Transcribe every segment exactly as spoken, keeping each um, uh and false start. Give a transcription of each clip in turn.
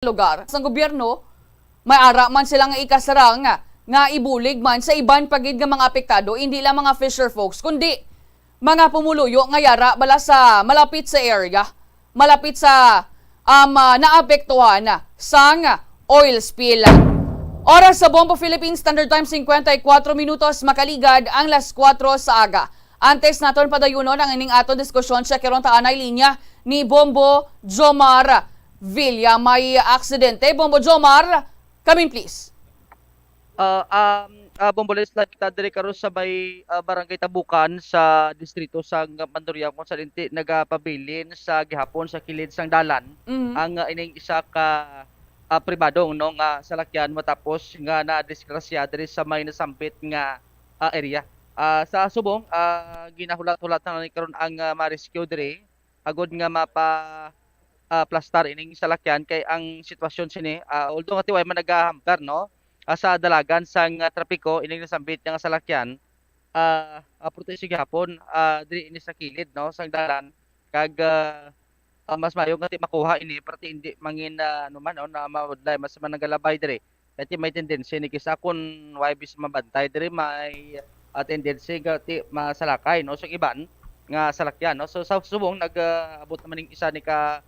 lugar. Sang gobyerno, may ara man sila nga ikasarang nga ibulig man sa iban pa gid nga mga apektado, hindi lang mga fisher folks, kundi mga pumuluyo nga yara bala sa malapit sa area, malapit sa, um, ah, naapektuhan sang oil spill. Oras sa Bombo Philippine Standard Time, cincuenta y cuatro minutos, makaligad ang las kuwatro sa aga. Antes naton padayunon ang ining aton diskusyon, siya karon ta anay linya ni Bombo Jomar Villa. May aksidente. Bombo Jomar, come in please. Ah, um, ah, Bombo Lens, live kita diri karon sa may, ah, Barangay Tabukan sa distrito sa Mandurriao, kung saan inti nagapabilin sa gihapon sa kilid sang dalan Mhm. ang, ah, ining isa ka, ah, pribado, no, nga salakyan matapos nga nadisgrasya diri sa may nasambit nga, ah, area. Ah, sa subong, ah, ginahulat-hulat na ni karon ang, ah, ma-rescue diri agud nga mapa, ah, plastar ining salakyan kay ang sitwasyon sini, ah, although nga tiway man nagahamper, no, ah, sa dalagan sang, ah, trapiko ining nasambit nga salakyan, ah, ah, proteksyon gihapon, ah, diri ini sa kilid, no, sang dalan kag, ah, ah, mas maayo nga ti makuha ini para ti hindi mangin, ah, ano man, no, na mabudlay, mas man nagalabay diri. Kay ti may tendency ni kisa kun wala bis mabantay diri, may, ah, tendency nga ti masalakay, no, sa iban nga salakyan, no. So sa subong nag, ah, abot naman ning isa ni ka,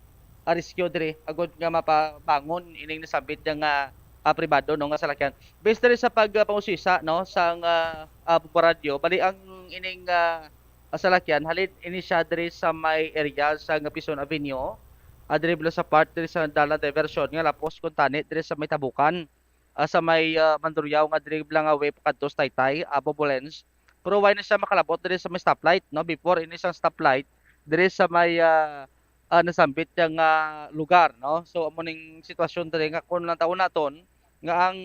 ah, rescue diri agud nga mapabangon ining nasambit nga, ah, pribado, no, nga salakyan. Based diri sa pag, ah, pangusisa, no, sang, ah, ah, Bombo Radyo, bali ang ining, ah, ah, salakyan halin ini siya diri sa may area sa Quezon Avenue, ah, diri bala sa part diri sa dalan diversion nga lapos kuntani diri sa may Tabukan, ah, sa may, ah, Mandurriao nga diri bala nga way pakadto sa Taytay, ah, Bombo Lens. Pero wala na siya makalabot diri sa may stoplight, no? Before ini sang stoplight diri sa may, ah, ah, nasambit niya nga lugar, no? So amo ning sitwasyon diri nga kung lang taon naton nga ang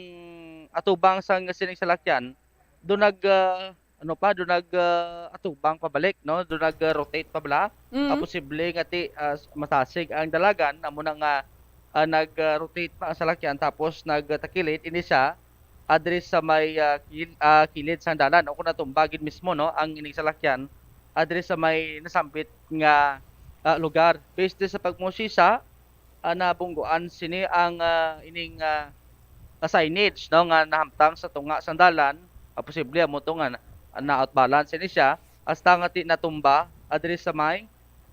atubang sang sining salakyan do nag, ah, ano pa, do nag, ah, atubang pabalik, no? Do nag, ah, rotate pa bala. Ah, Mm. posible nga ti, ah, s- matasig ang dalagan, amo na nga, ah, nag, ah, rotate pa ang salakyan tapos nagtakilid ini siya, ah, diri sa may, ah, kil- ah, kilid sang dalan o kung natumba gid mismo, no, ang ining salakyan, ah, diri sa may nasambit nga, ah, lugar. Based sa pagmusisa, ah, nabungguan sini ang, ah, ining, ah, ah, signage, no, nga nahamtang sa tunga sang dalan. Ah, posible amo to nga na, na out balance sini siya hasta nga ti natumba, ah, diri sa may,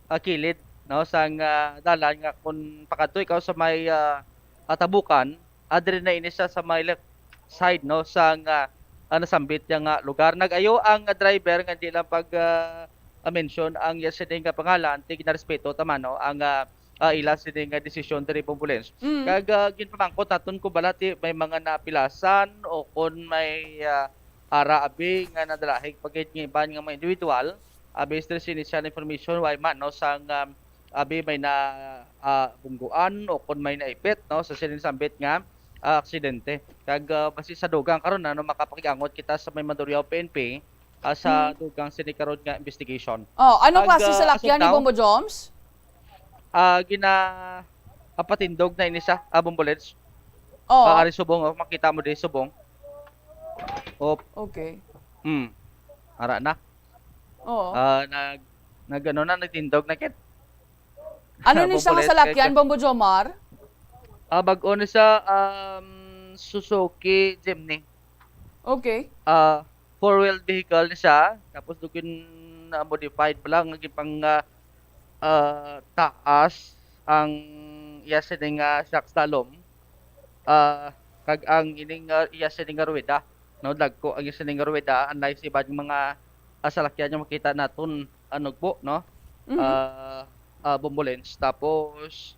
ah, kilid, no, sang, ah, dalan nga kung pakadto ikaw sa may, ah, ah, Tabukan, ah, diri na ini siya sa may left side, no, sang, ah, ah, nasambit niya nga lugar. Nag-ayo ang, ah, driver nga di lang pag, ah, ah, mention ang iya sini nga pangalan, ti ginarespeto ta man, no, ang, ah, ah, ila sini nga desisyon diri, Bombo Lens. Mm. Kag, ah, ginpamangkot naton kung bala ti may mga napilasan o kon may, ah, ara abi nga nadalahig pa gid nga iban nga mga individual. Ah, based diri sini sa information, wala man, no, sang, um, abi may na, ah, bungguan o kon may naipit, no, sa sining sambit nga, ah, aksidente. Kag, ah, basi sa dugang karon, ano, makapakig-angot kita sa may Mandurriao P N P, ah, sa Hmm. dugang sini karon nga investigation. Oh, anong Kag, klase ah, salakyan ni asugtaw, Bombo Joms? Ah, gina-, ah, patindog na ini siya, ah, Bombo Lens. Oh. Ah, ari subong, oh, makita mo di subong. Op. Okay. Hmm. Ara na. Oo. Ah, nag-, nag, ano na, nagtindog na kit. Ano ni siya nga Bombo Lens, salakyan, kay Bombo Jomar? Ah, bag-o ni siya, um, Suzuki Jimny. Okay. Ah, four-wheeled vehicle ni siya, tapos dugin na modified pa lang, naging pang, ah, ah, taas ang iya sini nga shock slalom. Ah, kag ang ining, ah, iya sini nga ruweda, no, dagko ang iya sini nga ruweda, unlike sa iban nga mga, ah, salakyan nga makita naton, ah, nugbo, no? Mhm. Ah, ah, Bombo Lens. Tapos,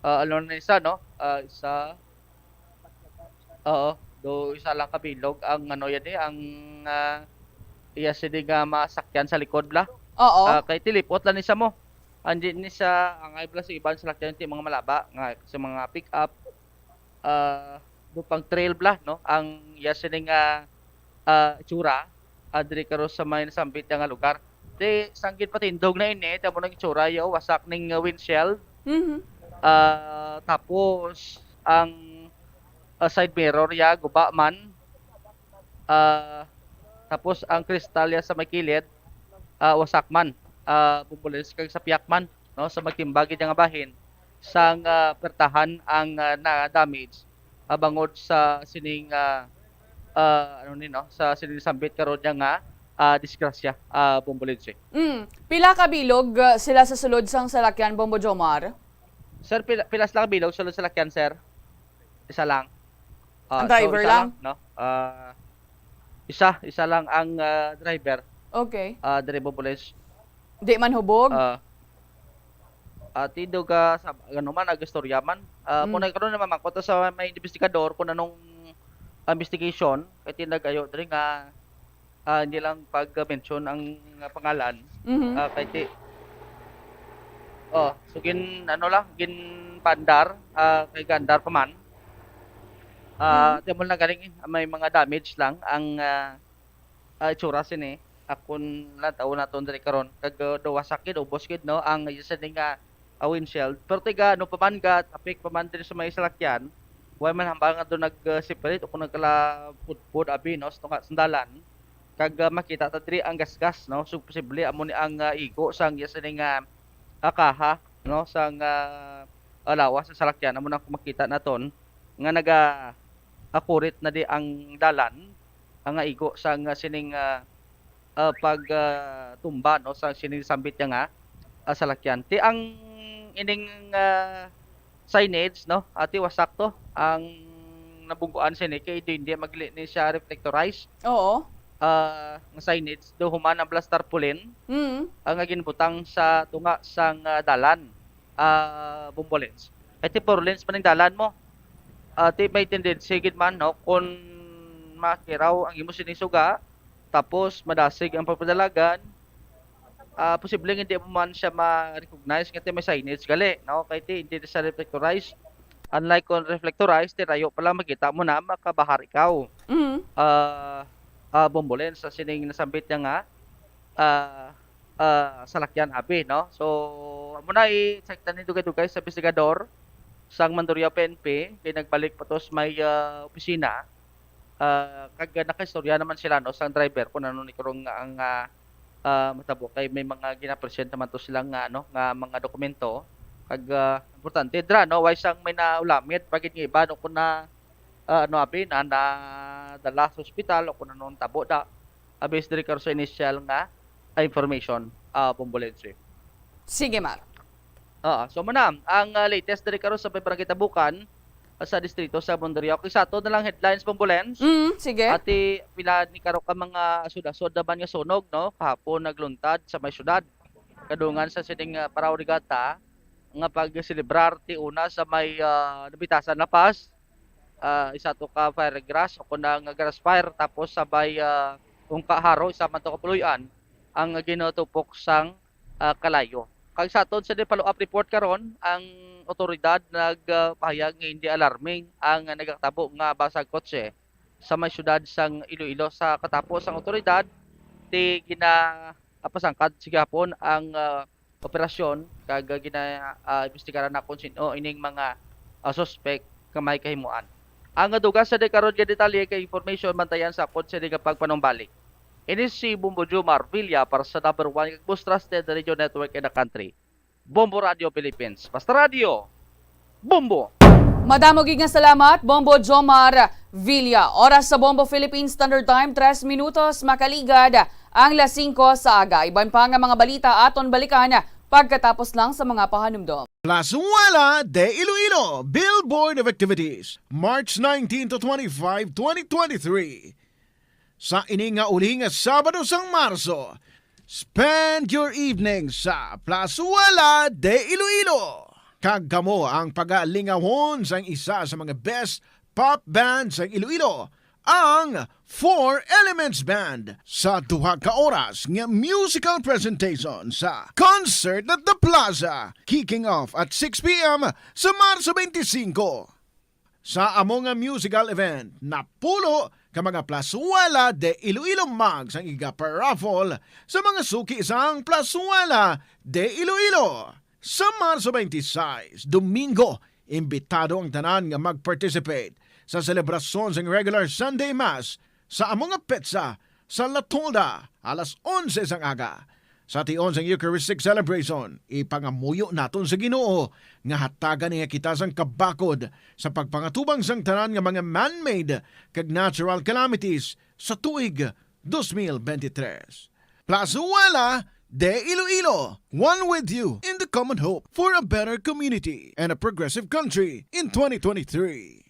ah, ano na isa, no? Ah, isa, oo, do isa lang ka bilog ang ano yan eh, ang, ah, iya sini nga masakyan sa likod bla. Oo. Ah, kay tilipot lang ni sa mo. Andi ni sa angay bla sa iban salakyan ti mga malaba nga sa mga pick up, ah, do pang trail bla, no? Ang iya sini nga, ah, itsura, ah, diri karon sa may nasambit nga lugar. Di, sang ginpatindog na ini, tamo nang itsura, yo, wasak ning, uh, windshield. Mhm. Ah, tapos, ang, ah, side mirror, ya, guba man. Ah, tapos, ang kristal, ya, sa may kilid, ah, wasak man. Ah, Bombo Lens kag sa piyak man, no, sa magtimbagi nga bahin. sang, ah, pertahan ang, ah, na-damage, ah, bangod sa sining, ah, ah, ano ni, no, sa sining sambit karon niya nga, ah, disgrasya, ah, Bombo Lindsay. Mm. Pila ka bilog, ah, sila sa sulod sang salakyan, Bombo Jomar? Sir, pila, pila sila ka bilog sulod sa salakyan, sir? Isa lang. Ah, Ang so, driver isa lang? lang, no? Ah, isa, isa lang ang, ah, driver. Okay. Ah, diri, Bombo Lindsay. Di man hubog? Ah, ah, tindog ka sa, ano man, nag-istorya man. Ah, kung Mm. nagkaroon naman, mangkot sa may investigador kung anong, ah, investigation, kay tinagayo diri nga, ah, hindi lang pag-mention ang, ah, pangalan. Mhm. Ah, kay ti-, oh, so gin-, ano lang, ginpaandar, ah, kay gaandar pa man. Ah, Mm. di mo lang galing, eh, may mga damage lang ang, ah, ah, itsura sini. Akon lang tawo naton diri karon. Kag, ah, daw wasak gid, ubos gid, no, ang isa ni nga, ah, windshield. Pero tiga, ano pa man, ga-, tapik pa man diri sa may salakyan, wala man hambal nga doon nag, ah, separate o kung nagkala pudpud, abi, no, sa tunga, sandalan. Kag, ah, makita ta diri ang gasgas, no? So, posible amo ni ang, ah, igo sang isa ni nga, ah, kaha, no, sang, ah, ah, lawas sa salakyan. Amo na makita naton nga naga, ah, kurit na di ang dalan, ang, ah, igo sang, ah, sining, ah, ah, pag, ah, tumba, no, sa sining sambit niya nga, ah, salakyan. Ti ang ining, ah, signage, no, ati, wasak to ang nabungguan sini kay di, hindi magli ni siya reflectorize. Oo. Ah, nga signage do human ang blast tarpaulin Mm. ang nga ginbutang sa tunga sang, ah, dalan, ah, Bombo Lindsay. Kay ti four lanes man ang dalan mo. Ah, ti may tendency gid man, no, kung makiraw ang imo sining suga, tapos madasig ang pagpadalagan, ah, posible nga hindi mo man siya ma-recognize nga ti may signage gali, no? Kay ti hindi siya reflectorize. Unlike kung reflectorize, ti rayo pa lang makita mo na makabahar ikaw. Mm. Ah, ah, Bombo Lindsay, sa sining nasambit niya nga, ah, ah, salakyan, abi, no? So, amo na, i-check ta ni dugay-dugay sa investigador sang Mandurriao P N P, kay nagbalik pa to sa may, ah, opisina. Ah, kag nakaistorya naman sila, no, sang driver kung ano ni karong nga ang, ah, ah, matabo, kay may mga ginapresent naman to sila nga, ano, nga mga dokumento. Kag, ah, importante dira, no, way sang may naulamit pa gid nga iba, no, kung na, ah, ano, abi, na nadala sa ospital o kung ano ang tabo da, ah, based diri karon sa initial nga, ah, information, ah, Bombo Lindsay. Sige, Mar. Oo, so mo na ang, ah, latest diri karon sa may Barangay Tabukan, ah, sa distrito sa Mondriao. Kay sa ato na lang headlines, Bombo Lindsay. Mm, sige. Ati, pila ni karo ka mga asod-asod naman nga sunog, no? Kahapon nagluntad sa may syudad. Kadungan sa sining, ah, Parao Regatta nga pagselebrar ti una sa may, ah, Nabitasan, La Paz. Ah, isa to ka fire grass o kung ang grass fire, tapos sa may, ah, Ungka, Jaro, isa man to ka puloy-an ang ginatupok sang, ah, kalayo. Kag sa aton sa follow-up report karon, ang otoridad nagpahayag nga hindi alarming ang nagakatabo nga basag kotse sa may siyudad sang Iloilo. Sa katapos, ang otoridad ti gina-, ah, pasangkad sa gihapon ang, ah, operasyon kag, ah, gina-, ah, imbestigaran na kung sin-o ining mga, ah, suspek nga may kahimuan. Ang dugang sa di karon nga detalye kag information, bantayan sa akon sini nga pagpanumbalik. Ini si Bombo Jomar Villa para sa number one kag most trusted radio network in the country, Bombo Radio Philippines. Basta radyo, Bombo! Madamo gid nga salamat, Bombo Jomar Villa. Oras sa Bombo Philippine Standard Time, tres minutos makaligad ang las singko sa aga. Iban pa nga mga balita aton balikan pagkatapos lang sa mga pahanumdom. Plazuela de Iloilo, Billboard of Activities, March nineteen to twenty-five, twenty twenty-three. Sa ini nga uli nga Sabado sang Marso, spend your evening sa Plazuela de Iloilo. Kag kamo ang pagalingawon sang isa sa mga best pop band sang Iloilo, ang Four Elements Band, sa duha ka oras nga musical presentation sa Concert at the Plaza, kicking off at six p m sa Marso twenty-five. Sa amo nga musical event, napulo ka mga Plazuela de Iloilo mugs ang iga-paraffle sa mga suki sang Plazuela de Iloilo. Sa Marso twenty-six, Domingo, imbitado ang tanan nga mag-participate sa selebrasyon sang regular Sunday Mass sa amo nga petsa sa La Tolda alas onse sang aga. Sa tion sang Eucharistic celebration, ipangamuyo naton sa Ginoo nga hatagan niya kita sang kabakod sa pagpangatubang sang tanan nga mga man-made kag natural calamities sa tuig dos mil benti tres. Plazuela de Iloilo, one with you in the common hope for a better community and a progressive country in twenty twenty-three.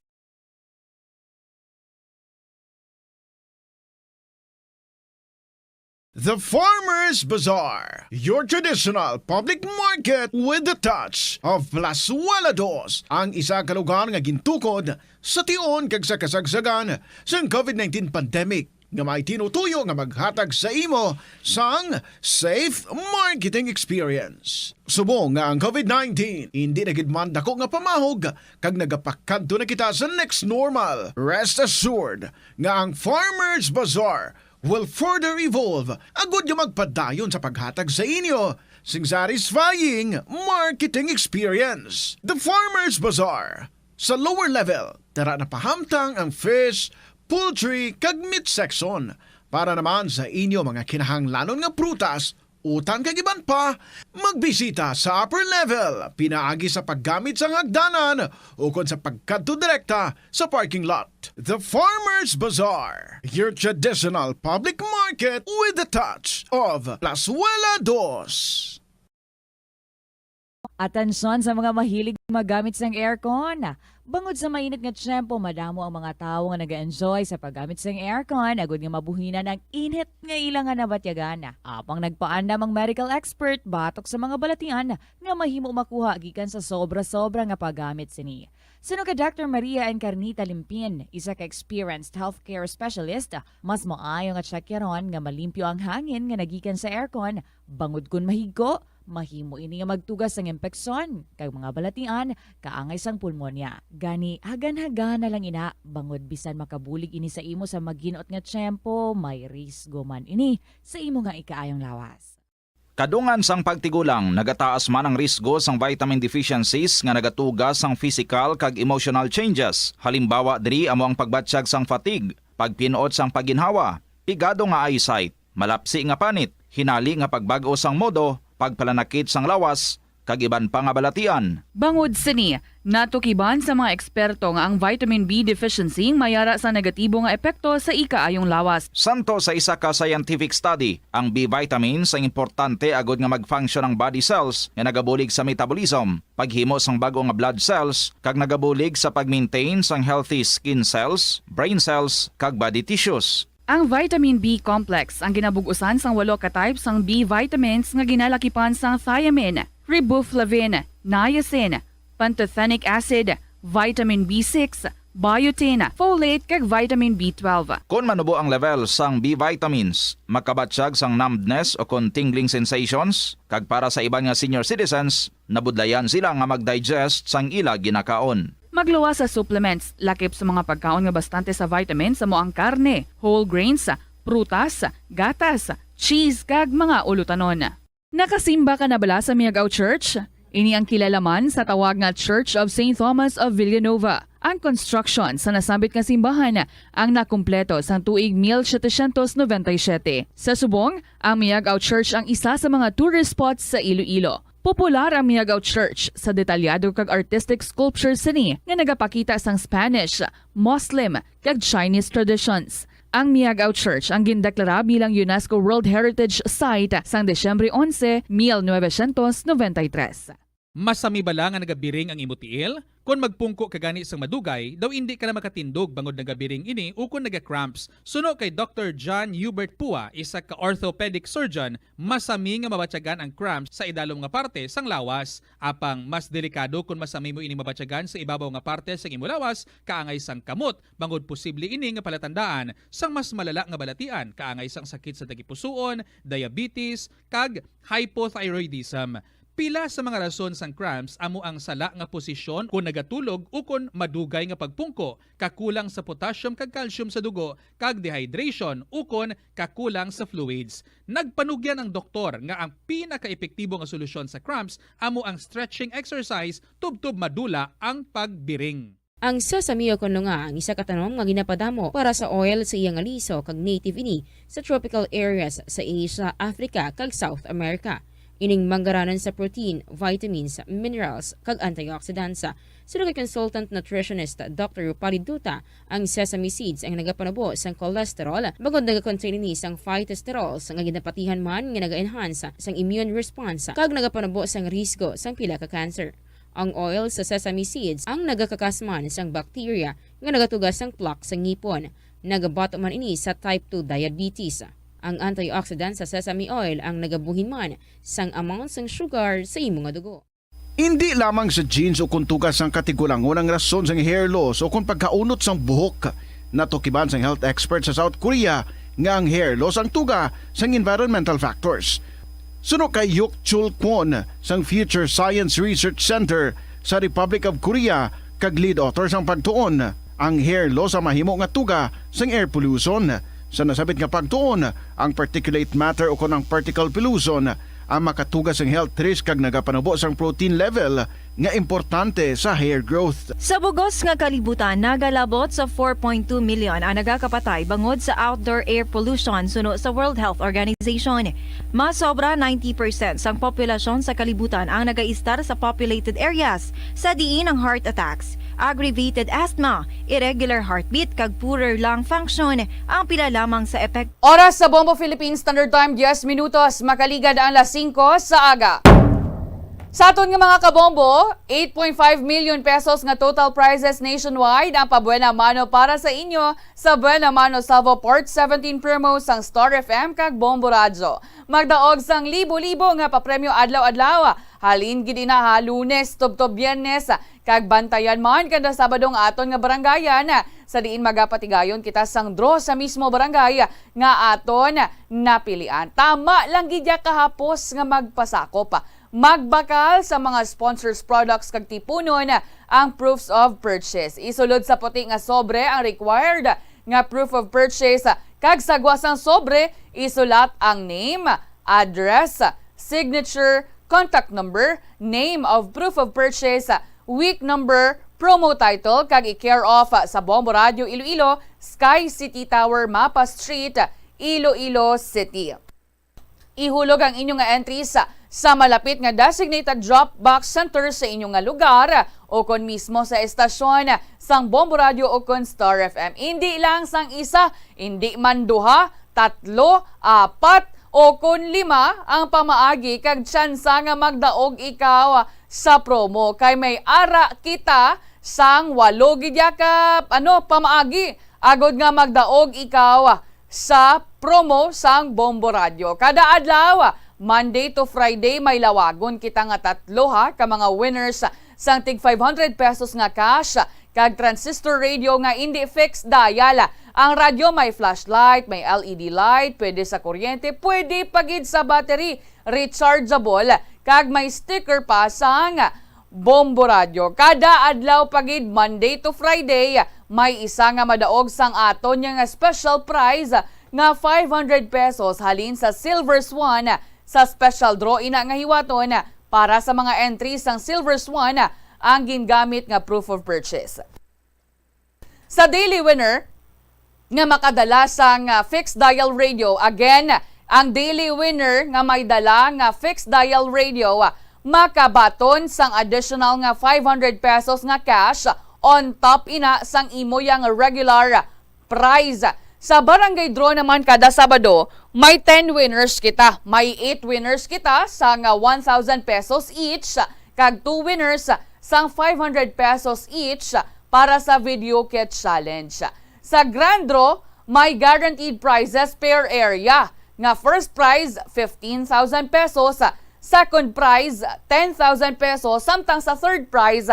The Farmers Bazaar, your traditional public market with the touch of Plazuela Dos, ang isa ka lugar nga gintukod sa tion kag sa kasagsagan sang COVID nineteen pandemic, nga may tinutuyo nga maghatag sa imo sang safe marketing experience. Subong nga ang COVID nineteen indi na gid man dako nga pamahog kag nagapakadto na kita sa next normal, rest assured nga ang Farmers Bazaar will further evolve agud nga magpadayon sa paghatag sa inyo sing satisfying marketing experience. The Farmers Bazaar, sa lower level, tara na pahamtang ang fish, poultry, kag meat section. Para naman sa inyo mga kinahanglanon nga prutas, utan kag iban pa, magbisita sa upper level pinaagi sa paggamit sang hagdanan ukon sa pagkadto direkta sa parking lot. The Farmers Bazaar, your traditional public market with the touch of Plazuela Dos. Atensyon sa mga mahilig magamit sang aircon. Bangod sa mainit nga tiyempo, madamo ang mga tawo nga nag-enjoy sa paggamit sang aircon agud nga mabuhinan ang init nga ila nga nabatyagan. Apang nagpaandam ang medical expert batok sa mga balatian nga mahimo makuha gikan sa sobra-sobra nga paggamit sini. Suno kay Doctor Maria Encarnita Limpin, isa ka experienced healthcare specialist, mas maayo nga tsakyaron nga malimpyo ang hangin nga nagikan sa aircon, bangod kon mahigko, mahimo ini nga magtugas sang impeksyon kag mga balatian kaangay sang pulmonya. Gani, hagan-hagan na lang ina, bangod bisan makabulig ini sa imo sa maginot nga tiyempo, may risgo man ini sa imo nga ikaayong lawas. Kadungan sang pagtigulang, nagataas man ang risgo sang vitamin deficiencies nga nagatuga sang physical kag emotional changes. Halimbawa diri amo ang pagbatyag sang fatigue, pagpin-ot sang pagginhawa, pigado nga eyesight, malapsi nga panit, hinali nga pagbag-o sang modo, pagpalanakit sang lawas, kag iban pa nga balatian. Bangod sini, natukiban sa mga eksperto nga ang vitamin B deficiency may ara sa negatibo nga epekto sa ikaayong lawas. Santo sa isa ka scientific study, ang B vitamins ang importante agud nga mag-function ang body cells nga nagabulig sa metabolism, paghimo sang bag-o nga blood cells, kag nagabulig sa pag-maintain sang healthy skin cells, brain cells, kag body tissues. Ang vitamin B complex ang ginabug-usan sang walo ka type sang B vitamins nga ginalakipan sang thiamine, riboflavin, niacin, pantothenic acid, vitamin B six, biotin, folate, kag vitamin B twelve. Kon manubo ang level sang B vitamins, makabatyag sang numbness o kon tingling sensations, kag para sa iban nga senior citizens, nabudlayan sila nga mag-digest sang ila ginakaon. Magluwas sa supplements, lakip sa mga pagkaon nga bastante sa vitamins amo ang karne, whole grains, prutas, gatas, cheese, kag mga ulutanon. Nakasimba ka na bala sa Miagao Church? Ini ang kilala man sa tawag nga Church of Saint Thomas of Villanova. Ang construction sa nasambit nga simbahan ang nakumpleto sang tuig mil setecientos noventa y siete. Sa subong, ang Miagao Church ang isa sa mga tourist spots sa Iloilo. Popular ang Miagao Church sa detalyado kag artistic sculptures sini nga nagapakita sang Spanish, Muslim, kag Chinese traditions. Ang Miagao Church ang gindeklara bilang UNESCO World Heritage Site sang Disyembre onse, mil novecientos noventa y tres. Masami bala nga nagabiring ang imo tiil? Kon magpungko ka gani sang madugay, daw indi ka na makatindog bangod nagabiring ini ukon naga-cramps. Suno kay Doctor John Hubert Pua, isa ka orthopedic surgeon, masami nga mabatyagan ang cramps sa idalom nga parte sang lawas. Apang mas delikado kon masami mo ini mabatyagan sa ibabaw nga parte sang imo lawas, kaangay sang kamot, bangod posible ini nga palatandaan sang mas malala nga balatian, kaangay sang sakit sa tagipusoon, diabetes, kag hypothyroidism. Pila sa mga rason sang cramps amo ang sala nga posisyon kon nagatulog ukon madugay nga pagpungko, kakulang sa potassium kag calcium sa dugo, kag dehydration ukon kakulang sa fluids. Nagpanugyan ang doktor nga ang pinakaepektibo nga solusyon sa cramps amo ang stretching exercise tubtob madula ang pagbiring. Ang sesame, o kon lunga, ang isa ka tanom nga ginapadamo para sa oil sa iya nga liso kag native ini sa tropical areas sa Asia, Africa, kag South America. Ining manggaranon sa protein, vitamins, minerals, kag antioxidants. Suno kay consultant nutritionist Doctor Rupali Duta, ang sesame seeds ang nagapanubo sang cholesterol, bangod nagakontain ini sang phytosterols nga ginapatihan man nga naga-enhance sang immune response kag nagapanubo sang risgo sang pila ka cancer. Ang oil sa sesame seeds ang nagakakas man sang bacteria nga nagatuga sang plaque sa ngipon. Nagabato man ini sa type two diabetes. Ang antioxidant sa sesame oil ang nagabuhin man sang amount sang sugar sa imo nga dugo. Indi lamang sa genes o kon tuga sang katigulangon ang rason sang hair loss o kon pagkaunot sang buhok. Natukiban sang health expert sa South Korea nga ang hair loss ang tuga sang environmental factors. Suno kay Yuk Chul Kwon sang Future Science Research Center sa Republic of Korea kag lead author sang pagtuon, ang hair loss ang mahimo nga tuga sang air pollution. Sa nasabit nga pagtuon, ang particulate matter o kon ang particle pollution ang makatuga sang health risk kag nagapanubo sang protein level nga importante sa hair growth. Sa bugos nga kalibutan, nagalabot sa four point two million ang nagakapatay bangod sa outdoor air pollution suno sa World Health Organization. Mas sobra ninety percent sang populasyon sa kalibutan ang nagaistar sa populated areas, sa diin ang heart attacks, aggravated asthma, irregular heartbeat, kag poorer lung function ang pila lamang sa epekto. Oras sa Bombo Philippine Standard Time, diyes minutos, makaligad ang alas singko sa aga. Sa aton nga mga kabombo, eight point five million pesos nga total prizes nationwide ang pabuena mano para sa inyo sa Buena Mano Salvo Port seventeen promo sang Star F M kag Bombo Radyo. Magdaog sang libo-libo nga papremyo adlaw-adlaw. Halin gid ina ha, Lunes tubtob Biyernes, kag bantayan man kada Sabado ang aton nga barangayan, sa diin magapatigayon kita sang draw sa mismo barangay nga aton napilian. Tama lang gid ya kahapos nga magpasakop. Magbakal sa mga sponsors products kag tipunon ang proofs of purchase. Isulod sa puti nga sobre ang required nga proof of purchase, kag sa gwa sang sobre, isulat ang name, address, signature, contact number, name of proof of purchase, week number, promo title, kag i-care of sa Bombo Radio Iloilo, Sky City Tower, Mapa Street, Iloilo City. Ihulog ang inyo nga entries sa, sa malapit nga designated drop box center sa inyo nga lugar o kon mismo sa estasyon sang Bombo Radio o kon Star F M. Indi lang sang isa, indi man duha, tatlo, apat, o kon lima ang pamaagi kag tsansa nga magdaog ikaw sa promo, kay may ara kita sang walo gid ya ka, ano, pamaagi agod nga magdaog ikaw sa promo sang Bombo Radio. Kada adlaw, Monday to Friday, may lawagon kita nga tatlo ha ka mga winners sang tig five hundred pesos nga cash kag transistor radio nga indi fixed dial. Ang radyo may flashlight, may L E D light, pwede sa kuryente, pwede pa gid sa battery, rechargeable, kag may sticker pa sang Bombo Radyo. Kada adlaw pa gid, Monday to Friday, may isa nga madaog sang aton nga special prize nga five hundred pesos halin sa Silver Swan sa special draw ina nga hiwaton para sa mga entries sang Silver Swan ang gingamit nga proof of purchase. Sa daily winner nga makadala sang, ah, fixed dial radio, again, ang daily winner nga may dala nga fixed dial radio, ah, makabaton sang additional nga five hundred pesos nga cash on top ina sang imo yang regular prize. Sa barangay draw naman kada Sabado, may ten winners kita, may eight winners kita sang, ah, one thousand pesos each, kag two winners sang five hundred pesos each para sa video kit challenge. Sa grand draw, may guaranteed prizes per area, nga first prize, fifteen thousand pesos, second prize, ten thousand pesos, samtang sa third prize,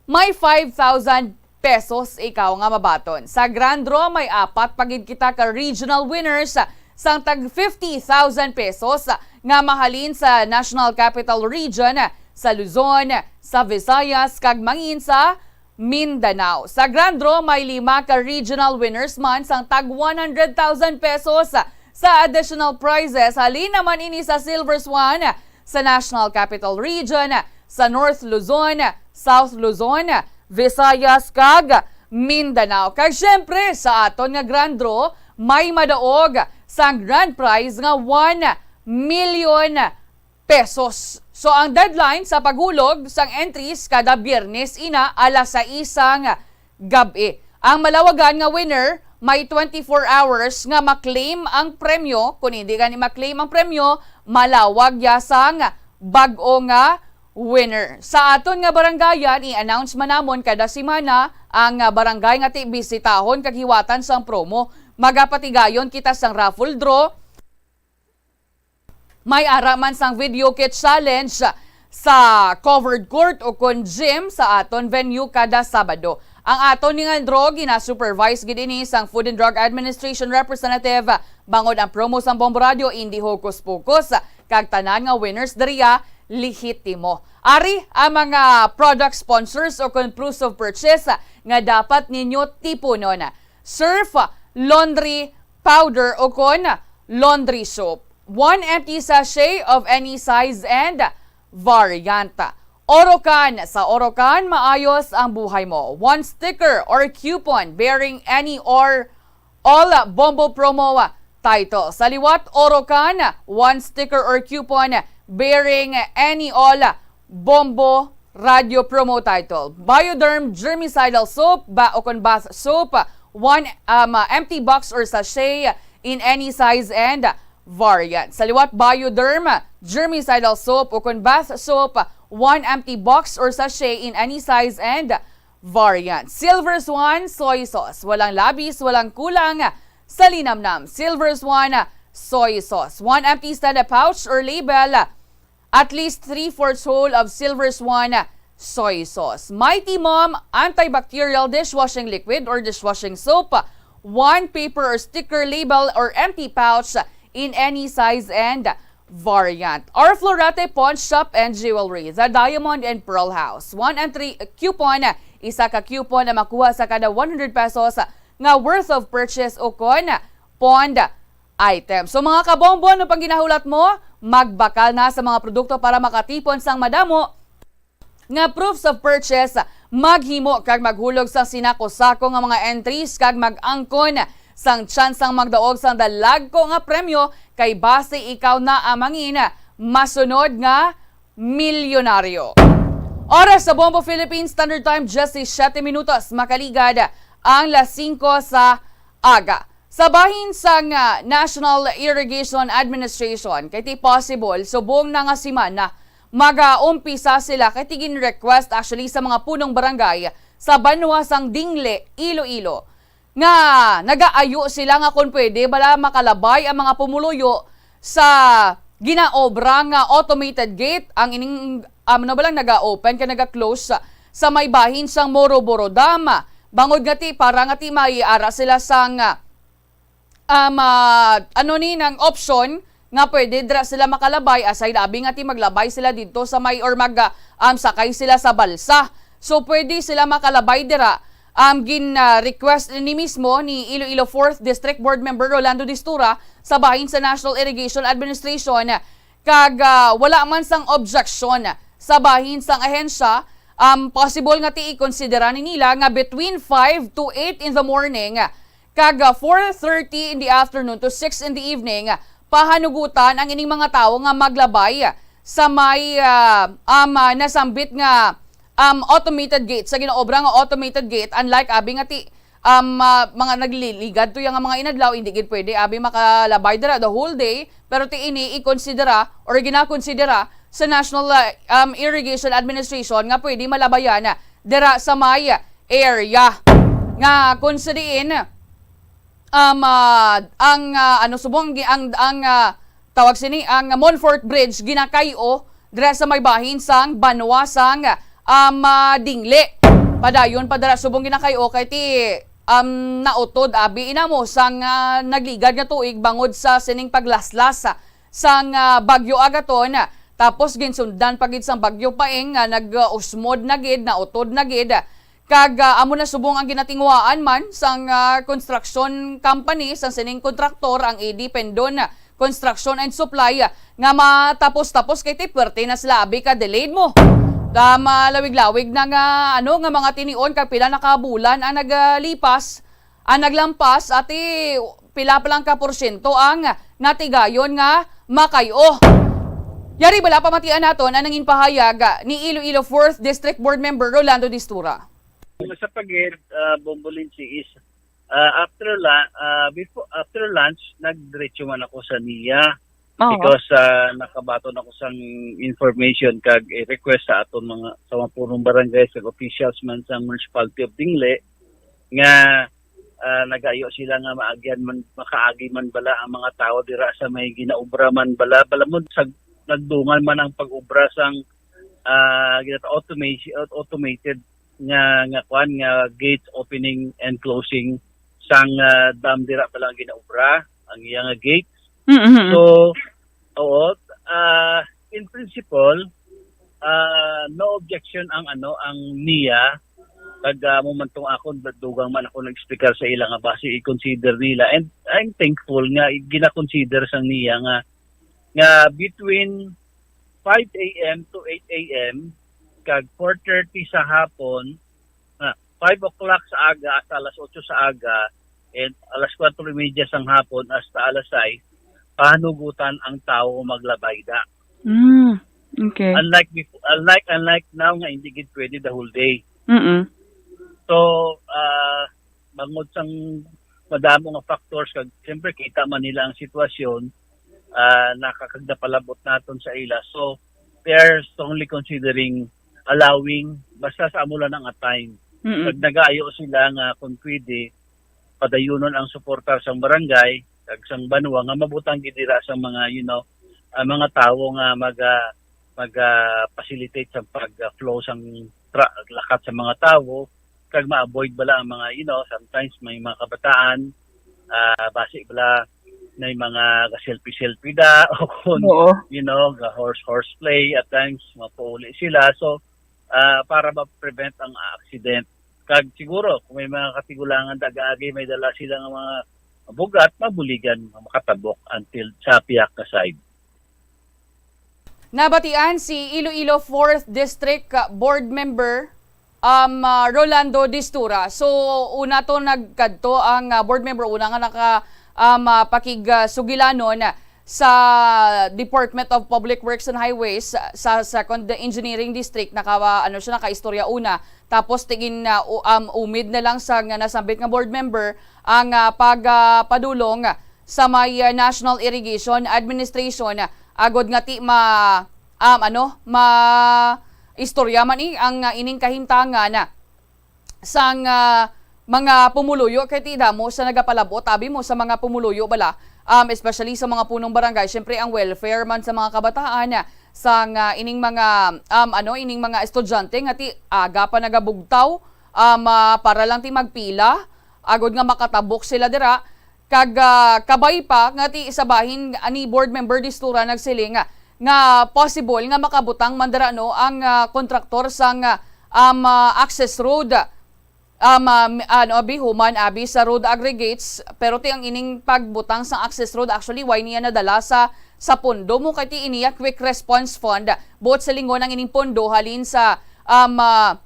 may five thousand pesos ikaw nga mabaton. Sa grand draw, may apat pa gid kita ka regional winners sang tag fifty thousand pesos nga mahalin sa National Capital Region, sa Luzon, sa Visayas, kag mangin sa Mindanao. Sa grand draw, may lima ka regional winners man sang tag one hundred thousand pesos. Sa additional prizes, halin naman ini sa Silver Swan, sa National Capital Region, sa North Luzon, South Luzon, Visayas, kag Mindanao. Kag siyempre, sa aton nga grand draw, may madaog sang grand prize nga one million pesos. So, ang deadline sa paghulog sang entries kada Biyernes ina alas sais sang gab-i. Ang malawagan nga winner may twenty-four hours nga ma-claim ang premyo. Kung hindi gani ma-claim ang premyo, malawag ya sang bag-o nga winner. Sa aton nga barangayan, i-announce man namon kada semana ang, ah, barangay nga ti bisitahon kag hiwatan sang promo. Magapatigayon kita sang raffle draw. May ara man sang video kit challenge sa covered court o kon gym sa aton venue kada Sabado. Ang aton ni nga draw gina-supervise gid ini sang Food and Drug Administration representative, bangod ang promo sang Bombo Radio indi hokus-pokus, kag tanan nga winners diriya lehitimo. Ari ang mga product sponsors o kon proofs of purchase nga dapat ninyo tipunon. Surf laundry powder o kon laundry soap. One empty sachet of any size and variant. Orocan, sa Orocan, maayos ang buhay mo. One sticker or coupon bearing any or all Bombo promo title. Sa liwat, Orocan, one sticker or coupon bearing any all Bombo Radio promo title. Bioderm germicidal soap ba o kon bath soap, one, um, uh, empty box or sachet in any size and variant. Sa liwat, Bioderm germicidal soap o kon bath soap, one empty box or sachet in any size and variant. Silver Swan soy sauce, walang labis, walang kulang. Sa linamnam, Silver Swan soy sauce, one empty standard pouch or label, at least three-fourths whole of Silver Swan soy sauce. Mighty Mom antibacterial dishwashing liquid or dishwashing soap, one paper or sticker label or empty pouch in any size and variant. Our Florete Pawn Shop and Jewelry, the Diamond and Pearl House. One entry coupon, isa ka coupon na makuha sa kada one hundred pesos nga worth of purchase o kon pawned item. So, mga kabombo, ano pang ginahulat mo? Magbakal na sa mga produkto para makatipon sang madamo nga proofs of purchase. Maghimo kag maghulog sang sinako-sako nga mga entries kag mag-angkon sang tsansang magdaog sang dalagko nga premyo, kay basi ikaw na ang mangin masunod nga milyonaryo. Oras sa Bombo Philippines Standard Time, diyesisiyete minutos, makaligad ang las singko sa aga. Sa bahin sang, ah, National Irrigation Administration, kay ti possible subong na nga semana, mag-aumpisa sila kay ti gin-request actually sa mga punong barangay sa banwa sang Dingle, Iloilo, nga nagaayo sila nga kon pwede bala makalabay ang mga pumuluyo sa ginaobra nga automated gate, ang ining, um, ano ba lang, naga-open ka naga-close sa, sa may bahin sang Moroboro Dam. Bangod nga ti, para nga ti may ara sila sang, um, ah, ano ni, nang option nga pwede dira sila makalabay, aside abi nga ti maglabay sila didto sa may, or mag, ah, um, sakay sila sa balsa. So, pwede sila makalabay dira. Um, gin, ah, request ni mismo ni Iloilo Fourth District Board Member Rolando Distura sa bahin sa National Irrigation Administration, kag, ah, wala man sang objection sa bahin sang ahensya. Um, possible nga ti i-konsidera ni nila nga between five to eight in the morning kag, ah, four thirty in the afternoon to six in the evening, pahanugutan ang ining mga tawo nga maglabay sa may, ah, um, ah, nasambit nga, um, automated gate, sa ginaobra nga automated gate, unlike abi nga ti, um, ah, mga nagliligad to yang mga inadlaw, hindi gid pwede abi makalabay dira the whole day, pero ti ini i-konsidera or ginakonsidera sa National, ah, um, Irrigation Administration nga pwede malabayan dira sa may area nga kung sa diin, um, ah, ang, ah, ano, subong ang, ang, ang, ah, tawag sini, ang Monfort Bridge ginakay-o dira sa may bahin sang banwa sang, um, ah, Dingle. Padayon pa dira subong ginakay-o kay ti, um, nautod abi inamo sang, ah, nagligad nga tuig bangod sa sining paglaslas sang, ah, Bagyo Agaton. Tapos ginsundan pa gid sang Bagyo Paeng nga nag-usmod na gid, nautod na gid. Kag, ah, amo na subong ang ginatinguhaan man sang, ah, construction company sang sining kontraktor, ang A D Pendon Construction and Supply, ah, nga matapos-tapos kay ti puwerte na sila abi ka delayed mo. Sa malawig-lawig na nga, ano, nga mga tinion, kag pila na ka bulan ang naglipas, ang naglampas, ati pila pa lang ka porsyento ang natigayon nga makay-o. Yari bala, pamatian naton ang nangin pahayag ni Iloilo Fourth District Board Member Rolando Distura. Sa pagid, ah, Bombolinchi is, ah, after la-, ah, before, after lunch, nagdiretso man ako sa niya. Oo. Because, ah, nakabaton ako sang information kag, eh, request sa aton mga, sa mga punong barangay, sa officials man sa Municipality of Dingle, nga, ah, nagayo sila nga maagyan man, makaagi man bala ang mga tawo dira sa may ginaobra man bala. Bala mo, sa, nagdungan man ang pag-obra sang, ah, gina-, automation, automated nga, nga kwan, nga gates opening and closing sang, ah, dam dira pa lang ginaobra ang iya nga gates. Mm-hmm. So, oo, ah, in principle, ah, no objection ang, ano, ang niya. Pag, ah, mo man tong akon, dugang man ako nag-explicar sa ila nga basi i-consider nila. And I'm thankful nga gina-consider sang niya nga, nga between five a m to eight a m, kag four thirty sa hapon, ah, five o'clock sa aga hasta alas otso sa aga, and alas kuwatro y media sang hapon hasta alas sais, pahanugutan ang tawo maglabay da. Mm, okay. Unlike before, unlike, unlike now nga hindi gid pwede the whole day. Mm-mm. So, ah, bangod sang madamo nga factors, kag siyempre kita man nila ang sitwasyon, ah, nakakagdapalabot naton sa ila. So, they are strongly considering allowing, basta sa amo lang nga time. Mm-mm. Pag nagaayo sila nga kung pwede, padayunon ang suporta sang barangay kag sang banwa nga mabutang gid dira sa mga, you know, ah, mga tawo nga maga-, maga-facilitate sa pag-flow sang tra-, lakat sa mga tawo, kag ma-avoid bala ang mga, you know, sometimes may mga kabataan, ah, basi bala may mga ka-selfie-selfie da, o kung, Oo. you know, ga-horse, horse play, at times mapauli sila. So, ah, para ma-prevent ang accident. Kag siguro, kung may mga katigulangan, dagaagi, may dala sila nga mga bugat, mabuligan, makatabok until sa piyak nga side. Nabatian si Iloilo Fourth District, uh, Board Member, um, uh, Rolando Distura. So, una to nagkadto ang, uh, board member, una nga naka, um, uh, pakig, uh, sugilanon sa Department of Public Works and Highways, uh, sa Second Engineering District, naka, uh, ano siya, nakaistorya una. Tapos tigin na, u-, um, umid na lang sa nga nasambit nga board member ang, ah, pag, ah, padulong sa may, ah, National Irrigation Administration, ah, agod nga ti ma-, um, ano, ma-istorya man i-, ang, ah, ining kahimtangan, ah, sang, ah, mga pumuluyo, kay ti damo sa nagapalabot, abi mo sa mga pumuluyo bala, um, especially sa mga punong barangay, syempre ang welfare man sa mga kabataan, ah, sang, ah, ining mga, um, ano, ining mga estudyante nga ti aga pa nagabugtaw, um, ah, para lang ti magpila, agod nga makatabok sila dira. Kag, ah, kabay pa nga ti sa bahin ani Board Member Distura nagsiling nga, nga possible nga makabutang man dira, no, ang, ah, kontraktor sang, ah, um, ah, access road. Um, ah, mi-, ano, abi, human, abi, sa road aggregates, pero ti ang ining pagbutang sang access road, actually, why niya nadala sa, sa pondo mo? Kay ti iniya quick response fund, buot silingon ang ining pondo halin sa, um, ah,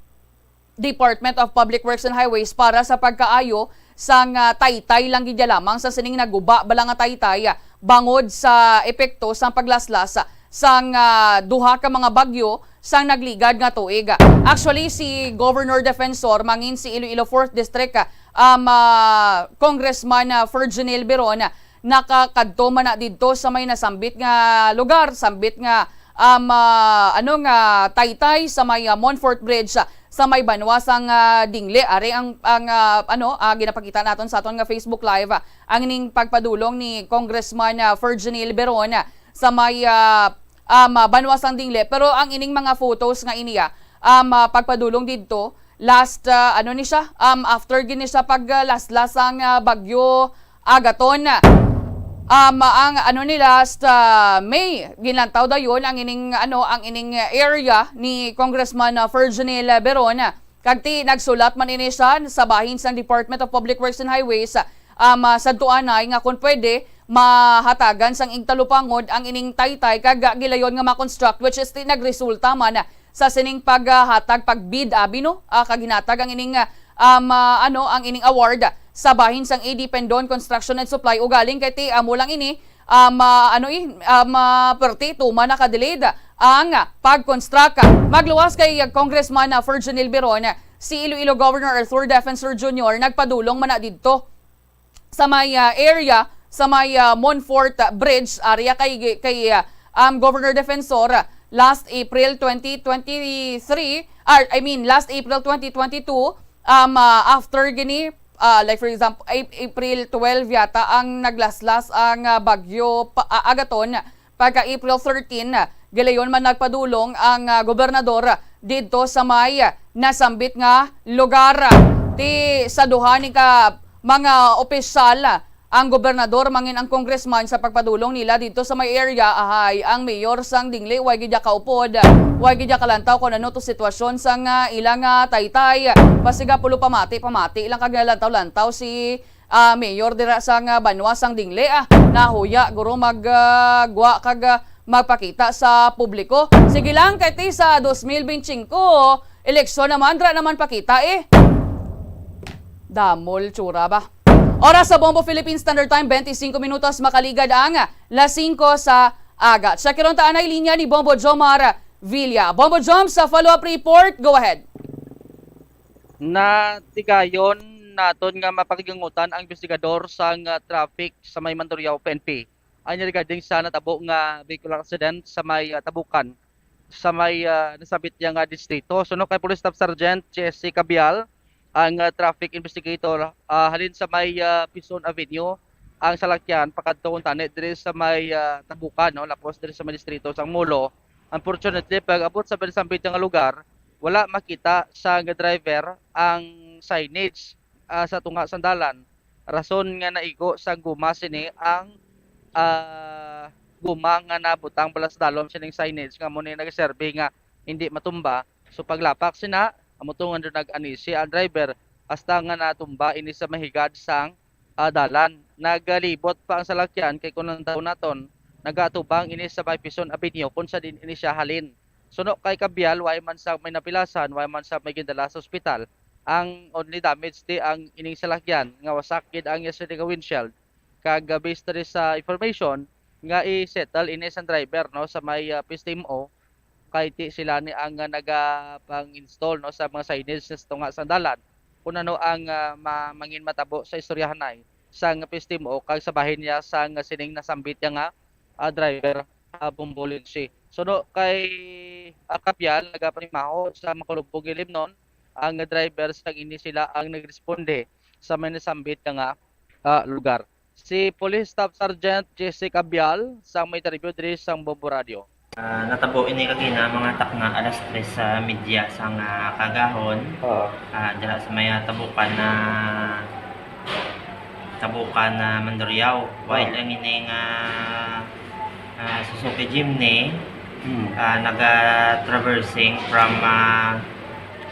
Department of Public Works and Highways para sa pagkaayo sang, ah, taytay lang gid ya lamang sa sining naguba bala nga taytay, ah, bangod sa epekto sang paglaslas sang, ah, duha ka mga bagyo sang nagligad nga tuig. Actually, si Governor Defensor, mangin si Iloilo Fourth District, ah, um, ah, Congressman, ah, Fergenil Beron, nakakadto man na didto sa may nasambit nga lugar, sambit nga, um, ah, ano nga taytay sa may, ah, Montfort Bridge, ah, sa may banwa sang, ah, Dingle. Ari ang, ang, ah, ano, ah, ginapakita naton sa aton nga Facebook Live, ah, ang ining pagpadulong ni Congressman, ah, Fergenil Beron, ah, sa may, ah, um, ah, banwa sang Dingle. Pero ang ining mga photos nga iniya, um, ah, pagpadulong didto, last, ah, ano ni siya, um, after gid ni siya pag, ah, laslas sang, ah, bagyo Agaton. Um, ang ano ni last, ah, May, ginlantaw dayon ang ining, ano, ang ining area ni Congressman, ah, Fergenil Beron. Kag ti nagsulat man ini siya sa bahin sang Department of Public Works and Highways, um, ah, sa Tuanay nga kung pwede, mahatagan sang igtalupangod ang ining taytay kag gilayon nga ma-construct, which is ti nagresulta man sa sining paghatag, pag-bid abi, no? Ah, kag hinatag ang ining, ah, um, ah, ano, ang ining award sa bahin sang A D Pendon Construction and Supply. Ugaling kay ti amo lang ini, um, ah, ano, eh, um, ah, perti tuman naka-delayed ang pag-construct. Magluwas kay Congressman, ah, Fergenil Biron, si Iloilo Governor Arthur Defensor Junior nagpadulong man na didto sa may, ah, area, sa may, ah, Monfort Bridge area kay, kay, ah, um, Governor Defensor, ah, last April twenty twenty-three, ah, I mean, last April twenty twenty-two, um, ah, after gini, ah, like, for example, Ap-, April twelve yata ang naglaslas ang, ah, Bagyo pa-, ah, Agaton. Pagka April thirteen, gilayon man nagpadulong ang, ah, gobernador didto sa may nasambit nga lugar. Ti sa duha ni ka mga opisyal, ang gobernador mangin ang congressman sa pagpadulong nila didto sa may area, ahay ang mayor sang Dingle way gid ya kaupod, way gid ya kalantaw kon ano to sitwasyon sang, ah, ilang, ah, taytay. Basiga pulo pamati, pamati lang kag nalantaw-lantaw si ah, mayor dira sang, ah, banwa sang Dingle, ah, nahuya guro mag, ah, gwa kag, ah, magpakita sa publiko. Sige lang, kay ti sa dos mil benti singko, eleksyon naman, dira naman pakita, eh. Damol tsura ba? Oras sa Bombo Philippine Standard Time, benti singko minutos, makaligad ang las singko sa aga. Check ron ta anay linya ni Bombo Jomar Villa. Bombo Jom, sa follow-up report, go ahead. Natigayon naton nga mapakigangutan ang investigador sang, ah, traffic sa may Mandurriao, P N P. Anya regarding sa natabo nga vehicular accident sa may, ah, Tabukan, sa may, ah, nasabit niya nga distrito. Suno kay Police Staff Sergeant Jesse Cabial, ang, ah, traffic investigator, ah, halin sa may, ah, Pison Avenue ang salakyan pakadto kuntani diri sa may, ah, Tabukan, no, lapos diri sa may distrito sang Molo. Unfortunately, pag-abot sa may nasambit nga lugar, wala makita sang driver ang signage, ah, sa tunga sang dalan, rason nga naigo sang guma sini ang, ah, guma nga nabutang bala sa dalom sining signage nga amo ni nagaserbi nga hindi matumba. So, paglapak sina, amo to nga nag-anisi ang driver hasta nga natumba ini sa may higad sang, ah, dalan. Nagalibot pa ang salakyan kay kon ang daw naton nagaatubang ini sa may Pison Avenue kung sa din ini siya halin. Suno kay Cabial, way man sa may napilasan, way man sa may gindala sa ospital. Ang only damage di ang ining salakyan nga wasak gid ang iya sini nga windshield. Kag, ah, based diri sa information nga i-settle ini sa driver, no, sa may, ah, P S T M O, kay ti sila ni ang, ah, nagapang-install, no, sa mga signage sa tunga sang dalan. Kung ano ang, ah, ma-, mangin matabo sa istoryahanay sang P S T M O kag sa bahin niya sang sining nasambit niya nga, ah, driver, ah, Bombolense. So, no, kay, ah, Cabial, nagapanimaho sa makulubog ilimnon ang driver sang ini sila ang nagresponde sa may nasambit nga, ah, lugar. Si Police Staff Sergeant Jesse Cabial sang may interview diri sang Bombo Radio. Ah, natabo ini kagina mga takna alas tres sa media sang, ah, kaagahon. Oo. Ah, dira sa may, ah, Tabukan na, Tabukan na Mandurriao. While Oo. ang ining, ah, ah, Suzuki Jimny, Hmm. ah, naga-traversing from, ah,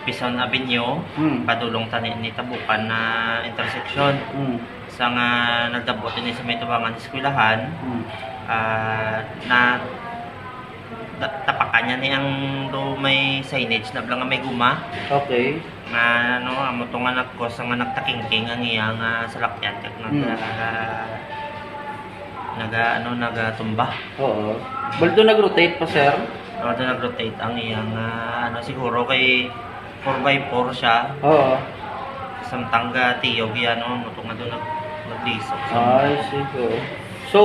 Pison Avenue, Hmm. padulong tani ni Tabukan na intersection. Hmm. Sa nga nagdabot ini sa may tubangan eskwelahan, Hmm. ah, na, ta-, tapakan niya ni ang do may signage na bala nga may guma. Okay. Nga, ano, amo to nga nagkos nga nagtakingking ang iya nga salakyan kag nag-, Hmm. ah, naga-, ano, nagatumba. Oo. Bali to nag-rotate pa, sir? Oo, to nag-rotate ang iya nga, ano, siguro kay four by four siya. Oo. Samtang ga tiyog iya, no, amo to nga do nag-, naglisok sa I see, oo. So,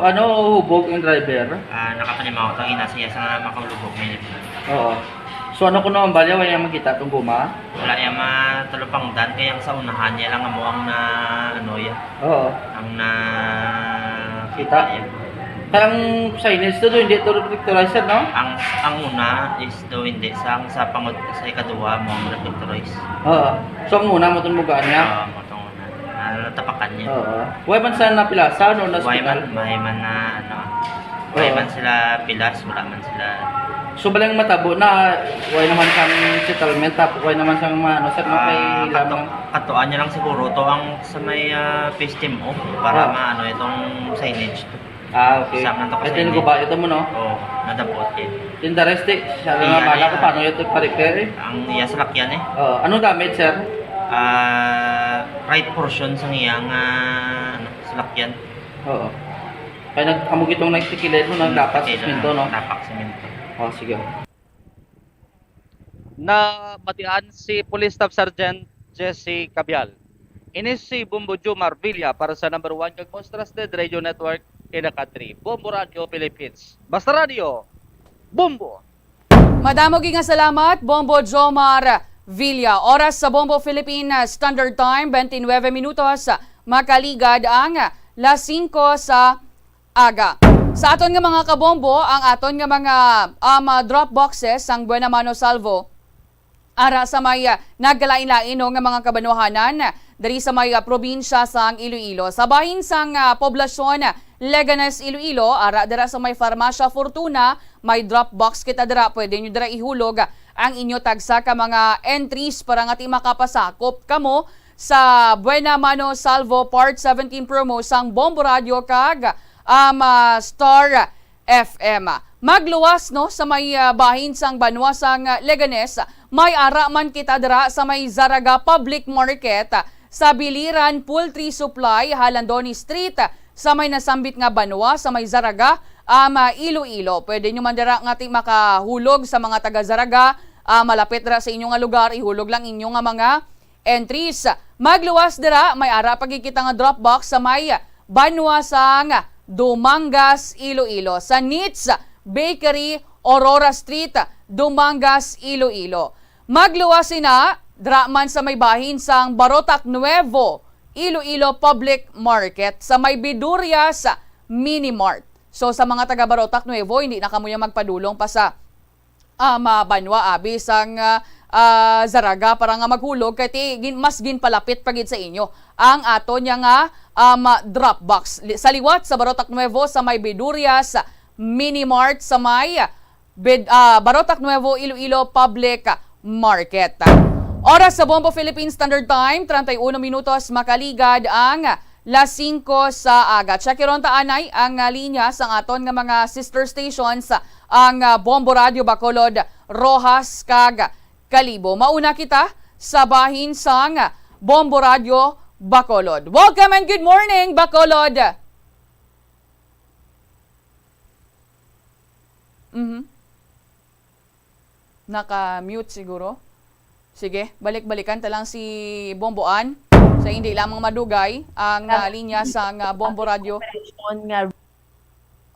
ano, hubog ang driver? Ah, nakapanimaw, tangina siya sa nga makalubog, may Oo. So, ano kuno ang balya, wala niya makita tong guma? Wala niya matalupangdan, kay ang sa unahan niya lang amo ang na, ano, ya, Oo. ang na Kita? Kaya ang signage to, do, hindi to reflectorizer, no? Ang, ang una is do, hindi. Sa, ang sa pangod-, sa ikaduha mo ang reflectorize. Oo. So, ang una mo itong mugaan niya? Oo, mo itong una. Ah, natapakan niya. Oo. Why man sa napilasan o Why naspital? man, why man na, ano, why Oo. man sila pilas, wala man sila. So, balang matabo na, why naman sang settlement, tapos why naman sang mga, ano, sir, no, kay Ah, kato-, lamang? Katuan niya lang siguro to ang sa may, ah, P S T M O para Ah. maano itong signage. Ah, okay. Sa man to kasi Ito yung ini. Guba, ito mo, no? Oo, nadapot eh. Tindares, te. Siya Iya, lang mala iya. Ko paano ito pa-repair eh. Ang iya salakyan eh. Oh, anong damage, sir? Ah, right portion sa iyang ah, ano, salakyan. Oo. Kaya nag amo gitong nagtikilid mo, nagdapat sa Okay, simento, no? Dapat simento. Oh, sige. Nabatian si Police Staff Sergeant Jesse Cabial. Ini si Bombo Jomar Villa para sa number one kag most trusted radio network, Kinakatri, Bombo Radio Philippines. Basta Radio, Bombo! Madamo gid nga salamat, Bombo Jomar Villa. Oras sa Bombo Philippine Standard Time, twenty-nine minutos, makaligad ang las singko sa aga. Sa aton nga mga kabombo, ang aton nga mga, um, drop boxes sang Buena Mano Salvo ara sa may, ah, nagkalain-lain, no, nga mga kabanwahanan diri sa may, ah, probinsya sang Iloilo. Sa bahin sang, ah, poblasyon, Leganes, Iloilo, ara dira sa may Farmacia Fortuna, may drop box kita dira. Pwede nyo dira ihulog ang inyo tagsa ka mga entries para nga ti makapasakop kamo sa Buena Mano Salvo Part seventeen promo sang Bombo Radio kag, um, ah, Star F M. Magluwas, no, sa may, ah, bahin sang banwa sang, ah, Leganes, may ara man kita dira sa may Zaraga Public Market, ah, sa Biliran Poultry Supply, Halandoni Street, ah, sa may nasambit nga banwa sa may Zaraga, um, ah, Iloilo. Pwede nyo man dira nga ti makahulog sa mga taga Zaraga, ah, malapit dira sa inyo nga lugar, ihulog lang inyo nga mga entries. Magluwas dira, may ara pa gid kita nga drop box sa may banwa sang Dumangas, Iloilo, sa Nits Bakery, Aurora Street, Dumangas, Iloilo. Magluwas sina dira man sa may bahin sang Barotac Nuevo, Iloilo Public Market, sa may Bidurias Mini Mart. So, sa mga taga Barotac Nuevo, hindi na kamo yang magpadulong pa sa um, ah, banwa abi sang, ah, ah, Zaraga para nga maghulog kay ti gin-, mas ginpalapit pa gid sa inyo ang aton niya nga, um, drop box. Li-, sa liwat sa Barotac Nuevo sa may Bidurias Mini Mart sa may Bid-, ah, Barotac Nuevo, Iloilo Public Market. Oras sa Bombo Philippine Standard Time, treinta y uno minutos makaligad ang las singko sa aga. Check ron ta anay ang, ah, linya sang aton nga mga sister stations, ang, ah, Bombo Radio Bacolod, Roxas, kag Kalibo. Mauna kita sa bahin sang Bombo Radio Bacolod. Welcome and good morning, Bacolod! Mhm. Naka-mute siguro. Sige, balik-balikan ta lang si Bombo Ann. Sa hindi lamang madugay ang, ah, linya sang, ah, Bombo Radio. Operation nga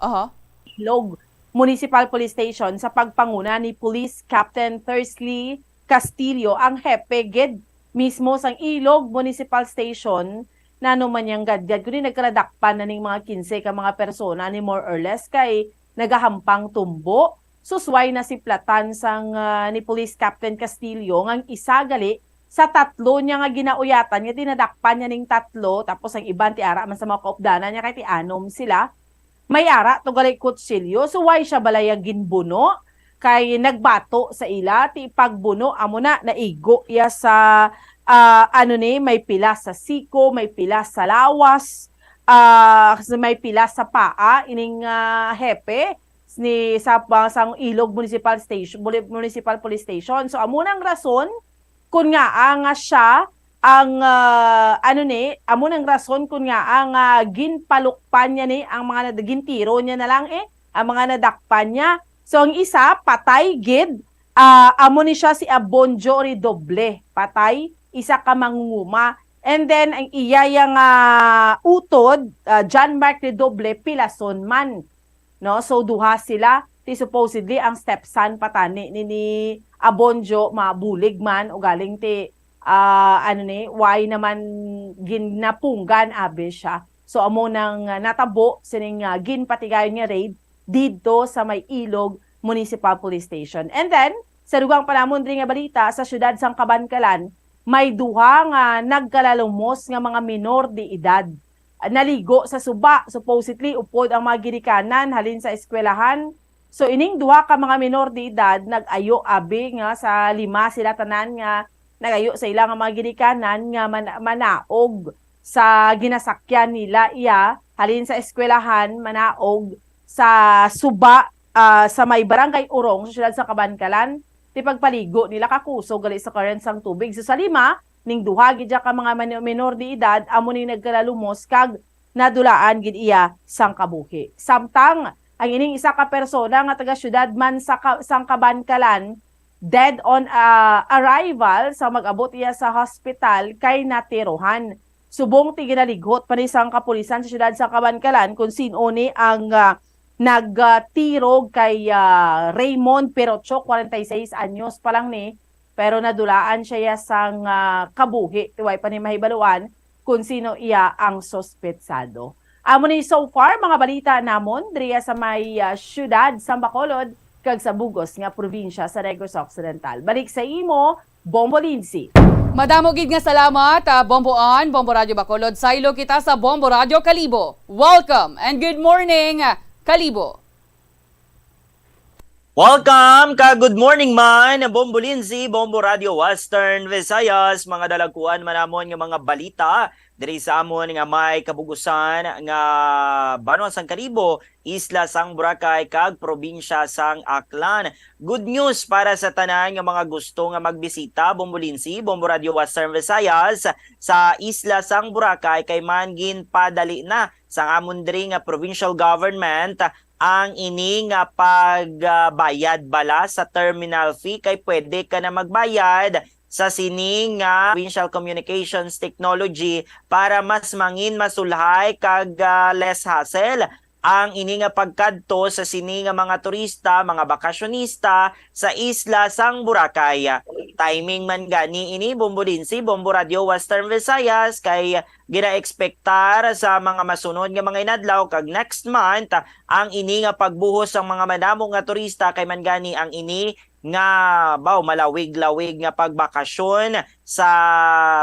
Aha. Ilog Municipal Police Station sa pagpanguna ni Police Captain Thursley Castillo, ang hepe gid mismo sang Ilog Municipal Station. Nano man yang gadgad, kundi nagkaladakpan na ning mga kinse ka mga persona ni more or less kay nagahampang tumbo. Susway na si platan sang, ah, ni Police Captain Castillo nga ang isa gali sa tatlo niya nga ginauyatan nga dinadakpan niya ning tatlo, tapos ang iban ti ara man sa mga kaupdanan niya kay ti anom sila. May ara to gali kutsilyo. So why siya balay ang ginbuno? Kay nagbato sa ila ti pagbuno amo na naigo iya sa, ah, ano ni, may pila sa siko, may pila sa lawas, ah, may pila sa paa ining, ah, hepe ni sa pa-, sang Ilog Municipal Station, Muni-, Municipal Police Station. So amo nang rason kun ngaa nga siya ang, ah, ano ni, amo nang rason kun ngaa nga ginpalukpan niya ni ang mga nad-, gintiro niya na lang eh, ang mga nadakpan niya. So ang isa patay gid, ah, amo ni siya si Abonjo Redoble, patay, isa ka mangunguma. And then ang iya yang, ah, utod, ah, John Mark Redoble, pilason man. No? So, duha sila. Ti supposedly, ang stepson pa tani ni, ni Abonjo, mabulig man, ugaling ti, ah, ano ni, why naman ginapunggan, abi siya. So, amo nang, ah, natabo sining, ah, ginpatigayon nga raid didto sa may Ilog Municipal Police Station. And then, sa dugang pa namon diri nga balita, sa siyudad sang Kabankalan, may duha nga nagkalalumos nga mga minor de edad naligo sa suba. Supposedly, upod ang mga ginikanan halin sa eskwelahan. So, ining duha ka mga minor de edad nag-ayo, abi, nga sa lima sila tanan nga nag-ayo sa ila nga mga ginikanan nga man-, manaog sa ginasakyan nila iya halin sa eskwelahan, manaog sa suba, ah, sa may Barangay Urong sa siyudad sa Kabankalan, ti pagpaligo nila kakusog gali sa current sang tubig. So, sa lima, ning duha gid ka mga mano-, menor de edad amo ni nagkalalumos kag nadulaan gid iya sang kabuhi. Samtang ang ining isa ka persona nga taga siyudad man sa ka-, sang Kabankalan, dead on, ah, arrival sa mag-abot iya sa hospital kay natirohan. Subong ti ginalighot pa ni sang kapulisan sa siyudad sa Kabankalan kung sin-o ni ang, ah, nagtirog kay, ah, Raymond Perocho, forty-six anyos pa lang ni, pero nadulaan siya ya sang, ah, kabuhi. Ti way pa ni mahibaluan kung sino iya ang suspetsado. Amo ni so far mga balita namon diriya sa may, ah, siyudad sa Bacolod kag sa bug-os nga probinsya sa Negros Occidental. Balik sa imo, Bombo Lindsay. Madamo gid nga salamat, ah, Bombo Ann, Bombo Radyo Bacolod. Saylo kita sa Bombo Radyo Kalibo. Welcome and good morning, Kalibo. Welcome ka good morning man, Bombo Lindsay, Bombo Radyo Western Visayas, mga dalagkuan man namon nga mga balita diri sa amon nga may kabugusan nga banwa sang Kalibo, isla sang Boracay kag probinsya sang Aklan. Good news para sa tanan nga mga gusto nga magbisita, Bombo Lindsay, Bombo Radyo Western Visayas, sa isla sang Boracay kay man ginpadali na sang amon diri nga provincial government ang ini nga pagbayad bala sa terminal fee kay pwede ka na magbayad sa sini nga provincial communications technology para mas mangin masulhay kag, ah, less hassle ang ini nga pagkadto sa sini nga mga turista, mga bakasyonista sa isla sang Boracay. Timing man gani ini, Bombo Lindsay, Bombo Radyo Western Visayas, kay gina-expectar sa mga masunod nga mga inadlaw kag next month ang ini nga pagbuhos sang mga madamo nga turista kay man gani ang ini nga, baw, malawig-lawig nga pagbakasyon sa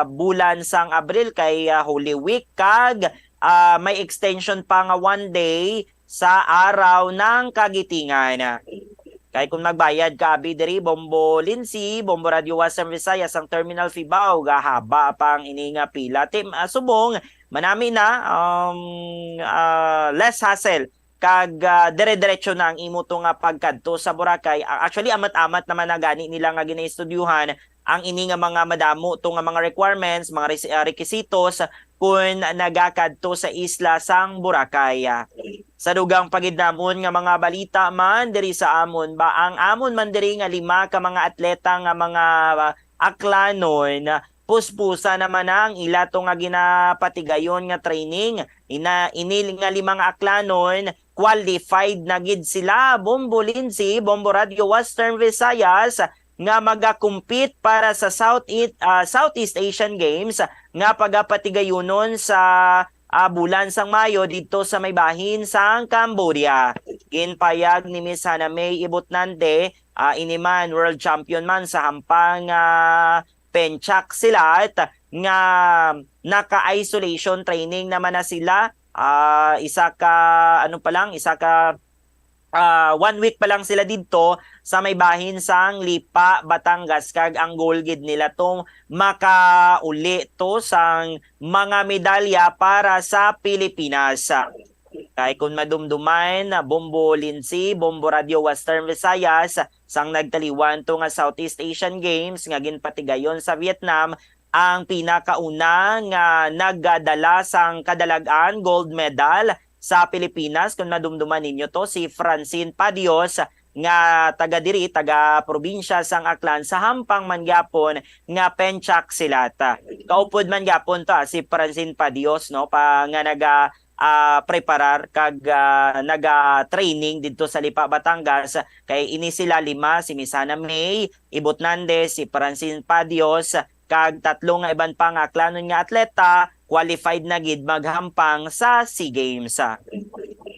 bulan sang Abril kay, ah, Holy Week kag, ah, may extension pa nga one day sa araw ng Kagitingan. Kay kung magbayad ka abi diri, Bombo Lindsay, Bombo Radyo Western Visayas, ang terminal fee, baw, gahaba pa ang ini nga pila. Ti, ah, subong, manami na, um, ah, less hassle kag, ah, dire-diretso na ang imo to nga pagkadto sa Boracay. Ah, actually, amat-amat naman na gani nila nga ginaestudyuhan ang ini nga mga madamo to nga mga requirements, mga res-, ah, requisitos kun nagakadto sa isla sang Boracay. Sa dugang pa gid namon nga mga balita man diri sa amon, ba ang amon man diri nga lima ka mga atleta nga mga, ah, Aklanon, puspusa naman na ang ila to nga ginapatigayon nga training. Ina, ini nga lima nga Aklanon, qualified na gid sila, Bombo Lindsay, Bombo Radyo Western Visayas, nga magakumpit para sa South East, ah, Southeast Asian Games nga pagapatigayunon sa, ah, bulan sang Mayo didto sa may bahin sang Cambodia. Ginpayag ni Miss Hana May Ibutnante, ah, ini man world champion man sa hampang, ah, penchak silat, nga naka-isolation training naman na sila. Ah, isa ka, ano pa lang, isa ka, ah, one week pa lang sila didto sa may bahin sang Lipa, Batangas, kag ang goal gid nila to makauli to sang mga medalya para sa Pilipinas. Kay kung madumduman, Bombo Lindsay, Bombo Radyo Western Visayas, sang nagtaliwan to nga Southeast Asian Games nga ginpatigayon sa Vietnam, ang pinakauna nga nagdala sang kadalag-an gold medal sa Pilipinas, kung madumduman ninyo to, si Francine Padios nga taga diri, taga probinsya sang Aklan, sa hampang man gyapon nga penchak silat. Kaupod man gyapon to, ah, si Francine Padios, no, pa, nga naga, ah, preparar kag, ah, naga-training didto sa Lipa, Batangas. Kay ini sila lima, si Miss Hana May Ibutnande, si Francine Padios, kag tatlo nga iban pa nga Aklanon nga atleta qualified na gid maghampang sa SEA Games.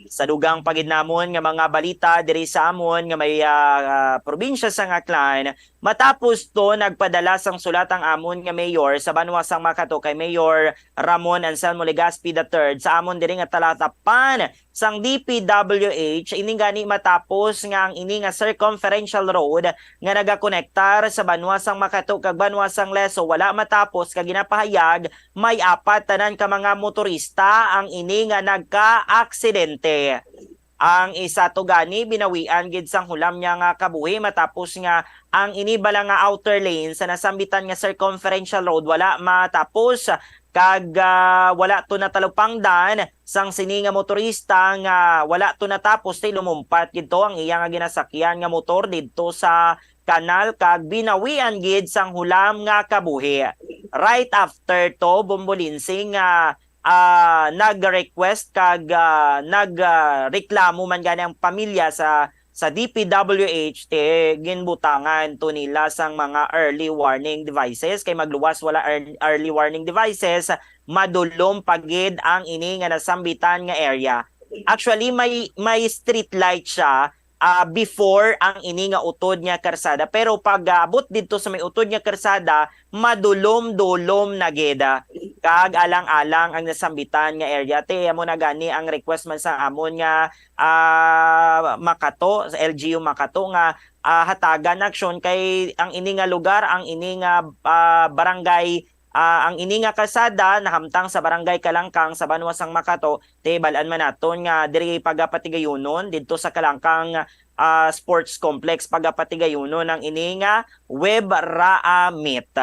Sa dugang pa gid namon nga mga balita diri sa amon nga may, ah, ah, probinsya sang Aklan, matapos to nagpadala sang sulat ang amon nga mayor sa banwa sang Makato kay Mayor Ramon Anselmo Legaspi the third sa amon diri nga talatapan sang D P W H, ini gani matapos nga ang ini nga circumferential road nga nagakonektar sa banwa sang Makato kag banwa sang Leso wala matapos, kag ginapahayag may apat tanan ka mga motorista ang ini nga nagka-aksidente. Ang isa to gani binawian gid sang hulam niya nga kabuhi matapos nga ang ini bala nga outer lane sa nasambitan nga circumferential road wala matapos, kag, ah, wala to natalupangdan sang sini nga motorista nga wala to natapos ti lumumpat gid to ang iya nga ginasakyan nga motor didto sa kanal kag binawian gid sang hulam nga kabuhi. Right after to, Bombolinsi, nga, ah, nag-request kag, ah, nag, ah, reklamo man gani ang pamilya sa, sa D P W H, ti ginbutangan to nila sang mga early warning devices, kay magluwas wala ear-, early warning devices, madulom pa gid ang ini nga nasambitan nga area. Actually, may, may street light siya, ah, before ang ini nga utod nga karsada, pero pag-abot didto sa may utod nga karsada, madulom-dulom na gid, ah, kag alang-alang ang nasambitan nga area. Ti amo na gani ang request man sa amon nga, ah, Makato, sa L G U Makato, nga, ah, hatagan aksyon kay ang ini nga lugar, ang ini nga, ah, barangay, ah, ang ini nga kalsada nahamtang sa barangay Kalangkang sa banwa sang Makato. Ti bal-an man naton nga diri pagapatigayunon didto sa Kalangkang, ah, Sports Complex, pagapatigayunon ang ini nga Web Raa Meet.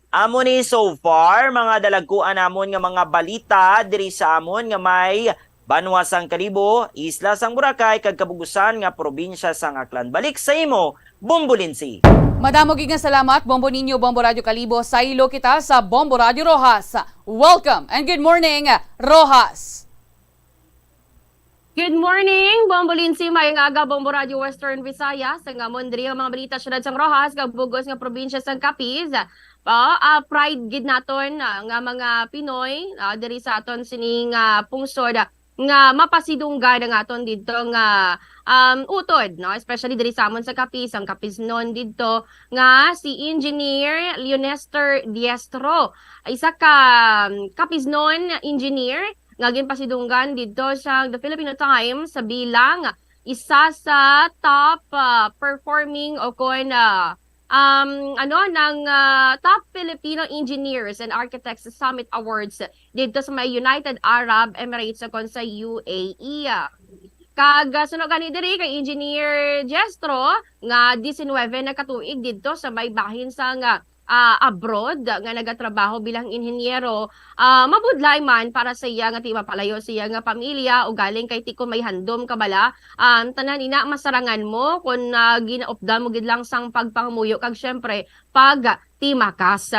Amo ni so far, mga dalagkuan namon nga mga balita diri sa amon nga may banwa sang Kalibo, isla sang Boracay, kag kabugusan nga probinsya sang Aklan. Balik sa imo, Bombolinsi. Madamo gid nga salamat, Bombo Niño, Bombo Radyo Kalibo. Saylo kita sa Bombo Radyo Roxas. Welcome and good morning, Roxas. Good morning, Bombo Lindsay. Mayong aga, Bombo Radio Western Visayas. Ang amon diri ang mga balita, siyudad sang Roxas, kag bug-os nga probinsya sang Capiz. Ah, ah, pride gid naton, ah, nga mga Pinoy, ah, diri sa aton sining, ah, pungsod, ah, nga mapasidunggan ang aton didto nga, um, utod, no? Especially diri sa amon sa Capiz, ang Capiznon didto nga si Engineer Leonester Diestro, isa ka, um, Capiznon engineer nga ginpasidunggan didto sa The Filipino Times bilang isa sa top, ah, performing o kon, ah, um, ano, ng, ah, top Filipino Engineers and Architects Summit Awards didto sa may United Arab Emirates o kon sa U A E. Kag, ah, suno gani diri kay Engineer Jestro nga diecinuebe na ka tuig didto sa may bahin sang, ah, ah, abroad nga nagatrabaho bilang inhenyero, ah, mabudlay man para sa iya nga ti mapalayo sa iya nga pamilya, ugaling kay ti kon may handom ka bala, um, tanan ina masarangan mo kon, ah, ginaupdan mo gid lang sang pagpangamuyo kag siyempre pag timakas.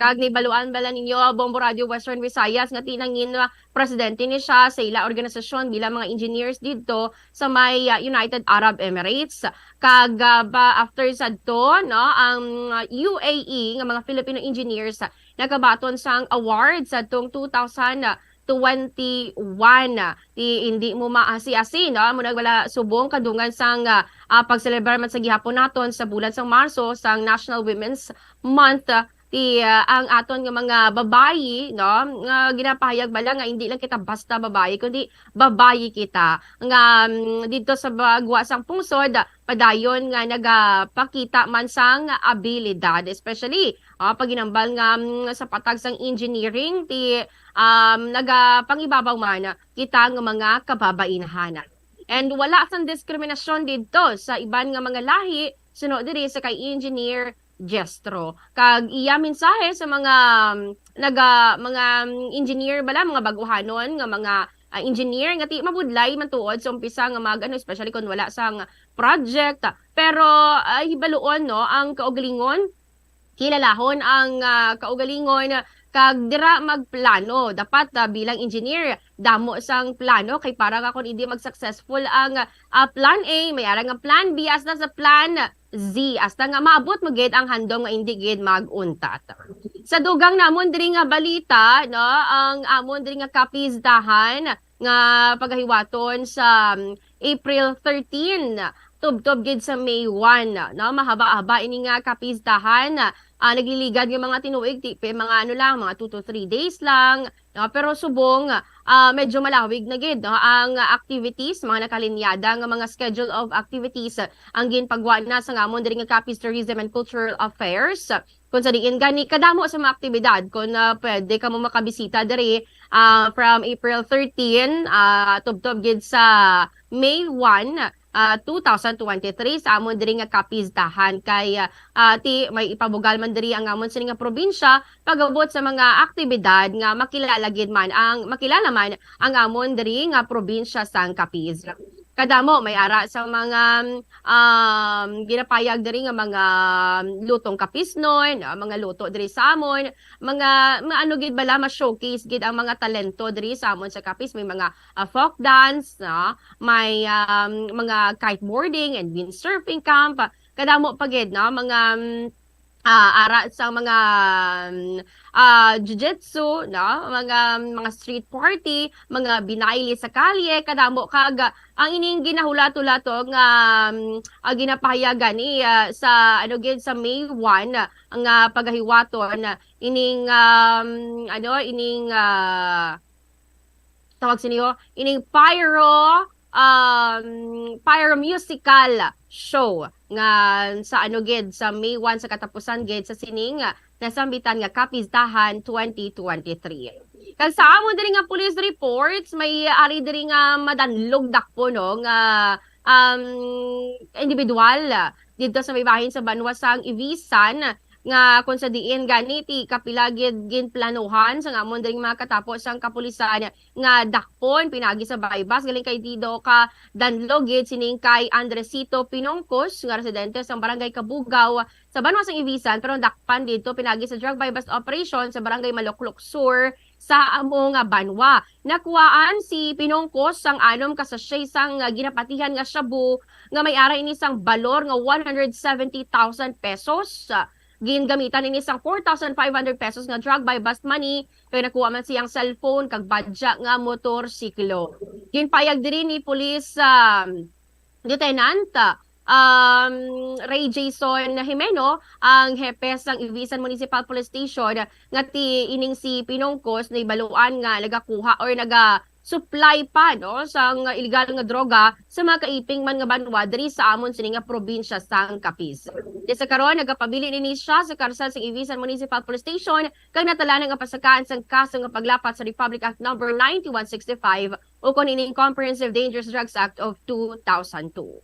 Kag nibaluan bala ninyo, Bombo Radio Western Visayas, nga ti nangin, ah, presidente ni siya sa ila organisasyon bilang mga engineers didto sa may, ah, United Arab Emirates. Kag, ah, ba, after sadto, no, ang, ah, U A E nga mga Filipino engineers, ah, nakabaton sang award sadtong two thousand twenty-one. Ti hindi mo maasi-asi, no? Amo na wala subong kadungan sang, ah, ah, pagselebrar man sa gihapon naton sa bulan sang Marso sang National Women's Month, ah, ti, ah, ang aton nga mga babayi, no, nga ginapahayag bala nga hindi lang kita basta babayi, kundi babayi kita nga, mm, didto sa bagwa sang pungsod, ah, padayon nga nagapakita man sang abilidad, especially, ah, paghinambal nga, mm, sa patag sang engineering, ti, um, nagapangibabaw man kita nga mga kababainhan. And wala sang diskriminasyon didto sa iban nga mga lahi, suno diri sa kay Engineer Jestro. Kag iya mensahe sa mga, um, naga-, mga, um, engineer bala, mga baguhanon nga mga, ah, engineer nga ti mabudlay man tuod sa umpisa nga mag-, ano, especially kung wala sang project. Pero, ah, hibaluon, no, ang kaugalingon, kilalahon ang, ah, kaugalingon, kag dira magplano. Dapat, ah, bilang engineer, damo sang plano kay para nga kung hindi mag-successful ang, ah, plan A, may ara nga plan B, hasta sa plan Z, hasta nga maabot mo gid ang handom nga hindi gid mag-untat. Sa dugang namon diri nga balita, no, ang amon diri nga kapistahan nga pagahiwaton sa, um, April thirteen, tubtob gid sa May one, no? Mahaba-haba ini nga kapistahan, ah, nagliligad nga mga tinuig, ti-, pe-, mga ano lang, mga two to three days lang, no? Pero subong, ah, medyo malawig na gid, no, ang activities, mga nakalinyada nga mga schedule of activities, ah, ang ginpagwa na sang amon diri nga Capiz Tourism and Cultural Affairs. Kung sa diin gani, kadamo sa mga aktibidad, kung, ah, pwede kamo makabisita diri, ah, from April thirteen, ah, tubtob gid sa May one, ah, two thousand twenty-three sa amon diri nga Capiz Dahan. Kay, ah, ah, ti may ipabugal man diri ang amon sini nga probinsya pag-abot sa mga aktibidad nga makilala gid man ang, makilala man ang amon diri nga probinsya sang Capiz. Kadamo may ara sa mga, um, ginapayag diri nga mga lutong Capiznon, ah, mga luto diri sa amon, mga, mga ano gid bala, ma-showcase gid ang mga talento diri sa amon sa Capiz. May mga, ah, folk dance, no? May, um, mga kiteboarding and windsurfing camp. Kadamo pa gid, no? Mga, um, ah, ara sa mga, um, ah, jiu-jitsu, no? Mga, mga street party, mga binayle sa kalye, kadamo. Kag, ah, ang ining ginahulat-hulat nga, um, ah, ginapahayag gani, ah, sa, ano gid, sa May one, ah, nga pagahiwaton, ah, ining, um, ano, ining, ah, tawag sini, oh, ining pyro, um, pyro musical show nga sa, ano gid, sa May one, sa katapusan gid sa sining, ah, nasambitan nga Kapistahan twenty twenty-three. Kag sa amon diri nga police reports, may ari diri nga madanlog dakpon, no, nga, um, individual, ah, didto sa may bahin sa banwa sang Ivisan, nga kung sa diin gani ti kapila gid ginplanuhan sang amon diri mga katapo sang kapulisan nga dakpon pinagi sa baybas, galing kay dido ka danlog gid sining kay Andresito Pinongkos nga residente sang Barangay Kabugaw sa banwa sang Ivisan, pero dakpan didto pinagi sa drug buy-bust operation sa Barangay Maloklok Sur sa amo nga banwa. Nakuhaan si Pinongkos sang anom ka sachet sang, ah, ginapatihan nga shabu nga may ara ini sang balor nga one hundred seventy thousand pesos. Gingamitan ini sang four thousand five hundred pesos nga drug buy-bust money, kay nakuha man siyang cellphone kag badya nga motorsiklo. Ginpayag diri ni Police, um, Lieutenant, um, Ray Jason Jimeno, ang hepe sang Ivisan Municipal Police Station, nga ti ining si Pinongkos nahibaluan nga nagakuha or naga-supply pa, no, sang illegal nga droga sa mga kaiping man nga banwa diri sa amon sini nga probinsya sang Capiz. Di sa karon, nagapabilin ini siya sa karsel sang Ivisan Municipal Police Station kag natalanan nga pasakaan sang kaso nga paglapat sa Republic Act Number ninety-one sixty-five, ukon ining Comprehensive Dangerous Drugs Act of two thousand two.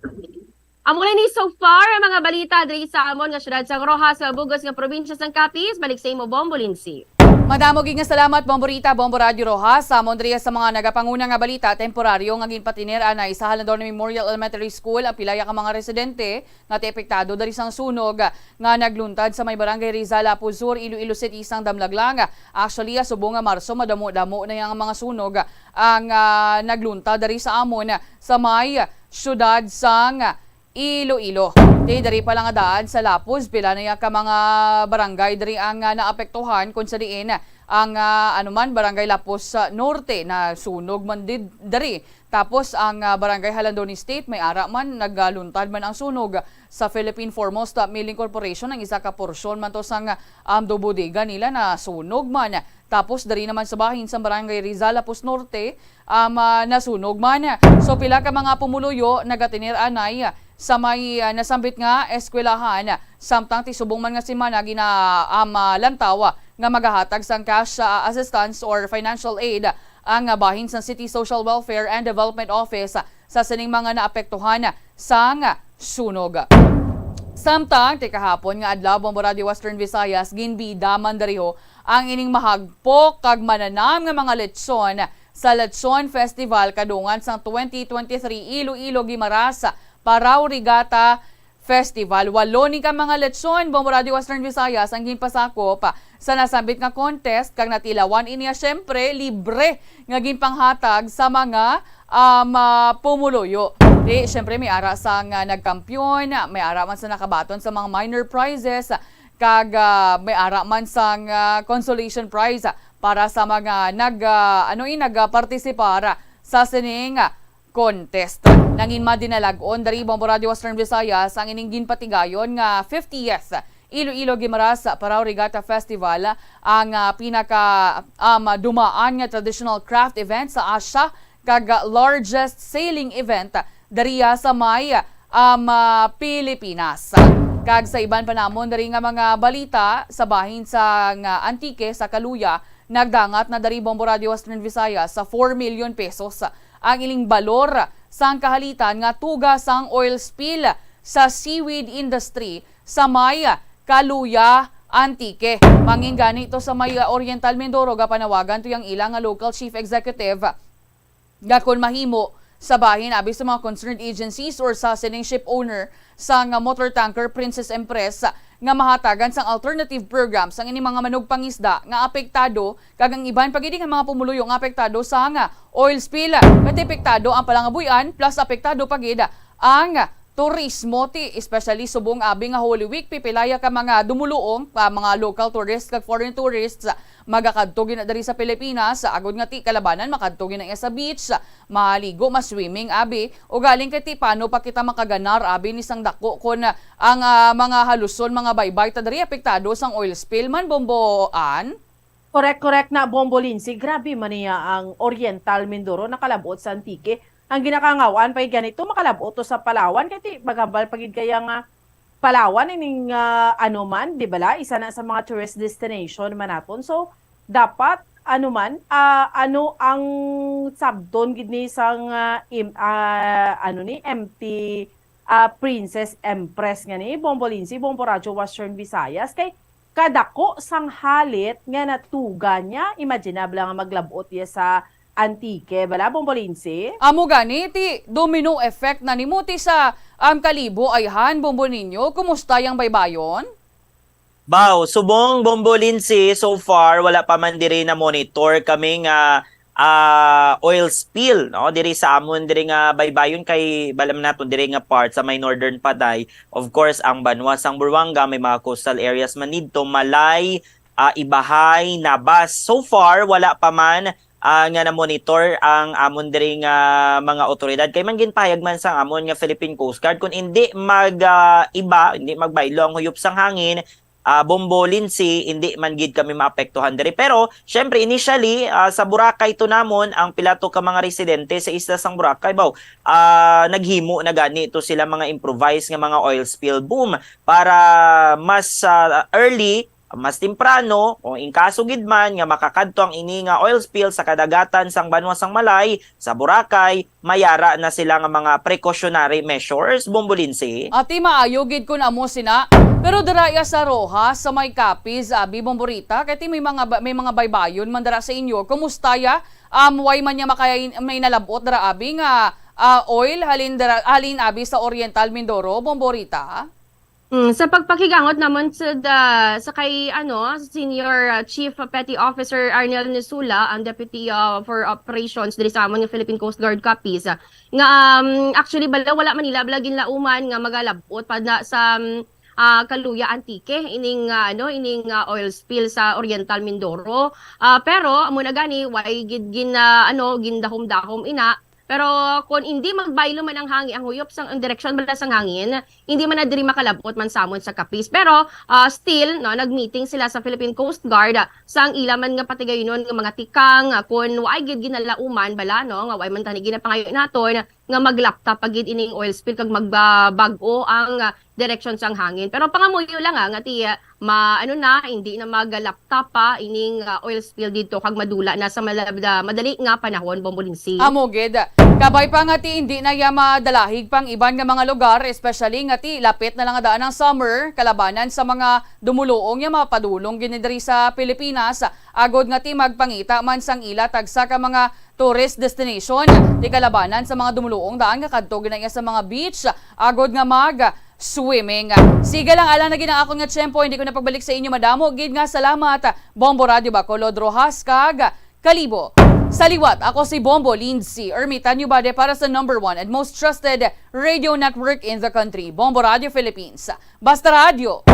Amo na ni so far ang mga balita diri sa amon nga siyudad sang Roxas, sa bug-os nga probinsya sang Capiz. Balik sa imo, Bombo Lindsay. Madamo gid nga salamat, Bombo Rita, Bombo Radyo Roxas. Sa amon diri sa mga nagapanguna nga balita, temporaryo nga ginpatinir-an na sa Jalandoni Memorial Elementary School ang pilaya ka mga residente nga ti epektado diri sang sunog nga nagluntad sa may Barangay Rizal, Lapu Sur, Iloilo City sang damlag lang. Actually, ah, subong nga Marso, madamo-damo na yang mga sunog ang, ah, nagluntad diri sa amon sa may siyudad sang Iloilo. Ti diri pa lang nga daan sa Lapuz, pila na ya ka mga barangay diri ang, ah, naapektuhan, kung sa diin ang, ah, ano man, Barangay Lapuz, ah, Norte, nasunog man did-, diri. Tapos ang, ah, Barangay Jalandoni State, may ara man, nagluntad man ang sunog. Sa Philippine Foremost, ah, Milling Corporation, ang isa ka porsyon man to sang, ah, um, do bodega nila nasunog man. Tapos diri naman sa bahin sa Barangay Rizal, Lapuz Norte, um, ah, nasunog man. So, pila ka mga pumuluyo nagatinir-anay sa may, ah, nasambit nga eskwelahan. Samtang ti subong man nga semana gina-, um, ah, lantaw nga magahatag sang cash, ah, assistance or financial aid ang, ah, bahin sang City Social Welfare and Development Office sa sining mga naapektuhan sang sunog. Samtang ti kahapon nga adlaw, Bombo Radio Western Visayas, ginbida man diriho ang ining mahagpok kag mananam nga mga lechon sa Lechon Festival kadungan sang twenty twenty-three Iloilo Guimaras Parao Regatta Festival. Walo ni ka mga lechon, Bombo Radio Western Visayas, ang ginpasakop sa nasambit nga contest, kag natilawan ini, siyempre, libre nga ginpanghatag sa mga, um, ah, pumuluyo. Di, siyempre, may ara sang, ah, nagkampiyon, may ara man sa nakabaton sa mga minor prizes, kag, ah, may ara man sang, ah, consolation prize para sa mga nag, ah, ano, eh, nagpartisipar sa sining contest. Nangin madinalag-on diri, Bombo Radio Western Visayas, ang ining ginpatigayon nga fiftieth Iloilo Guimaras Parao Regatta Festival ang, ah, pinaka, um, dumaan nga traditional craft event sa Asia kag largest sailing event diriya sa may, um, ah, Pilipinas. Kag sa iban pa namon diri nga mga balita, sa bahin sa nga Antique sa Caluya, nagdangat na diri Bombo Radio Western Visayas sa four million pesos ang ining balor sang kahalitan nga tuga sang oil spill sa seaweed industry sa may Caluya, Antique. Mangin gani to sa may Oriental Mindoro, gapanawagan to yang ila nga local chief executive nga kon mahimo sa bahin abi sa mga concerned agencies or sa sining ship owner sang motor tanker Princess Empress nga mahatagan sang alternative program sang ini mga manugpangisda nga apektado kag ang iban pa gid nga mga pumuluyo nga apektado sang oil spill. Kay apektado ang palangabuy-an plus apektado pa gid ang turismo ti, especially subong abi nga Holy Week, pipilaya ka mga dumuluong, ah, mga local tourists kag foreign tourists, ah, magakadto gina diri sa Pilipinas, ah, agod nga ti kalabanan makadto gina iya sa beach, ah, maligo, ma-swimming abi, ugaling kay ti paano pa kita makaganar abi ni sang dako kon, ah, ang, ah, mga haluson, mga baybay ta diri apektado sang oil spill man, Bombo Ann? Correct, correct na, Bombo Lindsay. Grabe man niya ang Oriental Mindoro, nakalabot sa Antique. Ang ginakangawan pa gid ganito, makalabot to sa Palawan, kay ti magambal pa gid kaya nga Palawan ining, ah, ano man, di ba la? Isa na sa mga tourist destination man naton. So, dapat, ano man, ah, ano ang sabton gid ni sang, ah, im-, ah, ano ni, M T, ah, Princess Empress nga ni, Bombo Lindsay, Bombo Radyo Western Visayas, kay kadako sang halit nga natuga niya. Imaginable nga maglabot iya sa Antique, bala, Bombo Lindsay? Amo gani, ti domino effect na nimo ti sa, um, Kalibo, ayhan, Bombo Ninyo. Kumusta yang baybayon? Baw, subong, Bombo Lindsay, so far, wala pa man diri na monitor kami nga, ah, oil spill, no? Diri sa amon, diri nga baybayon kay, bala man naton, diri nga part sa may Northern Panay. Of course, ang banwa sang Buruanga, may mga coastal areas man didto, Malay, ah, Ibahay, Nabas. So far, wala pa man, ah, nga na-monitor ang amon diri nga mga awtoridad. Kay man ginpahayag man sang amon nga Philippine Coast Guard, kung hindi mag, ah, iba, hindi magbaylo ang huyop sang hangin, ah, Bombo Lindsay, hindi man gid kami maapektuhan diri. Pero, syempre, initially, ah, sa Boracay to namon, ang pila to ka mga residente sa isla sang Boracay, baw, ah, naghimo na gani to sila mga improvised nga mga oil spill boom para mas, ah, early, mas temprano, o in kaso gid man nga makakadto ang ini nga oil spill sa kadagatan sang banwa sang Malay, sa Boracay, mayara na sila nga mga precautionary measures, Bombo Lindsay. Ati, maayo gid kun amo sina. Pero dira iya sa Roxas, sa may Capiz, abi, Bombo Rita, kay ti may mga ba-, may mga baybayon man dira sa inyo. Kumusta ya? Um, way man niya makay-, may nalabot dira, abi, nga, ah, oil halin dira, halin, abi, sa Oriental Mindoro, Bombo Rita? Mm, sa pagpakigangot naman sa da-, sa kay, ano, Senior, ah, Chief Petty Officer Arnel Nisula, ang Deputy, ah, for Operations diri sa amon nga Philippine Coast Guard Capiz, ah, nga, um, actually, bala, wala man nila bala ginlauman nga magalabot pa na sa, um, ah, Caluya, Antique, ining, ah, ano, ining, ah, oil spill sa Oriental Mindoro. Ah, pero amo na gani, way gid gin, ah, ano, gindahom-dahom ina. Pero kung hindi magbaylo man ang hangin, ang huyop sang, ang direksyon bala sang hangin, hindi man na diri makalabot man samon sa Capiz. Pero, ah, still, no, nag-meeting sila sa Philippine Coast Guard, ah, sang ila man nga patigayunon nga mga tikang, ah, kun waay gid ginalauman bala, no, nga waay man tani ginapangayo naton nga maglapta pa gid ining oil spill kag magbag-o ang, ah, direksyon sang hangin. Pero pangamuyo lang, ah, nga ti, ah, ma-, ano na, hindi na magalapta pa ining, ah, oil spill dito kag madula na sa malabda-, madali nga panahon, Bombo Lindsay. Amo gid. Kabay pa nga ti hindi na ya madalahig pang iban nga mga lugar, especially nga ti lapit na lang nga daan ang summer, kalabanan sa mga dumuluong ya mapadulong gid diri sa Pilipinas, agod nga ti magpangita man sang ila tagsa ka mga tourist destination, ti kalabanan sa mga dumuluong daan nga kadto gid na iya sa mga beach, agod nga mag swimming. Sige lang, alang na gid ang akon nga tiyempo, hindi ko na pagbalik sa inyo. Madamo gid nga salamat, Bombo Radio Bacolod, Roxas, kag Kalibo. Sa liwat, ako si Bombo Lindsay Ermita, new body para sa number one and most trusted radio network in the country, Bombo Radio Philippines. Basta Radio,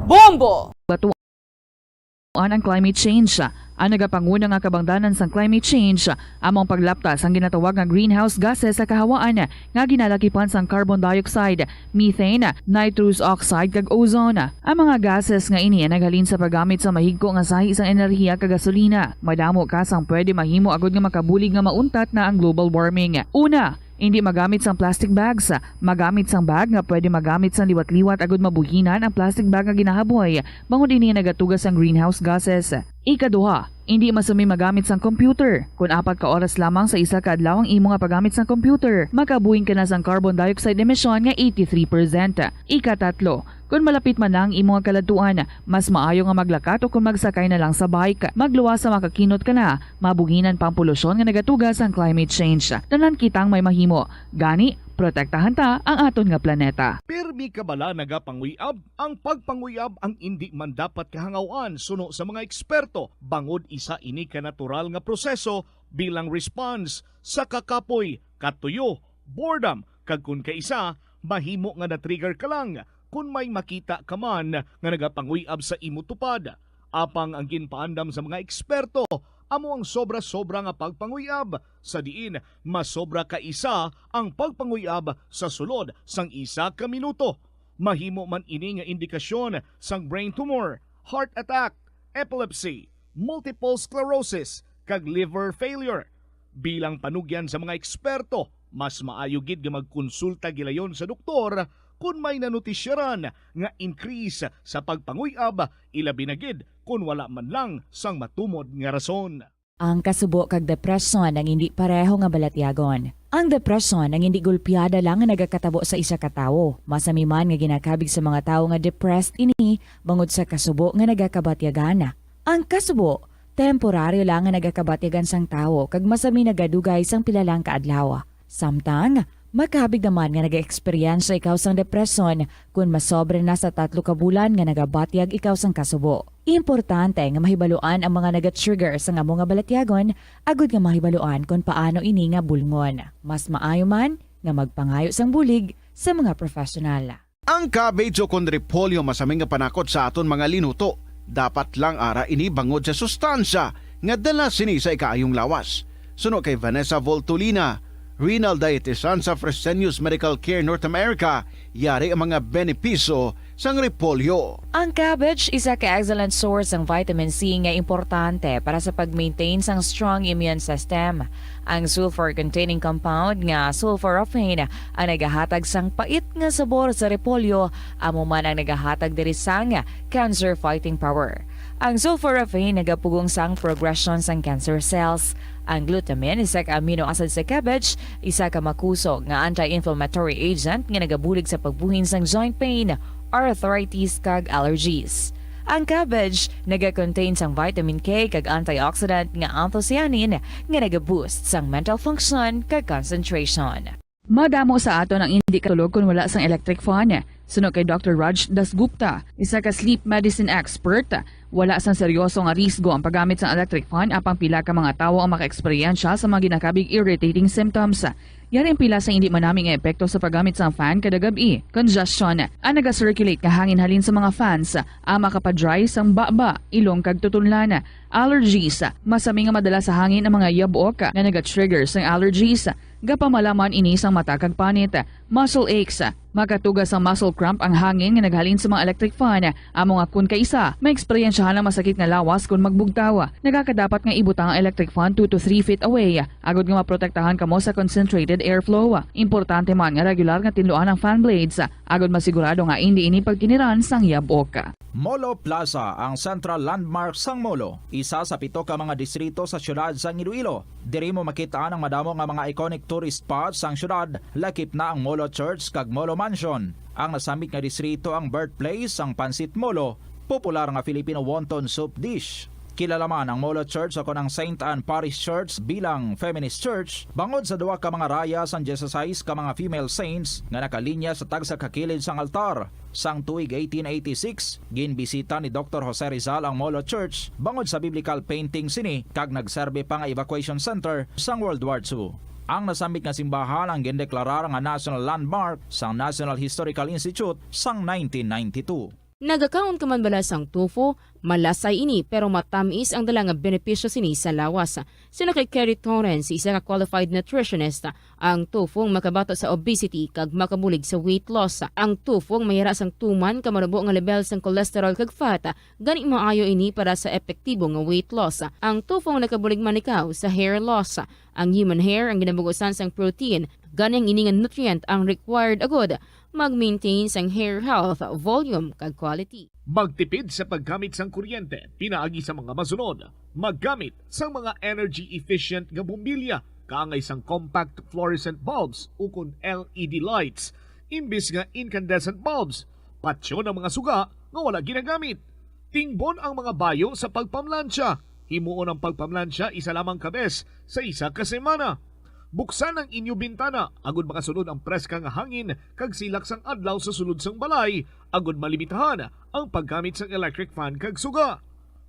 Bombo! Batuan ang climate change. Ang nagapanguna nga kabangdanan sang climate change amo ang paglapta sang ginatawag nga greenhouse gases sa kahawaan nga ginalakipan sang carbon dioxide, methane, nitrous oxide, kag ozone. Ang mga gases nga ini ang naghalin sa paggamit sa mahigko nga sahi sang enerhiya kag gasolina. Madamo ka sang pwede mahimo agud nga makabulig nga mauntat na ang global warming. Una, hindi magamit sang plastic bags. Magamit sang bag nga pwede magamit sang liwat-liwat agud mabuhinan ang plastic bag nga ginahaboy, bangod ini nagatuga sang greenhouse gases. Ikaduha, hindi masumi magamit sang computer. Kon apat ka oras lamang sa isa ka adlaw ang imo nga paggamit sang computer, makabuhin ka na sang carbon dioxide emission nga eighty-three percent. Ikatatlo, kon malapit man na ang imo nga kaladtuan, mas maayo nga maglakat o kon magsakay na lang sa bike. Magluwas sa makakinot ka na, mabuhinan pa ang polusyon nga nagatuga sang climate change. Tanan kitang may mahimo. Gani, protektahan ta ang aton nga planeta. Pirmi ka bala nagapanguyab? Ang pagpanguyab ang indi man dapat kahangawan suno sa mga eksperto, bangod isa ini ka natural nga proseso bilang response sa kakapoy, katuyo, boredom, kag kon kaisa, mahimo nga na-trigger ka lang kon may makita ka man nga nagapanguyab sa imo tupad. Apang ang ginpaandam sa mga eksperto amo ang sobra-sobra nga pagpanguyab, sa diin mas sobra ka isa ang pagpanguyab sa sulod sang isa ka minuto. Mahimo man ini nga indikasyon sang brain tumor, heart attack, epilepsy, multiple sclerosis, kag liver failure. Bilang panugyan sa mga eksperto, mas maayo gid nga magkonsulta gilayon sa doktor kon may nanotisyaran nga increase sa pagpanguyab, ilabi na gid kon wala man lang sang matumod nga rason. Ang kasubo kag depresyon ang indi pareho nga balatyagon. Ang depresyon ang indi gulpiada lang nga nagakatabo sa isa ka tawo. Masami man nga ginakabig sa mga tawo nga depressed ini bangod sa kasubo nga nagakabatyagan. Ang kasubo, temporaryo lang nga nagakabatyagan sang tawo kag masami nagadugay sang pila lang ka adlaw. Samtang, makabig naman nga nag-eksperyensya ikaw sang depresyon kon masobra na sa tatlo ka bulan nga nagabatyag ikaw sang kasubo. Importante nga mahibaluan ang mga naga-trigger sang amo nga balatyagon agud nga mahibaluan kon paano ini nga bulngon. Mas maayo man nga magpangayo sang bulig sa mga professional. Ang cabbage o kon repolyo masami nga panakot sa aton mga linuto. Dapat lang ara ini bangod sa sustansya nga dala sini sa ikaayong lawas. Suno kay Vanessa Voltolina, renal dietitian sa Fresenius Medical Care North America, yari ang mga benepisyo sang repolyo. Ang cabbage isa ka excellent source sang vitamin C nga importante para sa pag-maintain sang strong immune system. Ang sulfur-containing compound nga sulforaphane ang nagahatag sang pait nga sabor sa repolyo, amo man ang nagahatag diri sang cancer fighting power. Ang sulforaphane nagapugong sang progression sang cancer cells. Ang glutamine, isa ka amino acid sa cabbage, isa ka makusog nga anti-inflammatory agent nga nagabulig sa pagbuhin sang joint pain, arthritis, kag allergies. Ang cabbage naga-contain sang vitamin K kag antioxidant nga anthocyanin nga naga-boost sang mental function kag concentration. Madamo sa aton ang indi katulog kon wala sang electric fan. Suno kay Doctor Raj Dasgupta, isa ka sleep medicine expert, wala sang seryoso nga risgo ang paggamit sang electric fan, apang pila ka mga tawo ang makaeksperyensya sa mga ginakabig irritating symptoms. Yari ang pila sa indi manami nga epekto sa paggamit sang fan kada gab-i. Congestion, ang naga-circulate nga hangin halin sa mga fans, ang makapa-dry sang baba, ilong kag tutunlan. Allergies, masami nga madala sa hangin ang mga yabok nga naga-trigger sang allergies. Gapamalaman ini sang mata kag panit. Muscle aches, makatuga sang muscle cramp ang hangin nga naghalin sa mga electric fan. Amo nga kun kaisa, maeksperiensyahan ang masakit nga lawas kun magbugtaw. Nagakadapat nga ibutang ang electric fan two to three feet away, agud nga maprotektahan kamo sa concentrated airflow. Importante man nga regular nga tinluan ang fan blades, agud masigurado nga indi ini pagkiniran sang yabok. Molo Plaza, ang central landmark sang Molo, isa sa pito ka mga distrito sa siyudad sang Iloilo. Diri mo makit-an ang madamo nga mga iconic tourist spots sang siyudad, lakip na ang Molo Church kag Molo Mansion. Ang nasambit nga distrito ang birthplace sang Pancit Molo, popular nga Filipino wonton soup dish. Kilala man ang Molo Church o kon ang Saint Anne Parish Church bilang feminist church bangod sa duha ka mga raya sang dieciséis ka mga female saints nga nakalinya sa tagsa ka kilid sang altar. Sang tuig eighteen eighty-six, ginbisita ni Doktor Jose Rizal ang Molo Church bangod sa biblical painting sini kag nagserbi pa nga evacuation center sang World War Two. Ang nasambit nga simbahan ang gindeklarar nga National Landmark sang National Historical Institute sang nineteen ninety-two. Nagakaon ka man bala sang tofu? Malasay ini, pero matamis ang dala nga benepisyo sini sa lawas. Sino kay Kerry Torrens, isa ka qualified nutritionist, ang tofu ang makabato sa obesity kag makabulig sa weight loss. Ang tofu ang mayara sang tuman ka manubo nga level sang cholesterol kag fat, gani maayo ini para sa epektibo nga weight loss. Ang tofu ang nakabulig manikaw sa hair loss. Ang human hair ang ginabugusan sang protein, gani ang ini nga nutrient ang required agud mag-maintain sang hair health, volume, kag quality. Magtipid sa paggamit sang kuryente pinaagi sa mga masunod. Maggamit sang mga energy efficient nga bombilya kaangay sang compact fluorescent bulbs ukon L E D lights imbis nga incandescent bulbs. Patyon ang mga suga nga wala ginagamit. Tingbon ang mga bayo sa pagpamlansya. Himuon ang pagpamlansya isa lamang ka bes sa isa ka semana. Buksan ang inyo bintana agud makasulod ang preska nga hangin kag silak sang adlaw sa sulod sang balay, agud malimitahan ang paggamit sang electric fan kag suga.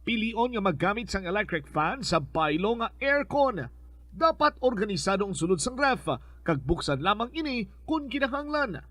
Pilion nga maggamit sang electric fan sa baylo nga aircon. Dapat organisado ang sulod sang ref, kag buksan lamang ini kon kinahanglan.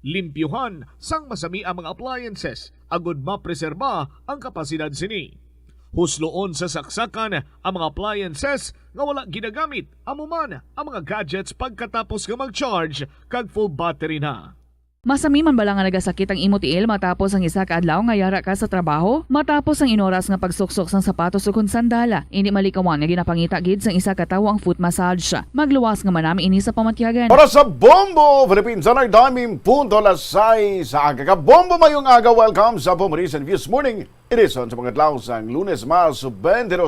Limpyuhan sang masami ang mga appliances agud mapreserba ang kapasidad sini. Husloon sa saksakan ang mga appliances nga wala ginagamit, amo man ang mga gadgets pagkatapos nga mag-charge kag full battery na. Masami man bala nga nagasakit ang imo tiil matapos ang isa ka adlaw nga yara ka sa trabaho? Matapos ang inoras nga pagsuksok sang sapatos ukon sandal, indi malikawan nga ginapangita gid sang isa ka tawo ang foot massage. Magluwas nga manami ini sa pamatyagan. Para sa Bombo Philippines, anay dami punto alas sais sa aga. Ka Bombo, mayong aga. Welcome sa Bombo News and Views Morning Edition sa mga adlaw sang Lunes, Marso twenty-two,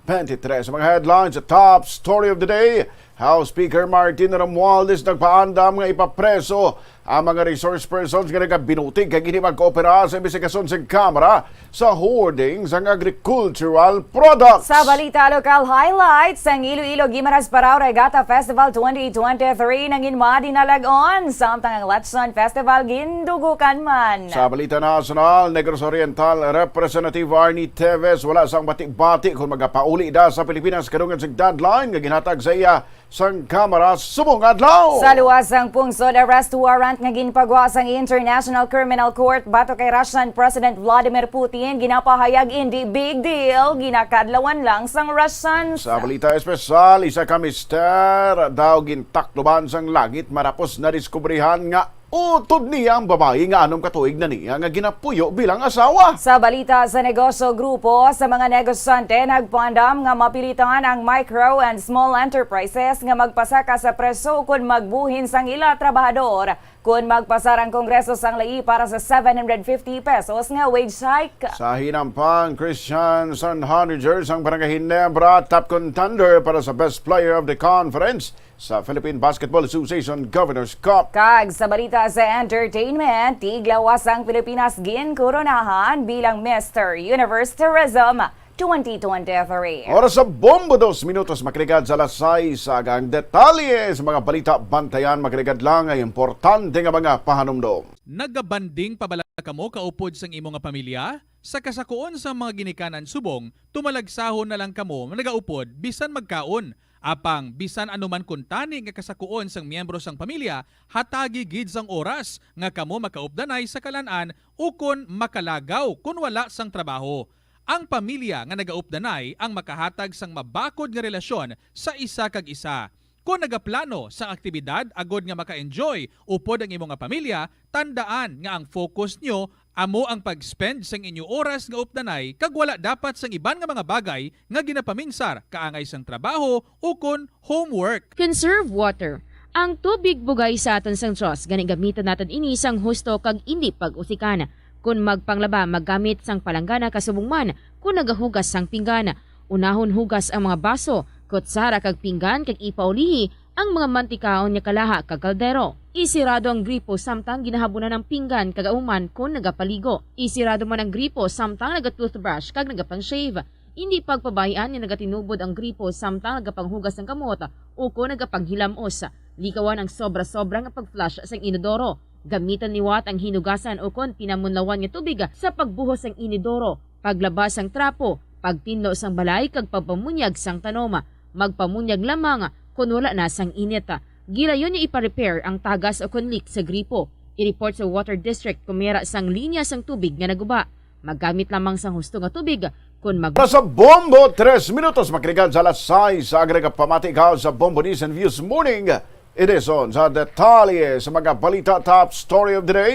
twenty-three. Sa mga headlines, top story of the day, House Speaker Martin Romualdez nagpaandam nga ipapreso ang mga resource persons nga nagabinutig kag hindi magkoopera sa imbestigasyon sa Kamara sa hoarding sang agricultural products. Sa balita, local highlights, ang Iloilo Guimaras Parao Regatta Festival twenty twenty-three nangin madinalag-on, samtang ang Lechon Festival gindugukan man. Sa balita nasyonal, Negros Oriental Representative Arnie Teves wala sang bati-bati kung magapauli da sa Pilipinas kadungan sa deadline nga ginhatag sa iya sang Kamara subong adlaw. Sa luwas sang pungsod, arrest warrant nga ginpagwa sang International Criminal Court batok kay Russian President Vladimir Putin ginapahayag indi big deal, ginakadlawan lang sang Russians. Sa balita espesyal, isa ka mister daw gintakloban sang langit matapos nadiskubrihan nga utod niya ang babayi nga anom ka tuig na niya nga ginapuyo bilang asawa. Sa balita sa negosyo, grupo sa mga negosyante nagpaandam nga mapilitan ang micro and small enterprises nga magpasaka sa presyo kon magbuhin sang ila trabahador kon magpasar ang Kongreso sang ley para sa seven hundred fifty pesos nga wage hike. Sa hinampang, Christian Sanhaniger sang Barangay Ginebra, top contender para sa Best Player of the Conference sa Philippine Basketball Association Governor's Cup. Kag sa balita sa entertainment, tiglawas ang Pilipinas ginkoronahan bilang Mister Universe Tourism twenty twenty-three. Oras sa Bombo, dos minutos makaligad sa alas sais sa aga. Ang detalye sa mga balita, bantayan makaligad lang ang importante nga mga pahanumdom. Nagabanding pa bala kamo kaupod sang imo nga pamilya? Sa kasakuon sang mga ginikanan subong, tumalagsahon na lang kamo nagaupod bisan magkaon. Apang bisan ano man kuntani nga kasakuon sang miyembro sang pamilya, hatagi gid sang oras nga kamo makaupdanay sa kalan-an ukon makalagaw kon wala sang trabaho. Ang pamilya nga nagaupdanay ang makahatag sang mabakod nga relasyon sa isa kag isa. Kon nagaplano sang aktibidad agod nga maka-enjoy upod ang imo nga pamilya, tandaan nga ang focus nyo amo ang pag-spend sang inyo oras nga updanay kag wala dapat sang iban nga mga bagay nga ginapaminsar kaangay sang trabaho ukon homework. Conserve water. Ang tubig bugay sa aton sang Dios, gani gamiton naton ini sang husto kag indi pag-usikan. Kon magpanglaba, maggamit sang palanggana kasubong man kon nagahugas sang pinggan. Unahon hugas ang mga baso, kutsara kag pinggan kag ipaulihi ang mga mantikaon nga kalaha kag kaldero. Isirado ang gripo samtang ginahabunan ang pinggan kag amo man kon nagapaligo. Isirado man ang gripo samtang naga-toothbrush kag nagapang-shave. Indi pagpabay-an nga nagatinubod ang gripo samtang nagapanghugas sang kamot ukon nagapanghilam-os. Likawan ang sobra-sobra nga pag-flush sang inodoro. Gamitan liwat ang hinugasan ukon pinamunlawan nga tubig sa pagbuhos sang inodoro, paglaba sang trapo, pagtinlo sang balay kag pagpamunyag sang tanom. Magpamunyag lamang kon wala na sang init. Gilayon nga ipa-repair ang tagas ukon leak sa gripo. I-report sa Water District kung may ara sang linya sang tubig nga naguba. Maggamit lamang sang husto nga tubig kon mag- Para sa Bombo, tres minutos, makiligan sa alas sais sa aga, nagapamati ka sa Bombo News and Views Morning Edition. Sa detalye sa mga balita, top story of the day,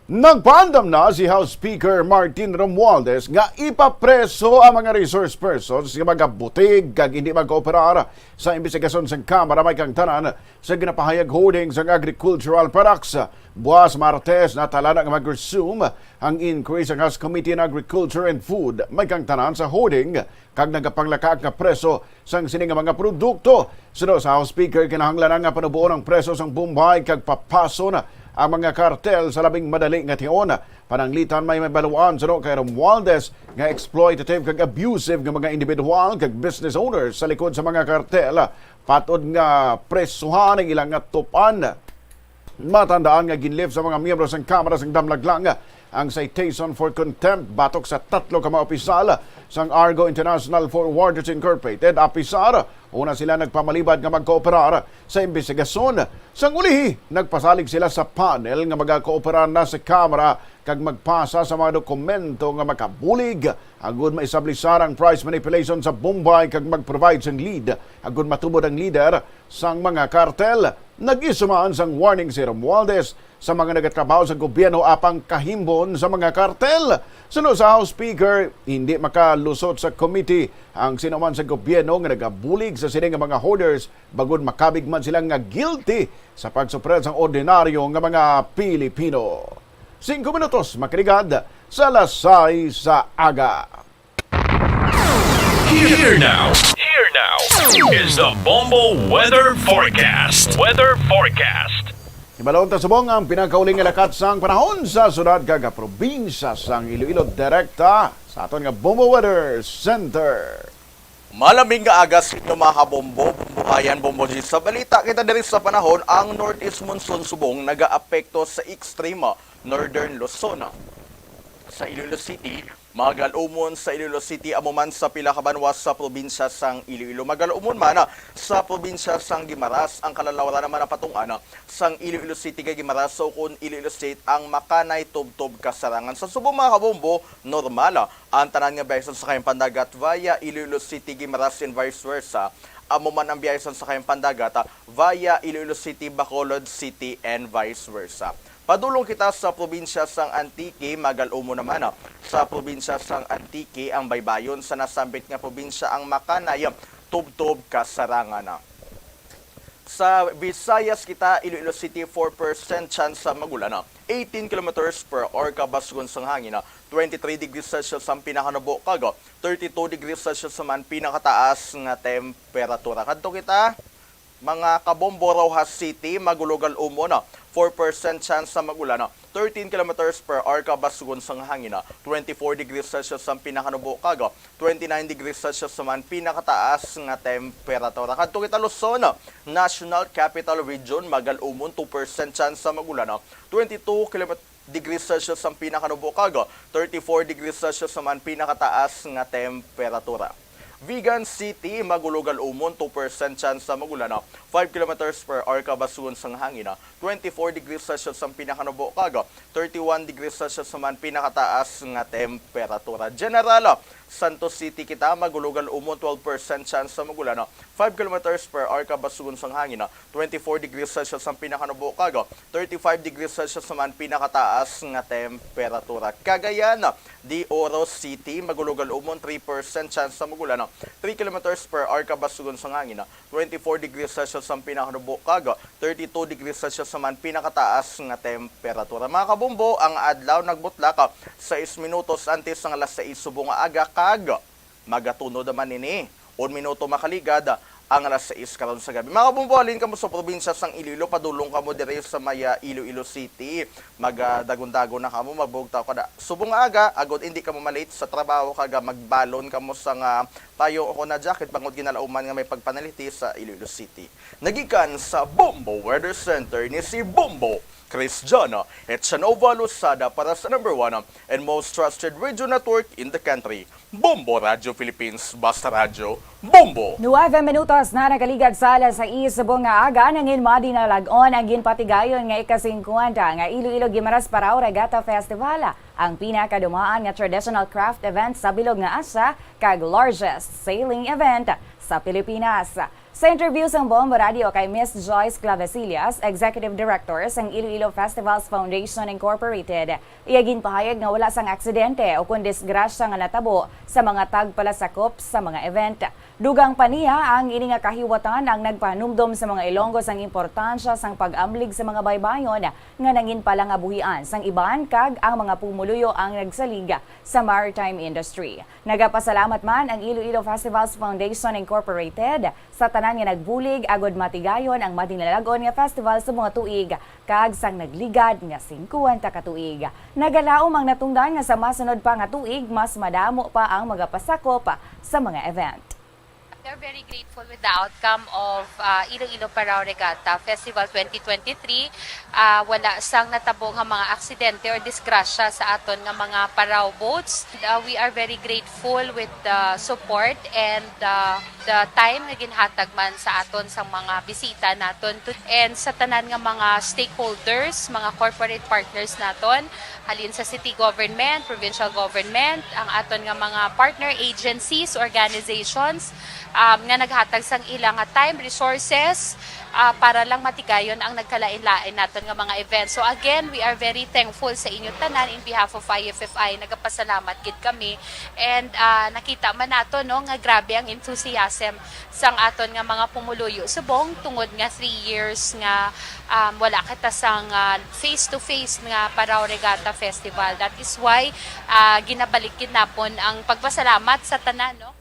nagpaandam na si House Speaker Martin Romualdez nga ipapreso ang mga resource persons nga magabutig kag hindi magkooperar sa imbestigasyon sang Kamara, may kang tanan sa ginapahayag hoarding sang agricultural products. Buas Martes, natala na nga mag-resume ang inquiry sang House Committee on Agriculture and Food, may kang tanan sa hoarding kag nagapanglakaak nga preso sang sini nga mga produkto. Suno sa House Speaker, kinahanglan na nga panuboon ang preso sang bombay kag papason ang mga kartel sa labing madali nga tion. Pananglitan, may mabaluan suno kay Romualdez nga exploitative kag abusive nga mga individual kag business owners sa likod sa mga kartel. Patod nga presuhan ang ilang nga tupan. Matandaan nga ginlift sa mga miyembro sang Kamara sang Damlaglang ang citation for contempt batok sa tatlo ka mga opisyal sang Argo International Forwarders Incorporated, APISAR. Una sila nagpamalibad nga magkooperar sa imbestigasyon. Sang ulihi, nagpasalig sila sa panel nga magakooperar na sa Kamara kag magpasa sa mga dokumento nga makabulig agud maestablisar ang price manipulation sa bombay kag mag-provide sang lead agud matubod ang leader sang mga kartel. Nag-isyu man sang warning si Romualdez sa mga nagatrabaho sa gobyerno apang kahimbon sa mga kartel. Suno sa House Speaker, hindi makalusot sa committee ang sinuman sa gobyerno nga nagabulig sa sini nga mga hoarders, bangod makabig man sila nga guilty sa pagsupred sang ordinaryo nga mga Pilipino. Singko minutos, makiligad sa alas sais sa aga. Here now. Here now is the Bombo Weather Forecast. Weather Forecast. Hibalon ta subong ang pinakauli nga lakat sang panahon sa syudad kag probinsya sang Iloilo, direkta sa aton nga Bombo Weather Center. Malamig nga aga sa inyo, mga kabombo, bombohayan, bomboji. Sa balita kita diri sa panahon, ang northeast monsoon subong nagaapekto sa extreme northern Luzon. Sa Iloilo City, magal-umon sa Iloilo City, amo man sa pila ka banwa sa probinsya sang Iloilo. Magal-umon man sa probinsya sang Guimaras, ang kalalawran naman napatung-an sang Iloilo City kag Guimaras, ukon Iloilo State ang makanay tubtob kasarangan. Sa subong, mga kabombo, normal ang tanan nga biyahe sang sakayang pandagat via Iloilo City, Guimaras, and vice versa. Amo man ang biyahe sang sakayang pandagat via Iloilo City, Bacolod City, and vice versa. Padulong kita sa probinsya sang Antique, magal-umon naman, ah, sa probinsya sang Antique ang baybayon, sa nasambit nga probinsya ang makanay tubtob kasarangan. Sa Visayas kita, Iloilo City, four percent chance sa magulan, eighteen kilometers per hour kabasgon sang hangin, twenty-three degrees Celsius ang pinakanubo kag thirty-two degrees Celsius naman pinakataas nga temperatura. Kadto kita, mga kabombo, Roxas City, magulogal umon, four percent chance sa magulan, thirteen kilometers per hour kabasgon sang hangin, twenty-four degrees Celsius ang pinakanubo kag twenty-nine degrees Celsius naman pinakataas nga temperatura. Kadto kita, Luzon, National Capital Region, magal-umon, two percent chance sa magulan, twenty-two kilomet-, degrees Celsius ang pinakanubo kag thirty-four degrees Celsius naman pinakataas nga temperatura. Vigan City, magulogal umon, two percent chance sa magulan, five kilometers per hour kabasgon sang hangin, twenty-four degrees Celsius ang pinakanubo kag thirty-one degrees Celsius naman pinakataas nga temperatura. General, Santos City kita, magulogal umon, twelve percent chance sa magulan, five kilometers per hour kabasgon sang hangin, twenty-four degrees Celsius ang pinakanubo kag thirty-five degrees Celsius naman pinakataas nga temperatura. Cagayan de Oro City, magulogal umon, three percent chance sa magulan, three kilometers per hour kabasgon sang hangin, twenty-four degrees Celsius ang pinakanubo kag thirty-two degrees Celsius naman pinakataas nga temperatura. Mga kabombo, ang adlaw nagbutlak sais minutos antes sang alas sais subong nga aga kag magatunod naman ini. Un minuto makaligad ang alas sais karon sa gabi. Mga kabombo, halin kamo sa probinsya sang Iloilo, padulong kamo diri sa may, ah, Iloilo City. Magdagon-dagon na kamo, magbugtaw kada subong nga aga, agod hindi kamo malate sa trabaho, kag magbalon kamo sang payong o kon jacket, bangod ginalauman nga may pagpanaliti sa Iloilo City. Nagikan sa Bombo Weather Center ni si Bombo Cristiano Echanova Losada para sa number one and most trusted radio network in the country, Bombo Radio Philippines, Basta Radyo, Bombo! Nueve minutos Pas na nakaligad sa alas sais subong nga aga, nangin madinalag-on ang ginpatigayon nga ika-singkwenta nga Iloilo Guimaras Parao Regatta Festival, ang pinakadumaan nga traditional craft event sa bilog nga Asia kag largest sailing event sa Pilipinas. Sa interview sang Bombo Radio kay Miss Joyce Clavesillas, Executive Director sang Iloilo Festivals Foundation Incorporated, iya ginpahayag nga wala sang aksidente o kon disgrasya nga natabo sa mga tagpalasakop sa mga event. Dugang pa niya, ang ini nga kahiwatan ang nagpahanumdom sa mga Ilonggo sang importansya sang pag-amlig sa mga baybayon nga nangin palangabuhian sang iban kag ang mga pumuluyo ang nagsalig sa maritime industry. Nagapasalamat man ang Iloilo Festivals Foundation Incorporated sa tanan nga nagbulig agud matigayon ang madinalag-on nga festival sa mga tuig kag sang nagligad nga singkwenta ka tuig. Nagalaom ang natungdan nga sa masunod pa nga tuig, mas madamo pa ang magapasakop sa mga event. We are very grateful with the outcome of uh, Iloilo Parao Regatta Festival twenty twenty-three. Uh, wala sang natabo nga mga aksidente or disgrasya sa aton nga mga Parao boats. Uh, we are very grateful with the support and uh, the time nga ginhatag man sa aton sang mga bisita naton to, and sa tanan nga mga stakeholders, mga corporate partners naton, halin sa city government, provincial government, ang aton nga mga partner agencies, organizations, um, nga naghatag sang ila nga time, resources, ah, para lang matigayon ang nagkalain-lain naton nga mga events. So again, we are very thankful sa inyo tanan in behalf of I F F I. Nagapasalamat gid kami, and ah, nakita man nato, no, nga grabe ang enthusiasm sang aton nga mga pumuluyo subong tungod nga three years nga um, wala kita sang ah, face-to-face nga Parao Regatta Festival. That is why ah, ginabalik gid napon ang pagpasalamat sa tanan, no?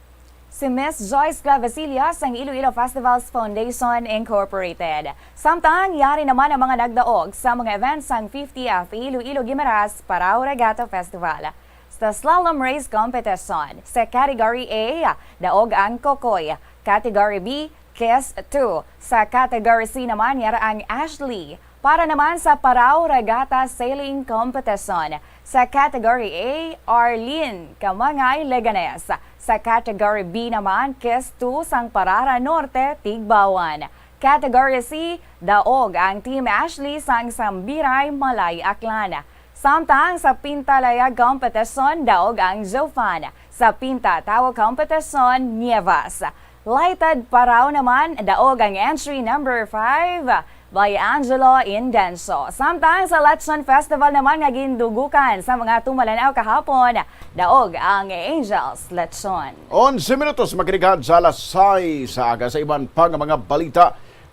Si Miss Joyce Clavesillas sang Iloilo Festivals Foundation Incorporated. Samtang yari naman ang mga nagdaog sa mga events sang fiftieth Iloilo Guimaras Parao Regatta Festival. Sa Slalom Race Competition, sa Category A, daog ang Kokoy. Category B, Kiss two. Sa Category C naman, yara ang Ashley. Para naman sa Parao Regatta Sailing Competition, sa Category A, Arlene Kamangay Leganes. Sa Category B naman, Kiss two sang Parara Norte, Tigbawan. Category C, daog ang Team Ashley sang Sambiray, Malay, Aklan. Samtang sa Pinta Layag Competition, daog ang Jofan. Sa Pinta Tawo Competition, Nievas. Lighted Parao naman, daog ang entry number five by Angelo Indenso. Samtang sa Lechon Festival naman nga gindugukan sa mga tumalan-aw kahapon, daog ang Angels Lechon. Onse minutos magrigad sa alas sais sa aga. Sa iban pa nga mga balita,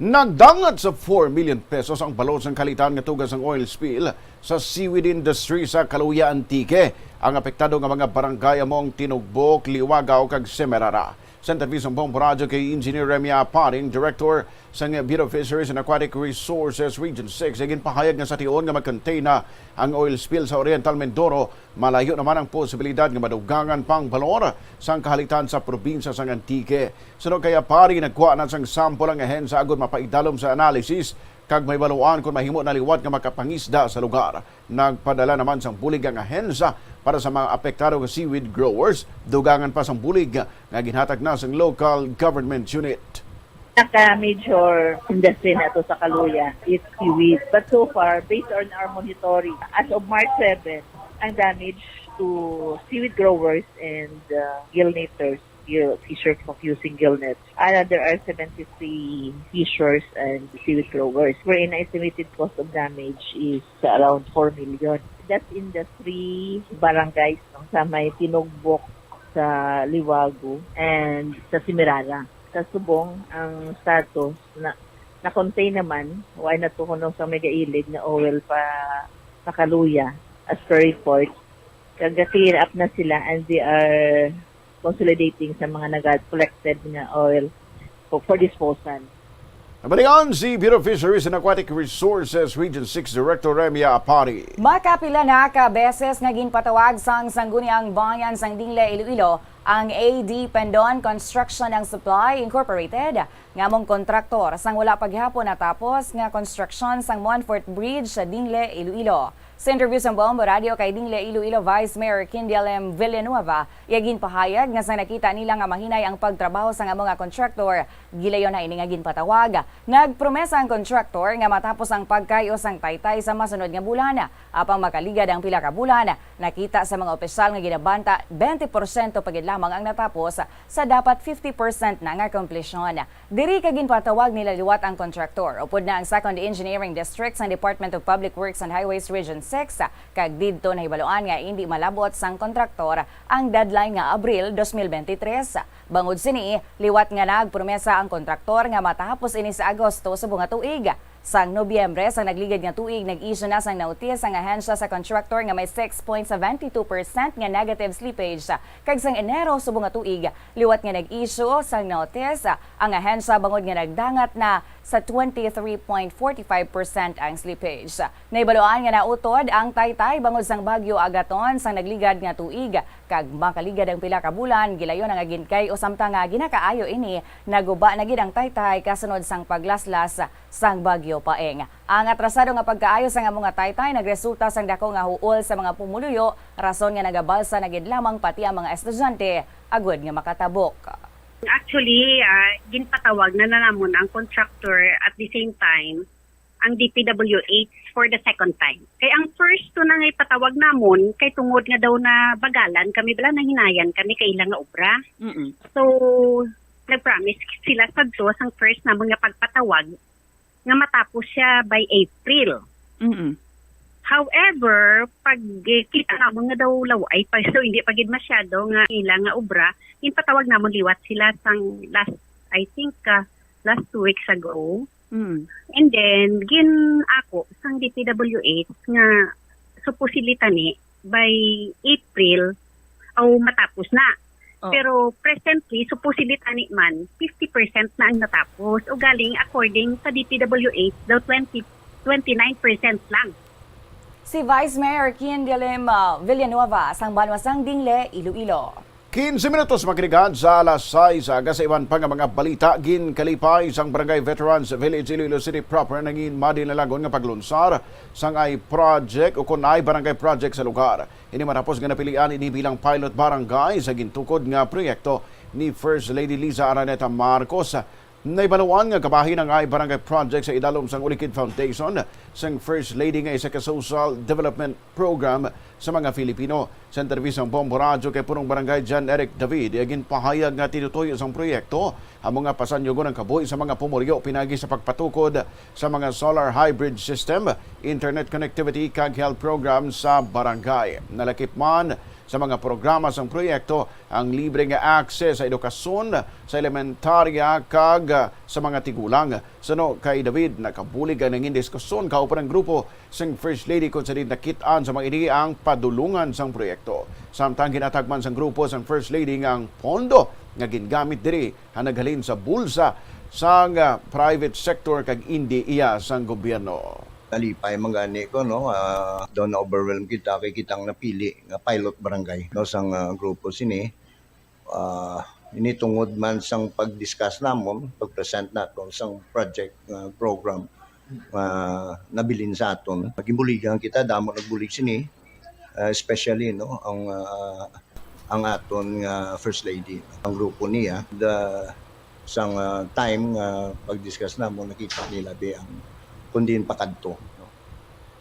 nagdangat sa four million pesos ang balor sang kalitan nga tuga sang oil spill sa seaweed industry sa Caluya, Antique. Ang apektado nga mga barangay amo ang Tinugbok, Liwagaw, kag Semirara. Sa interview sang Bombo Radyo kay Engineer Remy Aparing, Director sang Bureau of Fisheries and Aquatic Resources Region six, ay ginpahayag nga sa tion nga mag-contain na ang oil spill sa Oriental Mindoro, malayo naman ang posibilidad nga madugangan pa ang balor sang kahalitan sa probinsya sang Antique. Suno kay Aparing, nagkuha na sang sample ang ahensya agud mapaidalom sa analysis kag mahibaluan kon mahimo na liwat nga makapangisda sa lugar. Nagpadala naman sang bulig ang ahensya para sa mga apektado nga seaweed growers. Dugangan pa sang bulig nga ginhatag na sang local government unit. Naka-major industry nato sa Caluya is seaweed. But so far, based on our monitoring, as of March seven, ang damage to seaweed growers and uh, gillneters, gill, fishers of using gillnets. And there are seventy-three fishers and seaweed growers, wherein estimated cost of damage is around four million. That's in the three barangays, no, sa may Tinugbok, sa Liwago, and sa Semirara. Sa Subong, ang status na na-contain naman, wala na to kuno sa may gailig nga oil pa sa Caluya, as per report. Kag ga-clear up na sila and they are consolidating sa mga naga-collected nga oil for, for disposal. Nabalikan si Bureau of Fisheries and Aquatic Resources Region six Director Remia Apari. Makapila na ka beses nga ginpatawag sang Sangguniang Bayan sang Dingle, Iloilo Ang A D Pendon Construction and Supply Incorporated nga among kontraktor sang wala pa gihapon natapos nga konstruksyon sang Montfort Bridge sa Dingle, Iloilo. Sa interview sang Bombo Radio kay Dingle, Iloilo Vice Mayor Kindial M. Villanueva, iya ginpahayag nga sang nakita nila nga mahinay ang pagtrabaho sang amo nga kontraktor, gilayon na ini nga ginpatawag. Nagpromesa ang kontraktor nga matapos ang pagkayo sang taytay sa masunod nga bulan. Apang makaligad ang pila ka bulan, nakita sa mga opisyal nga ginabanta twenty porsyento pa gid lamang ang natapos sa dapat fifty percent na nga komplisyon. Diri ka ginpatawag nila liwat ang kontraktor, upod na ang Second Engineering District sang Department of Public Works and Highways Region six, kag didto nahibaluan nga indi malabot sang kontraktor ang deadline nga Abril dos mil bente tres. Bangod sini, liwat nga nagpromesa ang kontraktor nga matapos ini sa Agosto subong nga tuig. Sang Nobyembre sang nagligad nga tuig, nag-issue na sang notice ang ahensya sa contractor nga may six point seven two percent nga negative slippage, kag sang Enero subong nga tuig, liwat nga nag-issue sang notice ang ahensya bangod nga nagdangat na sa twenty-three point forty-five percent ang slippage. Nahibaluan nga nautod ang taytay bangod sang Bagyo Agaton sang nagligad nga tuig, kag makaligad ang pila ka bulan, gilayon na nga ginkay-o samtang nga ginakaayo ini, naguba na gid ang taytay kasunod sang paglaslas sang Bagyo Paeng. Ang atrasado nga pagkaayo sang amo nga taytay nagresulta sang dako nga huol sa mga pumuluyo, rason nga nagabalsa na gid lamang pati ang mga estudyante agud nga makatabok. Actually, ah, ginpatawag na, na namon ang contractor at the same time ang D P W H for the second time. Kay ang first to na nga ipatawag namon kay tungod nga daw na bagalan kami bala, nahinayan kami kay ila nga obra. Mm-mm. So, nag-promise sila sadto sang first namon nga pagpatawag nga matapos siya by April. Mm-mm. However, pag, eh, kita namon nga daw law-ay pa, so hindi pa gid masyado nga ila nga obra, ginpatawag namon liwat sila sang last, I think, ah, last two weeks ago. Mm. And then, gin-ako sang D P W H nga supposedly tani by April, aw matapos na. Oh. Pero presently, supposedly tani man, fifty percent na ang natapos. Ugaling, according sa D P W H, daw twenty, twenty-nine percent lang. Si Vice Mayor Kian Dilema Villanueva sang banwa sang Dingle, Iloilo. Quince minutos makalipas sa alas sais aga. Sa iban pa nga mga balita, ginkalipay sang Barangay Veterans Village, Iloilo City Proper, nangin madinalagon nga paglunsar sang I Project o kon I Barangay Project sa lugar. Ini matapos nga napilian ini bilang pilot barangay sa gintukod nga proyekto ni First Lady Liza Araneta Marcos. Nahibaluan nga kabahin ang I Barangay Project sa idalom sang Ulikid Foundation sang First Lady nga isa ka social development program sa mga Filipino. Sa interview sang Bombo Radyo kay Punong Barangay John Eric David, iya ginpahayag nga tinutoyo sang proyekto amo nga pasanyugon ang kabuhi sa mga pumuluyo pinagi sa pagpatukod sa mga solar hybrid system, internet connectivity, kag health program sa barangay. Nalakip man sa mga programa sang proyekto ang libre nga access sa edukasyon sa elementarya kag, ah, sa mga tigulang. Suno kay David, nakabulig ang nangin diskusyon kauban ang grupo sang First Lady, kung sa diin nakit-an sa mga ini ang padulungan sang proyekto. Samtang ginatagman sang grupo sang First Lady nga ang pondo nga gingamit diri ang naghalin sa bulsa sang, ah, private sector kag indi iya sang gobyerno. Nalipay man gani ko, no, ah, daw na-overwhelm kita kay kitang napili nga pilot barangay, no, sang, ah, grupo sini. Ah, ini tungod man sang pag-discuss namon, pag-present naton sang project, ah, program nga nabilin sa aton. Ginbuligan kita, damo nagbulig sini, ah, especially, no, ang, ah, ang aton nga First Lady, ang grupo niya. The, sang, ah, time nga pag-discuss namon, nakita nila di ang kung diin pakadto, no?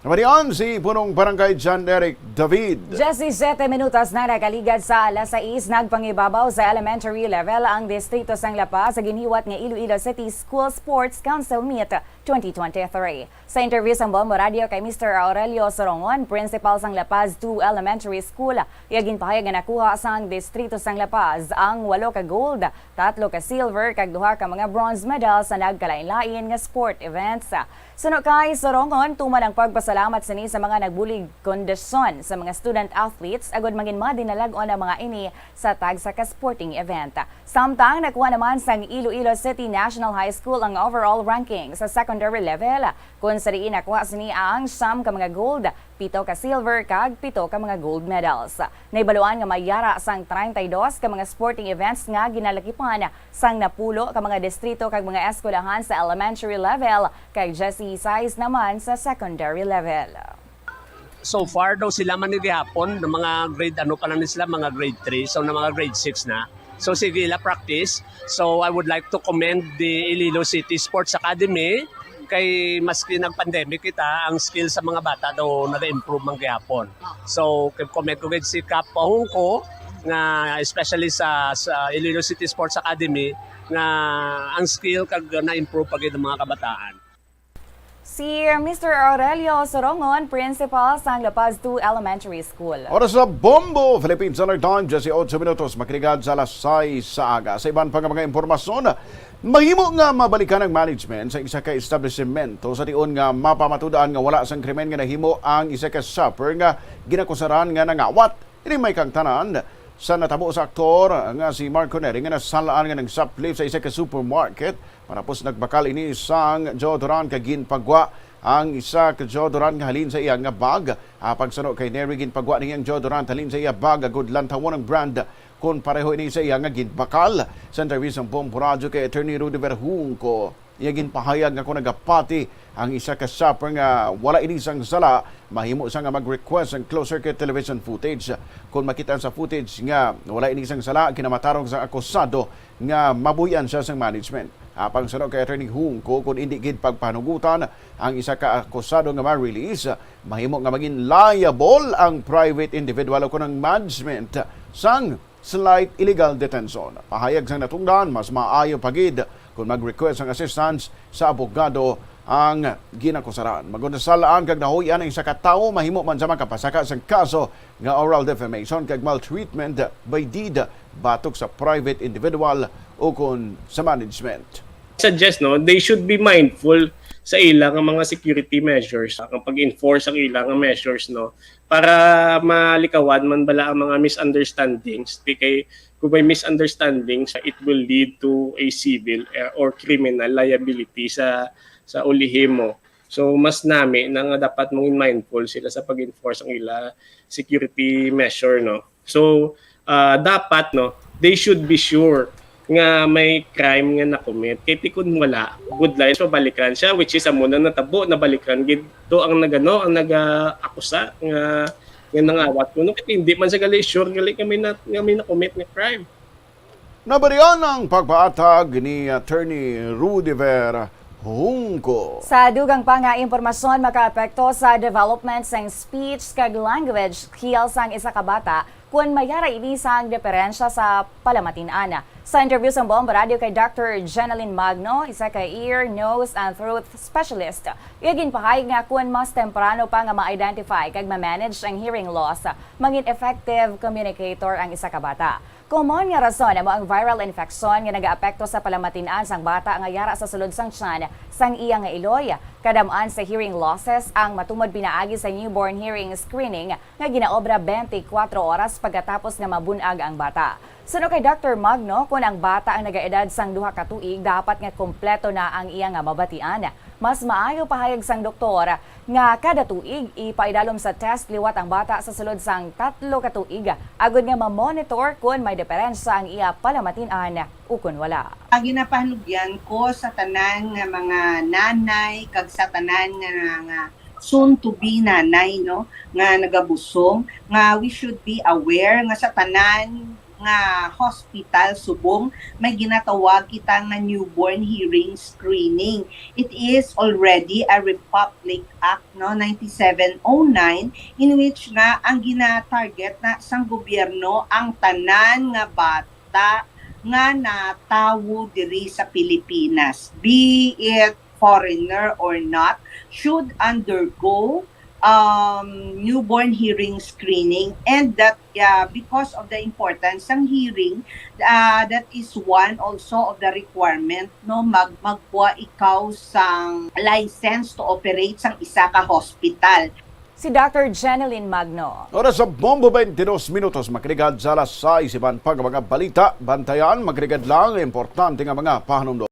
Namarion si Punong Barangay John Eric David. Diyesisete minutos na nakaligad sa alas sais, nagpangibabaw sa elementary level ang distrito sang La Paz sa ginhiwat nga Iloilo City School Sports Council Meet twenty twenty-three. Sa interview sang Bombo Radio kay Mister Aurelio Sorongon, principal sang La Paz two Elementary School, iya ginpahayag nga nakuha sang distrito sang La Paz ang walo ka gold, tatlo ka silver, kag duha ka mga bronze medal sa nagkalain-lain nga sport events. Suno kay Sorongon, tuman ang pagpasa- Salamat sini sa mga nagbulig kondisyon sa mga student athletes agud mangin madinalag-on ang mga ini sa tagsa ka sporting event. Samtang nakuha naman sang Iloilo City National High School ang overall ranking sa secondary level, kung sa diin nakuha sini ang siyam ka mga gold, pito ka silver, kag pito ka mga gold medals. Nahibaluan nga may yara sang treinta y dos ka mga sporting events nga ginalakipan sang napulo ka mga distrito kag mga eskwelahan sa elementary level, kag diyesisais naman sa secondary level. So far daw sila man ni gihapon, ng mga grade ano pa lang ni sila, mga grade three, so na mga grade six na. So sige la practice. So I would like to commend the Iloilo City Sports Academy kay maski nag-pandemic kita, ang skill sa mga bata daw nag-improve man gihapon. So comment ko gid si Kap Pahungko nga especially sa, sa Iloilo City Sports Academy nga ang skill kag na-improve pa gid ang mga kabataan. Si Mister Aurelio Sorongon, principal sang La Paz two Elementary School. Oras sa Bombo, Philippine Standard Time, diyesyocho minutos, makiligad sa alas sais sa aga. Sa iban pa nga mga impormasyon, mahimo nga mabalikan ang management sa isa ka establisimento sa tion nga mapamatud-an nga wala sang krimen nga nahimo ang isa ka shopper nga ginakusaran nga nangawat. Ini may kaangtanan sa natabo sa aktor nga si Marco Neri nga nasalaan nga nag-shoplift sa isa ka supermarket. Matapos nagbakal ini sang deodorant kag ginpagwa ang isa ka deodorant nga halin sa iya nga bag. Apang suno kay Neri, ginpagwa niya ang deodorant halin sa iya bag agud lantawon ang brand kon pareho ini sa iya nga ginbakal. Sa interview sang Bombo Radyo kay Attorney Rudy Verhungco, iya ginpahayag nga kon nagapati ang isa ka shopper nga wala ini sang sala, mahimo sa nga mag-request sang closed circuit television footage. Kon makita sa footage nga wala ini sang sala, kinamatarong sang akusado nga mabuhian siya sang management. Apang suno kay Attorney Hungco, kon indi gid pagpanugutan ang isa ka akusado nga ma-release, mahimo nga maging liable ang private individual o kon ang management sang slight illegal detention. Pahayag sang natungdan, mas maayo pa gid kon mag-request sang assistance sa abogado ang ginakusaran. Magunasal-an kag nahuy-an ang isa ka tawo, mahimo man sa makapasaka sang kaso nga oral defamation kag maltreatment by deed batok sa private individual o kon sa management. Suggest, no, they should be mindful sa ila nga mga security measures, ang pag-enforce ang ila nga measures, no, para malikawan man bala ang mga misunderstandings. Di kay kung may misunderstandings, it will lead to a civil eh, or criminal liability sa sa ulihimo. So mas nami na nga dapat mangin mindful sila sa pag-enforce ang ila security measure, no. So ah, dapat, no, they should be sure nga may crime nga na-commit. Kay ti kun wala, good lines mabalikan siya, which is amo na natabo, nabalikan gid to ang nagano, ang naga-akusa nga nga nangawat kuno kay hindi man siya gali sure gali nga may na, nga may na-commit nga crime. Nabatian ang pagpaatag ni Attorney Rudiver Hungco. Sa dugang pa nga impormasyon, makaapekto sa development sang speech kag language skill sang isa ka bata kon mayara ini sang diperensya sa palamatin-an. Sa interview sang Bombo Radyo kay Doctor Jenalyn Magno, isa ka ear, nose, and throat specialist, iya ginpahayag nga kon mas temprano pa nga ma-identify kag ma-manage ang hearing loss, mangin effective communicator ang isa ka bata. Common nga rason amo ang viral infection nga nagaapekto sa palamatin-an sang bata nga yara sa sulod sang tiyan sang iya nga iloy. Kadam-an sa hearing losses ang matumod pinaagi sa newborn hearing screening nga ginaobra twenty-four oras pagkatapos nga mabun-ag ang bata. Suno kay Doctor Magno, kon ang bata ang nagaedad sang duha ka tuig, dapat nga kompleto na ang iya nga mabatian. Mas maayo pahayag sang doktor nga kada tuig ipaidalom sa test liwat ang bata sa sulod sang tatlo ka tuig, agod nga ma-monitor kon may diperensya ang iya palamatin-an ukon wala. Ang ginapahanugyan ko sa tanan nga mga nanay kag sa tanan nga, nga soon to be nanay, no, nga nagabusong, nga we should be aware nga sa tanan nga hospital subong may ginatawag kita nga newborn hearing screening. It is already a Republic Act, no, ninety-seven oh nine, in which nga ang gina-target na sang gobyerno ang tanan nga bata nga natawo diri sa Pilipinas, be it foreigner or not, should undergo um, newborn hearing screening, and that, uh, because of the importance ng hearing, uh, that is one also of the requirement, no, mag magkuha ikaw sang license to operate sang isa ka hospital. Si Doctor Jeneline Magno. Oras sa bombo, twenty-dos minutos, makiligad sa alas sais. Iban pa nga mga balita, bantayan, makiligad lang ang importante nga mga pahanumdom.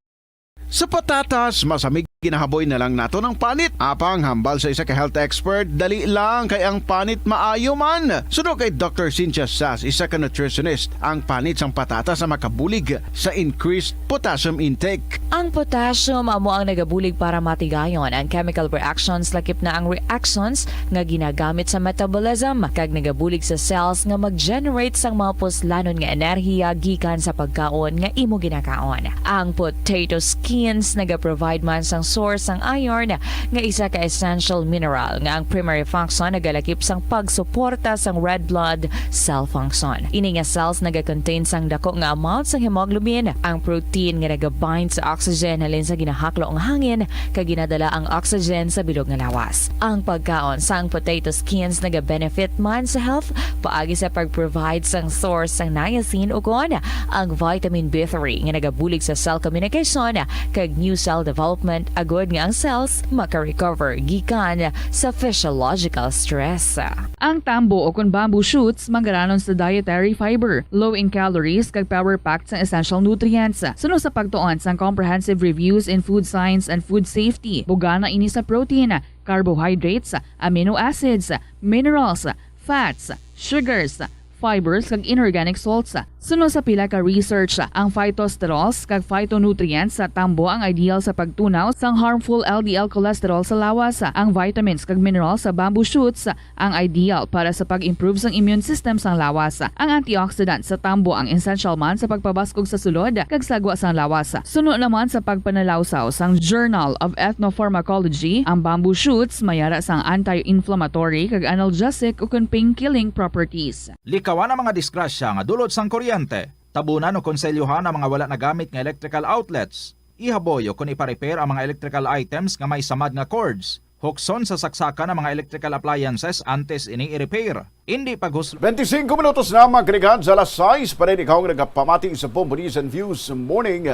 Sa patatas, masamig ginahaboy na lang nato ng panit. Apang hambal sa isa ka health expert, dali lang kay ang panit maayo man. Suno kay Doctor Cynthia Sas, isa ka nutritionist, ang panit sang patatas ang makabulig sa increased potassium intake. Ang potassium amo ang nagabulig para matigayon ang chemical reactions, lakip na ang reactions nga ginagamit sa metabolism, kag nagabulig sa cells nga mag-generate sang mga puslanon nga enerhiya gikan sa pagkaon nga imo ginakaon. Ang potato skins nagaprovide man sang source sang iron, nga isa ka essential mineral nga ang primary function nagalakip sang pagsuporta sang red blood cell function. Ini nga cells nagakontain sang dako nga amount sang hemoglobin, ang protein nga nagabind sa oxygen halin sa ginahaklo nga hangin, kag ginadala ang oxygen sa bilog nga lawas. Ang pagkaon sang potato skins nagabenefit man sa health paagi sa pag-provide sang source sang niacin ukon ang vitamin B three nga nagabulig sa cell communication kag new cell development, agod nga ang cells maka-recover gikan sa physiological stress. Ang tambo ukon bamboo shoots manggaranon sa dietary fiber, low in calories, kag power-packed sang essential nutrients. Suno sa pagtuon sang comprehensive reviews in food science and food safety, bugana ini sa protein, carbohydrates, amino acids, minerals, fats, sugars, fibers, kag inorganic salts. Suno sa pila ka research, ang phytosterols kag phytonutrients sa tambo ang ideal sa pagtunaw sang harmful L D L cholesterol sa lawas. Ang vitamins kag minerals sa bamboo shoots ang ideal para sa pag-improve sang immune system sang lawas. Ang antioxidant sa tambo ang essential man sa pagpabaskog sa sulod kag sagwa sang lawas. Suno naman sa pagpanalawsaw sang Journal of Ethnopharmacology, ang bamboo shoots may ara sang anti-inflammatory kag analgesic ukon pain-killing properties. Likawan ang mga disgrasya nga dulot sang kuryente. Tabunan o konselyuhan ang mga wala nagamit nga electrical outlets. Ihaboy o kon ipa-repair ang mga electrical items nga may samad nga cords. Hukson sa saksakan ang mga electrical appliances antes ini i-repair. Indi paghus- Twenty-five minutos na magligad sa alas sais, pa rin ikaw ang nagapamati sa Bombo News and Views Morning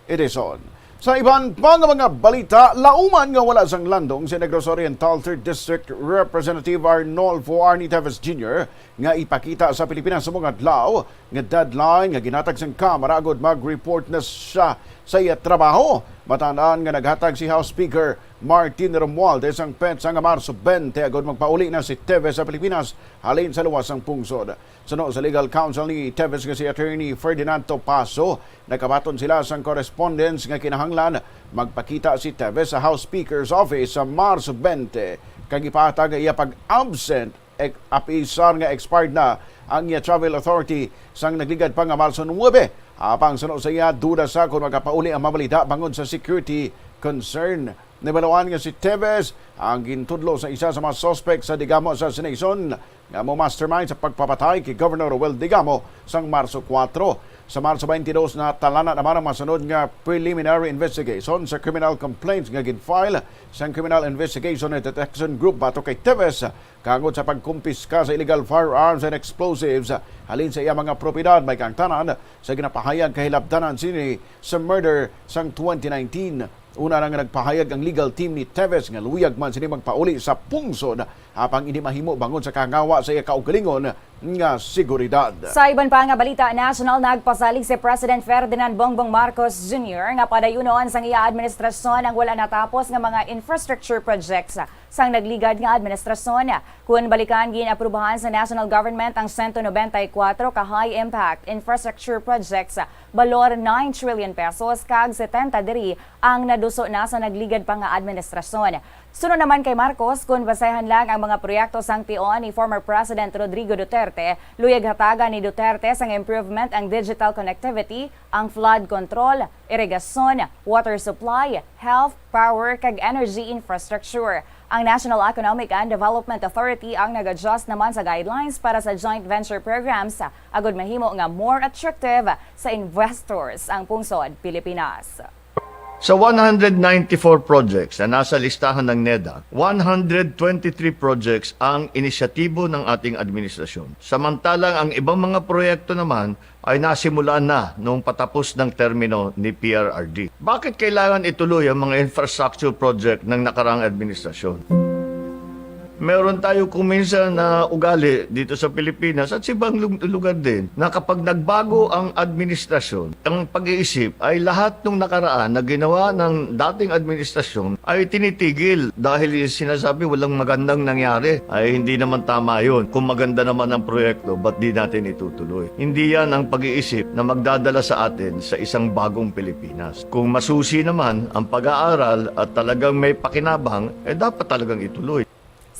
Edition. Sa iban pa nga mga balita, lauman nga wala sang landong si Negros Oriental Third District Representative Arnolfo Arnie Teves Junior nga ipakita sa Pilipinas sa mga adlaw nga deadline nga ginhatag sang Kamara agud mag-report na siya sa iya trabaho. Matan-an nga naghatag si House Speaker Martin Romualdez sang petsa nga Marso twenty agud magpauli na si Teves sa Pilipinas halin sa luwas sang pungsod. Suno sa legal counsel ni Teves nga si Attorney Ferdinand Topacio, nakabaton sila sang correspondence nga kinahanglan magpakita si Teves sa House Speaker's Office sa Marso twenty kag ipahatag ang iya pag-absent ek-, apisar nga expired na ang iya travel authority sang nagligad pa nga Marso nuebe. Apang suno sa iya, duda sa kon makapauli ang mamalita bangod sa security concern. Nabaluan nga si Teves ang gintudlo sa isa sa mga suspect sa Digamo assassination nga mo mastermind sa pagpapatay kay Governor Roel Digamo sang Marso kuwatro. Sa Marso twenty-dos, natalana naman ang masunod nga preliminary investigation sa criminal complaints nga gin-file sang Criminal Investigation and Detection Group batok kay Teves kangod sa pagkumpiska sa illegal firearms and explosives halin sa iya mga propiedad, may kaangtanan sa ginapahayag kahilabtanan sini sa murder sang twenty nineteen. Una na nga nagpahayag ang legal team ni Teves nga luyag man sini magpauli sa pungsod, apang indi mahimo bangod sa kahangawa sa iya kaugalingon nga seguridad. Sa iban pa nga balita nasyonal, nagpasalig si President Ferdinand Bongbong Marcos Junior nga padayunon sang iya administrasyon ang wala natapos nga mga infrastructure projects sang nagligad nga administrasyon. Kun balikan, gin-aprubahan sa national government ang sento nobenta y kuwatro ka high-impact infrastructure projects, balor nine trillion pesos, kag setenta diri ang naduso na sa nagligad pa nga administrasyon. Suno naman kay Marcos, kun basehan lang ang mga proyekto sang tion ni former President Rodrigo Duterte, luyag hatagan ni Duterte sang improvement ang digital connectivity, ang flood control, irigasyon, water supply, health, power, kag energy infrastructure. Ang National Economic and Development Authority ang nag-adjust naman sa guidelines para sa joint venture programs, agud mahimo nga more attractive sa investors ang pungsod Pilipinas. Sa one hundred ninety-four projects na nasa listahan ng NEDA, one hundred twenty-three projects ang inisyatibo ng ating administrasyon. Samantalang ang ibang mga proyekto naman ay nasimulan na noong patapos ng termino ni P R R D. Bakit kailangan ituloy ang mga infrastructure project ng nakaraang administrasyon? Meron tayo kung minsan na ugali dito sa Pilipinas at sa ibang lug-, lugar din na kapag nagbago ang administrasyon, ang pag-iisip ay lahat ng nakaraan na ginawa ng dating administrasyon ay tinitigil dahil sinasabi walang magandang nangyari. Ay hindi naman tama yun. Kung maganda naman ang proyekto, ba't di natin itutuloy? Hindi yan ang pag-iisip na magdadala sa atin sa isang bagong Pilipinas. Kung masusi naman ang pag-aaral at talagang may pakinabang, eh dapat talagang ituloy.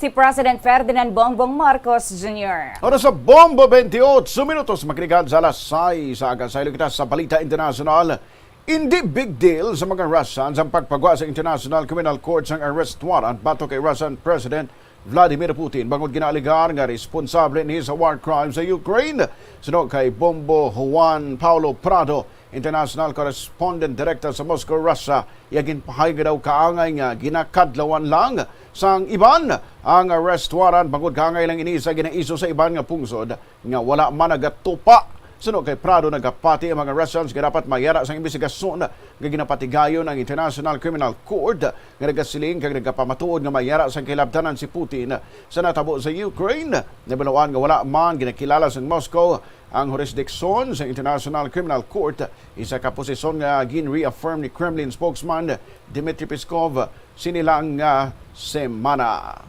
Si President Ferdinand Bongbong Marcos Junior. Oras sa Bombo, twenty-eight minutos, makinig sa alas sais sa aga. Saylo kita sa balita internasyonal. Hindi big deal sa mga Russians ang pagpagwa sa International Criminal Court sang arrest warrant batok kay Russian President Vladimir Putin bangod ginaalegar nga responsable ini sa war crime sa Ukraine. Suno kay Bombo Juan Paulo Prado, international correspondent director sa Moscow, Russia, iya ginpahayag nga daw kaangay nga ginakadlawan lang sang iban ang arrest warrant bangod kaangay lang ini sa ginaiso sa iban nga pungsod nga wala man nagatupa. Suno kay Prado, nagapati ang mga Russians nga dapat mayara sang imbestigasyon nga ginapatigayon ang International Criminal Court, nga nagasiling kag nagapamatuod nga mayara sang kahilabtanan si Putin sa natabo sa Ukraine. Nabaluan nga wala man ginakilala sang Moscow ang jurisdiction sa International Criminal Court, isa ka posisyon nga gin-reaffirm ni Kremlin spokesman Dmitry Peskov sini lang nga semana.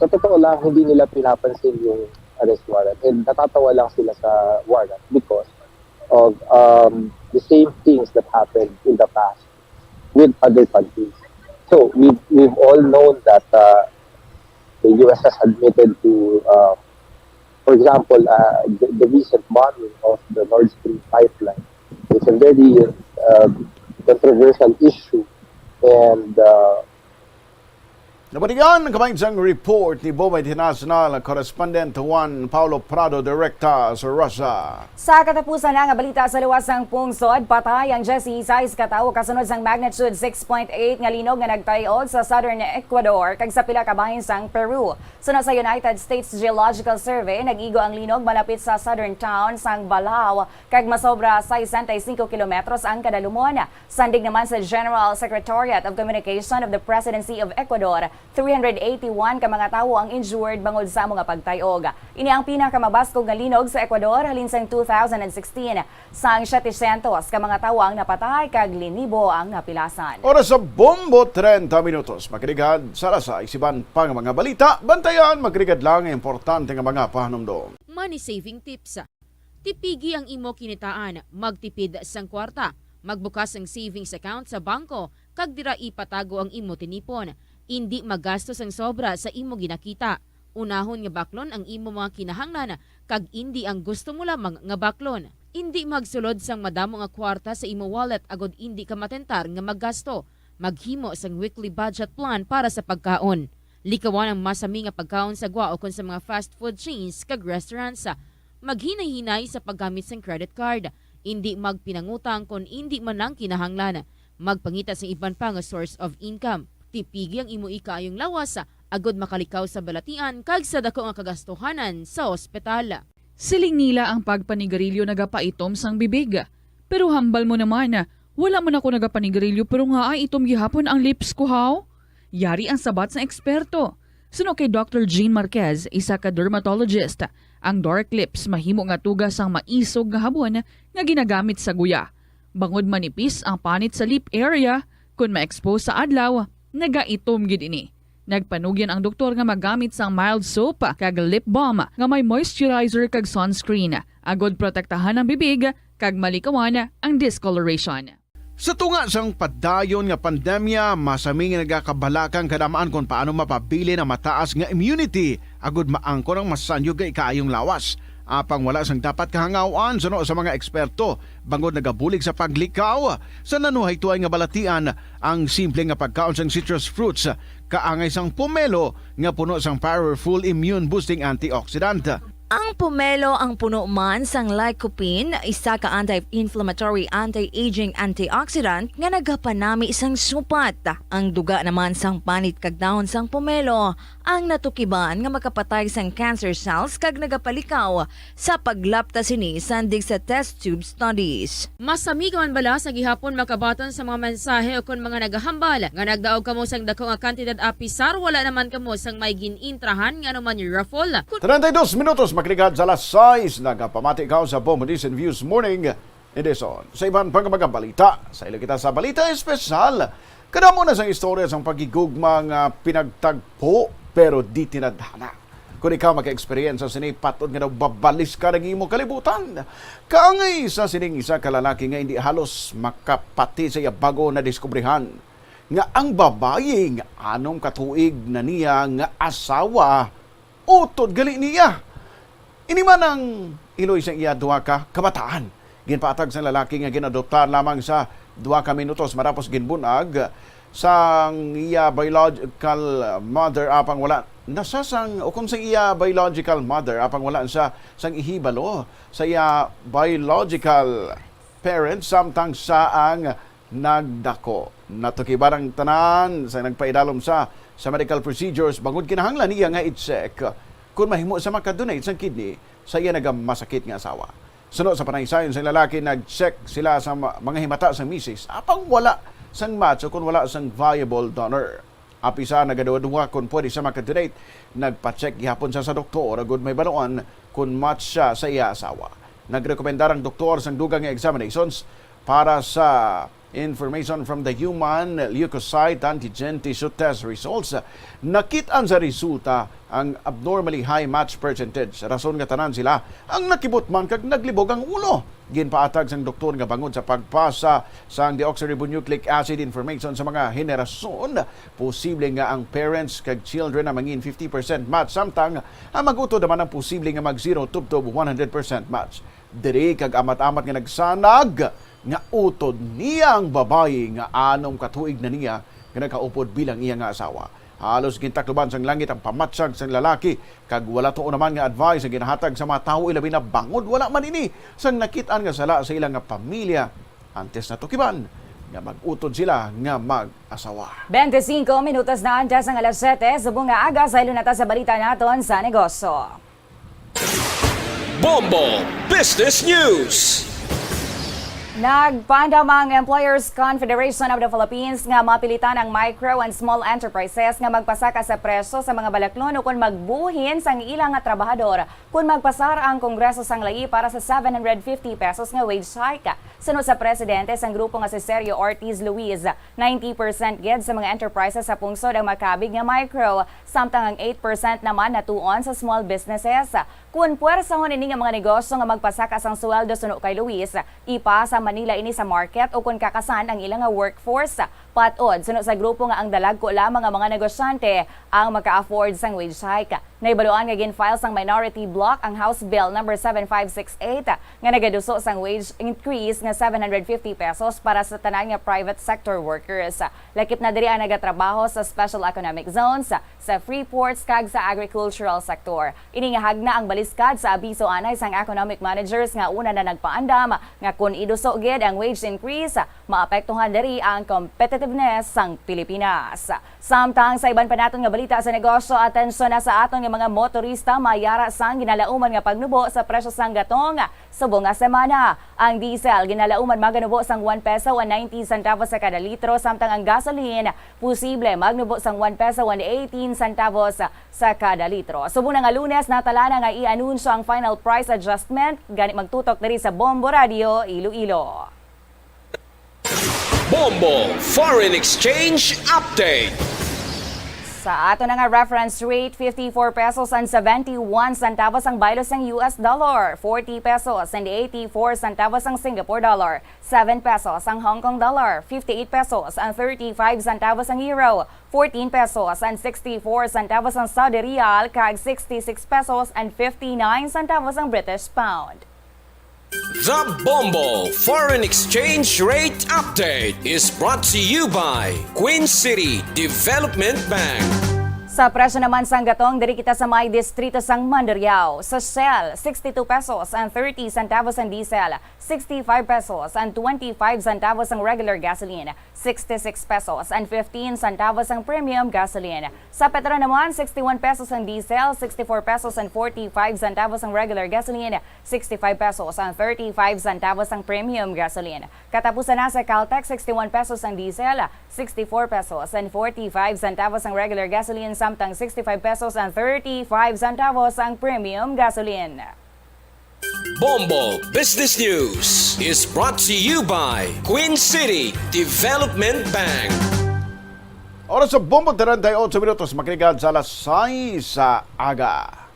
Sa totoo lang, hindi nila pinapansin yung arrest warrant. And natatawa lang sila sa warrant because of um, the same things that happened in the past with other countries. So we've, we've all known that uh, the U S has admitted to, uh, for example, uh, the, the recent bombing of the Nord Stream pipeline. It's a very uh, controversial issue, and uh, Nabatian ang kamay sang report ni Bombo International correspondent Juan Paulo Prado, direkta sa Russia. Sa katapusan na nga balita sa luwas sang pungsod, patay ang diyesisais ka tawo kasunod sang magnitude six point eight nga linog nga nagtay-og sa southern Ecuador kag sa pila ka bahin sang Peru. Suno sa United States Geological Survey, nag-igo ang linog malapit sa southern town sang Balao kag masobra sesenta y cinco kilometros ang kadalumon. Sandig naman sa General Secretariat of Communication of the Presidency of Ecuador, three hundred eighty-one ka mga tawo ang injured bangod sa amo nga pagtay-og. Ini ang pinakamabaskog nga linog sa Ecuador halin sang two thousand and sixteen, sang siyete syentos ka mga tawo ang napatay kag linibo ang napilasan. Oras sa Bombo, treinta minutos. Makinig sa alas sais iban pang mga balita. Bantayan, makinig lang ang importante nga mga pahanumdom. Money saving tips. Tipigi ang imo kinitaan, magtipid sang kwarta, magbukas sang savings account sa bangko, kag dira ipatago ang imo tinipon. Indi maggasto sang sobra sa imo ginakita. Unahon nga baklon ang imo mga kinahanglan, kag indi ang gusto mo lamang nga baklon. Indi magsulod sang madamo nga kwarta sa imo wallet agod indi ka matentar nga maggasto. Maghimo sang weekly budget plan para sa pagkaon. Likawan ang masami nga pagkaon sa gwa ukon sa mga fast food chains kag restaurants. Maghinay-hinay sa paggamit sang credit card. Indi magpinangutang kon indi man lang kinahanglan. Magpangita sang iban pa nga source of income. Tipigi ang imo ikaayong lawas agod makalikaw sa balatian kag sa dako nga kagastuhanan sa ospital. Siling nila ang pagpanigarilyo nagapaitom sang bibig. Pero hambal mo naman, wala man ako nagapanigarilyo pero nga ay itom gihapon ang lips ko, haw? Yari ang sabat sang eksperto. Suno kay Doctor Jean Marquez, isa ka dermatologist, ang dark lips mahimo nga tuga sang maisog nga habon nga ginagamit sa guya. Bangod manipis ang panit sa lip area, kun ma-expose sa adlaw, nagaitom gid ini. Nagpanugyan ang doktor nga maggamit sang mild soap kag lip balm nga may moisturizer kag sunscreen, agod protektahan ang bibig kag malikawan ang discoloration. Sa tunga sang padayon nga pandemya, masami nga nagakabalaka ang kadam-an kon paano mapabilin ang mataas nga immunity agud maangkon ang masanyog nga ikaayong lawas. Apang wala sang dapat kahangaw-an suno sa mga eksperto, bangod nagabulig sa paglikaw sa nanuhay tuay nga balatian ang simple nga pagkaon sang citrus fruits, kaangay sang pomelo nga puno sang powerful immune-boosting antioxidant. Ang pomelo ang puno man sang lycopene, isa ka anti-inflammatory, anti-aging antioxidant nga nagapanami sang supat. Ang duga naman sang panit kag dahon sang pomelo ang natukiban nga makapatay sang cancer cells kag nagapalikaw sa paglapta sini sandig sa test tube studies. Masami ka man bala sa gihapon makabaton sa mga mensahe o kon mga nagahambal nga nagdaog kamo sang dako nga kantidad, apisar wala naman kamo sang may gin-intrahan nga ano man raffle? Treinta y dos minutos makaligad sa alas sais, nagapamati ka sa Bombo News and Views Morning Edition. Sa iban pang mga balita, sa ilo kita sa Balita Espesyal. Kadamo na sang istorya sang paghigugma nga pinagtagpo pero di tinadhana. Kung ikaw maka-eksperyensya sini, patod nga daw babalis ka nag imo kalibutan. Kaangay sa sining isa ka lalaki nga hindi halos makapati sa iya bago na diskubrihan nga ang babayi nga anom ka tuig na niya nga asawa utod gali niya. Ini man ang iloy sa iya duha ka kabataan. Ginpaatag sang lalaki nga ginadoptar lamang sa duha ka minutos matapos ginbunag sang iya biological mother, apang wala na sa sang, o kung sa iya biological mother, apang wala sa sang ihibalo sa iya biological parents samtang sa ang nagdako. Natukiban ang tanan sa nagpaidalom sa, sa medical procedures bangod kinahanglan niya nga i-check kung mahimo sa maka-donate sang kidney sa iya nagamasakit nga asawa. Suno sa panaysayon sang lalaki, nag-check sila sa ma-, mga himata sang misis, apang wala sang match o kon wala sang viable donor. Apisa nagaduha-duha kon pwede siya maka-donate, nagpa-check gihapon siya sa doktor agud mahibaluan kon match siya sa iya asawa. Nagrekomendar ang doktor sang dugang nga examinations para sa information from the human leukocyte antigen tissue test results. Nakit-an sa resulta ang abnormally high match percentage, rason nga tanan sila ang nakibutman kag naglibog ang ulo. Ginpaatag sang doktor nga bangod sa pagpasa sang deoxyribonucleic acid information sa mga henerasyon, posible nga ang parents kag children ang mangin fifty percent match, samtang ang mag-utod naman ang posible nga mag zero tubtob one hundred percent match. Diri kag amat-amat nga nagsanag nga utod niya ang babayi nga anom ka tuig na niya nga nagkaupod bilang iya nga asawa. Halos gintakluban sang langit ang pamatyag sang lalaki, kag wala tuo naman nga advice ang ginahatag sa mga tawo, ilabi na bangod wala man ini sang nakit-an nga sala sa ila nga pamilya, antes natukiban nga mag-utod sila nga mag-asawa. Twenty-cinco minutos na antes ang alas siyete, subong nga aga, sa ilo na ta sa balita naton sa negosyo. Bombo Business News. Nagpaandam ang Employers Confederation of the Philippines nga mapilitan ang micro and small enterprises nga magpasaka sa presyo sa mga balaklon ukon magbuhin sang ila nga trabahador kon magpasar ang Kongreso sang layi para sa seven hundred fifty pesos nga wage hike. Suno sa presidente sang grupo nga si Sergio Ortiz Luis, ninety percent gid sa mga enterprises sa pungsod ang makabig nga micro, samtang ang eight percent naman natuon sa small businesses. Kon puwersahon ini nga mga negosyo nga magpasaka sang sweldo, suno kay Luis, ipasa man nila ini sa market o kon kakasan ang ila nga workforce. Patod, suno sa grupo, nga ang dalagko lamang nga mga negosyante ang maka-afford sang wage hike. Nahibaluan nga gin-file sang minority block ang House Bill number seven five six eight nga nagaduso sang wage increase nga seven hundred fifty pesos para sa tanan nga private sector workers. Lakip na diri ang nagatrabaho sa special economic zones, sa free ports, kag sa agricultural sector. Ini nga hagna ang baliskad sa abiso anay sang economic managers nga una na nagpaandam nga kon iduso gid ang wage increase, maapektuhan diri ang competitiveness sang Pilipinas. Samtang sa iban pa naton nga balita sa negosyo, atensyon na sa aton nga mga motorista mayara sang ginalauman nga pagnubo sa presyo sang gatong subong nga semana. Ang diesel ginalauman maganubo sang one peso and ninety centavos sa kada litro, samtang ang gasoline posible magnubo sang one peso and eighteen centavos sa kada litro. Subong na nga Lunes, natala na nga i-anunsyo ang final price adjustment, gani magtutok diri sa Bombo Radio Iloilo. Bombo Foreign Exchange Update. Sa ato na nga reference rate, fifty-four pesos and seventy-one centavos ang baylo sang U S dollar, forty pesos and eighty-four centavos ang Singapore dollar, seven pesos ang Hong Kong dollar, fifty-eight pesos and thirty-five centavos ang euro, fourteen pesos and sixty-four centavos ang Saudi riyal, kag sixty-six pesos and fifty-nine centavos ang British pound. The Bombo Foreign Exchange Rate Update is brought to you by Queen City Development Bank. Sa presyo naman sang gatong, diri kita sa may distrito sang Mandurriao. Sa Shell, sixty-two pesos and thirty centavos ang diesel, sixty-five pesos and twenty-five centavos ang regular gasoline, sixty-six pesos and fifteen centavos ang premium gasoline. Sa Petron naman, sixty-one pesos ang diesel, sixty-four pesos and forty-five centavos ang regular gasoline, sixty-five pesos and thirty-five centavos ang premium gasoline. Katapusan na sa Caltex, sixty-one pesos ang diesel, sixty-four pesos and forty-five centavos ang regular gasoline, samtang sixty-five pesos and thirty-five centavos ang premium gasoline. Bombo Business News is brought to you by Queen City Development Bank. Oras sa Bombo, treinta y ocho minutos, makiligad sa alas sais sa aga.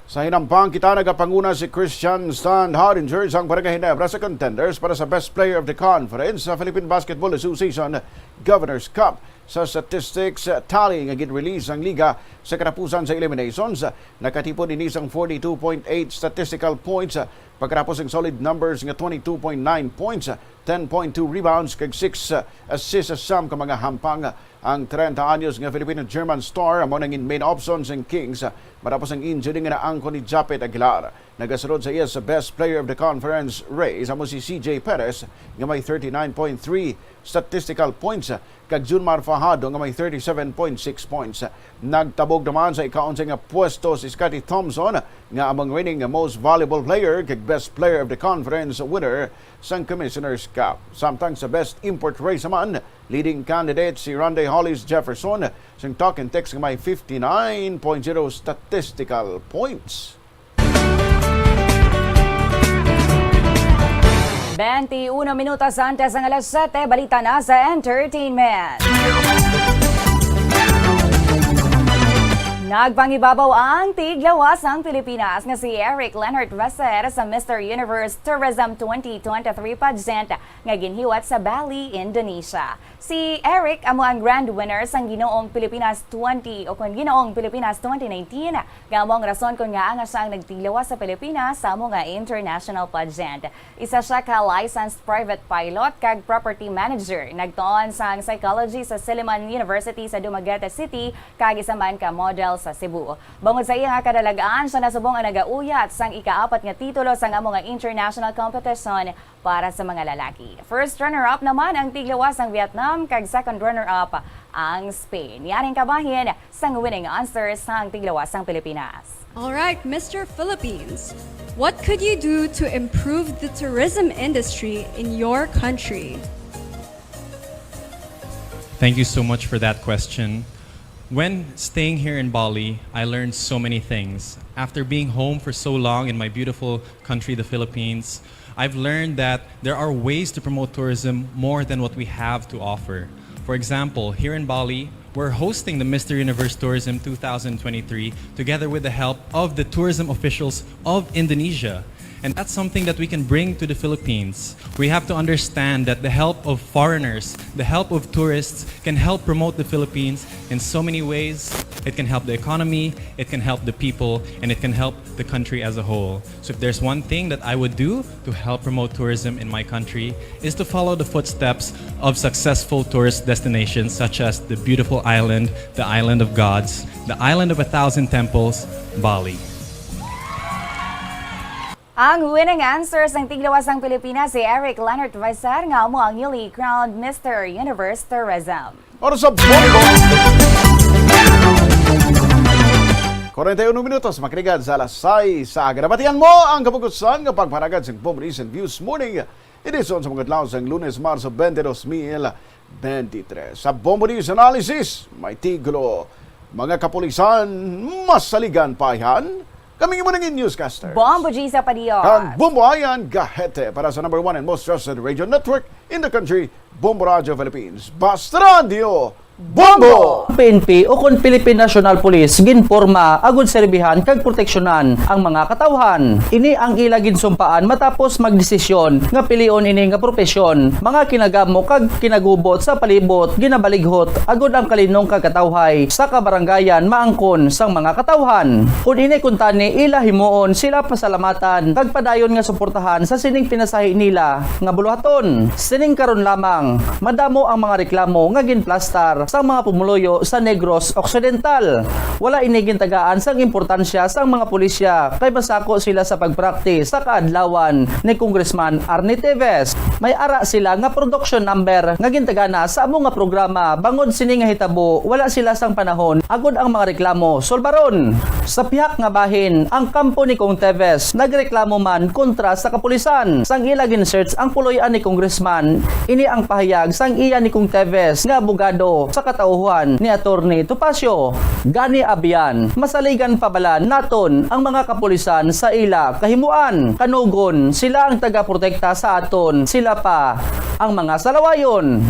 Sa hinampang kita, nagapanguna si Christian Stan Hardinger sang Barangay Ginebra sa contenders para sa Best Player of the Conference sa Philippine Basketball Association Governor's Cup. Sa statistics tally nga gin-release sang liga sa katapusan sa eliminations, nakatipon ini sang forty-two point eight statistical points pagkatapos sang solid numbers nga twenty-two point nine points, ten point two rebounds, kag six assists sa siyam ka mga hampang. Ang treinta anyos nga Filipino German star amo nangin main option sang Kings matapos ang injury nga naangkon ni Japet Aguilar. Nagasulod sa iya sa Best Player of the Conference race amo si C J Perez nga may thirty-nine point three statistical points kag Junmar Fajardo nga may thirty-seven point six points. Nagtabog naman sa ika-onse nga pwesto si Scottie Thompson nga among reigning Most Valuable Player kag Best Player of the Conference winner sang Commissioner's Cup. Samtang sa Best Import race naman, leading candidate si Rondae Hollis Jefferson sang Talk and Text nga may fifty-nine point zero statistical points. Twenty-one minutos antes ang alas siyete, balita na sa entertainment. Nagpangibabaw ang tiglawas sang Pilipinas nga si Eric Leonard Vaser sa Mister Universe Tourism twenty twenty-three pageant nga ginhiwat sa Bali, Indonesia. Si Eric amo ang grand winner sang Ginoong Pilipinas twenty o kon Ginoong Pilipinas twenty nineteen, nga amo ang rason kon ngaa nga siya ang nagtiglawas sa Pilipinas sa amo nga international pageant. Isa sia ka licensed private pilot kag property manager. Nagtuon sang psychology sa Silliman University sa Dumaguete City kag isa man ka model sa Cebu. Bangod sa iya nga kadalag-an, siya na subong ang nagauyat sang ikaapat nga titulo sang amo nga international competition para sa mga lalaki. First runner-up naman ang tiglawas sang Vietnam kag second runner-up ang Spain. Yari ang kabahin sang winning answer sang tiglawas sang Pilipinas. All right, Mister Philippines, what could you do to improve the tourism industry in your country? Thank you so much for that question. When staying here in Bali, I learned so many things. After being home for so long in my beautiful country, the Philippines, I've learned that there are ways to promote tourism more than what we have to offer. For example, here in Bali, we're hosting the Mister Universe Tourism two thousand twenty-three together with the help of the tourism officials of Indonesia. And that's something that we can bring to the Philippines. We have to understand that the help of foreigners, the help of tourists can help promote the Philippines in so many ways. It can help the economy, it can help the people, and it can help the country as a whole. So if there's one thing that I would do to help promote tourism in my country is to follow the footsteps of successful tourist destinations such as the beautiful island, the island of gods, the island of a thousand temples, Bali. Ang winning answer sang tiglawas sang Pilipinas si Eric Leonard Vaser nga amo ang newly crowned Mister Universe Tourism. Oras sa Bombo! Kwarenta y uno minutos, makiligad sa alas sais sa aga. Nabatian mo ang kabukusan nga pagpanagad sang Bombo News and Views Morning Edition sa mga adlaw sang Lunes, Marso twenty, dos mil twenty-three. Sa Bombo News Analysis, may titulo, Mga Kapulisan, Masaligan Payan? Kami imo nangin newscaster. Bombo G sa Padios. Kag Bombo Ayan Gahete para sa number one and most trusted radio network in the country, Bombo Radio Philippines. Basta Radio Bombo! P N P ukon Philippine National Police ginporma agud serbihan kag proteksyonan ang mga katawhan. Ini ang ila ginsumpaan matapos magdesisyon nga pilion ini nga propesyon. Mga kinagamo kag kinagubot sa palibot ginabalighot agud ang kalinong kag katawhay sa kabarangayan maangkon sang mga katawhan. Kun ini kuntani ila himuon, sila pasalamatan kag padayon nga suportahan sa sining pinasahi nila nga buluhaton. Sining karon lamang, madamo ang mga reklamo nga ginplastar sang mga pumuluyo sa Negros Occidental. Wala ini gintagaan sang importansya sang mga pulisya kay masako sila sa pagpraktis sa kaadlawan ni Congressman Arnie Teves. May ara sila nga production number nga gintagana sa amo nga programa. Bangod sini nga hitabo, wala sila sang panahon agud ang mga reklamo sulbaron. Sa pihak nga bahin, ang kampo ni Cong Teves nagreklamo man kontra sa kapulisan. Sang ila gin-search ang puloy-an ni Congressman, ini ang pahayag sang iya ni Cong Teves nga abogado sa katawhan ni Attorney Topacio. Gani, abyan, masaligan pa bala naton ang mga kapulisan sa ila kahimuan? Kanugon, sila ang tagaprotekta sa aton, sila pa ang mga salawayon.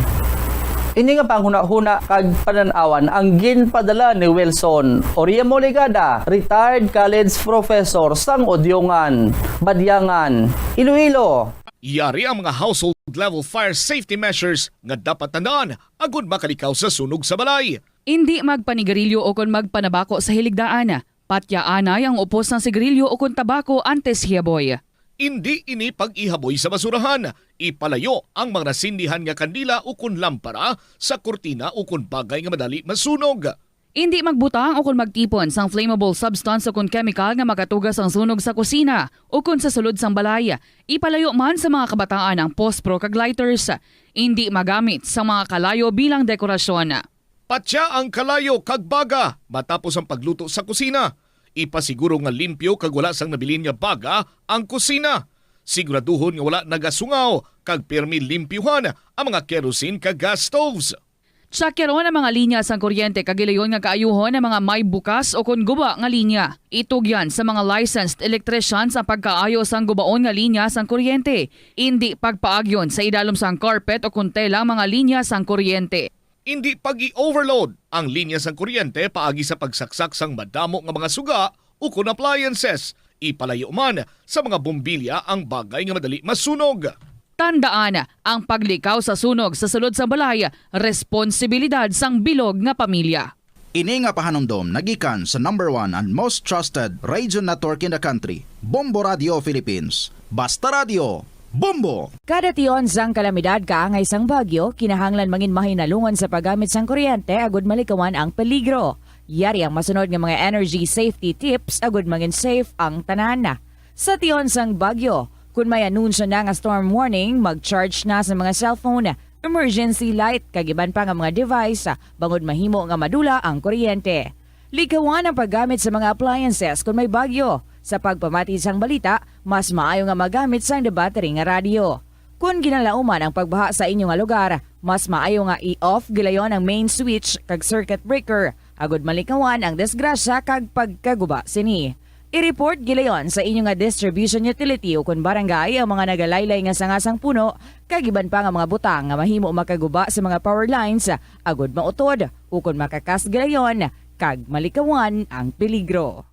Ini nga panghunahuna kag panan-awan ang ginpadala ni Wilson Oriamo Ligada, retired college professor sang Odiongan, Badiangan, Iloilo. Yari ang mga household level fire safety measures nga dapat tandaan agud makalikaw sa sunog sa balay. Indi magpanigarilyo ukon magpanabako sa hiligdaan. Patyaanay ang upos sang sigarilyo ukon tabako antes hiyaboy. Indi ini pag-ihaboy sa basurahan. Ipalayo ang mga nasindihan nga kandila ukon lampara sa kurtina ukon bagay nga madali masunog. Indi magbutang ukon magtipon sang flammable substance ukon kemikal nga makatuga sang sunog sa kusina ukon sa sulod sang balay. Ipalayo man sa mga kabataan ang pospro kag lighters. Indi magamit sang mga kalayo bilang dekorasyon. Patya ang kalayo kag baga matapos ang pagluto sa kusina. Ipasiguro nga limpyo kag wala sang nabilin nga baga ang kusina. Siguraduhon nga wala nagasungaw kag pirmi limpyuhan ang mga kerosene kag gas stoves. Tsakyaron ang mga linya sang kuryente kag gilayon nga kaayuhon ang mga may bukas ukon guba nga linya. Itugyan sa mga licensed electricians ang pagkaayo sang gubaon nga linya sang kuryente. Indi pagpaagyon sa idalom sang carpet ukon tela ang mga linya sang kuryente. Indi pag-i-overload ang linya sang kuryente paagi sa pagsaksak sang madamo nga mga suga ukon appliances. Ipalayo man sa mga bombilya ang bagay nga madali masunog. Tandaan, ang paglikaw sa sunog sa sulod sang balay, responsibilidad sang bilog nga pamilya. Ini nga pahanumdom nagikan sa number one and most trusted radio network in the country, Bombo Radio Philippines. Basta Radio, Bombo! Kada tion sang kalamidad kaangay sang bagyo, kinahanglan mangin mahinalungan sa paggamit sang kuryente agud malikawan ang peligro. Yari ang masunod nga mga energy safety tips agud mangin safe ang tanan. Sa tion sang bagyo, kun may anunsyo na nga storm warning, mag-charge na sa mga cellphone, emergency light, kag iban pa nga mga device, bangod mahimo nga madula ang kuryente. Likawan ang paggamit sa mga appliances kon may bagyo. Sa pagpamati sang balita, mas maayo nga magamit sang debattery nga radyo. Kon ginalauman ang pagbaha sa inyo nga lugar, mas maayo nga i-off gilayon ang main switch kag circuit breaker, agud malikawan ang disgrasya kag pagkaguba sini. I-report gilayon sa inyo nga distribution utility ukon barangay ang mga nagalaylay nga sanga sang puno kag iban pa nga mga butang nga mahimo makaguba sa mga power lines, agud mautod ukon makakas gilayon kag malikawan ang peligro.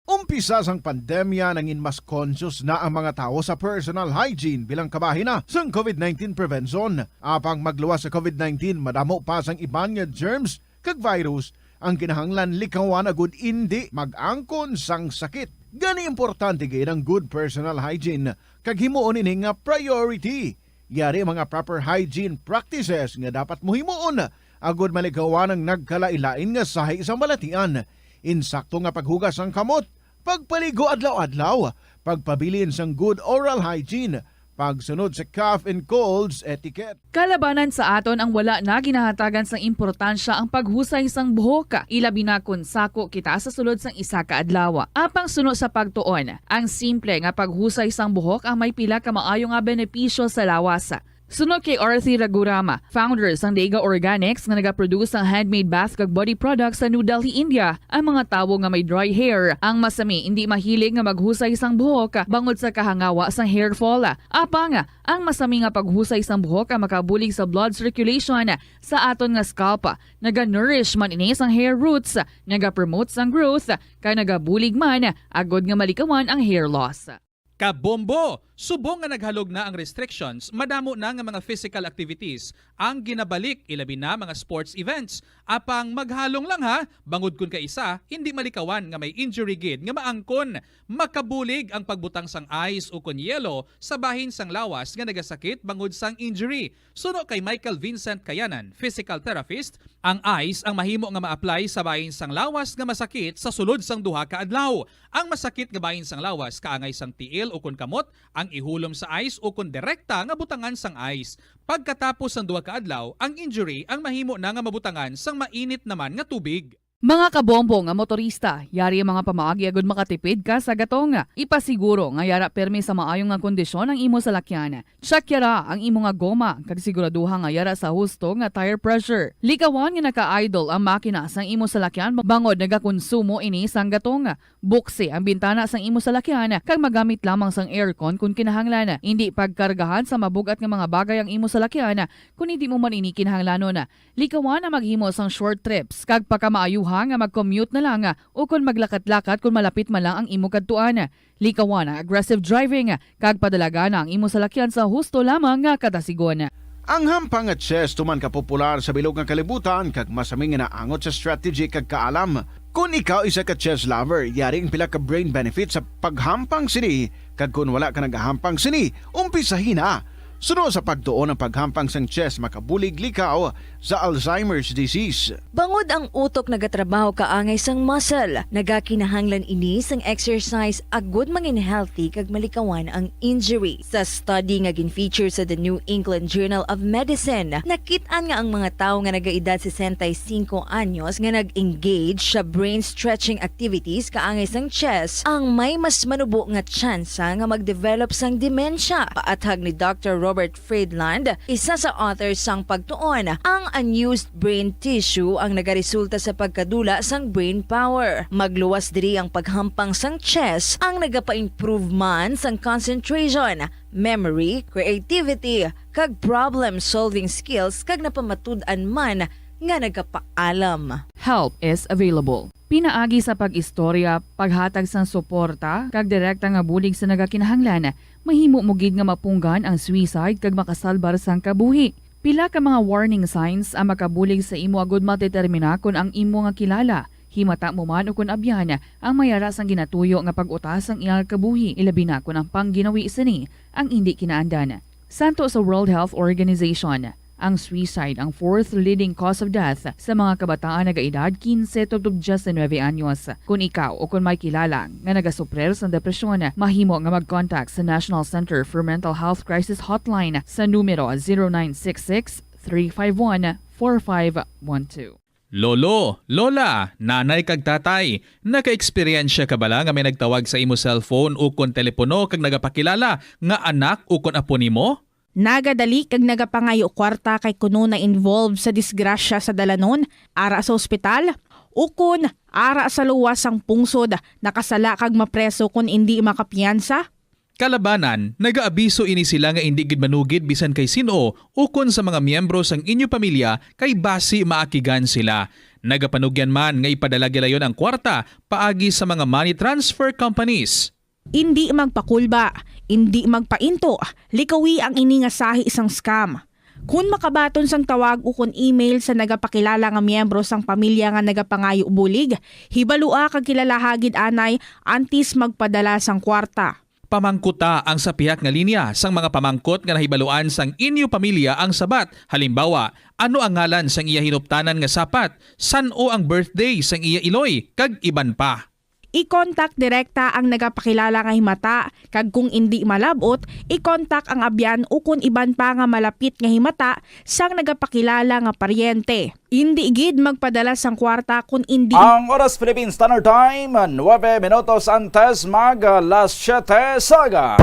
Umpisa sang pandemya, nangin mas conscious na ang mga tawo sa personal hygiene bilang kabahin na sang COVID nineteen prevention. Apang magluwas sa COVID nineteen, madamo pa sang iban nga germs kag virus ang kinahanglan likawan agud indi mag-angkon sang sakit. Gani, importante gid ang good personal hygiene kag himuon ini nga priority. Yari mga proper hygiene practices nga dapat mo himuon agud malikawan ang nagkalain-lain nga sahi sang balatian. Insakto nga paghugas sang kamot, pagpaligo adlaw-adlaw, pagpabilin sang good oral hygiene, pagsunod sa cough and colds etiquette. Kalabanan sa aton ang wala na ginahatagan sang importansya ang paghusay sang buhok, ilabi na kon sako kita sa sulod sang isa ka adlaw. Apang suno sa pagtuon, ang simple nga paghusay sang buhok ang may pila ka maayo nga benepisyo sa lawas. Suno kay Arthi Raghuram, founder sang Dega Organics nga nagaproduce sang handmade bath kag body products sa New Delhi, India, ang mga tawo nga may dry hair ang masami indi mahilig nga maghusay sang buhok bangod sa kahangawa sang hair fall. Apang ang masami nga paghusay sang buhok ang makabulig sa blood circulation sa aton nga scalp. Naga-nourish man ini sang hair roots, nagapromote sang growth, kag nagabulig man agod nga malikawan ang hair loss. Kabombo! Subong nga naghalog na ang restrictions, madamo na nga mga physical activities ang ginabalik, ilabi na mga sports events. Apang maghalong lang ha, bangod kun kaisa, hindi malikawan nga may injury gid nga maangkon. Makabulig ang pagbutang sang ice ukon yelo sa bahin sang lawas nga nagasakit bangod sang injury. Suno kay Michael Vincent Kayanan, physical therapist, ang ice ang mahimo nga ma-apply sa bahin sang lawas nga masakit sa sulod sang duha ka adlaw. Ang masakit nga bahin sang lawas kaangay sang tiil ukon kamot ang ihulom sa ice ukon direkta nga butangan sang ice. Pagkatapos sang duha ka adlaw, ang injury ang mahimo na nga mabutangan sang mainit naman nga tubig. Mga kabombo nga motorista, yari ang mga pamaagi agud makatipid ka sa gatong. Ipasiguro nga yara permi sa maayo nga kondisyon ang imo salakyan. Check yara ang imo nga goma kag siguraduha nga yara sa husto nga tire pressure. Likawan nga naka-idle ang makina sang imo salakyan bangod nagakonsumo ini sang gatong. Buksi ang bintana sang imo salakyan kag magamit lamang sang aircon kon kinahanglan. Indi pagkargahan sa mabug-at nga mga bagay ang imo salakyan kon indi mo man ini kinahanglanon. Likawan ang maghimo sang short trips, kag pakamaayuha nga mag-commute na lang, o kon maglakat-lakat kon malapit man lang ang imo kadtuan. Likawan ang aggressive driving, kag padalagan ang imo salakyan sa husto lamang nga kadasigon. Ang hampang nga chess tuman ka popular sa bilog nga kalibutan kag masami nga naangot sa strategy kag kaalam. Kon ikaw isa ka chess lover, yari ang pila ka brain benefits sa paghampang sini, kag kon wala ka nagahampang sini, umpisahi na. Suno sa pagtuon, ang paghampang sang chess makabulig likaw sa Alzheimer's disease. Bangod ang utok nagatrabaho kaangay sang muscle, nagakinahanglan ini sang exercise agud mangin healthy kag malikawan ang injury. Sa study nga gin-feature sa The New England Journal of Medicine, nakit-an nga ang mga tawo nga nagaedad sesenta y cinco anyos nga nag-engage sa brain stretching activities kaangay sang chess ang may mas manubo nga tsansa nga mag-develop sang demensya. Paathag ni Doctor Robert Friedland, isa sa author sang pagtuon, ang unused brain tissue ang nagaresulta sa pagkadula sang brain power. Magluwas diri ang paghampang sang chess ang nagapa-improve man sang concentration, memory, creativity, kag problem-solving skills, kag napamatud-an man nga nagapaalam. Help is available. Pinaagi sa pag-istorya, paghatag sang suporta, kag direkta nga bulig sa nagakinahanglan, mahimo mo gid nga mapunggan ang suicide kag makasalbar sang kabuhi. Pila ka mga warning signs ang makabulig sa imo agud madetermina kon ang imo nga kilala, himata mo man ukon abyan, ang may ara sang ginatuyo nga pag-uta sang iyang kabuhi, ilabi na kon ang pangginawi sini ang indi kinaandan. Santo sa World Health Organization, ang suicide ang fourth leading cause of death sa mga kabataan nagaedad quince tubtob diecinuebe anyos. Kon ikaw o kon may kilala nga nagasuprir sang depresyon, mahimo nga mag-contact sa National Center for Mental Health Crisis Hotline sa numero zero nine six six, three five one, four five one two. Lolo, lola, nanay kag tatay, naka-eksperyensya ka bala nga may nagtawag sa imo cellphone ukon telepono kag nagapakilala nga anak ukon apo nimo? Nagadali kag nagapangayo kwarta kay kuno na-involve sa disgrasya sa dalanon, ara sa ospital, ukon ara sa luwas sang pungsod, nakasala kag mapreso kon indi makapiyansa? Kalabanan, nagaabiso ini sila nga indi gid manugid bisan kay sin-o ukon sa mga miyembro sang inyo pamilya kay basi maakigan sila. Nagapanugyan man nga ipadala gilayon ang kwarta paagi sa mga money transfer companies. Indi magpakulba, indi magpainto, likawi ang ini nga sahi sang scam. Kon makabaton sang tawag ukon email sa nagapakilala nga miyembro sang pamilya nga nagapangayo bulig, hibalua kag kilalaha gid anay antes magpadala sang kwarta. Pamangkuta ang sa pihak nga linya sang mga pamangkot nga nahibaluan sang inyo pamilya ang sabat, halimbawa, ano ang ngalan sang iya hinuptanan nga sapat, san-o ang birthday sang iya iloy, kag iban pa. I-contact direkta ang nagapakilala nga himata, kag kung indi malab-ot, i-contact ang abyan ukon iban pa nga malapit nga himata sang nagapakilala nga paryente. Indi gid magpadala sang kwarta kon indi Ang oras, Philippine Standard Time, nuebe minutos antes mag alas siyete sa aga.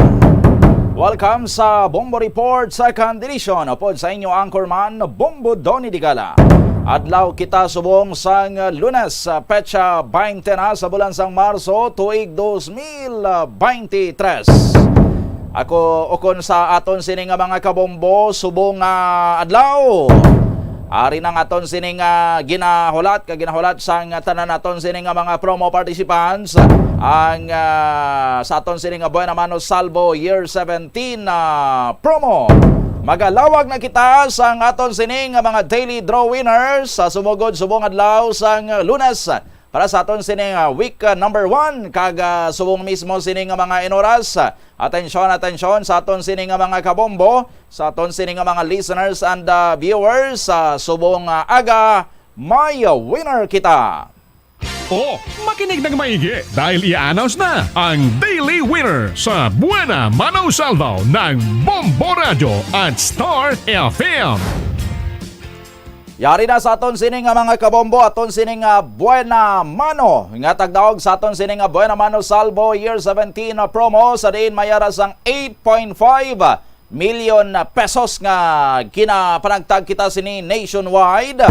Welcome sa Bombo Report, Second Edition. Upod sa inyo anchorman, Bombo Donny Digala. Adlaw kita subong sang Lunes, petsa twenty na sa bulan sang Marso, tuig dos mil veintitrés. Ako, ukon sa aton sini nga mga kabombo, subong nga adlaw. Ari na nga aton sini nga ginahulat, kag ginahulat sang tanan naton sini nga mga promo participants. Ang, ah, sa aton sini nga Buena Mano Salvo Year seventeen, ah, promo. Magalawag na kita sang aton sini nga mga daily draw winners sa sumugod subong adlaw sang Lunes. Para sa aton sini nga week, ah, number one, kag, ah, subong mismo sini nga mga inoras. Atensyon, atensyon sa aton sini nga mga kabombo, sa aton sini nga mga listeners and, ah, viewers, sa subong, ah, aga, may winner kita. Oh, makinig ng maigi dahil i-announce na ang Daily Winner sa Buena Mano Salvo ng Bombo Radio at Star F M. Yari na sa aton sini nga mga kabombo, aton sini nga Buena Mano nga tagdaog sa aton sini nga Buena Mano Salvo Year seventeen na promo, sa diin may ara sang eight point five million pesos nga ginapanagtag kita sini nationwide.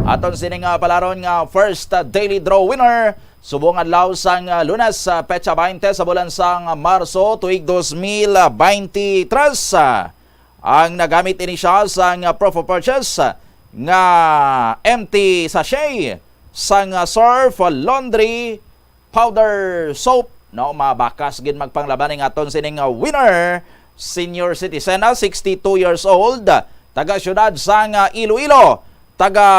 Aton sini nga palaron nga first, uh, daily draw winner subong adlaw sang, uh, Lunes, uh, petsa twenty sa bulan sang Marso tuig dos mil veintitrés. Ang nagamit ini siya sang, uh, proof of purchase nga empty sachet sang, uh, Surf Laundry Powder Soap, no? Mabakas gid magpanglaban ning aton sining, uh, winner, senior citizen na sixty-two years old, taga siyudad sang, uh, Iloilo, taga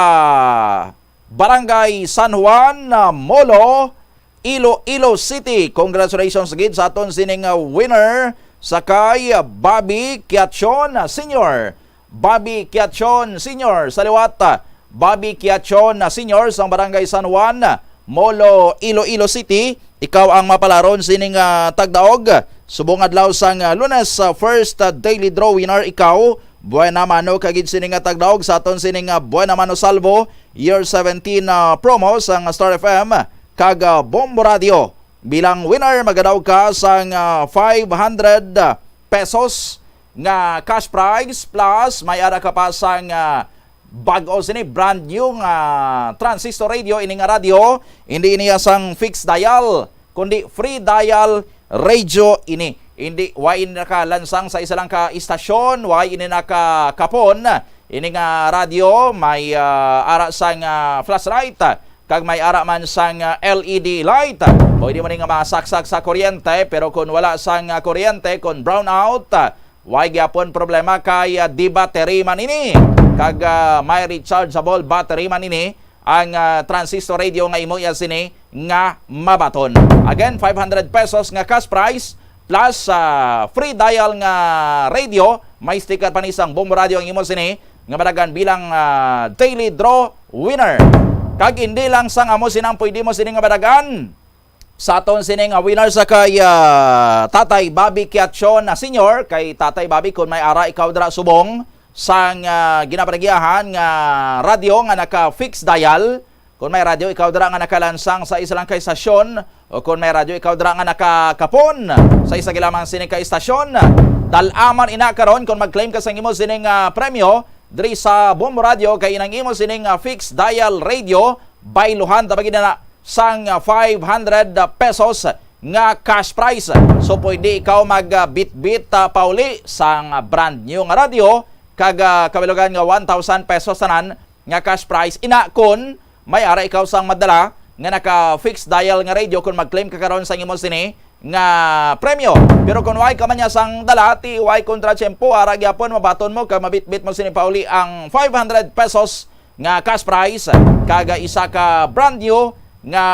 Barangay San Juan, uh, Molo, Iloilo City. Congratulations gid sa aton sining, uh, winner sa kay, uh, Bobby Kiachon, uh, Senior. Bobby Kiachon Senior. Sa liwat, uh, Bobby Kiachon, uh, Senior sang Barangay San Juan, uh, Molo, Iloilo City. Ikaw ang mapalaron sining, uh, tagdaog. Subong adlaw sang, uh, Lunes, uh, first, uh, daily draw winner ikaw. Buena mano ka gid sining, uh, tagdaog sa aton sining, uh, Buena Mano Salvo Year seventeen, uh, promo sang Star F M kag, uh, Bombo Radio. Bilang winner, magadaw ka sang, ah, five hundred pesos nga cash prize, plus may ara ka pa sang, ah, bag-o sini, brand new nga transistor radio. Ini nga radio, hindi ini sang fixed dial, kundi free dial radio ini. Hindi, wa ini nakalansang sa isa lang ka istasyon, wa ini nakakapon. Ini nga radio may, ah, ara sang, ah, flashlight, kag may ara man sang, ah, L E D light. Pwede mo ni nga masaksak sa kuryente, pero kung wala sang, ah, kuryente, kung brownout, ah, way gyapon problema kay, ah, di battery man ini. Kag, ah, may rechargeable battery man ini ang, ah, transistor radio nga imo iya sini nga mabaton. Again, five hundred pesos nga cash prize plus, ah, free dial nga radio. May sticker pa ni sang Bombo Radio ang imo sini nga madagan bilang, ah, daily draw winner. Kag hindi lang sang amo sinang pwede mo sini nga madagan. Sa aton sini nga winner sa kay, ah, Tatay Bobby Kiachon na Senior, kay Tatay Bobby, kung may ara ikaw dira subong sang, ah, ginapanagyahan nga radyo nga naka-fix dial, kung may radyo ikaw dira nga nakalansang sa isa lang ka istasyon, o kung may radyo ikaw dira nga nakakapon sa isa gilamang sini ka istasyon, dal-a man ina karon kung mag-claim ka sang imo sining, ah, premyo diri sa Bombo Radio, kay inang imo sining, ah, fixed dial radio, bayluhan ta ba gid na sang, ah, five hundred pesos nga cash prize. So, pwede ikaw mag, ah, bitbit, ah, pauli sang, ah, brand new nga radyo, kag, ah, kabilugan nga one thousand pesos tanan nga cash prize. Ina, kun may ara ikaw sang madala nga naka-fixed dial nga radio, kun mag-claim ka karon sang imo sini nga premyo. Pero kung way ka man niya sang dala, ti way kontra tiyempo, ara gyapon mabaton mo kag mabitbit mo sini pauli ang five hundred pesos nga cash prize, kag isa ka brand new nga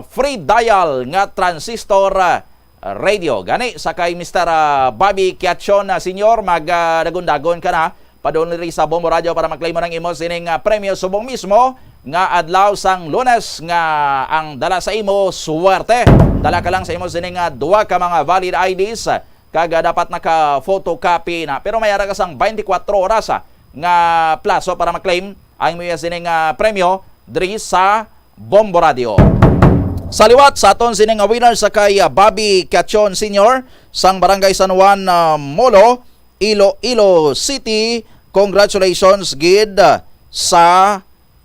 free dial nga transistor, ah, radio. Gani, sa kay Mister, ah, Bobby Kiachon, ah, Senior, mag, ah, dagon-dagon ka na padulong diri sa Bombo Radio para maklimo ng imo sining, ah, premyo subong mismo nga adlaw sang Lunes nga ang dala sa imo, swerte. Dala ka lang sa imo sining, ah, duha ka mga valid I Ds, ah, kag, ah, dapat naka-photocopy na. Pero may ara ka sang twenty-four oras, ah, nga plaso para maklaim ang imo sining, ah, premyo diri sa Bombo Radio. Sa liwat sa aton sini nga winner sa kay, ah, Bobby Cachon Senior, sang Barangay San Juan, ah, Molo, Iloilo City. Congratulations gid, ah, sa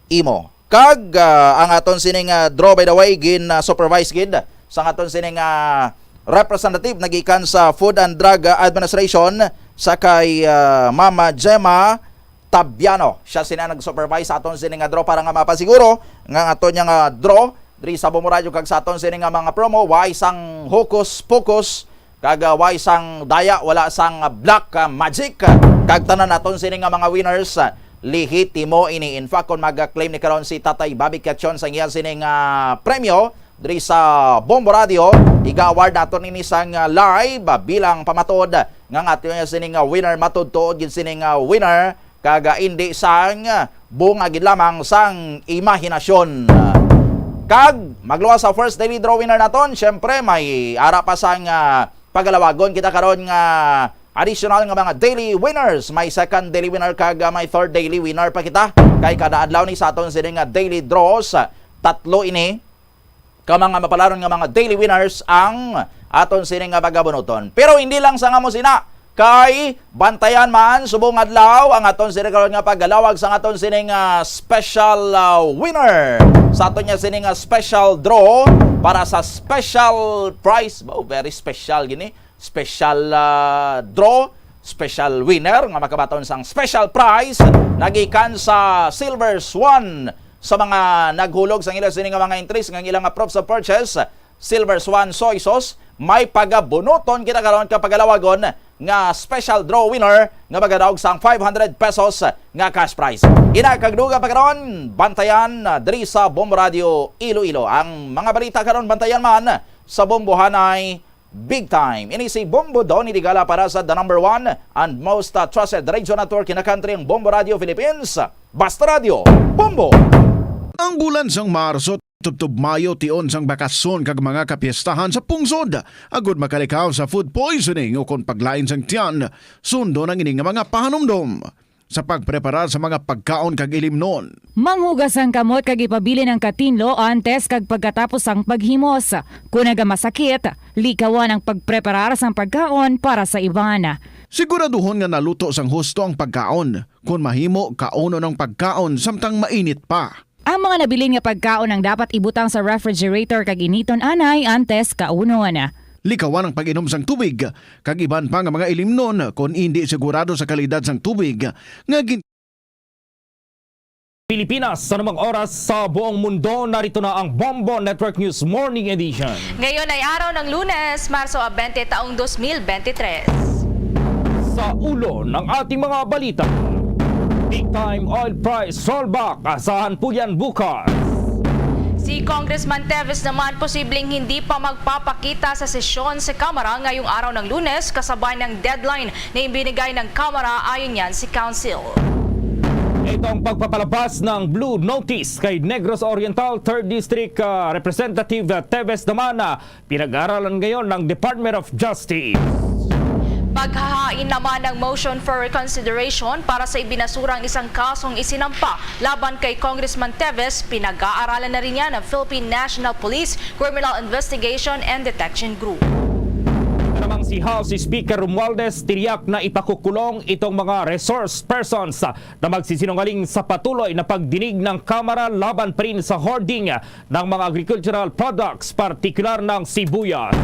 imo. Kag, ah, ang aton sining, ah, draw, by the way, gin, ah, supervise gid sang aton sining, ah, representative nagikan sa Food and Drug, ah, Administration, sa kay, ah, Mama Gemma Tabiano. Siya sini ang nag-supervise sa aton sini nga draw para nga mapasiguro nga ang aton niya nga draw diri sa Bombo Radio kag sa aton sini nga mga promo, way sang hokus-pokus kag, ah, way sang daya, wala sang, ah, black, ah, magic. Kag tanan aton sini nga mga winners, ah, lehitimo ini. In fact, kung mag-claim ni karon si Tatay Bobby Cachon sa iya sini nga premyo diri sa Bombo Radio, iga-award naton ini sang, ah, live, ah, bilang pamatud nga ang aton niya sini nga winner, matud-tuod gid sini nga winner. Kag, ah, indi sang, ah, bunga gid lamang sang imahinasyon. Kag magluwas sa first daily draw winner naton, syempre may ara pa sang, ah, pagalawagon kita karon nga additional nga mga daily winners. May second daily winner kag, ah, may third daily winner pa kita. Kay kada adlaw ni sa aton sini nga daily draws, ah, tatlo ini ka mga mapalaron nga mga daily winners ang aton sini nga pagabunuton. Pero hindi lang sa nga mo sina, kay bantayan man subong adlaw ang aton sini karon nga paggalawag sa aton sini nga special, ah, winner sa aton niya sini nga special draw para sa special prize. Ba, very special gini. Special, ah, draw, special winner nga makabaton sang special prize nagikan sa Silver Swan. Sa mga naghulog sang ila sini nga mga entries nga ilang nga proofs of purchase, Silver Swan Soy Sauce, may pagabunuton kita karon ka pagalawagon nga special draw winner nga magadaog sang five hundred pesos nga cash prize. Ina kag duga pa karon, bantayan, ah, diri sa Bombo Radio Iloilo. Ang mga balita karon, bantayan man sa Bombohanay Big Time. Ini si Bombo Donny Digala para sa the number one and most, uh, trusted radio network in the country, ang Bombo Radio Philippines. Basta Radio, Bombo! Ang bulan sang Marso, tubtob Mayo, tion sang bakasyon kag mga kapiestahan sa pungsod. Agud makalikaw sa food poisoning o kon paglain sang tiyan, sundon ang ini nga mga pahanumdom. Sa pagpreparar sa mga pagkaon kag ilimnon. Manghugas ang kamot kag ipabilin ang katinlo antes kag pagkatapos sang paghimos. Kon nagamasakit, likawan ang pagpreparar sang pagkaon para sa iban. Siguraduhon nga naluto sang husto ang pagkaon. Kon mahimo, kaunon ang pagkaon samtang mainit pa. Ang mga nabilin nga pagkaon ang dapat ibutang sa refrigerator kag initon anay antes kaunon. Likawan ang pag-inom sang tubig kag iban pa nga mga ilimnon kon indi sigurado sa kalidad sang tubig nga gin- Pilipinas, sa anumang oras sa buong mundo, narito na ang Bombo Network News Morning Edition. Ngayon ay araw ng Lunes, Marso a twenty, taong dos mil bente tres. Sa ulo ng ating mga balita, big time oil price rollback, asahan po yan bukas. Si Congressman Teves naman posibleng hindi pa magpapakita sa sesyon sa Kamara ngayong araw ng Lunes, kasabay ng deadline na ibinigay ng Kamara ayon yan si Council. Itong pagpapalabas ng Blue Notice kay Negros Oriental Third District, ah, Representative, ah, Teves naman, ah, pinag-aaralan ngayon ng Department of Justice. Paghahain naman ng motion for reconsideration para sa ibinasurang isang kasong isinampa laban kay Congressman Teves, pinag-aaralan na rin yan ng Philippine National Police Criminal Investigation and Detection Group. Ito namang si House Speaker Romualdez tiniyak na ipakukulong itong mga resource persons na magsisinungaling sa patuloy na pagdinig ng Kamara laban pa rin sa hoarding ng mga agricultural products, partikular ng sibuyas.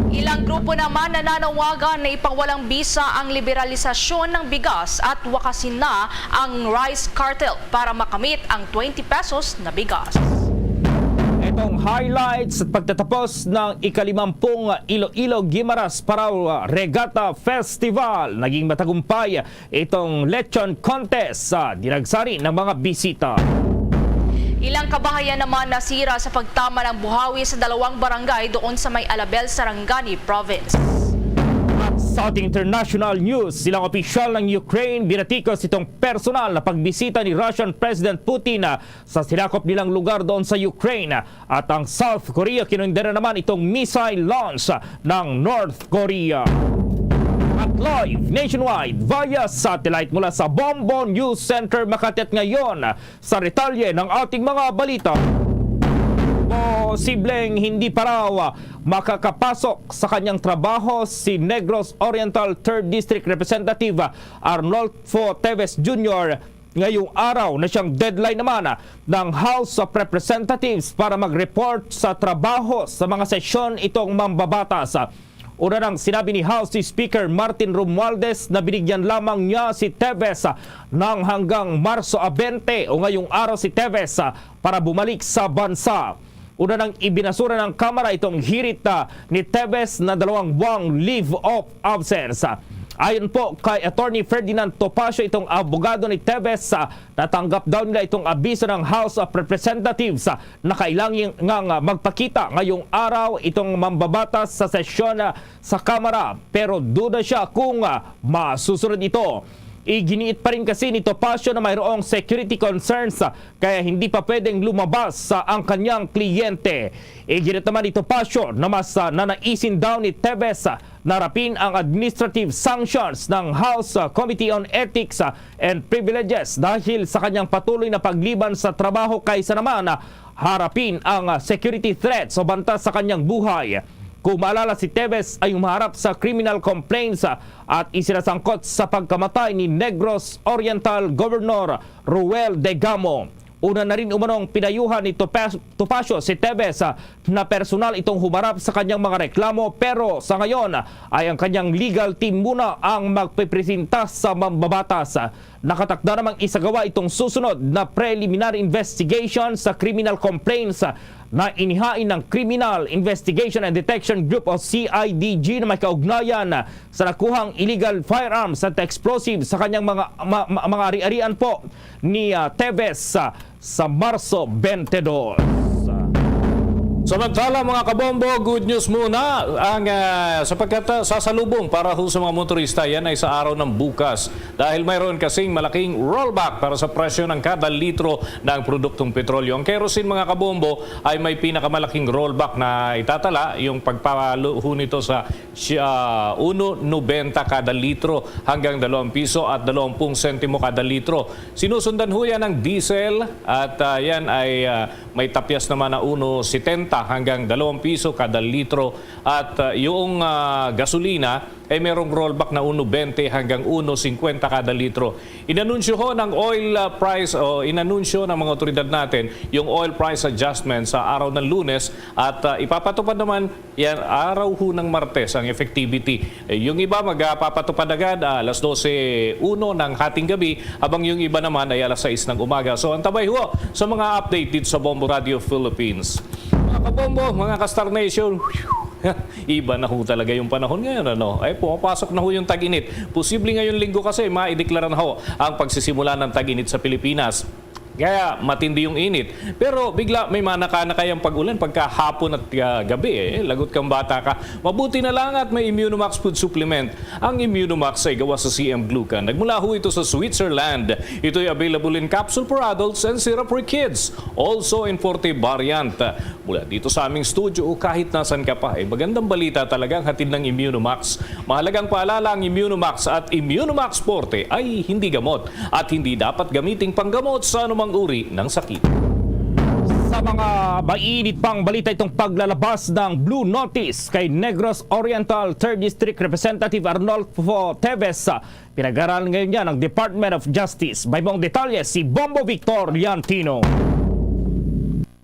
Ilang grupo naman nananawagan na ipawalang bisa ang liberalisasyon ng bigas at wakasin na ang rice cartel para makamit ang twenty pesos na bigas. Itong highlights at pagtatapos ng ikalimampung Iloilo Guimaras Paraw Regatta Festival. Naging matagumpay itong lechon contest sa dinagsari ng mga bisita. Ilang kabahayan naman nasira sa pagtama ng buhawi sa dalawang barangay doon sa may Alabel, Sarangani Province. At sa ating international news, ilang opisyal ng Ukraine binatikos itong personal na pagbisita ni Russian President Putin, ah, sa sinakop nilang lugar doon sa Ukraine. At ang South Korea, kinundena naman itong missile launch ng North Korea. At live nationwide via satellite mula sa Bombo News Center Makati. At ngayon, sa detalye ng ating mga balita. Posibleng hindi pa raw makakapasok sa kanyang trabaho si Negros Oriental Third District Representative Arnolfo Teves Junior ngayong araw na siyang deadline naman ng House of Representatives para mag-report sa trabaho sa mga sesyon itong mambabatas. Una nang sinabi ni House Speaker Martin Romualdez na binigyan lamang niya si Teves ng hanggang Marso a bente o ngayong araw si Teves para bumalik sa bansa. Una nang ibinasura ng Kamara itong hirit, ah, ni Teves na dalawang buwang leave of absence. Ayon po kay Attorney Ferdinand Topacio, itong abogado ni Teves, ah, natanggap daw nila itong abiso ng House of Representatives, ah, na kailangan nga, nga magpakita ngayong araw itong mambabatas sa sesyon, ah, sa Kamara, pero duda siya kung, ah, masusunod ito. Iginiit pa rin kasi ni Topacio na mayroong security concerns, ah, kaya hindi pa pwedeng lumabas, ah, ang kanyang kliyente. Iginiit naman ni Topacio na mas, ah, nanaisin daw ni Teves, ah, na harapin ang administrative sanctions ng House, ah, Committee on Ethics, ah, and Privileges dahil sa kanyang patuloy na pagliban sa trabaho kaysa naman, ah, harapin ang, ah, security threats o banta sa kanyang buhay. Kung maalala, si Teves ay humaharap sa criminal complaints, ah, at isinasangkot sa pagkamatay ni Negros Oriental Governor Roel Degamo. Una na rin umanong pinayuhan ni Topa-, Topacio si Teves, ah, na personal itong humarap sa kanyang mga reklamo, pero sa ngayon, ah, ay ang kanyang legal team muna ang magpipresenta sa mambabatas. Nakatakda namang isagawa itong susunod na preliminary investigation sa criminal complaints na inihain ng Criminal Investigation and Detection Group o C I D G na may kaugnayan sa nakuhang illegal firearms at explosives sa kanyang mga, ma-, ma-, mga ari-arian po ni, ah, Teves, ah, sa Marso twenty-two. Samantala, mga kabombo, good news muna ang, ah, sapagkat, ah, sasalubong para ho sa mga motorista, yan ay sa araw ng bukas. Dahil mayroon kasing malaking rollback para sa presyo ng kada litro ng produktong petrolyo. Ang kerosene, mga kabombo, ay may pinakamalaking rollback na itatala, yung pagpalo ho nito sa siya, uno nobenta kada litro hanggang dalawang piso at dalawampung sentimo kada litro. Sinusundan ho yan ng diesel at, ah, yan ay, ah, may tapyas naman na uno setenta hanggang dalawang piso kada litro at, ah, yung, ah, gasolina ay merong rollback na uno bente hanggang uno cincuenta kada litro. Inanunsyo ho ng oil, ah, price o inanunsyo ng mga otoridad natin yung oil price adjustment sa araw ng Lunes at, ah, ipapatupad naman yan, araw ho ng Martes ang effectivity. Eh, yung iba magpapatupad agad, ah, alas dose uno ng hating gabi, habang yung iba naman ay alas sais ng umaga. So, antabay ho sa mga update dito sa Bombo Radio Philippines. Mga kabombo, mga ka-Star Nation, iba na ho talaga yung panahon ngayon, ano? Ay, pumapasok na ho yung tag-init. Posible ngayon linggo kasi, maideklara na ho ang pagsisimula ng tag-init sa Pilipinas. Kaya matindi yung init. Pero bigla may manaka na kayang pag-ulan pagkahapon at, ah, gabi, eh. Lagot kang bata ka. Mabuti na lang at may Immunomax Food Supplement. Ang Immunomax ay gawa sa C M Glucan. Nagmula ho ito sa Switzerland. Ito'y available in capsule for adults and syrup for kids. Also in forte variant. Mula dito sa aming studio o kahit nasan ka pa, eh, magandang balita talaga ang hatid ng Immunomax. Mahalagang paalala, ang Immunomax at Immunomax Forte ay hindi gamot at hindi dapat gamiting panggamot sa anumang uri ng sakit. Sa mga mainit pang balita, itong paglalabas ng Blue Notice kay Negros Oriental Third District Representative Arnolfo Teves, pinag-aaralan ngayon niya ng Department of Justice. May buong detalye si Bombo Victor Liantino.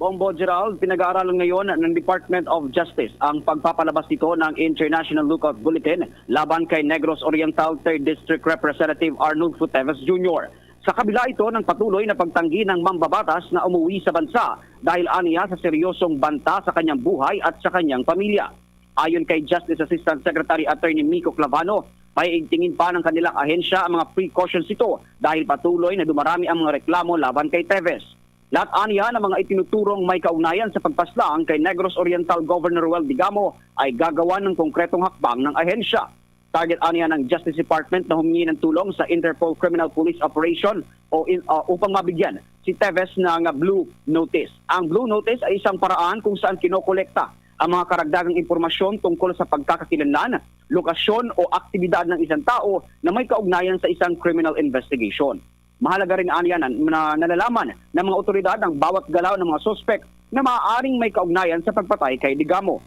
Bombo Gerald, pinag-aaralan ngayon ng Department of Justice ang pagpapalabas nito ng International Lookout Bulletin laban kay Negros Oriental Third District Representative Arnulfo Teves Junior. Sa kabila ito ng patuloy na pagtanggi ng mambabatas na umuwi sa bansa dahil aniya sa seryosong banta sa kanyang buhay at sa kanyang pamilya. Ayon kay Justice Assistant Secretary Attorney Miko Clavano, paiigtingin pa ng kanilang ahensya ang mga precautions nito dahil patuloy na dumarami ang mga reklamo laban kay Teves. Lahat aniya ng mga itinuturong may kaugnayan sa pagpaslang kay Negros Oriental Governor Roel Digamo ay gagawa ng konkretong hakbang ng ahensya. Target aniya ng Justice Department na humingi ng tulong sa Interpol Criminal Police Operation o in, uh, upang mabigyan si Teves ng Blue Notice. Ang Blue Notice ay isang paraan kung saan kinokolekta ang mga karagdagang impormasyon tungkol sa pagkakakilanlan, lokasyon o aktibidad ng isang tao na may kaugnayan sa isang criminal investigation. Mahalaga rin aniya na, na nalalaman ng mga otoridad ang bawat galaw ng mga suspek na maaaring may kaugnayan sa pagpatay kay Digamo.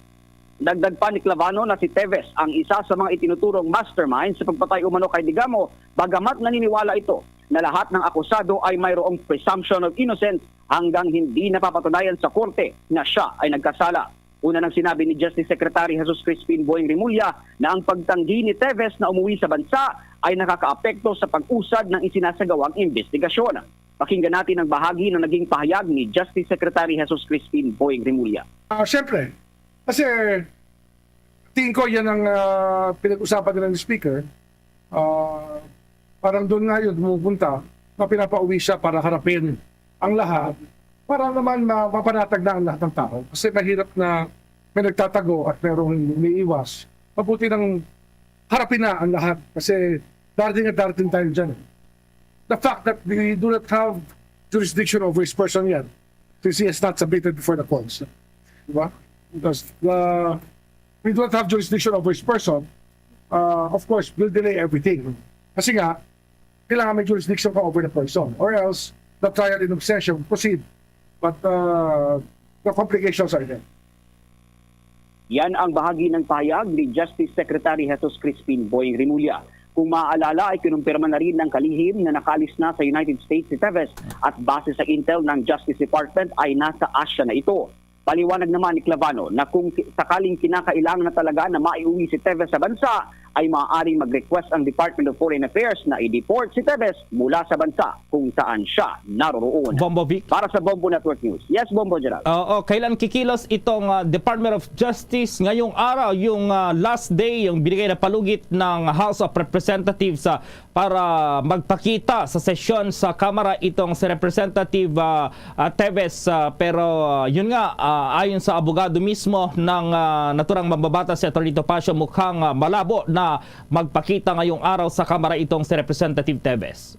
Dagdag pa ni Clavano na si Teves ang isa sa mga itinuturong mastermind sa pagpatay umano kay Digamo, bagamat naniniwala ito na lahat ng akusado ay mayroong presumption of innocence hanggang hindi napapatunayan sa korte na siya ay nagkasala. Una nang sinabi ni Justice Secretary Jesus Crispin Boying Remulla na ang pagtanggi ni Teves na umuwi sa bansa ay nakakaapekto sa pag-usad ng isinasagawang investigasyon. Pakinggan natin ang bahagi ng naging pahayag ni Justice Secretary Jesus Crispin Boying Remulla. Ah, siyempre, kasi tingin ko yan ang ah, pinag-usapan nila ng speaker. Ah, parang doon nga yun pumupunta na pinapauwi siya para harapin ang lahat para naman ma- mapanatag na ang lahat ng tao. Kasi mahirap na may nagtatago at merong umiiwas. Mabuti nang harapin na ang lahat kasi darating at darating tayo dyan. The fact that we do not have jurisdiction over his person yet, since he has not submitted before the courts. Diba? Because uh, we do not have jurisdiction over his person, uh, of course, will delay everything. Kasi nga, kailangan may jurisdiction ka over the person. Or else, the trial in absentia will proceed. But uh, the complications are there. Yan ang bahagi ng pahayag ni Justice Secretary Jesus Crispin Boying Remulla. Kung maaalala ay kinumpirma na rin ng kalihim na nakaalis na sa United States si Teves at base sa intel ng Justice Department ay nasa Asia na ito. Paliwanag naman ni Clavano na kung ki- sakaling kinakailangan na talaga na maiuwi si Teves sa bansa, ay maaaring mag-request ang Department of Foreign Affairs na i-deport si Teves mula sa bansa kung saan siya naroroon. Bombo Vic. Para sa Bombo Network News, yes, Bombo General. Oo, kailan kikilos itong ah, Department of Justice ngayong araw, yung ah, last day, yung binigay na palugit ng House of Representatives ah, para magpakita sa sesyon sa Kamara itong si Representative ah, ah, Teves. Ah, pero ah, yun nga, ah, ayon sa abogado mismo ng ah, naturang mambabata si Attorney Topacio, mukhang ah, malabo na magpakita ngayong araw sa Kamara itong si Representative Teves.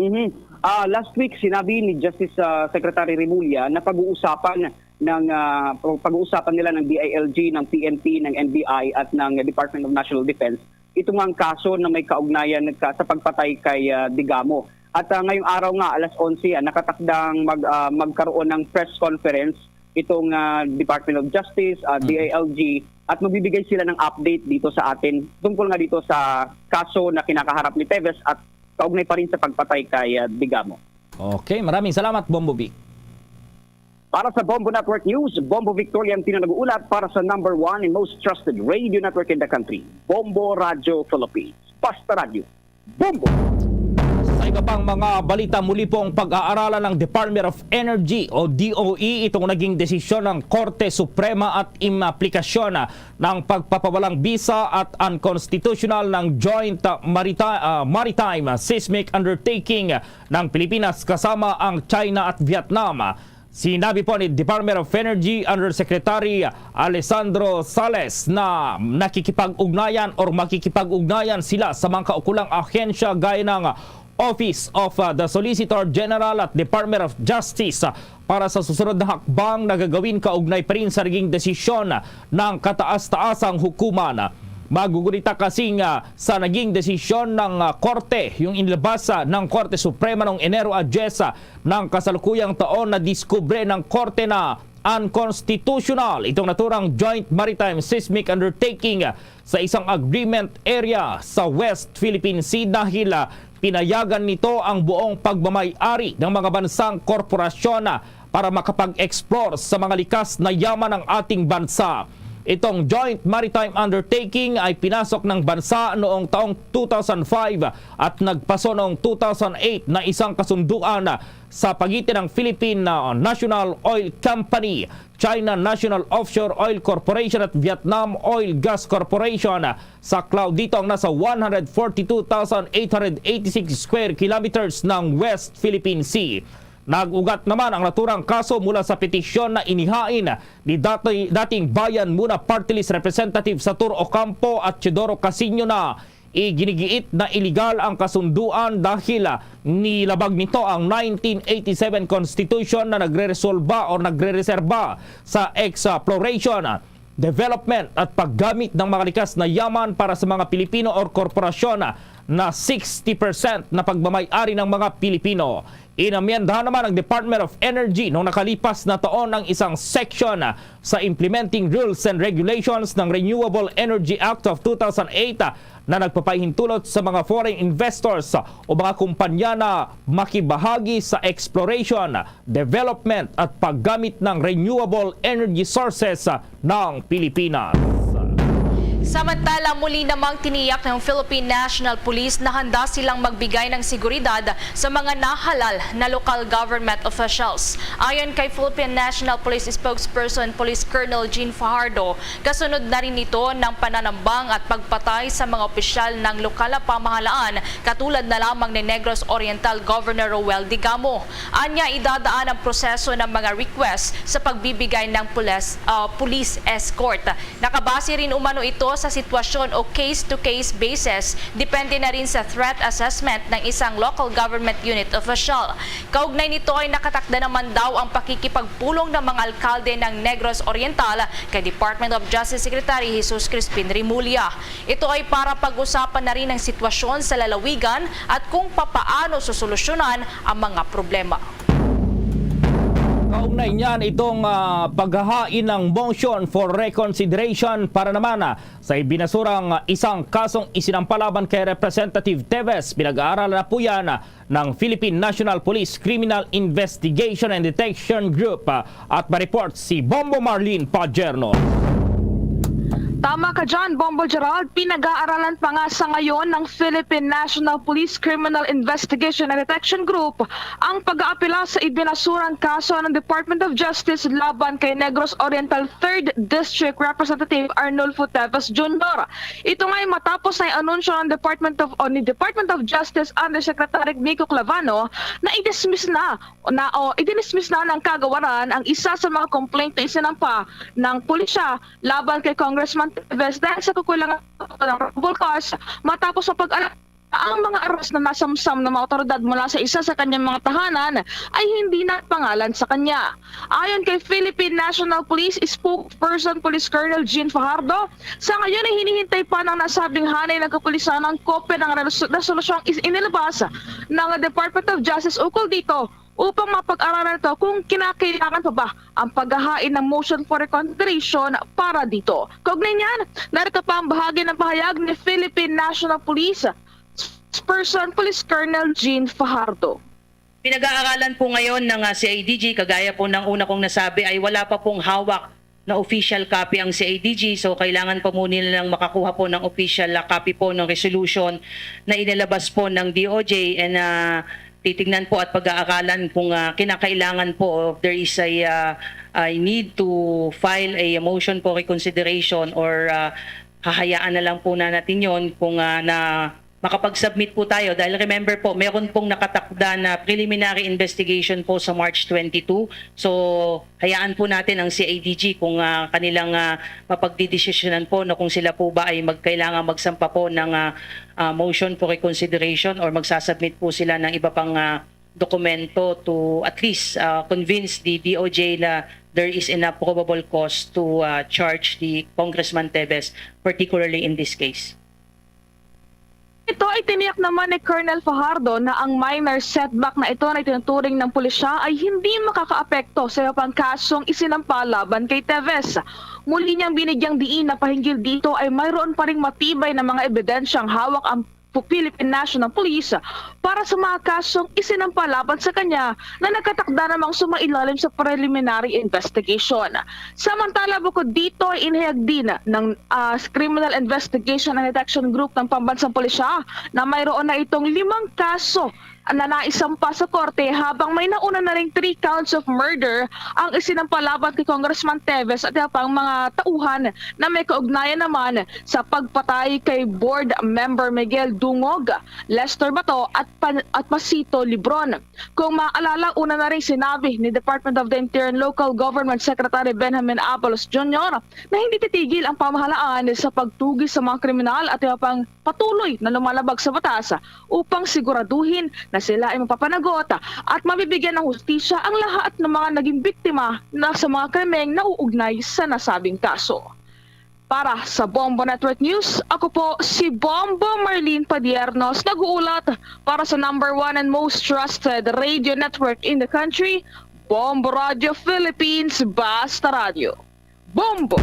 Mhm. Ah, last week, sinabi ni Justice ah, Secretary Remulla na pag-uusapan ng ah, pag-uusapan nila ng D I L G, ng P N P, ng N B I at ng Department of National Defense itong ang kaso na may kaugnayan ka- sa pagpatay kay ah, Digamo. At ah, ngayong araw nga, alas onse, ah, nakatakdang mag, ah, magkaroon ng press conference itong ah, Department of Justice, ah, D I L G, at magbibigay sila ng update dito sa atin tungkol nga dito sa kaso na kinakaharap ni Teves at kaugnay pa rin sa pagpatay kay ah, Digamo. Okay, maraming salamat, Bombo Vic. Para sa Bombo Network News, Bombo Victoria ang tinanag-uulat para sa number one and most trusted radio network in the country, Bombo Radio Philippines. Basta Radio, Bombo! Sa iba pang mga balita, muli pong pag-aaralan ng Department of Energy o D O E itong naging desisyon ng Korte Suprema at inaplikasyon ng pagpapawalang bisa at unconstitutional ng Joint Marita- ah, Maritime Seismic Undertaking ng Pilipinas kasama ang China at Vietnam. Sinabi po ni Department of Energy Undersecretary Alessandro Sales na nakikipag-ugnayan or makikipag-ugnayan sila sa mga kaukulang ahensya gaya ng Office of uh, the Solicitor General at Department of Justice uh, para sa susunod na hakbang na gagawin kaugnay pa rin sa naging desisyon ng kataas-taasang hukuman. Magugunita kasing uh, sa naging desisyon ng uh, korte yung inilabas uh, ng Korte Suprema noong Enero a diyes uh, ng kasalukuyang taon na diskubre ng korte na unconstitutional itong naturang Joint Maritime Seismic Undertaking sa isang agreement area sa West Philippine Sea dahil ah, pinayagan nito ang buong pagmamay-ari ng mga bansang korporasyon ah, para makapag-explore sa mga likas na yaman ng ating bansa. Itong Joint Maritime Undertaking ay pinasok ng bansa noong taong two thousand five at nagpaso noong two thousand eight na isang kasunduan sa pagitan ng Philippine ah, National Oil Company, China National Offshore Oil Corporation at Vietnam Oil Gas Corporation sa cloud dito ang nasa one hundred forty-two thousand eight hundred eighty-six square kilometers ng West Philippine Sea. Nag-ugat naman ang naturang kaso mula sa petisyon na inihain ni dati, dating Bayan Muna Party List Representative Satur Ocampo at Teodoro Casino na iginigiit na iligal ang kasunduan dahil ah, nilabag nito ang nineteen eighty-seven Constitution na nagreresolba o nagrereserba sa exploration, development at paggamit ng mga likas na yaman para sa mga Pilipino or korporasyon na sixty percent na pagmamay-ari ng mga Pilipino. Inamyendahan naman ng Department of Energy noong nakalipas na taon ang isang section sa Implementing Rules and Regulations ng Renewable Energy Act of two thousand eight na nagpapahintulot sa mga foreign investors o mga kumpanya na makibahagi sa exploration, development at paggamit ng renewable energy sources ng Pilipinas. Samantala, muli namang tiniyak ng Philippine National Police na handa silang magbigay ng seguridad sa mga nahalal na lokal government officials. Ayon kay Philippine National Police Spokesperson Police Colonel Jean Fajardo, kasunod na rin ito ng pananambang at pagpatay sa mga opisyal ng lokal na pamahalaan, katulad na lamang ni Negros Oriental Governor Roel Digamo. Anya, idadaan ang proseso ng mga request sa pagbibigay ng pules-, ah, police escort. Nakabase rin umano ito sa sitwasyon o case-to-case basis, depende na rin sa threat assessment ng isang local government unit official. Kaugnay nito ay nakatakda naman daw ang pakikipagpulong ng mga alkalde ng Negros Oriental kay Department of Justice Secretary Jesus Crispin Remulla. Ito ay para pag-usapan na rin ang sitwasyon sa lalawigan at kung papaano susolusyonan ang mga problema. Kaugnay niyan, itong, ah, paghahain ng motion for reconsideration para naman, ah, sa ibinasurang, ah, isang kasong isinampa laban kay Representative Teves, pinag-aaralan na po yan, ah, ng Philippine National Police Criminal Investigation and Detection Group, ah, at ma-report si Bombo Marlene Pagerno. Tama ka dyan, Bombo Gerald. Pinag-aaralan pa nga sa ngayon ng Philippine National Police Criminal Investigation and Detection Group ang pag-aapela sa ibinasurang kaso ng Department of Justice laban kay Negros Oriental Third District Representative Arnulfo Teves Junior. Ito nga ay matapos na i-anunsyo ng Department of, o ni Department of Justice Undersecretary Nico Clavano na i-dismiss na, na, o i-dismiss na ng kagawaran ang isa sa mga complaint na isinampa ng pulisya laban kay Congressman Teves dahil sa kakulangan ng probable cause matapos mapag-alam ang mga aras na nasamsam ng mga awtoridad mula sa isa sa kanyang mga tahanan ay hindi nagpangalan sa kanya. Ayon kay Philippine National Police Spokesperson Police Colonel Jean Fajardo, sa ngayon ay hinihintay pa ng nasabing hanay ng kapulisan ang kopya ng res-, resolusyong is-, inilabas ng Department of Justice ukol dito upang mapag-aralan ito kung kinakailangan pa ba ang paghahain ng motion for reconsideration para dito. Kaugnay niyan, narito pa ang bahagi ng pahayag ni Philippine National Police Spokesperson Police Colonel Jean Fajardo. Pinag-aaralan po ngayon ng, ah, C I D G, kagaya po ng una kong nasabi, ay wala pa pong hawak na official copy ang C I D G. So, kailangan pa po nilang makakuha po ng official, ah, copy po ng resolution na inilabas po ng D O J. And, ah, titignan po at pag-aaralan kung, ah, kinakailangan po, or there is a, ah, a need to file a motion for reconsideration, or, ah, hahayaan na lang po na natin yon kung, ah, na makapag-submit po tayo. Dahil remember po, meron pong nakatakda na preliminary investigation po sa March twenty-two. So, hayaan po natin ang C I D G kung, ah, kanilang, ah, mapagdidesisyonan po, no, kung sila po ba ay magkailangan magsampa po ng, ah, ah, motion for reconsideration or magsasubmit po sila ng iba pang, ah, dokumento to at least, ah, convince the D O J na there is enough probable cause to, ah, charge the Congressman Teves, particularly in this case. Ito ay tiniyak naman ni Colonel Fajardo na ang minor setback na ito na itinuturing ng pulisya ay hindi makakaapekto sa iba pang kasong isinampa laban kay Teves. Muli niyang binigyang diin na pahinggil dito ay mayroon pa ring matibay na mga ebidensyang hawak ang Philippine National Police para sa mga kasong isinampa laban sa kanya na nagkatakda namang sumailalim sa preliminary investigation. Samantala, bukod dito ay inihayag din ng, ah, Criminal Investigation and Detection Group ng Pambansang Pulisya na mayroon na itong limang kaso na naisampa sa korte, habang may nauna na ring three counts of murder ang isinampa laban kay Congressman Teves at iba pang mga tauhan na may kaugnayan naman sa pagpatay kay Board Member Miguel Dungog, Lester Bato at Pan-, at Pasito Libron. Kung maalala, una na rin sinabi ni Department of the Interior and Local Government Secretary Benjamin Abalos Junior na hindi titigil ang pamahalaan sa pagtugis sa mga kriminal at iba pang patuloy na lumalabag sa batas upang siguraduhin na sila ay mapapanagot at mabibigyan ng hustisya ang lahat ng mga naging biktima na sa mga krimeng nauugnay sa nasabing kaso. Para sa Bombo Network News, ako po si Bombo Marlene Padiernos, nag-uulat para sa number one and most trusted radio network in the country, Bombo Radio Philippines, Basta Radio. Bombo!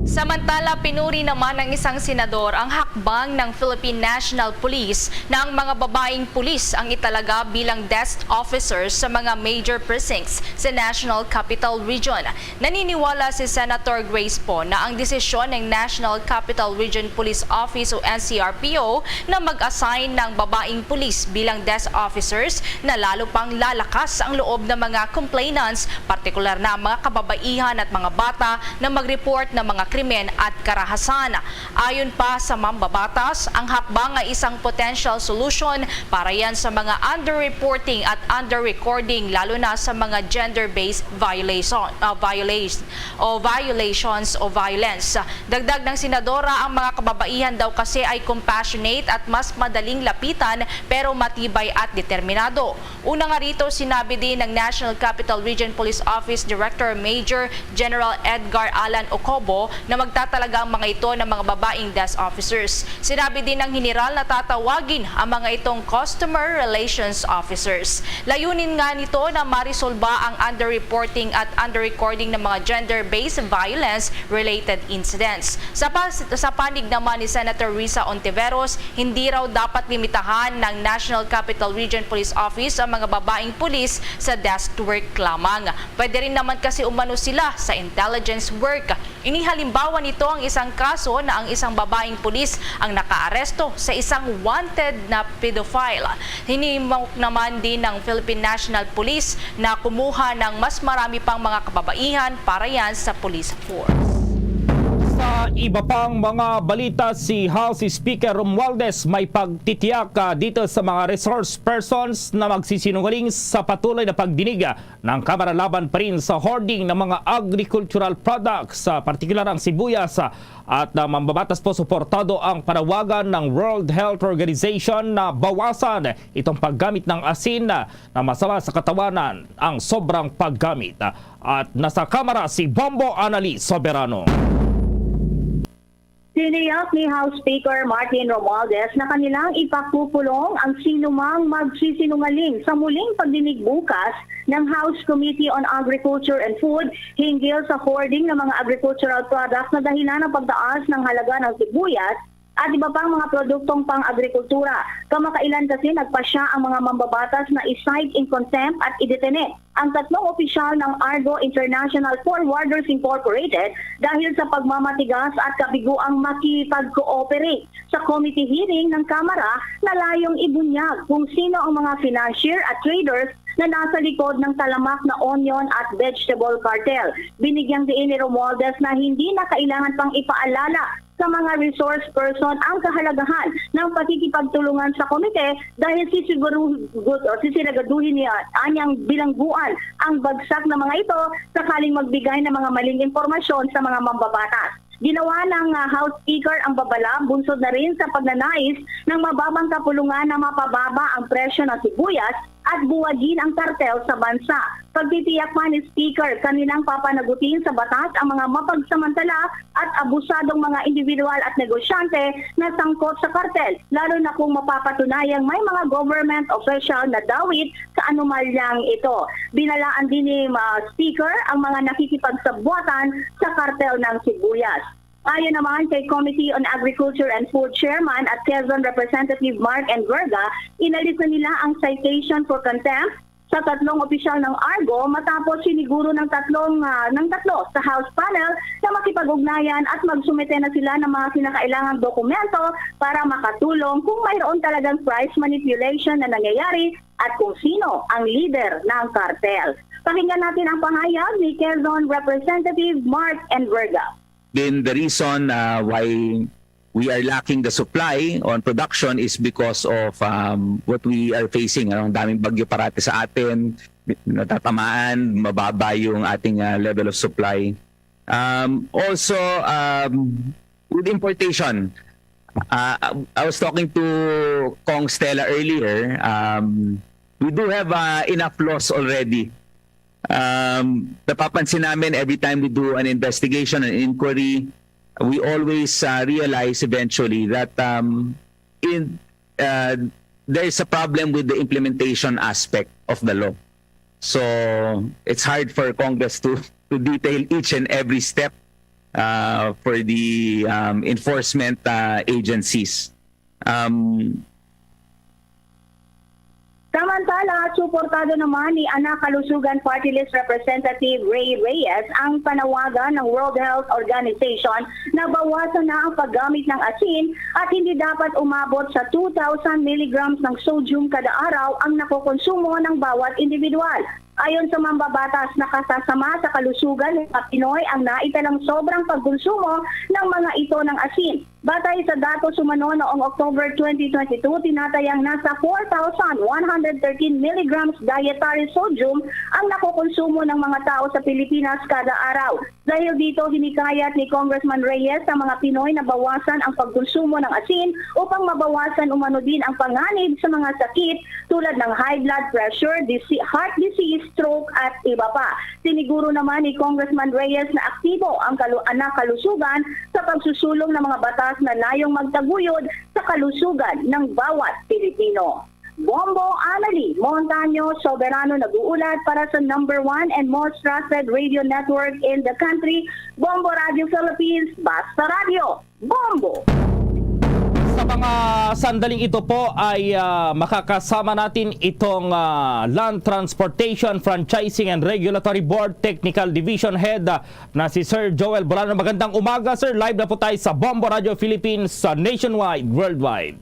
Samantala, pinuri naman ng isang senador ang hakbang ng Philippine National Police na ang mga babaeng pulis ang italaga bilang desk officers sa mga major precincts sa National Capital Region. Naniniwala si Senator Grace Poe na ang desisyon ng National Capital Region Police Office o N C R P O na mag-assign ng babaeng pulis bilang desk officers na lalo pang lalakas ang loob ng mga complainants, partikular na ang mga kababaihan at mga bata na mag-report ng mga krimen at karahasan. Ayon pa sa mambabatas, ang hakbang ay isang potential solution para yan sa mga underreporting at underrecording, lalo na sa mga gender-based violation, ah, violation o violations o violence. Dagdag ng senadora, ang mga kababaihan daw kasi ay compassionate at mas madaling lapitan, pero matibay at determinado. Una nga rito, sinabi din ng National Capital Region Police Office Director Major General Edgar Alan Ocobo na magtatalaga ang mga ito ng mga babaeng desk officers. Sinabi din ng General na tatawagin ang mga itong customer relations officers. Layunin nga nito na marisolba ang underreporting at underrecording ng mga gender-based violence-related incidents. Sa, pas- sa panig naman ni Senator Risa Ontiveros, hindi raw dapat limitahan ng National Capital Region Police Office ang mga babaeng pulis sa desk work lamang. Pwede rin naman kasi umano sila sa intelligence work. Inihalimbawa nito ang isang kaso na ang isang babaeng pulis ang nakaaresto sa isang wanted na pedophile. Hinimok naman din ng Philippine National Police na kumuha ng mas marami pang mga kababaihan para yan sa police force. Sa iba pang mga balita, si House Speaker Romualdez may pagtitiyak, ah, dito sa mga resource persons na magsisinungaling sa patuloy na pagdinig, ah, ng Kamara laban pa rin sa hoarding ng mga agricultural products, ah, partikular ang sibuyas, ah, at, ah, mambabatas po suportado ang panawagan ng World Health Organization na bawasan itong paggamit ng asin, ah, na masama sa katawanan ang sobrang paggamit. At nasa Kamara si Bombo Anali Soberano. Tiniyak ni House Speaker Martin Romualdez na kanilang ipakupulong ang sinumang magsisinungaling sa muling pagdinig bukas ng House Committee on Agriculture and Food hinggil sa hoarding ng mga agricultural products na dahilan ng pagtaas ng halaga ng sibuyas at iba pang mga produktong pang-agrikultura. Kamakailan kasi nagpasya ang mga mambabatas na i-cite in contempt at idetene ang tatlong opisyal ng Argo International Forwarders Incorporated dahil sa pagmamatigas at kabiguang makipag-cooperate sa committee hearing ng Kamara na layong ibunyag kung sino ang mga financier at traders na nasa likod ng talamak na onion at vegetable cartel. Binigyang diin ni Romualdez na hindi na kailangan pang ipaalala sa mga resource person ang kahalagahan ng pakikipagtulungan sa komite dahil sisiguru-, sisiguraduhin niya anyang bilangguan ang bagsak na mga ito sakaling magbigay ng mga maling impormasyon sa mga mambabatas. Ginawa ng, ah, House Speaker ang babala bunsod na rin sa pagnanais ng mababang kapulungan na mapababa ang presyo ng sibuyas at buwagin ang kartel sa bansa. Pagtitiyak pa ni Speaker, kanilang papanagutin sa batas ang mga mapagsamantala at abusadong mga individual at negosyante na sangkot sa kartel, lalo na kung mapapatunayang may mga government official na dawit sa anomalyang ito. Binalaan din ni, ah, Speaker ang mga nakikipagsabwatan sa kartel ng sibuyas. Ayon naman kay Committee on Agriculture and Food Chairman at Quezon Representative Mark N. Verga, inalis na nila ang citation for contempt sa tatlong opisyal ng Argo matapos siniguro ng tatlong, ah, ng tatlo sa House panel na makipag-ugnayan at magsumite na sila ng mga kinakailangang dokumento para makatulong kung mayroon talagang price manipulation na nangyayari at kung sino ang leader ng kartel. Pakinggan natin ang pahayag ni Quezon Representative Mark N. Verga. Then the reason, uh, why we are lacking the supply on production is because of, um, what we are facing. Ano, ang daming bagyo parati sa atin, natatamaan, mababa yung ating, uh, level of supply. Um, also, um, with importation, uh, I was talking to Cong Stella earlier. Um, we do have, uh, enough loss already. Um, napapansin namin every time we do an investigation, an inquiry, we always uh, realize eventually that um, in uh, there is a problem with the implementation aspect of the law. So it's hard for Congress to to detail each and every step uh, for the um, enforcement uh, agencies. Um, Samantala, suportado naman ni Anak Kalusugan Party List Representative Ray Reyes ang panawagan ng World Health Organization na bawasan na ang paggamit ng asin at hindi dapat umabot sa two thousand milligrams ng sodium kada araw ang nakokonsumo ng bawat individual. Ayon sa mambabatas, nakasasama sa kalusugan ng mga Pinoy ang naitalang sobrang pagkonsumo ng mga ito ng asin. Batay sa datos umano noong October twenty twenty-two, tinatayang nasa four thousand one hundred thirteen milligrams dietary sodium ang nakokonsumo ng mga tao sa Pilipinas kada araw. Dahil dito, hinikayat ni Congressman Reyes ang mga Pinoy na bawasan ang pagkonsumo ng asin upang mabawasan umano din ang panganib sa mga sakit tulad ng high blood pressure, disi- heart disease, stroke, at iba pa. Siniguro naman ni Congressman Reyes na aktibo ang kalu- anak kalusugan sa pagsusulong ng mga batas na layong magtaguyod sa kalusugan ng bawat Pilipino. Bombo Annalie Montaño Soberano nag-uulat para sa number one and most trusted radio network in the country, Bombo Radio Philippines, Basta Radio, Bombo! Sa mga sandaling ito po ay ah, makakasama natin itong ah, Land Transportation Franchising and Regulatory Board Technical Division Head ah, na si Sir Joel Bolano. Magandang umaga, sir. Live na po tayo sa Bombo Radio Philippines sa nationwide, worldwide.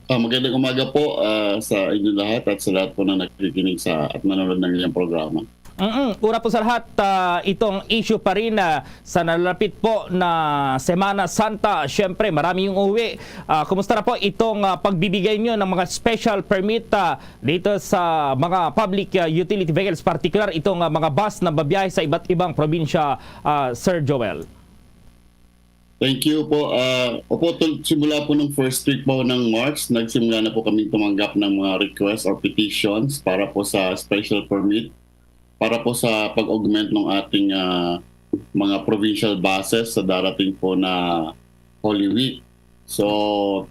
Ah, magandang umaga po ah, sa inyo lahat at sa lahat po na nakikinig sa at nanonood ng inyong programa. Mm-mm. Una po sa lahat, ah, itong issue pa rin ah, sa nalalapit po na Semana Santa. Siyempre, marami yung uwi. Ah, kumusta na po itong ah, pagbibigay nyo ng mga special permit ah, dito sa mga public ah, utility vehicles, particular itong ah, mga bus na babiyahe sa iba't ibang probinsya, ah, Sir Joel? Thank you po. Ah, opo, tul- simula po ng first week po ng March, nagsimula na po kaming tumanggap ng mga requests or petitions para po sa special permit, para po sa pag-augment ng ating ah, mga provincial buses sa darating po na Holy Week. So,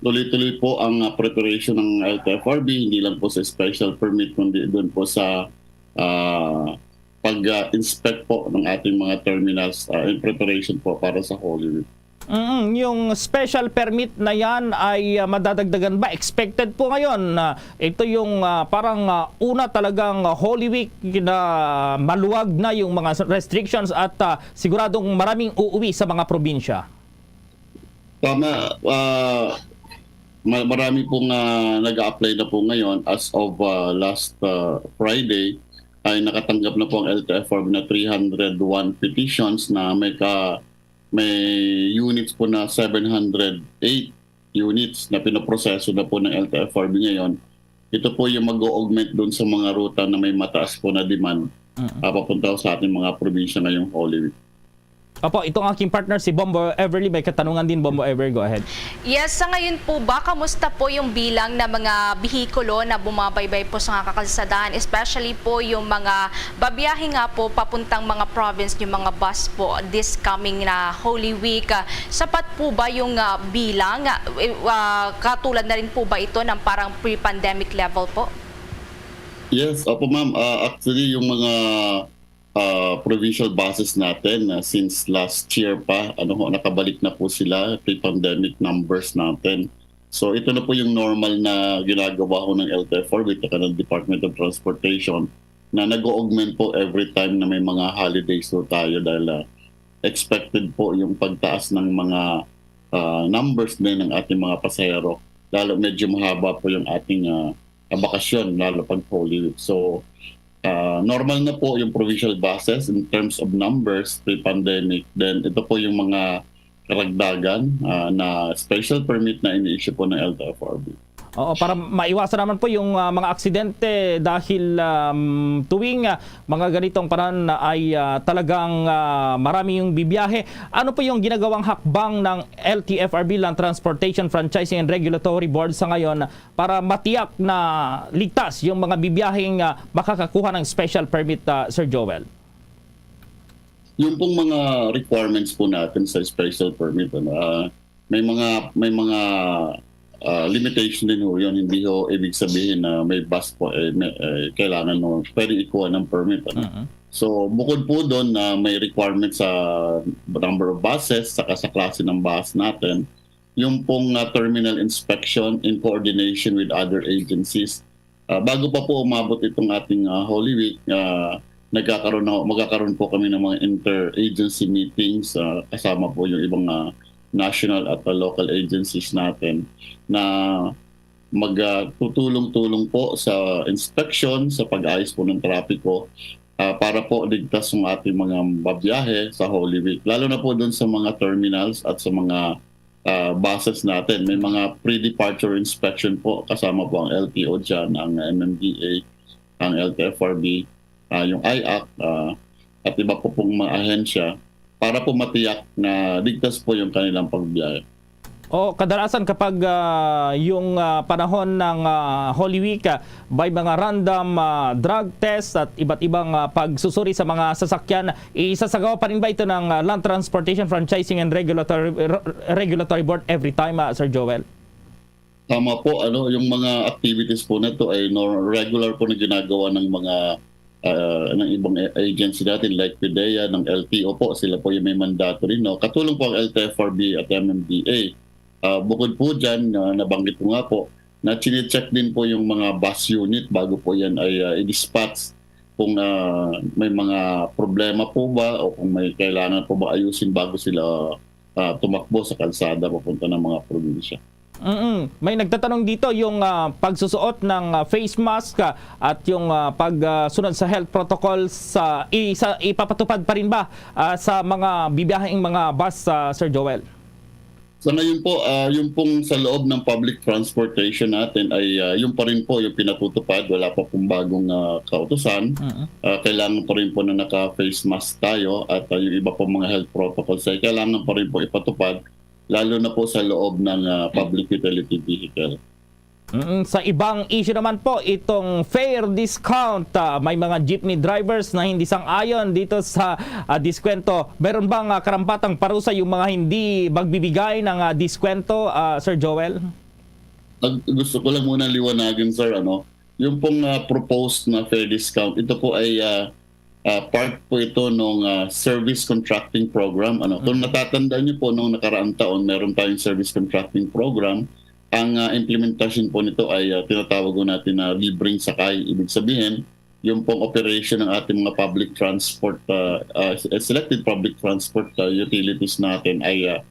tuloy-tuloy po ang ah, preparation ng L T F R B, hindi lang po sa special permit, kundi doon po sa ah, pag-inspect po ng ating mga terminals ah, in preparation po para sa Holy Week. Mm, yung special permit na yan ay ah, madadagdagan ba? Expected po ngayon na ito yung ah, parang ah, una talagang Holy Week na maluwag na yung mga restrictions at ah, siguradong maraming uuwi sa mga probinsya. Tama, ah, ma- marami pong ah, nag-a-apply na po ngayon. As of ah, last ah, Friday, ay nakatanggap na po ang L T F R B na three hundred one petitions na may ka may units po na seven hundred eight units na pinoproseso na po ng L T F R B ngayon. Ito po yung mag-augment doon sa mga ruta na may mataas po na demand ah, papunta sa ating mga probinsya ngayong Holy Week. Opo, itong aking partner si Bombo Everly, may katanungan din, Bombo Ever, go ahead. Yes, sa ngayon po ba, kamusta po yung bilang ng mga bihikulo na bumabaybay po sa mga kakalsadahan, especially po yung mga babiyahe nga po papuntang mga province, yung mga bus po this coming na Holy Week? Ah, sapat po ba yung ah, bilang? Ah, eh, ah, katulad na rin po ba ito ng parang pre-pandemic level po? Yes, opo ma'am. Ah, actually, yung mga ah, provincial buses natin ah, since last year pa, ano ho, nakabalik na po sila pre-pandemic numbers natin. So ito na po yung normal na ginagawa ho ng L T F R with the Department of Transportation na nag-augment po every time na may mga holidays po tayo dahil ah, expected po yung pagtaas ng mga ah, numbers din ng ating mga pasahero. Lalo medyo mahaba po yung ating ah, ah, bakasyon, lalo pag Holy Week. So, ah, normal na po yung provincial buses in terms of numbers pre-pandemic. Then ito po yung mga karagdagan ah, na special permit na ini-issue po ng L T F R B. Oo, para maiwasan naman po yung ah, mga aksidente dahil um, tuwing ah, mga ganitong panahon ay ah, talagang ah, marami yung bibiyahe. Ano po yung ginagawang hakbang ng L T F R B, Land Transportation Franchising and Regulatory Board, sa ngayon para matiyak na ligtas yung mga bibiyaheng ah, makakakuha ng special permit, ah, Sir Joel? Yung pong mga requirements po natin sa special permit, ano, ah, may mga, may mga, ah, limitation din ho yun. Hindi ho ibig sabihin na may bus po, eh, may, eh, kailangan mo pwedeng ikuha ng permit, ano. Mhm. So, bukod po doon na may requirement sa number of buses, saka sa klase ng bus natin, yung pong, ah, terminal inspection in coordination with other agencies. Ah, bago pa po umabot itong ating, ah, Holy Week, ah, nagkakaroon na, magkakaroon po kami ng mga interagency meetings, ah, kasama po yung ibang, ah, national at, ah, local agencies natin na mag, ah, tutulong-tulong po sa inspection, sa pag-ayos po ng trapiko, ah, para po ligtas ang ating mga babiyahe sa Holy Week, lalo na po dun sa mga terminals at sa mga, ah, buses natin. May mga pre-departure inspection po, kasama po ang L T O dyan, ang M M D A, ang L T F R B, ah, yung I A C, ah, at iba po pong mga ahensya para po matiyak na ligtas po yung kanilang pagbiyahe. O, kadalasan kapag, ah, yung, ah, panahon ng, ah, Holy Week, ah, may mga random, ah, drug test at iba't ibang, ah, pagsusuri sa mga sasakyan, isasagawa pa rin ba ito ng, ah, Land Transportation Franchising and Regulatory, Re-, Regulatory Board every time, ah, Sir Joel? Tama po, ano, yung mga activities po na to ay nor-, regular po na ginagawa ng mga, ah, ng ibang a-, agency natin like PDEA, ng L T O po, sila po yung may mandatory, no? Katulong po ang L T F R B at M M D A. Ah, bukod po dyan, ah, nabanggit ko nga po, na chine-check din po yung mga bus unit bago po yan ay, ah, i-dispatch kung, ah, may mga problema po ba o kung may kailangan po ba ayusin bago sila, ah, tumakbo sa kalsada papunta ng mga probinsya. Mm. May nagtatanong dito yung, ah, pagsusuot ng, ah, face mask, ah, at yung, ah, pag, ah, sunod sa health protocols, ah, isa, ipapatupad pa rin ba, ah, sa mga bibiyaheng mga bus, ah, Sir Joel? Sa ngayon po, ah, yung pong sa loob ng public transportation natin ay, ah, yung pa rin po yung pinatutupad. Wala pa pong bagong, ah, kautusan. Mm. Ah, kailangan pa rin po na naka-face mask tayo at, ah, yung iba pong mga health protocols ay kailangan pa rin po ipatupad, lalo na po sa loob ng, ah, public utility vehicle. Mm, sa ibang issue naman po, itong fare discount. Ah, may mga jeepney drivers na hindi sang-ayon dito sa, ah, diskwento. Meron bang, ah, karampatang parusa yung mga hindi magbibigay ng, ah, diskwento, ah, Sir Joel? Ag-, gusto ko lang muna liwanagan, sir, ano, yung pong, ah, proposed na fare discount, ito po ay, ah, ah, part po ito nung, ah, service contracting program, ano. Kung Mm. natatandaan niyo po, nung nakaraang taon, meron tayong service contracting program. Ang, ah, implementasyon po nito ay, ah, tinatawag po natin na libreng sakay. Ibig sabihin, yung pong operation ng ating mga public transport, ah, ah, selected public transport, ah, utilities natin ay, ah,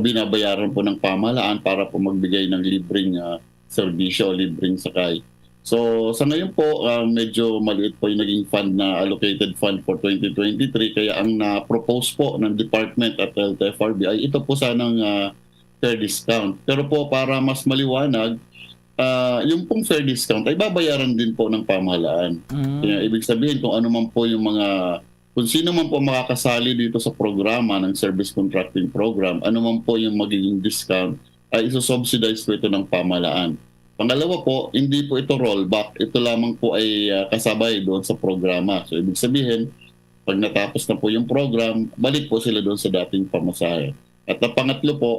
binabayaran po ng pamahalaan para po magbigay ng libreng, ah, serbisyo, libreng sakay. So, sa ngayon po, ah, medyo maliit po yung naging fund na allocated fund for twenty twenty-three, kaya ang na-propose po ng department at L T F R B ay ito po sanang, ah, fare discount. Pero po, para mas maliwanag, ah, yung pong fare discount ay babayaran din po ng pamahalaan. Mm. Kaya ibig sabihin, kung ano man po yung mga, kung sino man po makakasali dito sa programa ng service contracting program, ano man po yung magiging discount, ay isusubsidize po ito ng pamahalaan. Pangalawa po, hindi po ito rollback. Ito lamang po ay, ah, kasabay doon sa programa. So, ibig sabihin, pag natapos na po yung program, balik po sila doon sa dating pamasahe. At ang pangatlo po,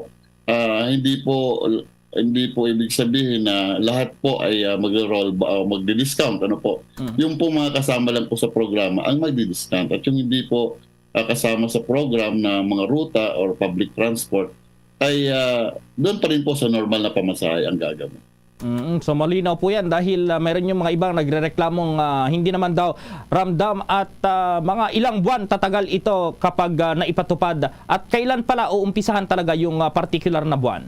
ah, hindi po, hindi po ibig sabihin na lahat po ay, ah, magro-roll ba, o magdi-discount, ano po. Mm. Yung po mga kasama lang po sa programa ang magdi-discount, at yung hindi po, ah, kasama sa program na mga ruta or public transport ay, ah, doon pa rin po sa normal na pamasahe ang gagamit. Mm, so malinaw po yan dahil, ah, meron yung mga ibang nagrereklamong, ah, hindi naman daw ramdam at, ah, mga ilang buwan tatagal ito kapag, ah, naipatupad. At kailan pala uumpisahan talaga yung, ah, particular na buwan?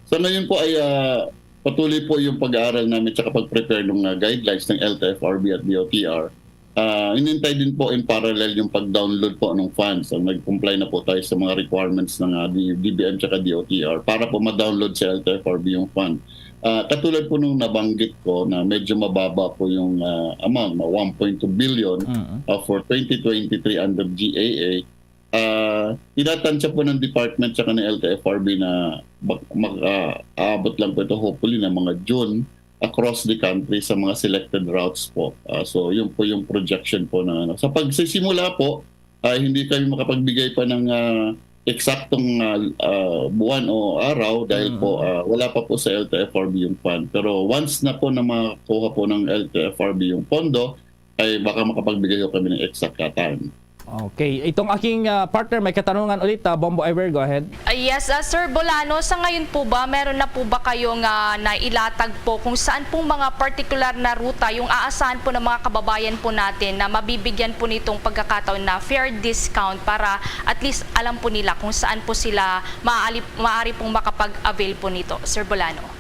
Sa ngayon po ay, ah, patuloy po yung pag-aaral namin tsaka pag-prepare ng, ah, guidelines ng L T F R B at D O T R. Ah, inintay din po in parallel yung pag-download po ng funds. Ang nag-comply na po tayo sa mga requirements ng, ah, D-, D B M tsaka D O T R para po ma-download sa L T F R B yung fund. Ah, katulad po nung nabanggit ko na medyo mababa po yung, ah, amount, na one point two billion, Mm. ah, for twenty twenty-three under G A A. Ah, tinatansya po ng department tsaka ng L T F R B na mag-, mag-, ah, aabot lang po ito hopefully ng mga June across the country sa mga selected routes po. Ah, so, yun po yung projection po na, ano. Sa pagsisimula po, Ah, hindi kami makapagbigay pa ng, ah, eksaktong, ah, ah, buwan o araw dahil po, Mm. ah, wala pa po sa L T F R B yung fund. Pero once na po na makakuha po ng L T F R B yung pondo, ay baka makapagbigay ho kami ng exact time. Okay. Itong aking, ah, partner, may katanungan ulit, ah, Bombo Ever, go ahead. Ah, yes, ah, Sir Bolano, sa ngayon po ba, meron na po ba kayong, ah, nailatag po kung saan pong mga partikular na ruta yung aasahan po ng mga kababayan po natin na mabibigyan po nitong pagkakataon na fair discount para at least alam po nila kung saan po sila maaali-, maaari pong makapag-avail po nito, Sir Bolano?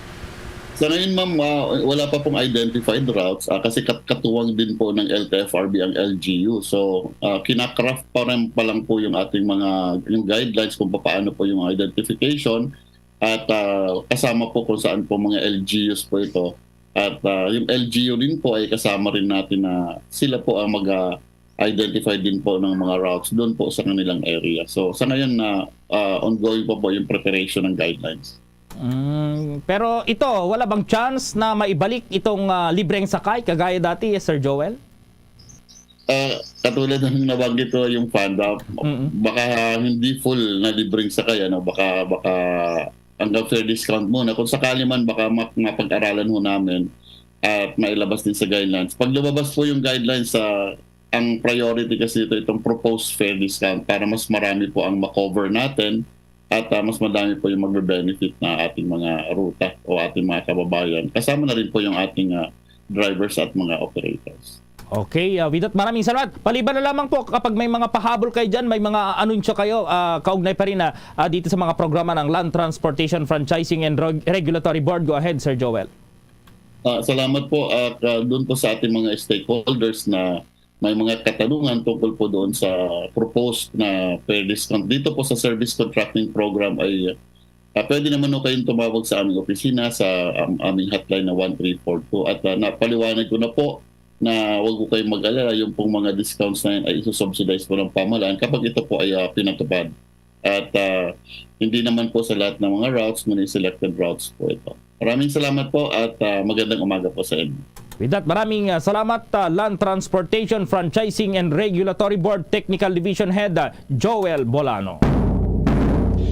Sa ngayon, ma'am, ah, wala pa pong identified routes, ah, kasi kat-, katuwang din po ng L T F R B ang L G U. So, ah, kinakraft pa rin pa lang po yung ating mga, yung guidelines kung paano po yung identification at, ah, kasama po kung saan po mga L G Us po ito. At, ah, yung L G U din po ay kasama rin natin na sila po ang mag, ah, identify din po ng mga routes doon po sa kanilang area. So, sa ngayon na, ah, ongoing pa po yung preparation ng guidelines. Mm, pero ito, wala bang chance na maibalik itong, ah, libreng sakay kagaya dati, Sir Joel? Ah, katulad ng nabanggit ko, yung fund, ah, Mm. baka hindi full na libreng sakay, ano, baka, baka hanggang fair discount muna. Kung sakali man, baka ma-, mapag-aralan ho namin at mailabas din sa guidelines. Pag lumabas po yung guidelines, sa, ang priority kasi ito, itong proposed fair discount para mas marami po ang ma-cover natin at, ah, mas madami po yung magbe-benefit na ating mga ruta o ating mga kababayan. Kasama na rin po yung ating, ah, drivers at mga operators. Okay, ah, with that, maraming salamat. Paliban na lamang po, kapag may mga pahabol kayo dyan, may mga anunsyo kayo, ah, kaugnay pa rin na, ah, dito sa mga programa ng Land Transportation Franchising and Reg-, Regulatory Board. Go ahead, Sir Joel. Ah, salamat po. At, ah, doon po sa ating mga stakeholders na may mga katanungan tungkol po doon sa proposed na fair discount dito po sa service contracting program ay, ah, pwede naman ho kayong tumawag sa aming opisina sa, am-, aming hotline na one three four two at, ah, napaliwanag ko na po na wag po kayong mag-alala, yung pong mga discounts na yan ay isusubsidize po ng pamahalaan kapag ito po ay, ah, pinatupad. At, ah, hindi naman po sa lahat ng mga routes, ngunit selected routes po ito. Maraming salamat po at, ah, magandang umaga po sa inyo. With that, maraming, ah, salamat, ah, Land Transportation Franchising and Regulatory Board Technical Division Head, ah, Joel Bolano.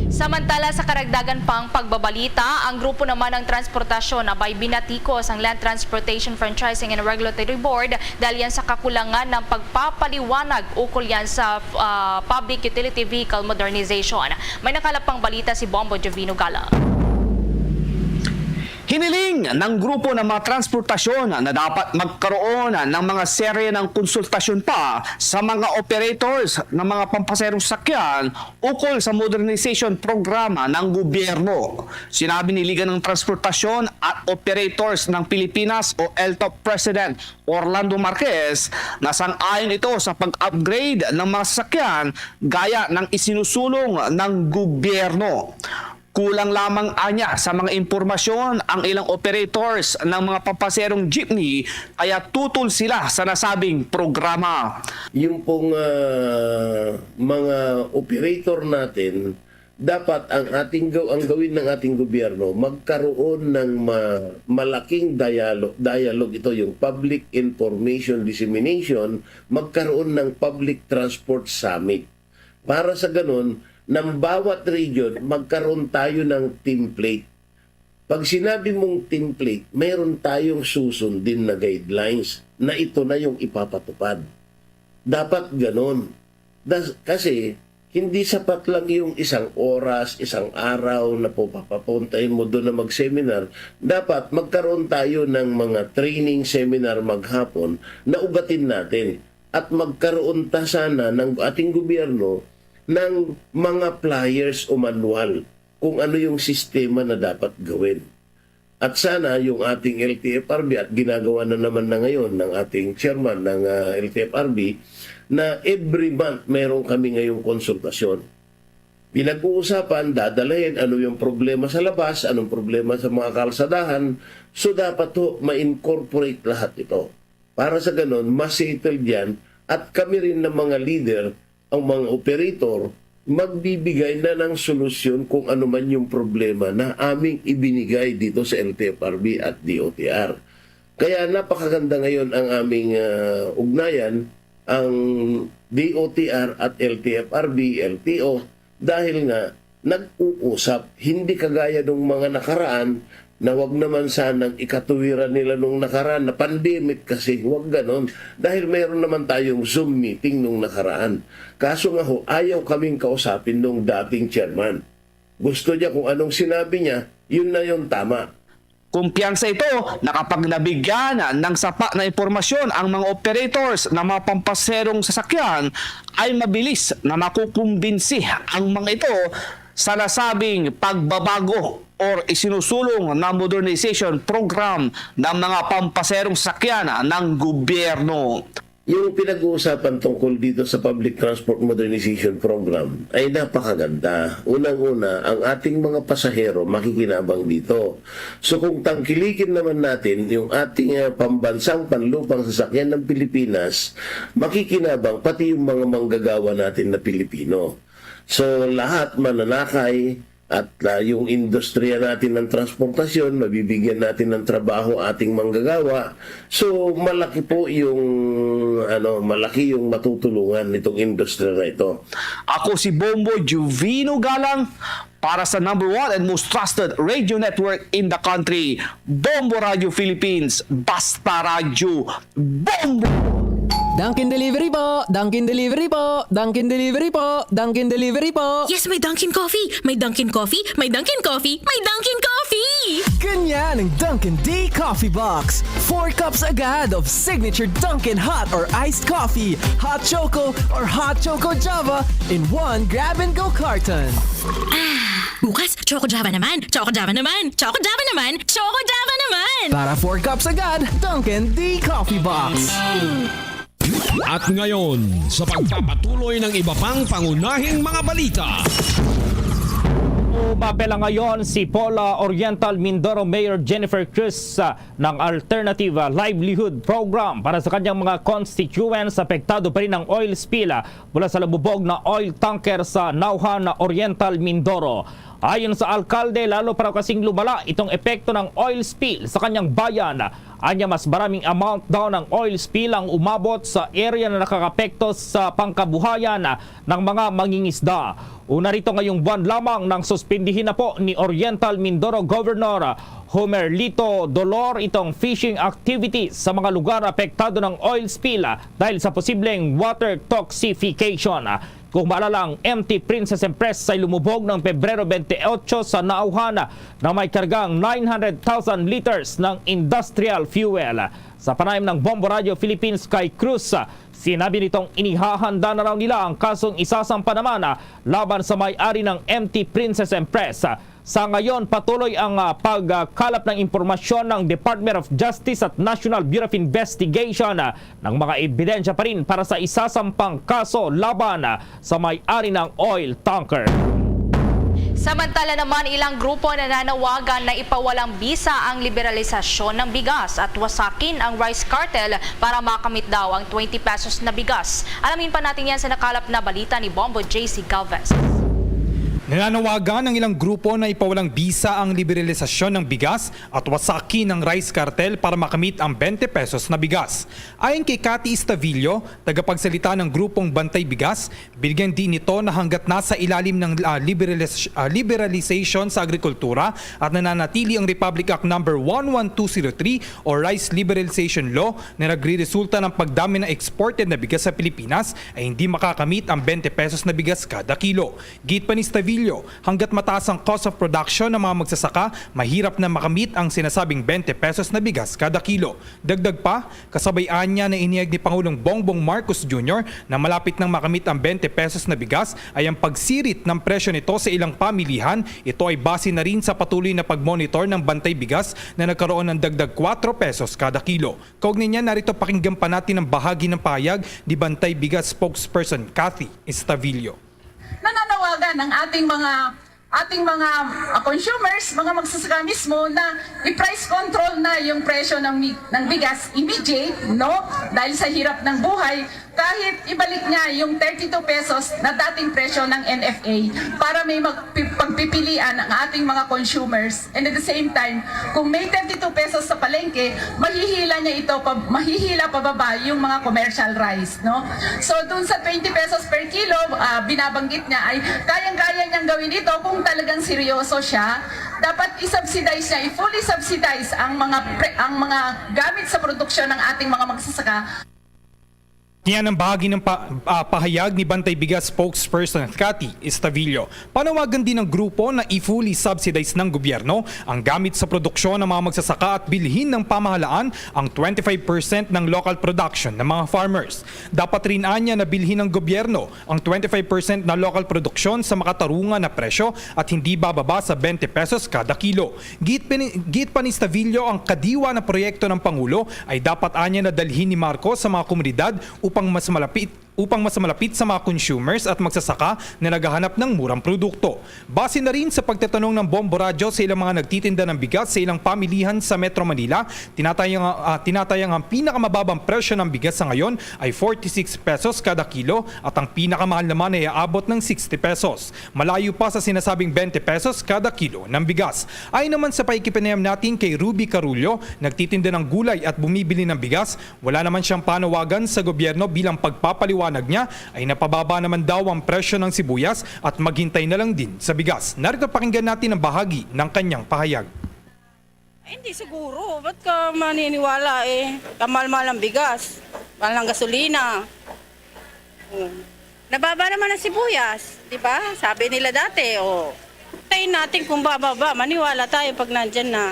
Samantala, sa karagdagan pang pagbabalita, ang grupo naman ng transportasyon abay binatikos ang Land Transportation Franchising and Regulatory Board dahil yan sa kakulangan ng pagpapaliwanag ukol yan sa, ah, Public Utility Vehicle Modernization. May nakalap pang balita si Bombo Jovino Galang. Hiniling ng grupo ng mga transportasyon na dapat magkaroon ng mga serye ng konsultasyon pa sa mga operators ng mga pampaserong sakyan ukol sa modernization programa ng gobyerno. Sinabi ni Liga ng Transportasyon at Operators ng Pilipinas o L T O P President Orlando Marquez na sang-ayon ito sa pag-upgrade ng mga sasakyan gaya ng isinusulong ng gobyerno. Kulang lamang anya sa mga impormasyon ang ilang operators ng mga pampaserong jeepney, kaya tutol sila sa nasabing programa. Yung pong, ah, mga operator natin, dapat ang ating gaw-, ang gawin ng ating gobyerno, magkaroon ng ma-, malaking dialogue, dialogue ito, yung public information dissemination, magkaroon ng public transport summit. Para sa ganun, ng bawat region, magkaroon tayo ng template. Pag sinabi mong template, mayroon tayong susundin na guidelines na ito na yung ipapatupad. Dapat ganon. Das-, kasi hindi sapat lang yung isang oras, isang araw na po papapuntahin mo doon na mag-seminar. Dapat magkaroon tayo ng mga training seminar maghapon na ugatin natin. At magkaroon ta sana ng ating gobyerno ng mga flyers o manual kung ano yung sistema na dapat gawin. At sana yung ating L T F R B, at ginagawa na naman na ngayon ng ating chairman ng, ah, L T F R B, na every month meron kami ngayong konsultasyon. Pinag-uusapan, dadalahin ano yung problema sa labas, anong problema sa mga kalsadahan. So, dapat ho, ma-incorporate lahat ito. Para sa ganon, ma-settle yan, at kami rin ng mga leader, ang mga operator, magbibigay na ng solusyon kung ano man yung problema na aming ibinigay dito sa L T F R B at D O T R. Kaya napakaganda ngayon ang aming, ah, ugnayan ang D O T R at L T F R B, L T O, dahil nga nag-uusap, hindi kagaya nung mga nakaraan na wag naman sanang ikatuwiran nila nung nakaraan na pandemic kasi, wag ganon. Dahil mayroon naman tayong Zoom meeting nung nakaraan. Kaso nga ho, ayaw kaming kausapin nung dating chairman. Gusto niya kung anong sinabi niya, yun na yung tama. Kumpiyansa ito na kapag nabigyan ng sapa na impormasyon ang mga operators ng mga pampaserong sasakyan, ay mabilis na makukumbinsi ang mga ito sa nasabing pagbabago or isinusulong na modernization program ng mga pampaserong sasakyan ng gobyerno. Yung pinag-uusapan tungkol dito sa Public Transport Modernization Program ay napakaganda. Unang-una, ang ating mga pasahero makikinabang dito. So kung tangkilikin naman natin yung ating, ah, pambansang panlupang sasakyan ng Pilipinas, makikinabang pati yung mga manggagawa natin na Pilipino. So lahat mananakay, at, ah, yung industriya natin ng transportasyon, mabibigyan natin ng trabaho ating manggagawa. So, malaki po yung, ano, malaki yung matutulungan nitong industriya na ito. Ako si Bombo Juvino Galang para sa number one and most trusted radio network in the country, Bombo Radio Philippines, Basta Radyo Bombo! Dunkin Delivery po! Dunkin Delivery po! Dunkin Delivery po! Dunkin Delivery po! Yes, may Dunkin Coffee! May Dunkin Coffee! May Dunkin Coffee! May Dunkin Coffee! Ganyan ang Dunkin D Coffee Box. Four cups agad of signature Dunkin hot or iced coffee, hot choco or hot choco Java in one grab-and-go carton. Ah, bukas, Choco Java naman! Choco Java naman! Choco Java naman! Choco Java naman! Para four cups agad, Dunkin D Coffee Box. At ngayon, sa pagpapatuloy ng iba pang pangunahing mga balita. Umapela ngayon si Pola Oriental Mindoro Mayor Jennifer Cruz, ah, ng Alternative, ah, Livelihood Program para sa kanyang mga constituents. Apektado pa rin ang oil spill, ah, mula sa lumubog na oil tanker sa Nauhan, Oriental Mindoro. Ayon sa alkalde, lalo pa raw kasing lumala itong epekto ng oil spill sa kanyang bayan. Anya, mas maraming amount daw ng oil spill ang umabot sa area na nakakapekto sa pangkabuhayan ng mga mangingisda. Una rito, ngayong buwan lamang nang suspindihin na po ni Oriental Mindoro Governor Homer Lito Dolor itong fishing activities sa mga lugar apektado ng oil spill dahil sa posibleng water toxification. Kung maalala, ang M T Princess Empress ay lumubog ng Pebrero twenty-eight sa Nauhan na may kargang nine hundred thousand liters ng industrial fuel. Sa panayam ng Bombo Radio Philippines kay Cruz, sinabi nitong inihahanda na raw nila ang kasong isasampa naman, ah, laban sa may-ari ng M T Princess Empress. Sa ngayon, patuloy ang, ah, pagkalap ng impormasyon ng Department of Justice at National Bureau of Investigation, ah, ng mga ebidensya pa rin para sa isasampang kaso laban, ah, sa may-ari ng oil tanker. Samantala naman, ilang grupo nananawagan na ipawalang bisa ang liberalisasyon ng bigas at wasakin ang rice cartel para makamit daw ang twenty pesos na bigas. Alamin pa natin yan sa nakalap na balita ni Bombo J C Galvez. Nananawagan ang ilang grupo na ipawalang bisa ang liberalisasyon ng bigas at wasakin ang rice cartel para makamit ang twenty pesos na bigas. Ayon kay Cathy Estavillo, tagapagsalita ng grupong Bantay Bigas, binigyan din ito na hanggat nasa ilalim ng, ah, liberalis-, ah, liberalization sa agrikultura at nananatili ang Republic Act Number one one two zero three o Rice Liberalization Law na nagreresulta ng pagdami ng exported na bigas sa Pilipinas, ay hindi makakamit ang twenty pesos na bigas kada kilo. Giit pa ni Stavillo, hanggat mataas ang cost of production ng mga magsasaka, mahirap na makamit ang sinasabing twenty pesos na bigas kada kilo. Dagdag pa, kasabay anya na inihayag ni Pangulong Bongbong Marcos Junior na malapit nang makamit ang twenty pesos na bigas ay ang pagsirit ng presyo nito sa ilang pamilihan. Ito ay base na rin sa patuloy na pagmonitor ng Bantay Bigas na nagkaroon ng dagdag kwatro pesos kada kilo. Kaugnay niyan, narito, pakinggan pa natin ang bahagi ng pahayag ni Bantay Bigas spokesperson Cathy Estavillo. Nananawagan ang ating mga, ating mga, ah, consumers, mga magsasaka mismo, na i-price control na yung presyo ng mi-, ng bigas immediate, no? Dahil sa hirap ng buhay, Kahit ibalik niya yung thirty-two pesos na dating presyo ng N F A para may mag-, pi-, pagpipilian ang ating mga consumers. And at the same time, kung may thirty-two pesos sa palengke, mahihila niya ito, pa, mahihila pababa yung mga commercial rice, no? So, dun sa twenty pesos per kilo, ah, binabanggit niya ay kayang-kaya niyang gawin ito kung talagang seryoso siya. Dapat i-subsidize niya, i-fully subsidize ang mga pre-, ang mga gamit sa produksyon ng ating mga magsasaka. Yan ang bahagi ng pa, ah, pahayag ni Bantay Bigas spokesperson Cathy Estavillo. Panawagan din ng grupo na i-fully subsidize ng gobyerno ang gamit sa produksyon ng mga magsasaka at bilhin ng pamahalaan ang twenty-five percent ng local production ng mga farmers. Dapat rin anya na bilhin ng gobyerno ang twenty-five percent na local produksyon sa makatarungan na presyo at hindi bababa sa twenty pesos kada kilo. Giit pa ni, giit pa ni Stavillo, ang kadiwa na proyekto ng Pangulo ay dapat anya na dalhin ni Marcos sa mga komunidad upang mas malapit upang mas malapit sa mga consumers at magsasaka na naghahanap ng murang produkto. Base na rin sa pagtatanong ng Bombo Radyo sa ilang mga nagtitinda ng bigas sa ilang pamilihan sa Metro Manila, tinatayang, ah, tinatayang ang pinakamababang presyo ng bigas sa ngayon ay forty-six pesos kada kilo at ang pinakamahal naman ay aabot ng sixty pesos. Malayo pa sa sinasabing twenty pesos kada kilo ng bigas. Ayon naman sa pakikipanayam natin kay Ruby Carullo, nagtitinda ng gulay at bumibili ng bigas, wala naman siyang panawagan sa gobyerno bilang pagpapaliwanag niya ay napababa naman daw ang presyo ng sibuyas at maghintay na lang din sa bigas. Narito, pakinggan natin ang bahagi ng kanyang pahayag. Ay, hindi siguro. Ba't ka maniniwala eh? Kamal-mahal ang bigas. Mahal ang gasolina. Oh. Nababa naman ang sibuyas, di ba? Sabi nila dati, oh. Tayin natin kung bababa. Maniwala tayo pag nandyan na.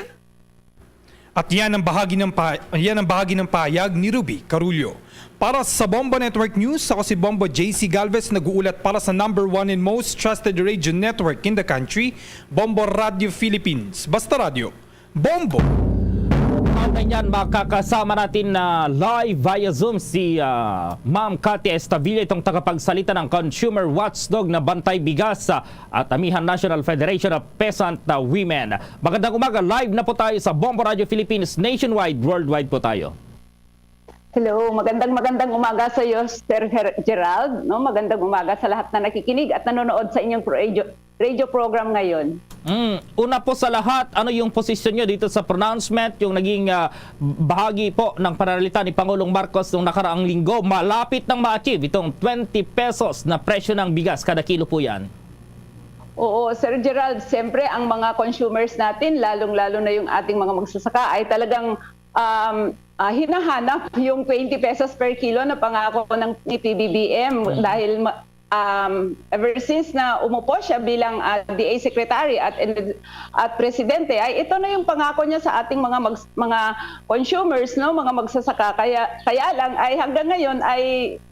At yan ang bahagi ng pa, yan ang bahagi ng pahayag ni Ruby Carullo. Para sa Bombo Network News, ako si Bombo J C Galvez, nag-uulat para sa number one and most trusted radio network in the country, Bombo Radio Philippines. Basta Radio, Bombo! Kaugnay niyan, makakasama natin na live via Zoom si ah, Ma'am Cathy Estavilla, itong tagapagsalita ng Consumer Watchdog na Bantay Bigas ah, at Amihan National Federation of Peasant ah, Women. Magandang umaga, live na po tayo sa Bombo Radio Philippines nationwide, worldwide po tayo. Hello, magandang magandang umaga sa iyo, Sir Her- Gerald. No, magandang umaga sa lahat na nakikinig at nanonood sa inyong pro- radio, radio program ngayon. Mm, una po sa lahat, ano yung posisyon nyo dito sa pronouncement, yung naging ah, bahagi po ng pananalita ni Pangulong Marcos nung nakaraang linggo? Malapit nang ma-achieve itong twenty pesos na presyo ng bigas kada kilo po yan. Oo, Sir Gerald, siyempre ang mga consumers natin, lalong-lalo na yung ating mga magsasaka, ay talagang um, ah, hinahanap yung twenty pesos per kilo na pangako ng ni P B B M dahil ma- um, ever since na umupo siya bilang ah, D A secretary at at presidente, ay ito na yung pangako niya sa ating mga mags- mga consumers, no, mga magsasaka. Kaya kaya lang ay hanggang ngayon ay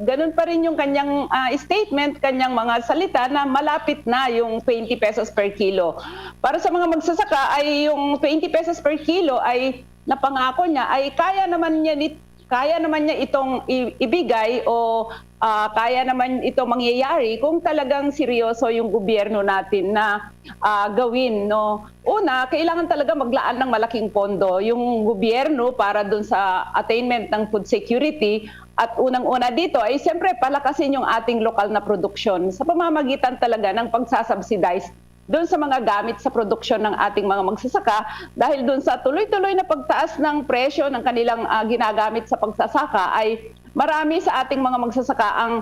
ganun pa rin yung kanyang ah, statement, kanyang mga salita na malapit na yung twenty pesos per kilo. Para sa mga magsasaka ay yung twenty pesos per kilo ay napangako niya ay kaya naman niya ni kaya naman niya itong i- ibigay o ah, kaya naman ito mangyayari kung talagang seryoso yung gobyerno natin na ah, gawin, no. Una, kailangan talaga maglaan ng malaking pondo yung gobyerno para dun sa attainment ng food security. At unang-una dito ay siyempre palakasin yung ating lokal na produksyon sa pamamagitan talaga ng pagsasubsidize doon sa mga gamit sa produksyon ng ating mga magsasaka, dahil doon sa tuloy-tuloy na pagtaas ng presyo ng kanilang ah, ginagamit sa pagsasaka ay marami sa ating mga magsasaka ang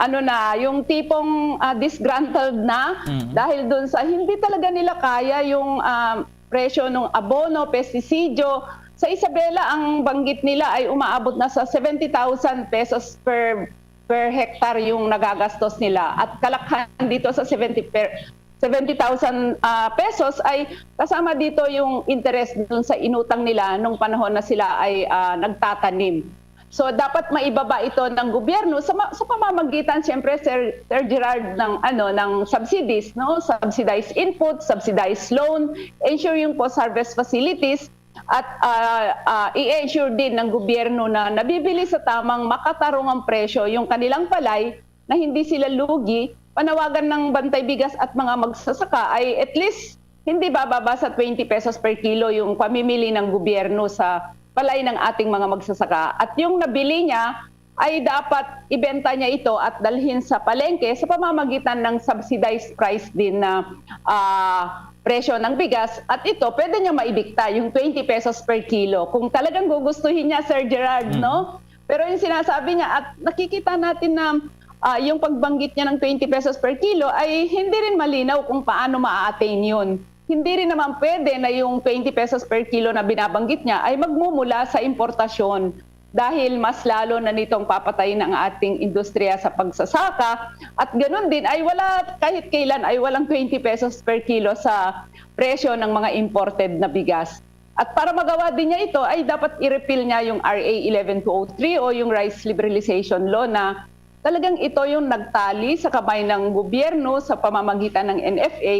ano na, yung tipong ah, disgruntled na dahil doon sa hindi talaga nila kaya yung ah, presyo ng abono, pestisidyo. Sa Isabela, ang banggit nila ay umaabot na sa seventy thousand pesos per per hectare yung nagagastos nila at kalakhan dito sa seventy per seventy thousand ah, pesos ay kasama dito yung interest dun sa inutang nila nung panahon na sila ay ah, nagtatanim. So dapat maibaba ito ng gobyerno sa, ma- sa pamamagitan siyempre, Sir, Sir Gerard, ng ano ng subsidies, no, subsidized input, subsidized loan, ensure yung post harvest facilities at ah, ah, i-ensure din ng gobyerno na nabibili sa tamang makatarungang presyo yung kanilang palay na hindi sila lugi. Panawagan ng Bantay Bigas at mga magsasaka ay at least hindi bababa sa twenty pesos per kilo yung pamimili ng gobyerno sa palay ng ating mga magsasaka. At yung nabili niya ay dapat ibenta niya ito at dalhin sa palengke sa pamamagitan ng subsidized price din na, ah, presyo ng bigas, at ito pwede niya maibikta yung twenty pesos per kilo kung talagang gugustuhin niya, Sir Gerard, Mm. no? Pero yung sinasabi niya, at nakikita natin na, ah, yung pagbanggit niya ng twenty pesos per kilo ay hindi rin malinaw kung paano maa-attain yun. Hindi rin naman pwede na yung twenty pesos per kilo na binabanggit niya ay magmumula sa importasyon, dahil mas lalo na nitong papatayin ang ating industriya sa pagsasaka, at ganun din ay wala, kahit kailan ay walang twenty pesos per kilo sa presyo ng mga imported na bigas. At para magawa din niya ito, ay dapat i-repeal niya yung R A eleven two oh three o yung Rice Liberalization Law na talagang ito yung nagtali sa kamay ng gobyerno sa pamamagitan ng N F A,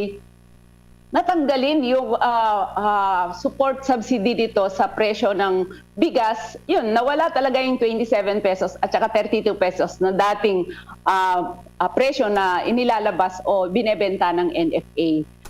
natanggalin yung, ah, ah, support subsidy dito sa presyo ng bigas. Yun, nawala talaga yung twenty-seven pesos at saka thirty-two pesos na dating, ah, ah, presyo na inilalabas o binebenta ng N F A.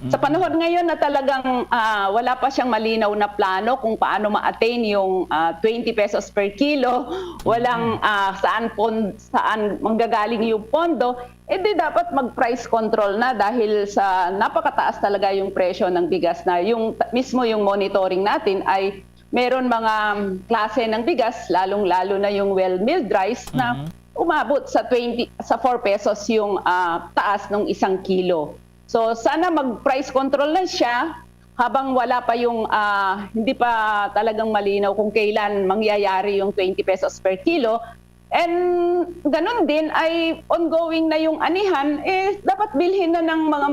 Sa Mm. panahon ngayon na talagang, ah, wala pa siyang malinaw na plano kung paano ma-attain yung, ah, twenty pesos per kilo, walang, Mm. ah, saan pon-, saan manggagaling yung pondo, eh di dapat mag-price control na, dahil sa napakataas talaga yung presyo ng bigas na yung t-, mismo yung monitoring natin ay meron mga, um, klase ng bigas, lalong-lalo na yung well milled rice na Mhm. umabot sa twenty, sa four pesos yung, ah, taas ng isang kilo. So sana mag-price control na siya habang wala pa yung, ah, hindi pa talagang malinaw kung kailan mangyayari yung twenty pesos per kilo. And ganun din ay ongoing na yung anihan, eh, dapat bilhin na ng mga,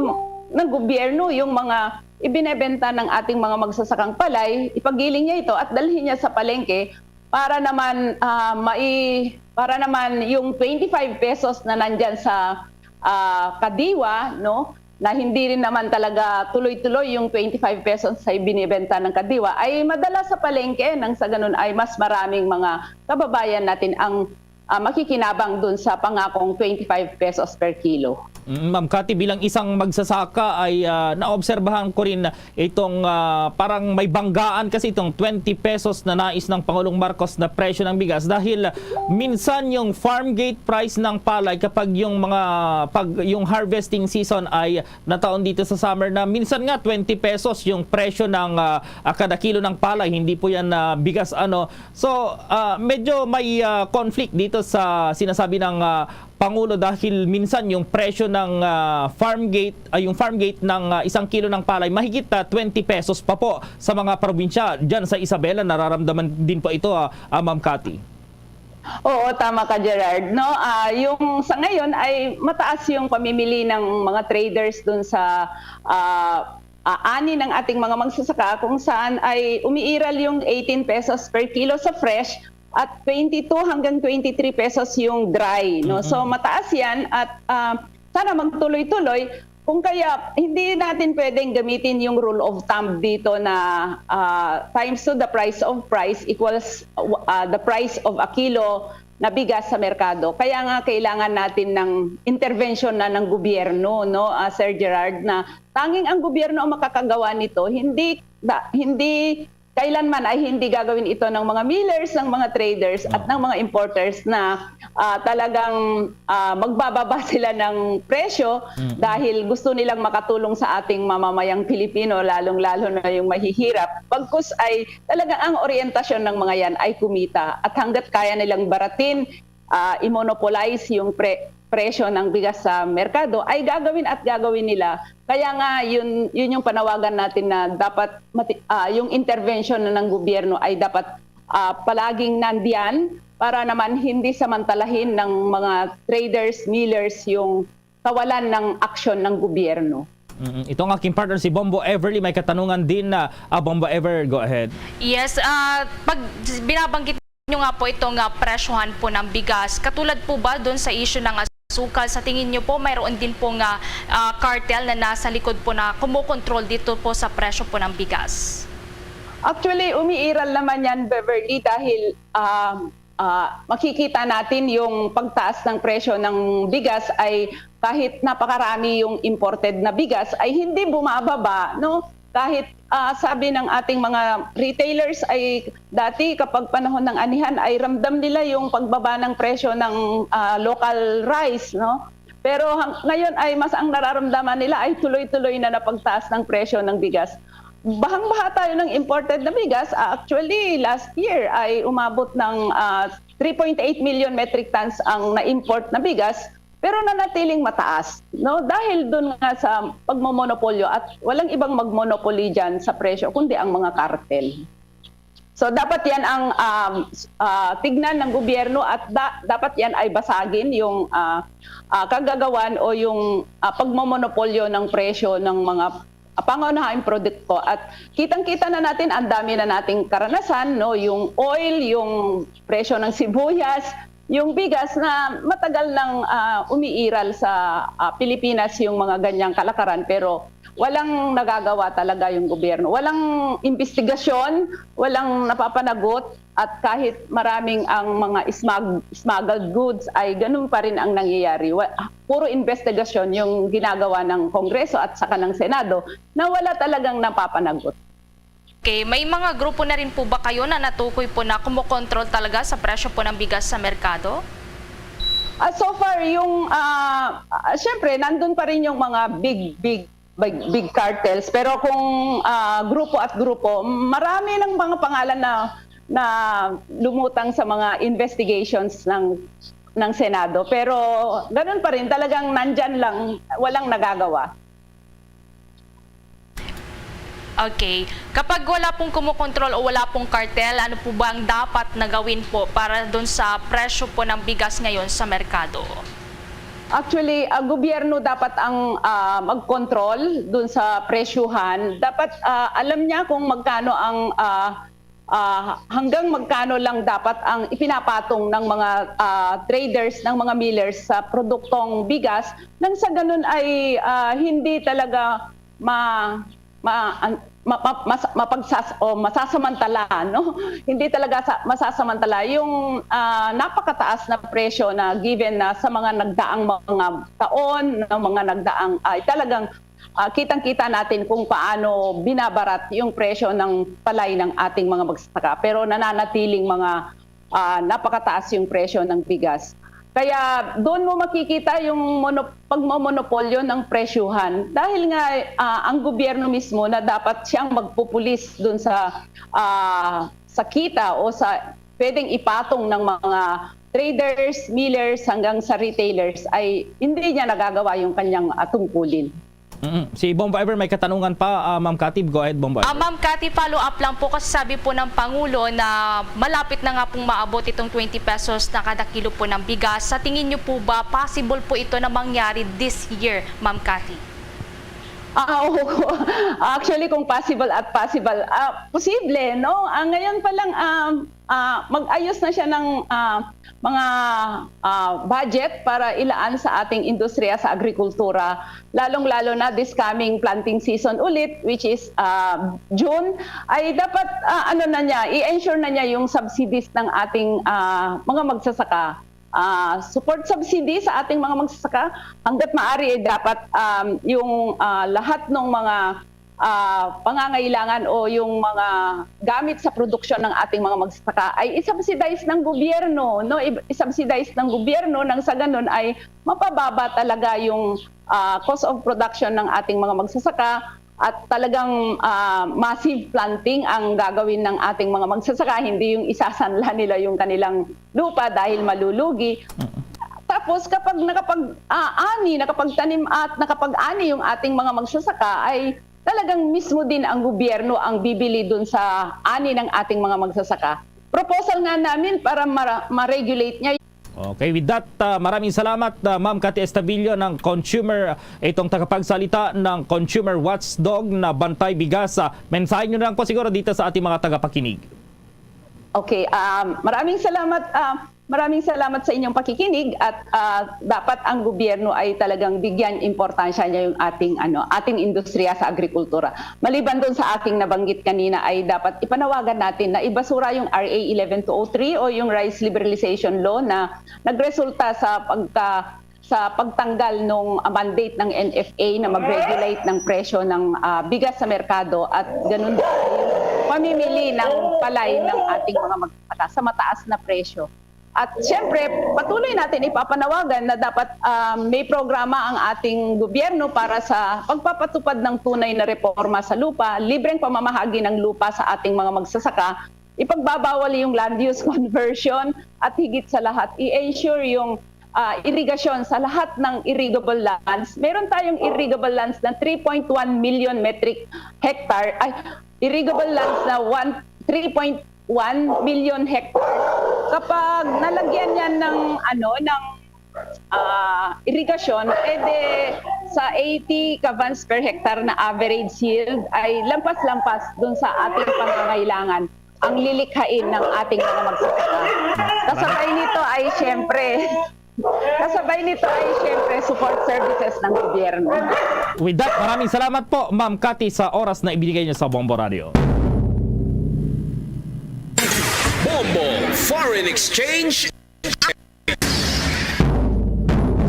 ng gobyerno yung mga ibinebenta ng ating mga magsasakang palay, ipagiling niya ito at dalhin niya sa palengke para naman, ah, mai-, para naman yung twenty-five pesos na nandyan sa, ah, kadiwa, no, na hindi rin naman talaga tuloy-tuloy yung twenty-five pesos sa ibinibenta ng kadiwa, ay madala sa palengke, nang sa ganun ay mas maraming mga kababayan natin ang, ah, makikinabang dun sa pangakong twenty-five pesos per kilo. Mm, Ma'am Cathy, bilang isang magsasaka ay, ah, naobserbahan ko rin itong, ah, parang may banggaan kasi itong twenty pesos na nais ng Pangulong Marcos na presyo ng bigas, dahil minsan yung farm gate price ng palay kapag yung mga, pag yung harvesting season ay nataon dito sa summer, na minsan nga twenty pesos yung presyo ng, ah, ah, kada kilo ng palay. Hindi po yan, ah, bigas, ano. So, ah, medyo may, ah, conflict dito sa sinasabi ng, ah, Pangulo, dahil minsan yung presyo ng, ah, farm gate, ay, yung farm gate ng, ah, isang kilo ng palay mahigit, ah, twenty pesos pa po sa mga probinsya. Diyan sa Isabela, nararamdaman din po ito, ah, ah, Ma'am Cathy. Oo, tama ka, Gerard. No, ah, yung sa ngayon ay mataas yung pamimili ng mga traders dun sa, ah, ah, ani ng ating mga magsasaka, kung saan ay umiiral yung eighteen pesos per kilo sa fresh at twenty-two hanggang twenty-three pesos yung dry, no? So, Mm-mm. mataas yan at, ah, sana magtuloy-tuloy. Kung kaya, hindi natin pwedeng gamitin yung rule of thumb dito na, ah, times two the price of price equals, ah, the price of a kilo na bigas sa merkado. Kaya nga kailangan natin ng intervention na ng gobyerno, no, ah, Sir Gerard, na tanging ang gobyerno ang makakagawa nito, hindi da-, hindi kailanman ay hindi gagawin ito ng mga millers, ng mga traders, at Oo. ng mga importers na, ah, talagang, ah, magbababa sila ng presyo Mm. dahil gusto nilang makatulong sa ating mamamayang Pilipino, lalong-lalo na yung mahihirap. Bagkus ay talagang ang oryentasyon ng mga yan ay kumita, at hangga't kaya nilang baratin, ah, i-monopolize yung pre-, presyo ng bigas sa merkado, ay gagawin at gagawin nila. Kaya nga, yun, yun yung panawagan natin na dapat mati-, ah, yung intervention na ng gobyerno ay dapat, ah, palaging nandiyan para naman hindi samantalahin ng mga traders, millers yung kawalan ng aksyon ng gobyerno. Mm, ito ang aking partner, si Bombo Everly. May katanungan din na, ah, Bombo Ever, go ahead. Yes, ah, pag binabanggit nyo nga po itong, ah, presyohan po ng bigas, katulad po ba dun sa issue ng asukal, sa tingin nyo po mayroon din po nga, ah, cartel na nasa likod po na kumukontrol dito po sa presyo po ng bigas? Actually, umiiral naman yan, Beverly, dahil, ah, ah, makikita natin yung pagtaas ng presyo ng bigas ay kahit napakarami yung imported na bigas ay hindi bumababa, no? Kahit ah, sabi ng ating mga retailers ay dati kapag panahon ng anihan ay ramdam nila yung pagbaba ng presyo ng, ah, local rice, no? Pero hang-, ngayon ay mas ang nararamdaman nila ay tuloy-tuloy na napagtaas ng presyo ng bigas. Bahang-baha tayo ng imported na bigas. Ah, actually, last year ay umabot ng, ah, three point eight million metric tons ang na-import na bigas, pero nanatiling mataas, no? Dahil dun nga sa pagmomonopolyo at walang ibang magmonopoly diyan sa presyo kundi ang mga kartel. So, dapat yan ang, um, s-, ah, tignan ng gobyerno at da-, dapat yan ay basagin yung, ah, ah, kagagawan o yung, ah, pagmomonopolyo ng presyo ng mga, ah, pangunahing produkto. At kitang-kita na natin, ang dami na nating karanasan, no? Yung oil, yung presyo ng sibuyas, yung bigas na matagal nang, ah, umiiral sa, ah, Pilipinas yung mga ganyang kalakaran, pero walang nagagawa talaga yung gobyerno. Walang imbestigasyon, walang napapanagot, at kahit maraming ang mga smug-, smuggled goods, ay ganun pa rin ang nangyayari. Wa-, puro investigasyon yung ginagawa ng Kongreso at saka ng Senado na wala talagang napapanagot. Okay, may mga grupo na rin po ba kayo na natukoy po na kumokontrol talaga sa presyo po ng bigas sa merkado? Ah, so far, yung, ah, ah, syempre, nandun pa rin yung mga big, big, big, big cartels. Pero kung, ah, grupo at grupo, marami ng mga pangalan na, na lumutang sa mga investigations ng, ng Senado. Pero ganun pa rin, talagang nandyan lang, walang nagagawa. Okay. Kapag wala pong kumokontrol o wala pong kartel, ano po ba ang dapat na gawin po para dun sa presyo po ng bigas ngayon sa merkado? Actually, ang gobyerno dapat ang, ah, magkontrol dun sa presyuhan. Dapat, ah, alam niya kung magkano ang, ah, ah, hanggang magkano lang dapat ang ipinapatong ng mga, ah, traders, ng mga millers sa produktong bigas. Nang sa ganun ay, ah, hindi talaga ma-, ma-, an-, ma-, ma-, mas-, mapagsas-, o masasamantala, no? Hindi talaga sa-, masasamantala yung, ah, napakataas na presyo na given na sa mga nagdaang mga taon, na mga nagdaang, ay talagang, ah, kitang-kita natin kung paano binabarat yung presyo ng palay ng ating mga magsasaka. Pero nananatiling mga, ah, napakataas yung presyo ng bigas. Kaya doon mo makikita yung mono-, pagmomonopolyo ng presyuhan. Dahil nga, ah, ang gobyerno mismo na dapat siyang magpupulis doon sa, ah, sa kita o sa pwedeng ipatong ng mga traders, millers, hanggang sa retailers, ay hindi niya nagagawa yung kanyang, ah, tungkulin. Mm-mm. Si Bomb Fiber may katanungan pa, ah, Ma'am Kathy. Go ahead, Bomb Fiber. Ah, Ma'am Kathy, follow up lang po kasi sabi po ng Pangulo na malapit na nga pong maabot itong twenty pesos na kada kilo po ng bigas. Sa tingin niyo po ba, possible po ito na mangyari this year, Ma'am Kathy? Ah, oo. Actually, kung possible at possible, ah, posible, no? Ah, ngayon pa lang, um, ah, mag-ayos na siya ng, ah, mga, ah, budget para ilaan sa ating industriya sa agrikultura, lalong-lalo na this coming planting season ulit, which is, ah, June, ay dapat, ah, ano na niya, i-ensure na niya yung subsidies ng ating, ah, mga magsasaka. Ah, support subsidy sa ating mga magsasaka. Hangga't maaari ay dapat, um, yung, ah, lahat ng mga, ah, pangangailangan o yung mga gamit sa produksyon ng ating mga magsasaka ay i-subsidize ng gobyerno, no? I-, i-subsidize ng gobyerno, nang sa ganun ay mapababa talaga yung, ah, cost of production ng ating mga magsasaka at talagang, ah, massive planting ang gagawin ng ating mga magsasaka, hindi yung isasanla nila yung kanilang lupa dahil malulugi. Tapos kapag nakapag, ah, ani, nakapagtanim at nakapag-ani yung ating mga magsasaka, ay talagang mismo din ang gobyerno ang bibili dun sa ani ng ating mga magsasaka. Proposal nga namin para mara-, ma-regulate niya. Okay, with that, ah, maraming salamat, ah, Ma'am Cathy Estavillo ng Consumer, itong tagapagsalita ng Consumer Watchdog na Bantay Bigas. Ah, mensahe nyo na lang po siguro dito sa ating mga tagapakinig. Okay, um, maraming salamat, ah, maraming salamat sa inyong pakikinig at, ah, dapat ang gobyerno ay talagang bigyan importansya niya yung ating, ano, ating industriya sa agrikultura. Maliban doon sa aking nabanggit kanina, ay dapat ipanawagan natin na ibasura yung R A eleven two oh three o yung Rice Liberalization Law na nagresulta sa pagka, sa pagtanggal nung, ah, mandate ng N F A na mag-regulate ng presyo ng, ah, bigas sa merkado at ganun din yung pamimili ng palay ng ating mga magsasaka sa mataas na presyo. At siyempre, patuloy natin ipapanawagan na dapat, ah, may programa ang ating gobyerno para sa pagpapatupad ng tunay na reporma sa lupa, libreng pamamahagi ng lupa sa ating mga magsasaka, ipagbabawal yung land use conversion, at higit sa lahat, i-ensure yung, ah, irigasyon sa lahat ng irrigable lands. Meron tayong irrigable lands na three point one million metric hectare, ay, irrigable lands na one, three point one million hectare. Kapag nalagyan yan ng, ano, ng, ah, irigasyon, pwede sa eighty kavans per hectare na average yield ay lampas-lampas dun sa ating pangangailangan ang lilikhain ng ating mga magsasaka. Kasabay nito ay siyempre, kasabay nito ay siyempre support services ng gobyerno. With that, maraming salamat po, Ma'am Cathy, sa oras na ibinigay niyo sa Bombo Radio. Bombo Foreign Exchange.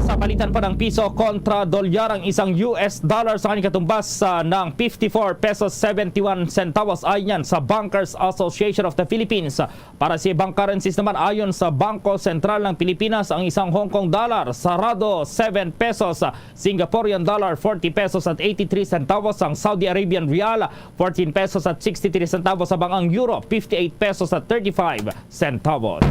Sa palitan pa ng piso kontra dolyar, ang isang U S dollar sa kanyang katumbas, ah, ng fifty-four pesos seventy-one centavos, ayon sa Bankers Association of the Philippines. Para sa ibang currencies naman, ayon sa Bangko Sentral ng Pilipinas, ang isang Hong Kong dollar sarado seven pesos, Singaporean dollar forty pesos at eighty-three centavos, ang Saudi Arabian rial fourteen pesos at sixty-three centavos, habang ang euro fifty-eight pesos at thirty-five centavos.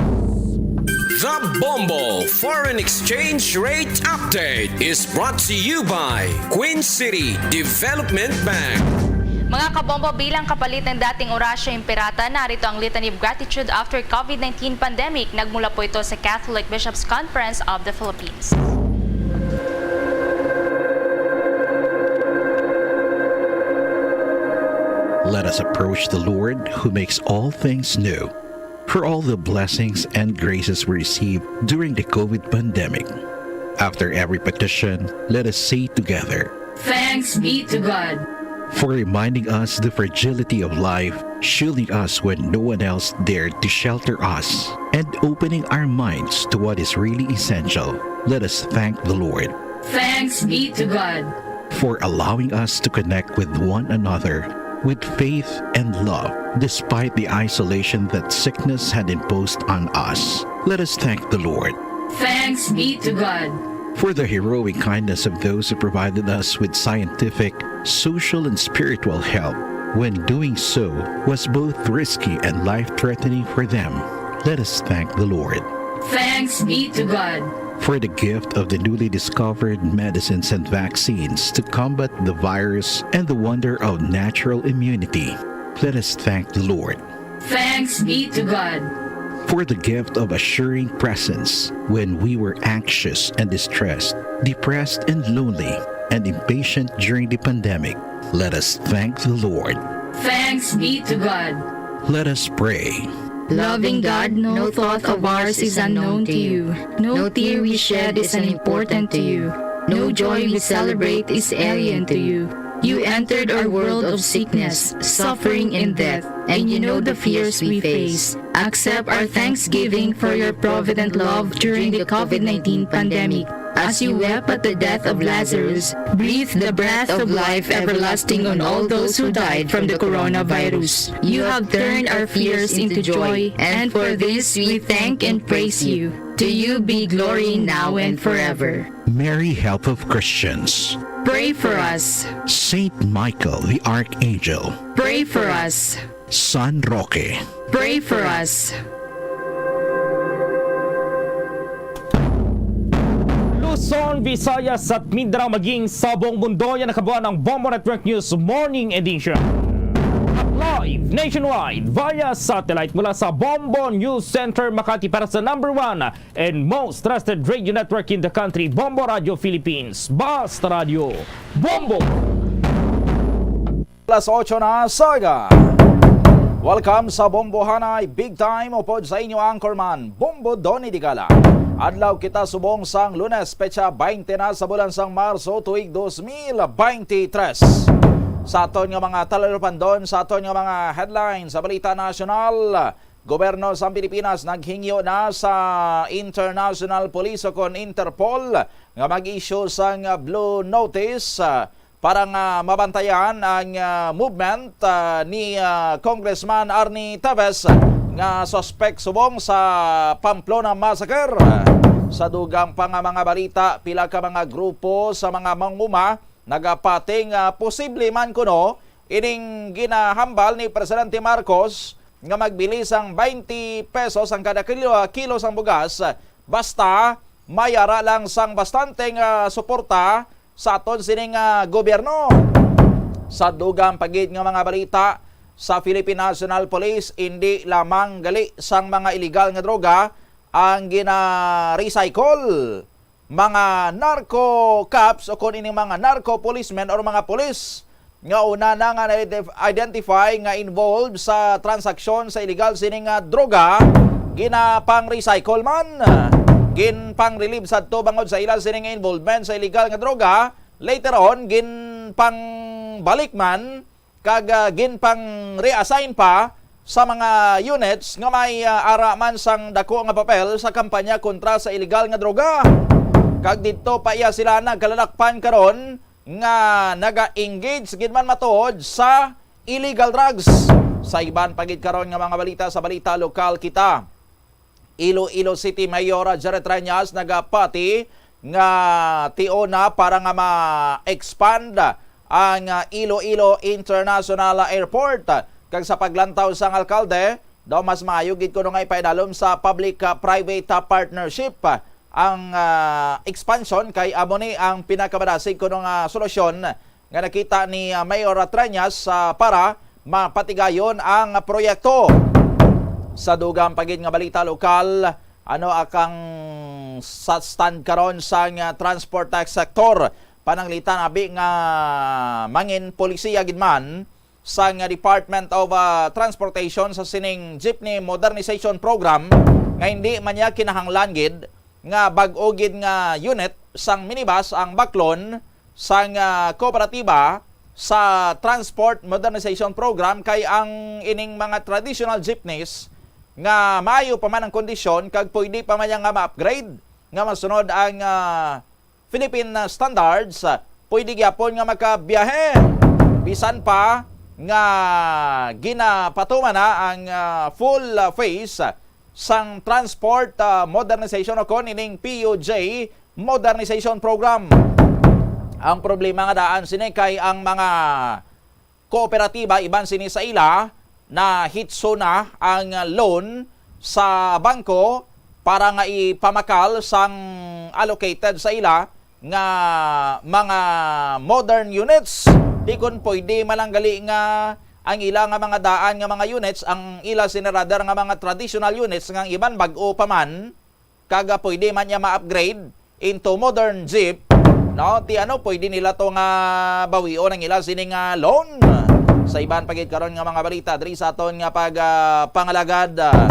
The Bombo Foreign Exchange Rate Update is brought to you by Queen City Development Bank. Mga kabombo, bilang kapalit ng dating orasyo ng pirata, narito ang Litany of Gratitude after COVID nineteen pandemic. Nagmula po ito sa Catholic Bishops' Conference of the Philippines. Let us approach the Lord who makes all things new for all the blessings and graces we received during the COVID pandemic. After every petition, let us say together, Thanks be to God. For reminding us the fragility of life, shielding us when no one else dared to shelter us, and opening our minds to what is really essential. Let us thank the Lord. Thanks be to God. For allowing us to connect with one another with faith and love, despite the isolation that sickness had imposed on us. Let us thank the Lord. Thanks be to God. For the heroic kindness of those who provided us with scientific, social, and spiritual help, when doing so was both risky and life threatening for them. Let us thank the Lord. Thanks be to God. For the gift of the newly discovered medicines and vaccines to combat the virus and the wonder of natural immunity. Let us thank the Lord. Thanks be to God. For the gift of assuring presence when we were anxious and distressed, depressed and lonely, and impatient during the pandemic. Let us thank the Lord. Thanks be to God. Let us pray. Loving God, no thought of ours is unknown to you. No tear we shed is unimportant to you. No joy we celebrate is alien to you. You entered our world of sickness, suffering, and death, and you know the fears we face. Accept our thanksgiving for your provident love during the COVID nineteen pandemic. As you wept at the death of Lazarus, breathe the breath of life everlasting on all those who died from the coronavirus. You have turned our fears into joy, and for this we thank and praise you. To you be glory now and forever. Mary, Help of Christians. Pray for us. Saint Michael the Archangel. Pray for us. San Roque. Pray for us. Luzon, Visayas at Mindanao, maging sa buong mundo, yan ang kabuuan ng Bombo Network News Morning Edition. At live nationwide via satellite mula sa Bombo News Center Makati para sa number one and most trusted radio network in the country, Bombo Radio Philippines. Basta Radio, Bombo! Alas otso na sa aga. Welcome sa Bombohanay Big Time, upod sa inyo anchorman, Bombo Donny Digala. Adlaw kita subong sang Lunes, petsa baynte na sa bulan sang Marso, tuig dos mil baynte tres. Sa aton nga mga talalupandon, sa aton nga mga headlines sa balita nasyonal, Gobyerno sa Pilipinas naghingyo na sa International Police o kon Interpol nga mag-issue sang blue notice, ah, para nga mabantayan ang, ah, movement, ah, ni, ah, Congressman Arnie Teves nga suspek subong sa Pamplona Massacre. Sa dugang pa nga mga balita, pila ka mga grupo sa mga manguma nagapati nga posible man kuno ining ginahambal ni Presidente Marcos nga magbili sang twenty pesos ang kada kilo, kilo sang bugas, basta may ara lang sang bastante nga suporta sa aton sining, ah, gobyerno. Sa dugang pa gid nga mga balita, sa Philippine National Police, indi lamang gali sang mga iligal nga droga ang gina-recycle. Mga narco cops o kon ining mga narco policemen or mga pulis nga una na nga na-identify nga involved sa transaksyon sa iligal sini nga droga, ginapang-recycle man, ginpang-relieve sadto bangod sa ila sini nga involvement sa iligal nga droga. Later on, ginpangbalik man kag, ah, ginpang-reassign pa sa mga units nga may, ah, ara man sang dako nga papel sa kampanya kontra sa iligal nga droga. Kag didto pa iya sila nagkalalakpan karon nga naga-engage gid man matuod sa illegal drugs. Sa iban pa gid karon nga mga balita sa Balita Lokal Kita, Iloilo City Mayor Jaret Reñas nagapati nga tion na para nga ma-expand ang Iloilo International Airport. Kag sa paglantaw sang alkalde, daw mas maayo gid kuno nga ipaidalom sa public, ah, private, ah, partnership, ah, ang, ah, expansion, kay amo ni ang pinakamadasig kuno nga solusyon nga nakita ni, ah, Mayor Treñas, ah, para mapatigayon ang proyekto. Sa dugang pa gid nga balita lokal, ano akang sa stand karon sang, ah, transport sector? Pananglitan abi nga mangin polisiya gid man sang Department of, ah, Transportation sa sining Jeepney Modernization Program nga hindi man niya kinahanglan gid nga bag-o gid nga unit sang minibus ang baklon sang, ah, kooperatiba sa Transport Modernization Program, kay ang ining mga traditional jeepneys nga maayo pa man ang kondisyon kag pwede pa man niya nga ma-upgrade nga masunod ang, ah, Philippine, ah, standards, ah, pwede gyapon nga makabiyahe. Bisan pa nga ginapatuman na ang, ah, full, ah, phase, ah, sang transport, ah, modernization o kon ining P U J modernization program. Ang problema nga daan sini kay ang mga kooperatiba iban sini sa ila nahitso na ang loan sa bangko para nga ipamakal sang allocated sa ila nga mga modern units. Di kon pwede man lang gali nga ang ila nga mga daan nga mga units, ang ila sini rather nga mga traditional units nga ang iban bag-o pa man, kag, ah, pwede man niya ma-upgrade into modern jeep, no? Ti ano, pwede nila to nga bawion ang ila sini nga loan. Sa iban pa gid karon nga mga balita diri sa aton nga pag, ah, pangalagad, ah,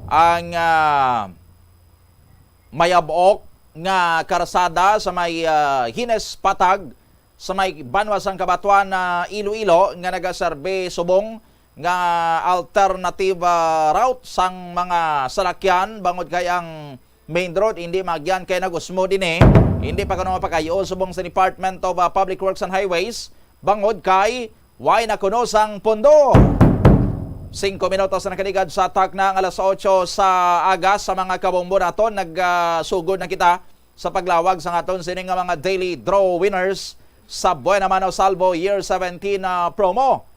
ang, ah, mayabok nga karsada sa may, ah, Hines Patag sa may banwa sang Cabatuan, ah, Iloilo nga nagaserbi subong nga alternative, ah, route sang mga salakyan, bangod kay ang main road hindi maagyan kay nagusmo dinhi. Hindi pa kuno mapakayo subong sa Department of, ah, Public Works and Highways, bangod kay way na kuno sang pondo. Singko minutos na nakaligad sa takna nga alas otso sa aga. Sa mga kabombo naton, nagsugod na kita sa paglawag sa aton sini nga mga daily draw winners sa Buena Mano Salvo Year seventeen, ah, promo.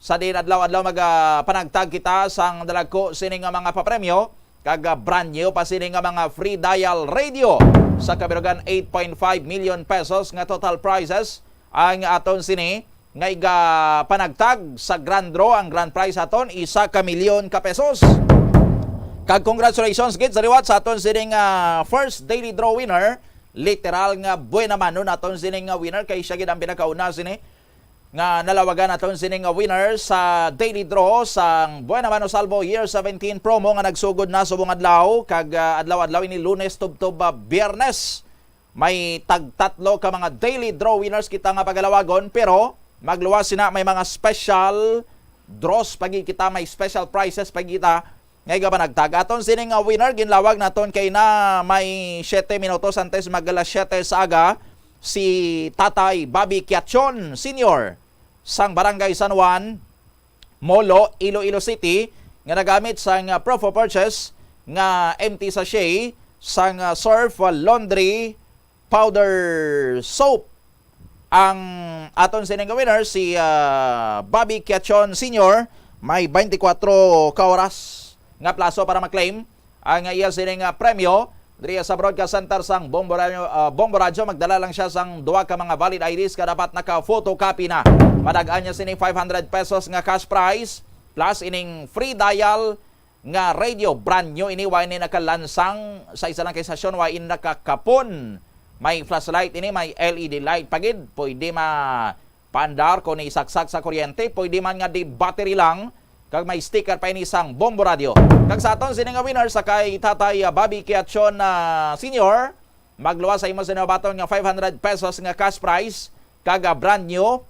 Sa diin adlaw-adlaw mag, ah, panagtag kita sang dalagko sini nga mga papremyo, kag, ah, brand new pa sini nga mga free dial radio sa kabilugan eight point five million pesos nga total prizes ang aton sini nga iga panagtag sa grand draw. Ang grand prize aton isa ka milyon ka pesos. Kag congratulations gid sa liwat sa aton sining, ah, first daily draw winner. Literal nga buena mano naton sining, ah, winner kay siya gid ang pinakauna sini nga nalawagan naton sining, ah, winner sa daily draw sang Buena Mano Salvo Year seventeen promo nga nagsugod na subong adlaw kag, ah, adlaw-adlaw ini Lunes tubtob, ah, Biyernes. May tagtatlo ka mga daily draw winners kita nga pagalawagon, pero magluwas sina may mga special draws pa gid kita, may special prizes pa gid kita nga igapanagtag. Aton sini nga winner, ginlawag naton kay na may siyete minutos antes mag alas siyete sa aga, si Tatay Bobby Quiachon Senior sang Barangay San Juan, Molo, Iloilo City, nga nagamit sang, ah, proof of purchase nga empty sachet sang, ah, Surf, ah, Laundry Powder Soap. Ang aton sining winner, si, ah, Bobby Quiachon Senior, may twenty-four ka oras nga plaso para ma-claim ang iya sining, ah, premyo. Diri sa Broadcast Center sang Bombo Radio, ah, Bombo Radio, magdala lang siya sang duha ka mga valid I Ds nga dapat naka-photocopy na. Madag-an niya sini five hundred pesos nga cash prize, plus ining free dial nga radio. Brand new ini, wa ini nakalansang sa isa lang ka estasyon, wa ini nakakapon. May flashlight ini, may L E D light pa gid. Pwede ma-, paandar kung isaksak sa kuryente, pwede man nga di battery lang, kag may sticker pa ini sang Bombo Radio. Kag sa aton sini nga winner sa kay Tatay, ah, Bobby Quiachon, ah, Senior, magluwas sa imo sa nabaton nga five hundred pesos nga cash prize, kag, ah, brand new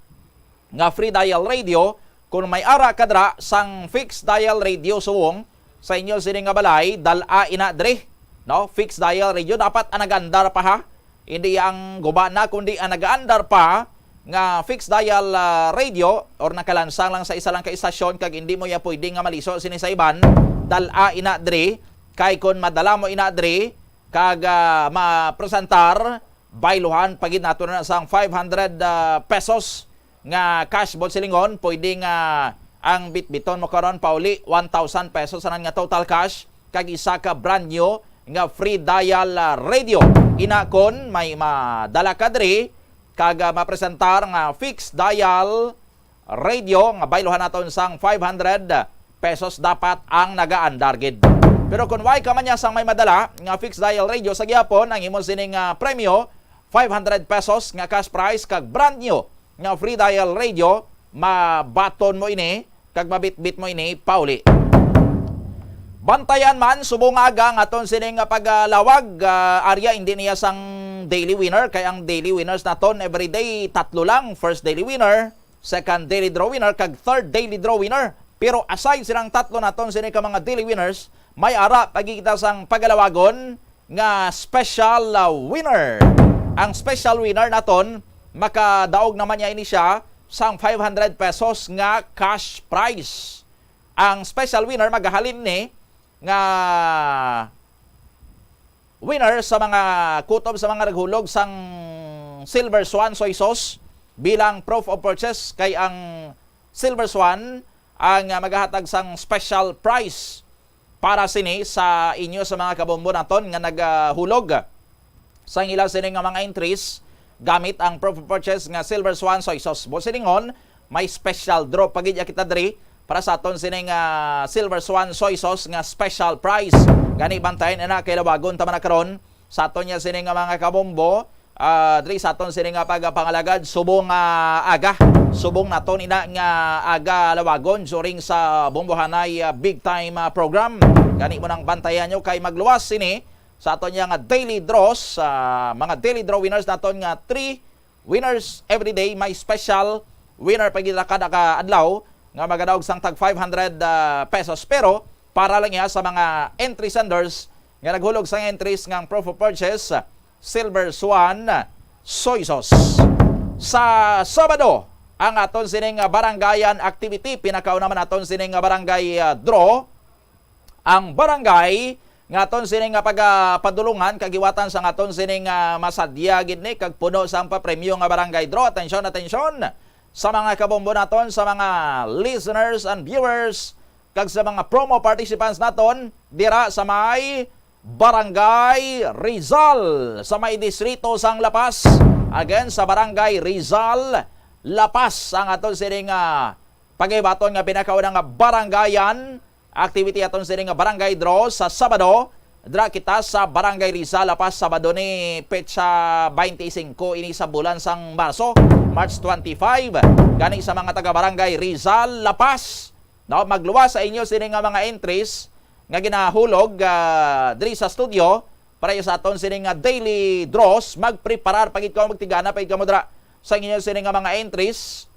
nga free dial radio. Kung may ara ka dira sang fixed dial radio subong sa inyo sini nga balay, dal-a ina dre, no? Fixed dial radio, dapat ang nag-andar pa, ha? Hindi ang guba na, kundi ang nag-andar pa nga fixed dial, ah, radio or nakalansang lang sa isa lang ka istasyon kag hindi mo ya pwede nga maliso sini sa iban, dal-a ina dre, kay kon madala mo ina dre kag, ah, mapresentar, bayluhan pa gid nato na sang five hundred, ah, pesos nga cash, buot silingon. Pwede nga ang bitbiton mo karon pauli, one thousand pesos anan nga total cash, kag isa ka brand new nga free dial, ah, radio. Ina kon may madala ka diri kag, ah, mapresentar nga fixed dial radio nga bayluhan naton sang five hundred pesos, dapat ang nagaandar gid. Pero kung way ka man niya sang may madala nga fixed dial radio, sa gihapon ang imo sining, ah, premyo, five hundred pesos nga cash prize kag brand new nga free dial radio, mabaton mo ini kag mabitbit mo ini pauli. Bantayan man, subong nga aga ang aton sining nga paglawag, ah, arya, hindi niya sang daily winner, kay ang daily winners naton everyday tatlo lang, first daily winner, second daily draw winner, kag third daily draw winner. Pero aside silang tatlo naton sini ka mga daily winners, may ara pa gid kita sang pagalawagon nga special, ah, winner. Ang special winner naton, makadaog naman niya ini siya sang five hundred pesos nga cash prize. Ang special winner magahalin ni nga winner sa mga kutob sa mga naghulog sang Silver Swan Soy Sauce bilang proof of purchase, kay ang Silver Swan ang, ah, magahatag sang special prize para sini sa inyo sa mga kabombo naton nga nagahulog sang ila sini nga mga entries gamit ang proof of purchase nga Silver Swan Soy Sauce. Buot silingon, may special draw pa gid kita diri para sa aton sini nga Silver Swan Soy Sauce nga special prize. Gani, bantayan na, kay lawagon ta man na karon sa aton niya sini nga mga kabombo, ah, diri sa aton sini nga pagpangalagad subong, ah, aga. Subong naton ina nga aga lawagon during sa Bombohanay, ah, Big Time, ah, program. Gani mo nang bantayan nyo kay magluwas sini sa aton niya nga daily draws, ah, mga daily draw winners naton nga three winners every day. May special winner pa gid kada ka adlaw nga magadaog sang tag five hundred, ah, pesos. Pero para lang iya sa mga entry senders nga naghulog sang entries nga ang proof of purchase, Silver Swan Soy Sauce. Sa Sabado, ang aton sining barangayan activity, pinakauna man aton sining barangay, ah, draw. Ang barangay nga aton sini nga pagapadulungan, kagiwatan sa aton sini nga masadya gid ni kag puno sang papremyo nga barangay draw. Atensyon, atensyon sa mga kabombo naton, sa mga listeners and viewers, kag sa mga promo participants naton dira sa may Barangay Rizal, sa may distrito sang La Paz. Again, sa Barangay Rizal, La Paz, ang aton sini nga paghibaton nga pinakauna nga barangayan activity aton sini nga barangay draw sa Sabado. Dira kita sa Barangay Rizal, La Paz, Sabado ni petsa twenty-five ini sa bulan sang Marso, March twenty-five. Gani sa mga taga Barangay Rizal, La Paz, no, magluwas sa inyo sini nga mga entries nga ginahulog, ah, diri sa studio para sa aton sini nga daily draws. Magpreparar pa gid kamo, magtigana pa gid kamo dira sa inyo sini nga mga entries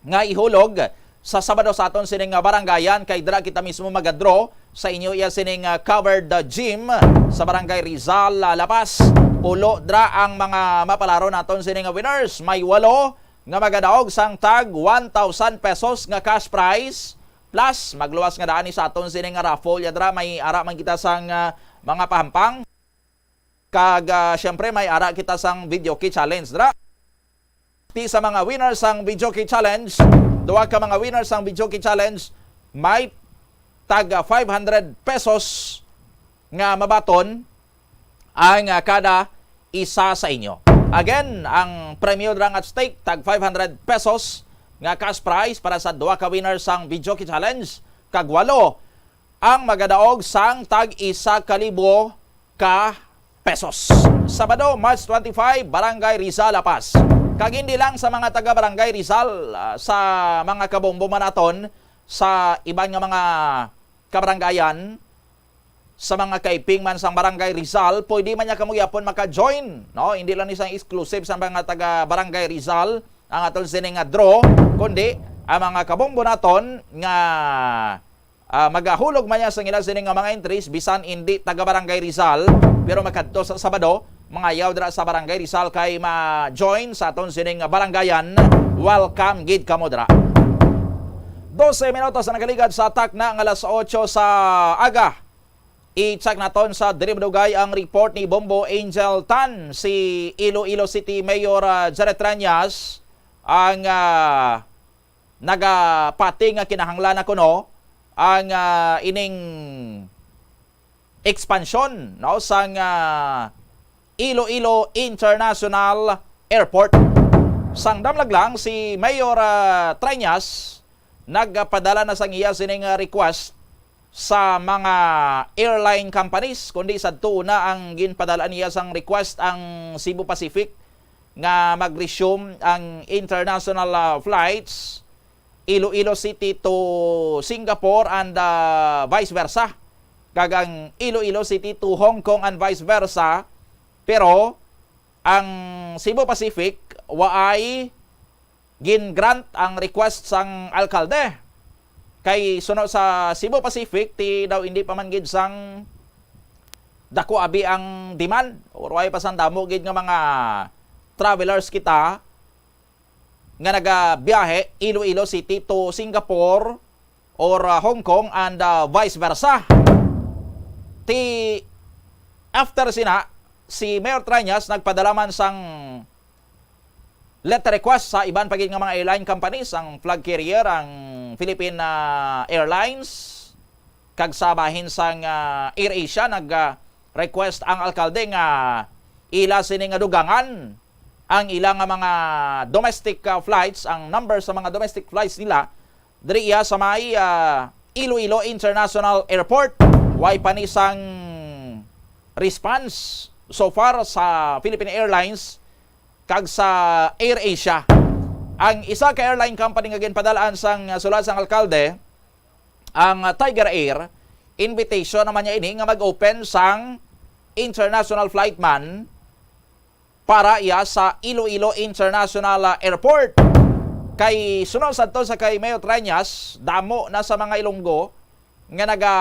nga ihulog sa Sabado sa aton sining, ah, barangayan, kay dira kita mismo magadraw sa inyo iya sining, ah, covered, ah, gym sa Barangay Rizal, ah, La Paz. Pulo dira ang mga mapalaro naton sining, ah, winners. May walo nga magadaog sang tag one thousand pesos nga cash prize. Plus, magluwas nga daan ni sa aton sining, ah, raffle. Ya dira, may ara man kita sang, ah, mga pahampang. Kag, ah, siyempre, may ara kita sang video key challenge dira. Ti sa mga winners sang video key challenge, duha ka mga winners sang video key challenge, may tag five hundred pesos nga mabaton ang, ah, kada isa sa inyo. Again, ang premyo dira nga at stake, tag five hundred pesos nga cash prize para sa duha ka winners sang video key challenge, kag walo ang magadaog sang tag isa ka libo ka pesos. Sabado, March twenty-five, Barangay Rizal, La Paz. Kag hindi lang sa mga taga Barangay Rizal, ah, sa mga kabombo man naton sa iban nga mga kabarangayan, sa mga kaiping man sang Barangay Rizal, pwede man niya kamo gyapon maka-join, no? Hindi lang ni sang exclusive sa mga taga Barangay Rizal ang aton sini nga draw, kundi ang mga kabombo naton nga ah, magahulog man niya sa ila sini nga mga entries, bisan indi taga Barangay Rizal, pero makadto sa Sabado, mangayaw dira sa Barangay Rizal kay ma-join sa aton sining barangayan. Welcome gid kamo dira. Dose minutos na nagaligyad sa takna nga alas otso sa aga. I-check naton sa diri madugay ang report ni Bombo Angel Tan, si Iloilo City Mayor, ah, Jared Trañas, ang, ah, nagapati nga kinahanglan na kuno ang, ah, ining ekspansyon, no, sang, ah, Iloilo International Airport. Sang damlag lang, si Mayor, ah, Trañas nagpadala na sang iya sining, ah, request sa mga airline companies, kundi sadto na ang ginpadala niya sang request ang Cebu Pacific nga mag-resume ang international, ah, flights Iloilo City to Singapore and, ah, vice versa, kag ang Iloilo City to Hong Kong and vice versa. Pero ang Cebu Pacific waay gin-grant ang request sang alkalde. Kay suno sa Cebu Pacific, ti daw indi pa man gid sang dako abi ang demand, or way pa sang damo gid nga mga travelers kita nga nagabiyahe Iloilo City to Singapore or, ah, Hong Kong and, ah, vice versa. Ti after sina, si Mayor Trañas nagpadala man sang letter request sa iban pa gid nga mga airline companies, ang flag carrier, ang Philippine, ah, Airlines, kag sa bahin sang, ah, AirAsia, nag, ah, request ang alkalde nga ila sini nga dugangan ang ila nga mga domestic, ah, flights, ang number sa mga domestic flights nila diri iya sa may, ah, Iloilo International Airport. Way pa ni sang response so far sa Philippine Airlines kag sa AirAsia. Ang isa ka airline company nga ginpadalaan sang, ah, sulat sang alkalde, ang, ah, Tiger Air, invitation naman niya ini nga mag-open sang international flight man para iya sa Iloilo International, ah, Airport. Kay suno sadto sa kay Mayor Trañas, damo na sa mga Ilonggo nga naga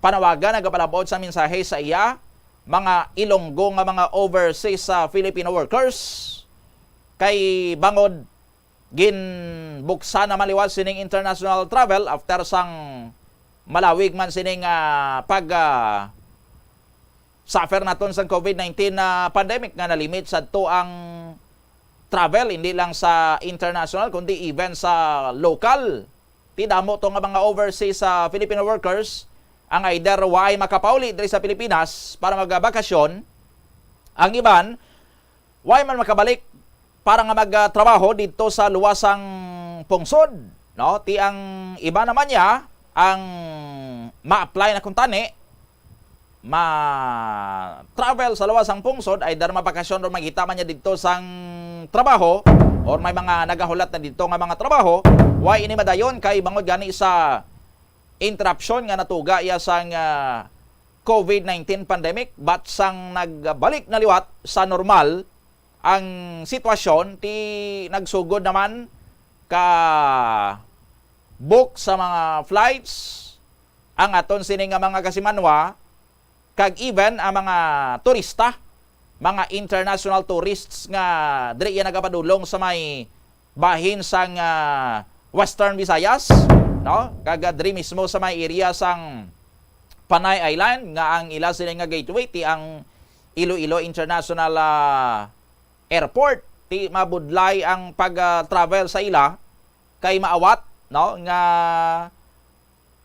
panawagan, nagapalabot sa mensahe sa iya, mga Ilonggo nga mga overseas sa Filipino workers. Kay bangod ginbuksan naman liwat sining international travel after sang malawig man sining, ah, pag, ah, suffer naton sang COVID nineteen na pandemic nga nalimit sadto ang travel, hindi lang sa international, kundi even sa local. Ti damo to nga mga overseas sa Filipino workers ang either waay makapauli diri sa Pilipinas para magbakasyon, ang iban waay man makabalik para nga magtrabaho didto sa luwasang pungsod, no? Ti ang iba naman niya ang ma-apply na kuntani, ma-travel sa luwasang pungsod, either mabakasyon or magkita man niya didto sang trabaho, or may mga nagahulat na didto nga mga trabaho, way ini madayon kay bangod gani sa interruption nga natuga iya sang, ah, COVID nineteen pandemic, but sang nagbalik na liwat sa normal ang sitwasyon, ti nagsugod naman ka book sa mga flights ang aton sini nga mga kasimanwa, kag even ang mga turista, mga international tourists nga diri iya nagapadulong sa may bahin sang, ah, Western Visayas, no? Kag, ah, diri mismo sa may area sang Panay Island, nga ang ila sini nga gateway ti ang Iloilo International, ah, Airport. Ti mabudlay ang pag, ah, travel sa ila kay maawat, no, nga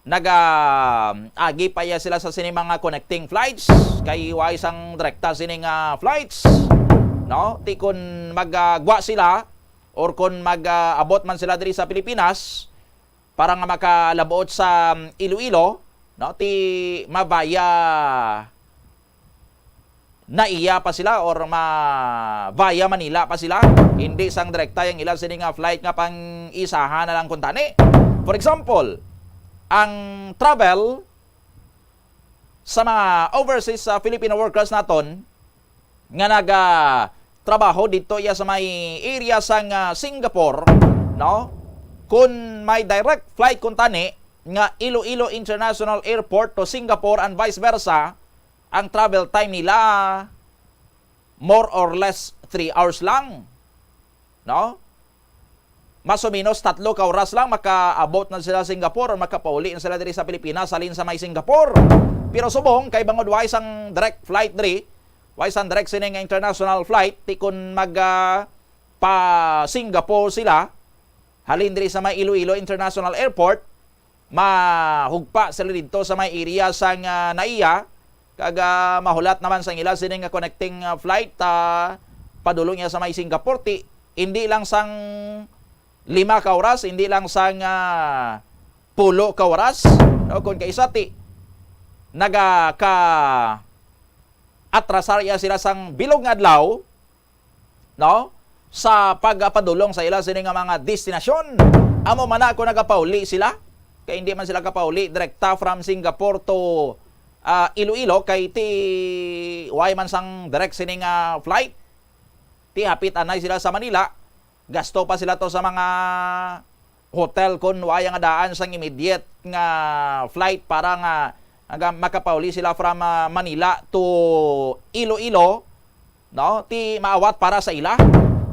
naga-agi pa iya sila sa sini mga connecting flights, kay way sang direkta sini nga flights, no? Ti kun magagwa sila or kun mag-abot man sila diri sa Pilipinas para nga makalabot sa Iloilo, no? Ti mabaya na iya pa sila or ma via Manila pa sila, hindi sang direkta ang ila sini nga flight nga pang-isahan na lang kuntani. For example, ang travel sa mga overseas, ah, Filipino workers naton nga naga trabaho dito iya sa may area sang, ah, Singapore, no? Kung may direct flight kuntani nga Iloilo International Airport to Singapore and vice versa, ang travel time nila more or less three hours lang, no? Mas o menos tatlo ka oras lang makaabot na sila sa Singapore or makapauli na sila diri sa Pilipinas halin sa may Singapore. Pero subong kay bangod way sang direct flight diri, way sang direct sini nga international flight, ti kun mag, ah, pa Singapore sila halin diri sa may Iloilo International Airport, mahugpa sila didto sa may area sang NAIA, kag, ah, mahulat naman sang ila sini nga connecting, ah, flight, ah, padulong iya sa may Singapore. Ti, hindi lang sang lima ka oras, hindi lang sang, ah, pulo ka oras, no? Kung kaisa ti, naga ka atrasar iya sila sang bilog nga adlaw, no? Sa pagpadulong sa ila sini nga mga destinasyon. Amo man na kung nagapauli sila, kay hindi man sila kapauli direkta from Singapore to, ah, Iloilo, kay ti way man sang direct sini nga flight. Ti hapit anay sila sa Manila, gasto pa sila to sa mga hotel kung wala nga daan sang immediate nga flight para nga, nga makapauli sila from, ah, Manila to Iloilo, no? Ti maawat para sa ila,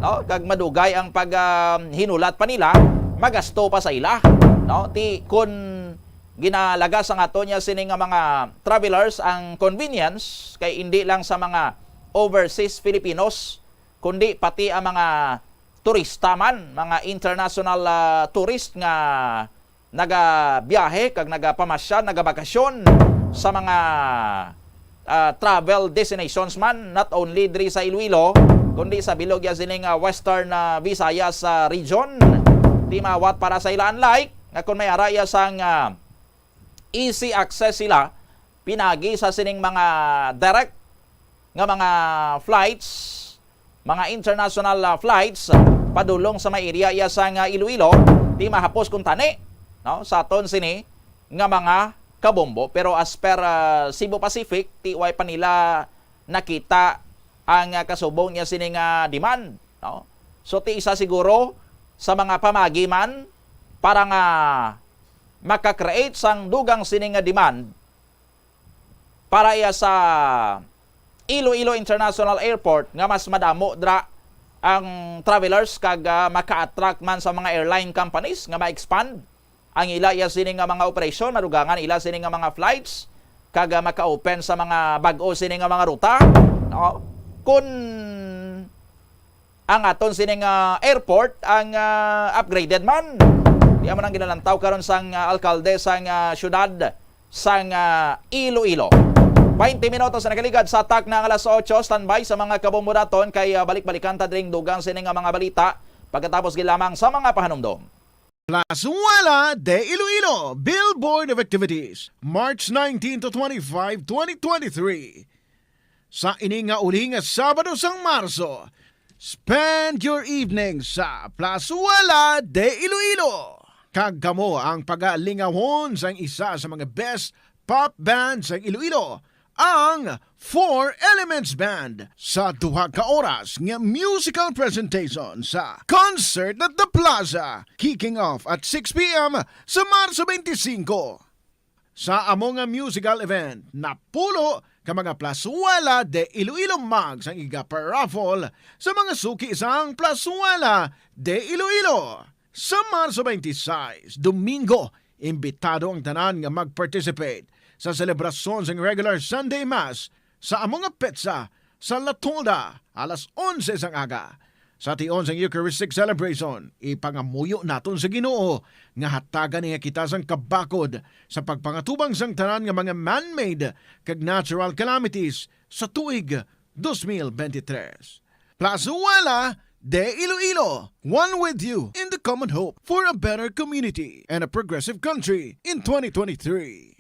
no? Kag madugay ang pag, ah, hinulat pa nila, magasto pa sa ila, no? Ti kun ginalagas ang ato niya sini nga mga travelers ang convenience kay hindi lang sa mga overseas Filipinos kundi pati ang mga turista man, mga international, ah, tourist nga nagabiyahe kag nagapamasyal, nagabakasyon sa mga, ah, travel destinations man, not only diri sa Iloilo, kundi sa bilog ya sining, ah, Western, ah, Visayas, ah, region. Ti maawat para sa ila, unlike nga kung may ara iya sang, ah, easy access sila pinagi sa sining mga direct nga mga flights, mga international, ah, flights padulong sa may area iya sang Iloilo, ti mahapos kuntani, no, sa aton sini nga mga kabombo. Pero as per, ah, Cebu Pacific, ti way pa nila nakita ang, ah, kasubong niya sini nga demand, no? So, ti isa siguro sa mga pamagi man para nga maka-create sang dugang sini nga demand para iya sa Iloilo International Airport nga mas madamo dra ang travelers kag, ah, maka-attract man sa mga airline companies nga ma-expand ang ila iya sini nga mga operasyon, madugangan ila sini nga mga flights kag, ah, maka-open sa mga bag-o sini nga mga ruta, no? Kun ang aton sini nga airport ang, ah, upgraded man. Di man ang ginalantaw karon sang, ah, alkalde sang, ah, syudad sang, ah, Iloilo. Twenty minutos na nakaligad sa takna nga alas otso. Standby sa mga kabombo naton kay, ah, balik-balikan ta dring dugang sini nga mga balita pagkatapos gid lamang sa mga pahanumdom. Plazuela de Iloilo, Billboard of Activities, March nineteen to twenty-five, twenty twenty-three. Sa ini nga uli nga Sabado sang Marso, spend your evening sa Plazuela de Iloilo. Kag kamo ang pagalingawon sang isa sa mga best pop band sang Iloilo, ang Four Elements Band sa duha ka oras nga musical presentation sa Concert at the Plaza, kicking off at six p m sa Marso twenty-five. Sa amo nga musical event, napulo ka mga Plazuela de Iloilo mugs ang iga-raffle sa mga suki sang Plazuela de Iloilo. Sa Marso twenty-six, Domingo, imbitado ang tanan nga mag-participate sa selebrasyon sang regular Sunday Mass sa amo nga petsa sa La Tolda alas onse sang aga. Sa tion sang Eucharistic celebration, ipangamuyo naton sa Ginoo nga hatagan niya kita sang kabakod sa pagpangatubang sang tanan nga mga man-made kag natural calamities sa tuig dos mil bente tres. Plazuela de Iloilo, one with you in the common hope for a better community and a progressive country in twenty twenty-three.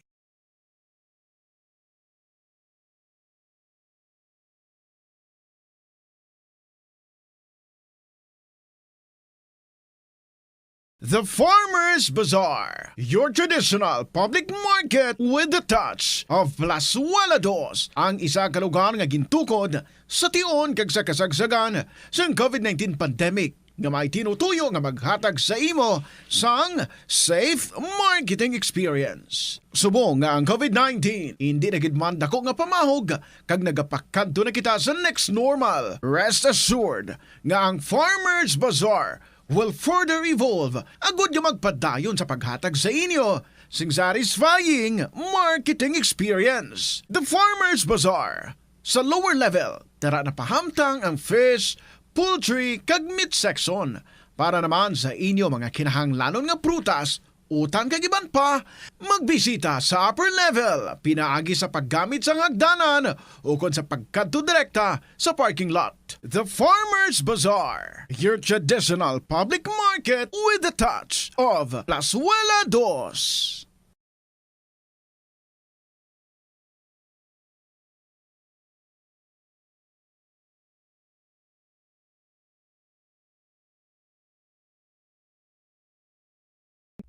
The Farmers Bazaar, your traditional public market with the touch of Plazuela Dos, ang isa ka lugar nga gintukod sa tion kag sa kasagsagan sang covid nineteen pandemic, nga may tinutuyo nga maghatag sa imo sang safe marketing experience. Subong nga ang covid nineteen indi na gid man dako nga pamahog kag nagapakadto na kita sa next normal, rest assured nga ang Farmers Bazaar will further evolve agud nga magpadayon sa paghatag sa inyo sing satisfying marketing experience. The Farmers Bazaar, sa lower level, tara na pahamtang ang fish, poultry, kag meat section. Para naman sa inyo mga kinahanglanon nga prutas, utan kag iban pa, magbisita sa upper level pinaagi sa paggamit sang hagdanan ukon sa pagkadto direkta sa parking lot. The Farmers Bazaar, your traditional public market with the touch of Plazuela Dos.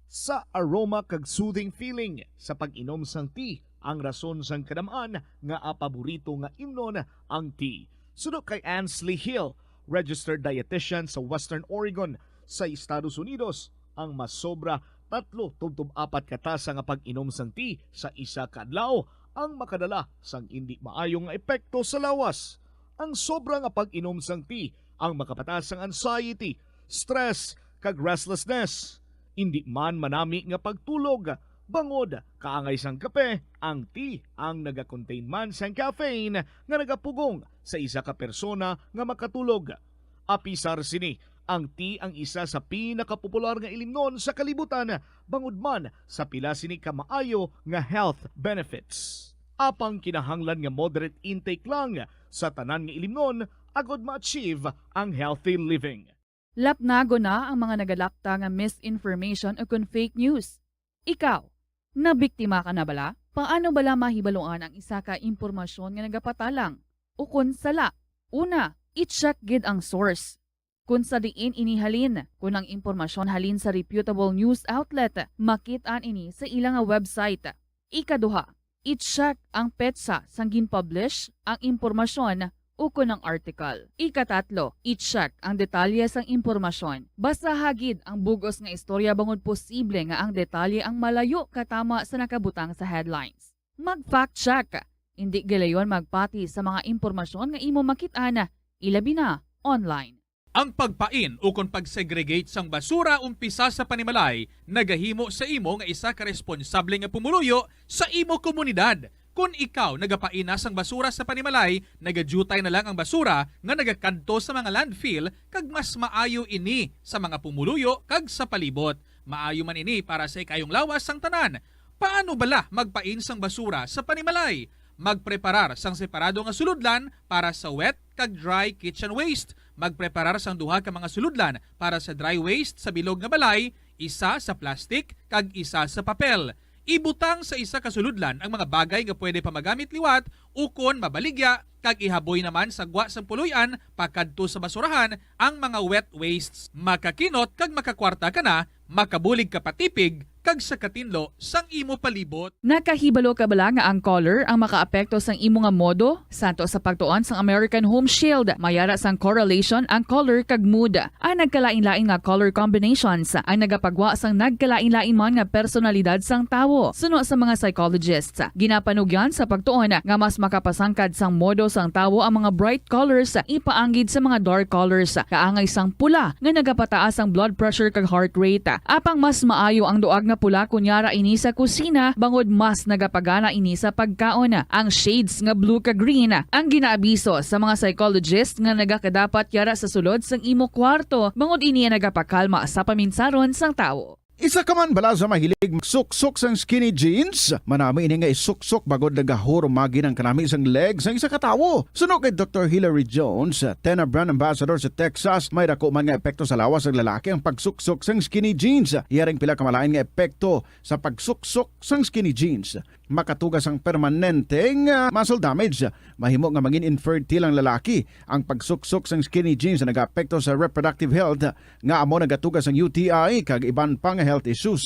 Sa aroma kag soothing feeling sa pag-inom sang tea ang rason sang kadam-an nga paborito nga imnon ang tea. Suno kay Ansley Hill, registered dietitian sa Western Oregon sa Estados Unidos, ang masobra tatlo tubtob apat ka tasa nga pag-inom sang tea sa isa ka adlaw ang makadala sang indi maayo nga epekto sa lawas. Ang sobra nga pag-inom sang tea ang makapataas sang anxiety, stress, kag restlessness. Indi man manami nga pagtulog, bangod kaangay sang kape, ang tea ang nagakontain man sang caffeine nga nagapugong sa isa ka persona nga makatulog. Apisar sini, ang tea ang isa sa pinakapopular nga ilimnon sa kalibutan, bangod man sa pila sini ka maayo nga health benefits. Apang kinahanglan nga moderate intake lang sa tanan nga ilimnon agod ma-achieve ang healthy living. Lapnagon na ang mga nagalapta nga misinformation ukon fake news. Ikaw, nabiktima ka na bala? Paano bala mahibaluan ang isa ka impormasyon nga nagapatalang ukon sala? Una, i-check gid ang source. Kon sa diin ini halin, kon ang impormasyon halin sa reputable news outlet, makit-an ini sa ila nga website. Ikaduha, i-check ang petsa sang gin-publish ang impormasyon ukon ang article. Ikatatlo, i-check ang detalye sang impormasyon. Basaha gid ang bug-os nga istorya bangod posible nga ang detalye ang malayo katama sa nakabutang sa headlines. Mag-fact check. Indi gilayon magpati sa mga impormasyon nga imo makit-an, ilabi na online. Ang pagpain ukon pag-segregate sang basura umpisa sa panimalay nagahimo sa imo nga isa ka responsable nga pumuluyo sa imo komunidad. Kon ikaw nagapain na sang basura sa panimalay, nagadiutay na lang ang basura nga nagakadto sa mga landfill, kag mas maayo ini sa mga pumuluyo kag sa palibot. Maayo man ini para sa ikayong lawas sang tanan. Paano bala magpain sang basura sa panimalay? Magpreparar sang separado nga sulodlan para sa wet kag dry kitchen waste. Magpreparar sang duha ka mga sulodlan para sa dry waste sa bilog nga balay, isa sa plastic kag isa sa papel. Ibutang sa isa ka sulodlan ang mga bagay nga pwede pa magamit liwat ukon mabaligya, kag ihaboy naman sa gwa sang puloy-an pakadto sa basurahan ang mga wet wastes. Makakinot kag makakwarta ka na, makabulig ka pa tipig, kag sa katinlo sang imo palibot. Nakahibalo ka bala nga ang color ang makaapekto sang imo nga modo? Santo sa pagtuon sang American Home Shield, may ara sang correlation ang color kag mood. Ang nagkalain-lain nga color combinations ang nagapagwa sang nagkalain-lain man nga personalidad sang tawo. Suno sa mga psychologists, ginapanugyan sa pagtuon nga mas makapasangkad sang modo sang tawo ang mga bright colors ipaanggid sa mga dark colors, kaangay sang pula nga nagapataas ang blood pressure kag heart rate. Apang mas maayo ang duag nga pula kon yara ini sa kusina, bangod mas nagapagana ini sa pagkaon. Ang shades nga blue kag green ang ginaabiso sa mga psychologist nga nagakadapat yara sa sulod sang imo kwarto, bangod ini ang nagapakalma sa paminsaron sang tawo. Isa ka man bala sa mahilig magsuksok sang skinny jeans? Manami ini nga isuksok bangod nagahurumagi ang kanami sang leg sang isa ka tawo. Suno kay Doktor Hilary Jones, Tena brand ambassador sa Texas, may dako man nga epekto sa lawas sang lalaki ang pagsuksok sang skinny jeans. Iya ring pila ka malain nga epekto sa pagsuksok sang skinny jeans. Makatuga sang permanente nga muscle damage. Mahimo nga mangin infertile ang lalaki. Ang pagsuksok sang skinny jeans nagaapekto sa reproductive health, nga amo nagatuga sang U T I kag iban pa nga health issues.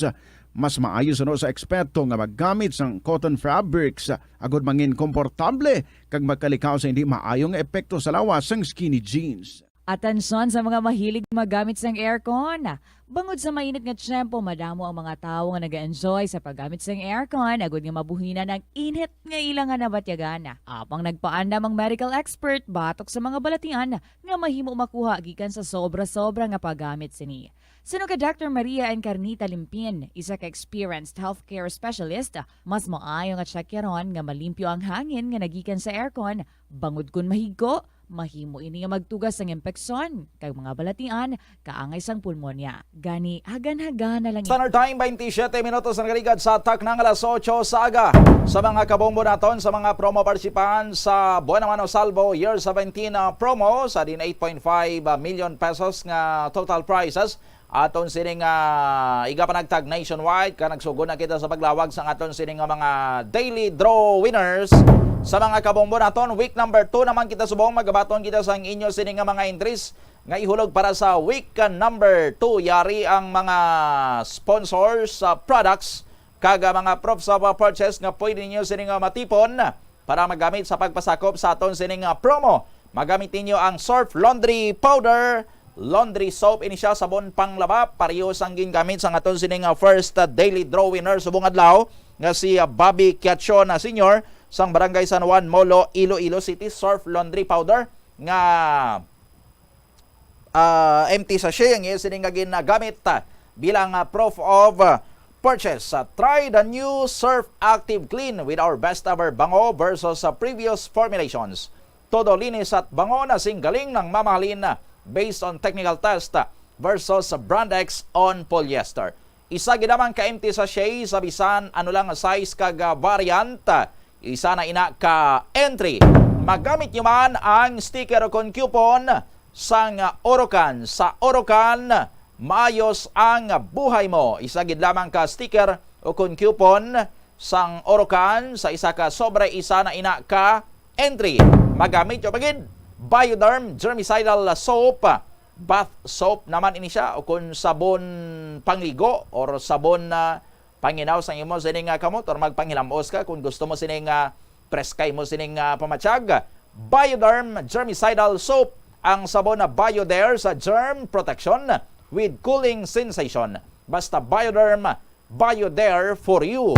Mas maayo suno sa eksperto nga maggamit sang cotton fabrics agod mangin komportable kag magkalikaw sa hindi maayo nga epekto sa lawas sang skinny jeans. Atensyon sa mga mahilig magamit sang aircon. Bangod sa mainit nga tiyempo, madamo ang mga tawo nga nag-enjoy sa paggamit sang aircon agod nga mabuhinan ang init nga ila nga nabatyagan. Apang nagpaandam ang medical expert batok sa mga balatian nga mahimo makuha gikan sa sobra-sobra nga paggamit sini. Suno kay Doctor Maria Encarnita Limpin, isa ka experienced healthcare specialist, mas maayo nga tsakyaron nga malimpyo ang hangin nga nagikan sa aircon, bangod kon mahigko, mahimo ini nga magtuga sang impeksyon kag mga balatian kaangay sang pulmonya. Gani, hagan-hagana lang. Standard Time, twenty-seven minutos na nagligad sa takna nga alas otso sa aga. Sa mga kabombo naton, sa mga promo participants sa Buena Mano Salvo Year seventeen, ah, promo sa din eight point five million pesos nga total prizes, aton sining, ah, igapanagtag nationwide, ka nagsugod na kita sa paglawag sang aton sining nga mga daily draw winners. Sa mga kabombo naton, week number two naman kita subong, magabaton kita sang inyo sining nga mga entries nga ihulog para sa week number two. Yari ang mga sponsors sa products kag, ah, mga proofs of, ah, purchase nga pwede ninyo sining, ah, matipon para magamit sa pagpasakop sa aton sining, ah, promo. Magamit ninyo ang Surf Laundry Powder, laundry soap ini siya, sabon panglaba, pareho sang gingamit sang aton sining, ah, first, ah, daily draw winner subong adlaw nga si, ah, Bobby Quiachon, ah, Senior sang Barangay San Juan, Molo, Iloilo City. Surf Laundry Powder nga, ah, empty sachet ang iya sini nga ginagamit, ah, bilang, ah, proof of, ah, purchase. Ah, try the new Surf Active Clean with our best ever bango versus sa previous formulations. Todo linis at bango na sing galing ng mamahalin, ah, based on technical test, ah, versus sa Brand X on polyester. Isa gid lamang ka empty sachet sa bisan ano lang nga size kag, ah, variant. Isa na ina ka entry. Magamit nyo man ang sticker o kon coupon sang Orocan. Sa Orocan, maayos ang buhay mo. Isa gid lamang ka sticker o kon coupon sang Orocan sa isa ka sobre isa na ina ka entry. Magamit nyo pa gid Bioderm germicidal soap, bath soap naman ini siya, o kon sabon pangligo or sabon na panghinaw sang imo sini nga kamot, or magpanghilamos ka kung gusto mo sini nga preskay mo sini nga pamatyag. Bioderm germicidal soap, ang sabon na Bioderm sa germ protection with cooling sensation. Basta Bioderm, Bioderm for you.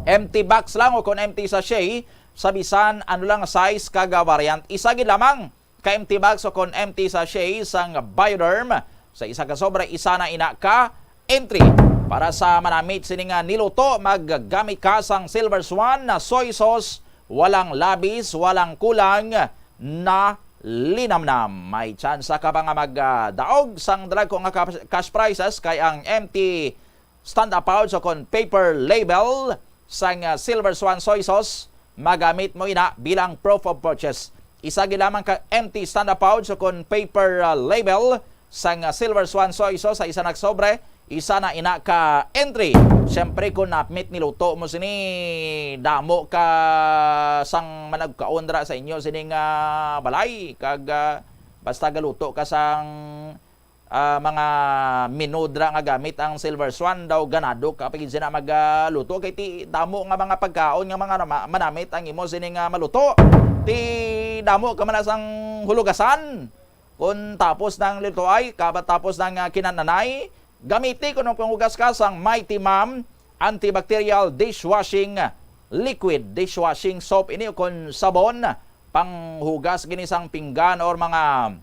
Empty box lang o kon empty sachet, sa bisan ano lang size kag variant, isa gid lamang ka empty box o kon empty sachet sang Bioderm. Sa isa ka sobre, isa na ina ka entry. Para sa manamit sini nga niluto, maggamit ka sang Silver Swan na soy sauce, walang labis, walang kulang na linamnam. May tsansa ka pa nga magdaog sang dagko nga cash prizes, kay ang empty stand-up pouch o kon paper label sang, ah, Silver Swan soy sauce, magamit mo ina bilang proof of purchase. Isa gid lamang ka empty stand-up pouch o kon paper, ah, label sang, ah, Silver Swan soy sauce sa isa nagsobre, isa na ina ka entry. Siyempre, kung namit niluto mo sini, damo ka sang managkaon dira sa inyo sining, ah, balay, kag, ah, basta galuto ka sang ah, mga minudra nga gamit ang silver swan daw, ganado ka pa gid sina magluto kay ti damo nga mga pagkaon nga mga nama-, manamit ang imo sini nga maluto. Ti damo ka man sang hulugasan. Kon tapos nang lutoay, kabat tapos nang, ah, kinananay, gamiti kuno kung hugas ka sang Mighty Mom antibacterial dishwashing liquid, dishwashing soap ini o kon sabon, panghugas gini sang pinggan or mga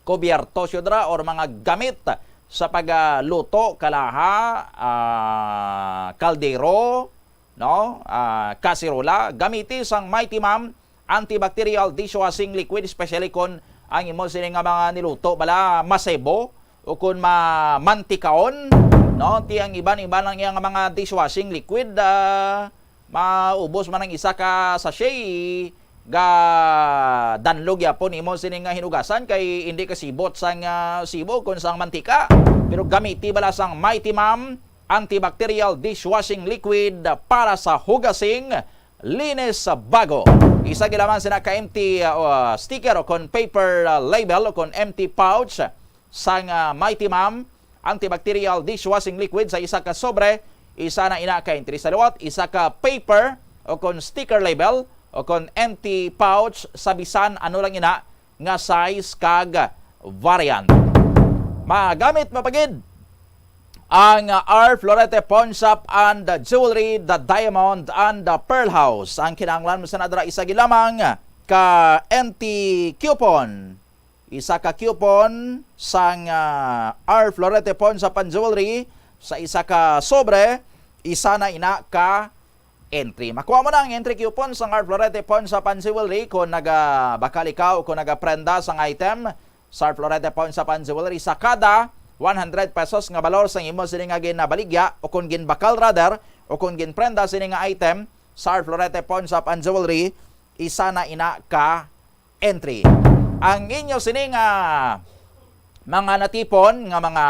kubyerto, syudra, or mga gamit sa pagluto, kalaha, ah, kaldero, no? Ah, kaserola, gamiti sang Mighty Mom antibacterial dishwashing liquid, especially kon ang imo sini nga mga niluto bala masebo o kon mamantikaon, no? Ti ang iban-iban lang iya nga mga dishwashing liquid, ah, maubos man ang isa ka sachet, ga danlog yapon imo sini nga hinugasan kay hindi kasibot sang, ah, sibo kon sang mantika. Pero gamiti bala sang Mighty Mom antibacterial dishwashing liquid para sa hugasing linis bago. Isa gid lamang sina ka empty, ah, sticker o kon paper, ah, label o kon empty pouch sang, ah, Mighty Mom antibacterial dishwashing liquid sa isa ka sobre, isa na ina ka entry sa liwat, isa ka paper o kon sticker label o kon empty pouch sa bisan ano lang ina nga size kag variant. Magamit mo pa gid ang R Florete Pawn Shop and Jewelry, The Diamond and the Pearl House. Ang kinahanglan mo sana dira isa gid lamang ka empty coupon. Isa ka coupon sang, ah, R Florete Pawn Shop and Jewelry, sa isa ka sobre, isa na ina ka entry. Makuha mo na ang entry coupon sang R Florete Pawn Shop and Jewelry kon nagabakal ikaw o kon nagaprenda sang item sa R Florete Pawn Shop and Jewelry. Sa kada one hundred pesos nga balor sang imo sini nga ginabaligya o kon ginbakal rather o kon ginprenda sini nga item sa R Florete Pawn Shop and Jewelry, isa na ina ka entry. Ang inyo sini nga mga natipon nga mga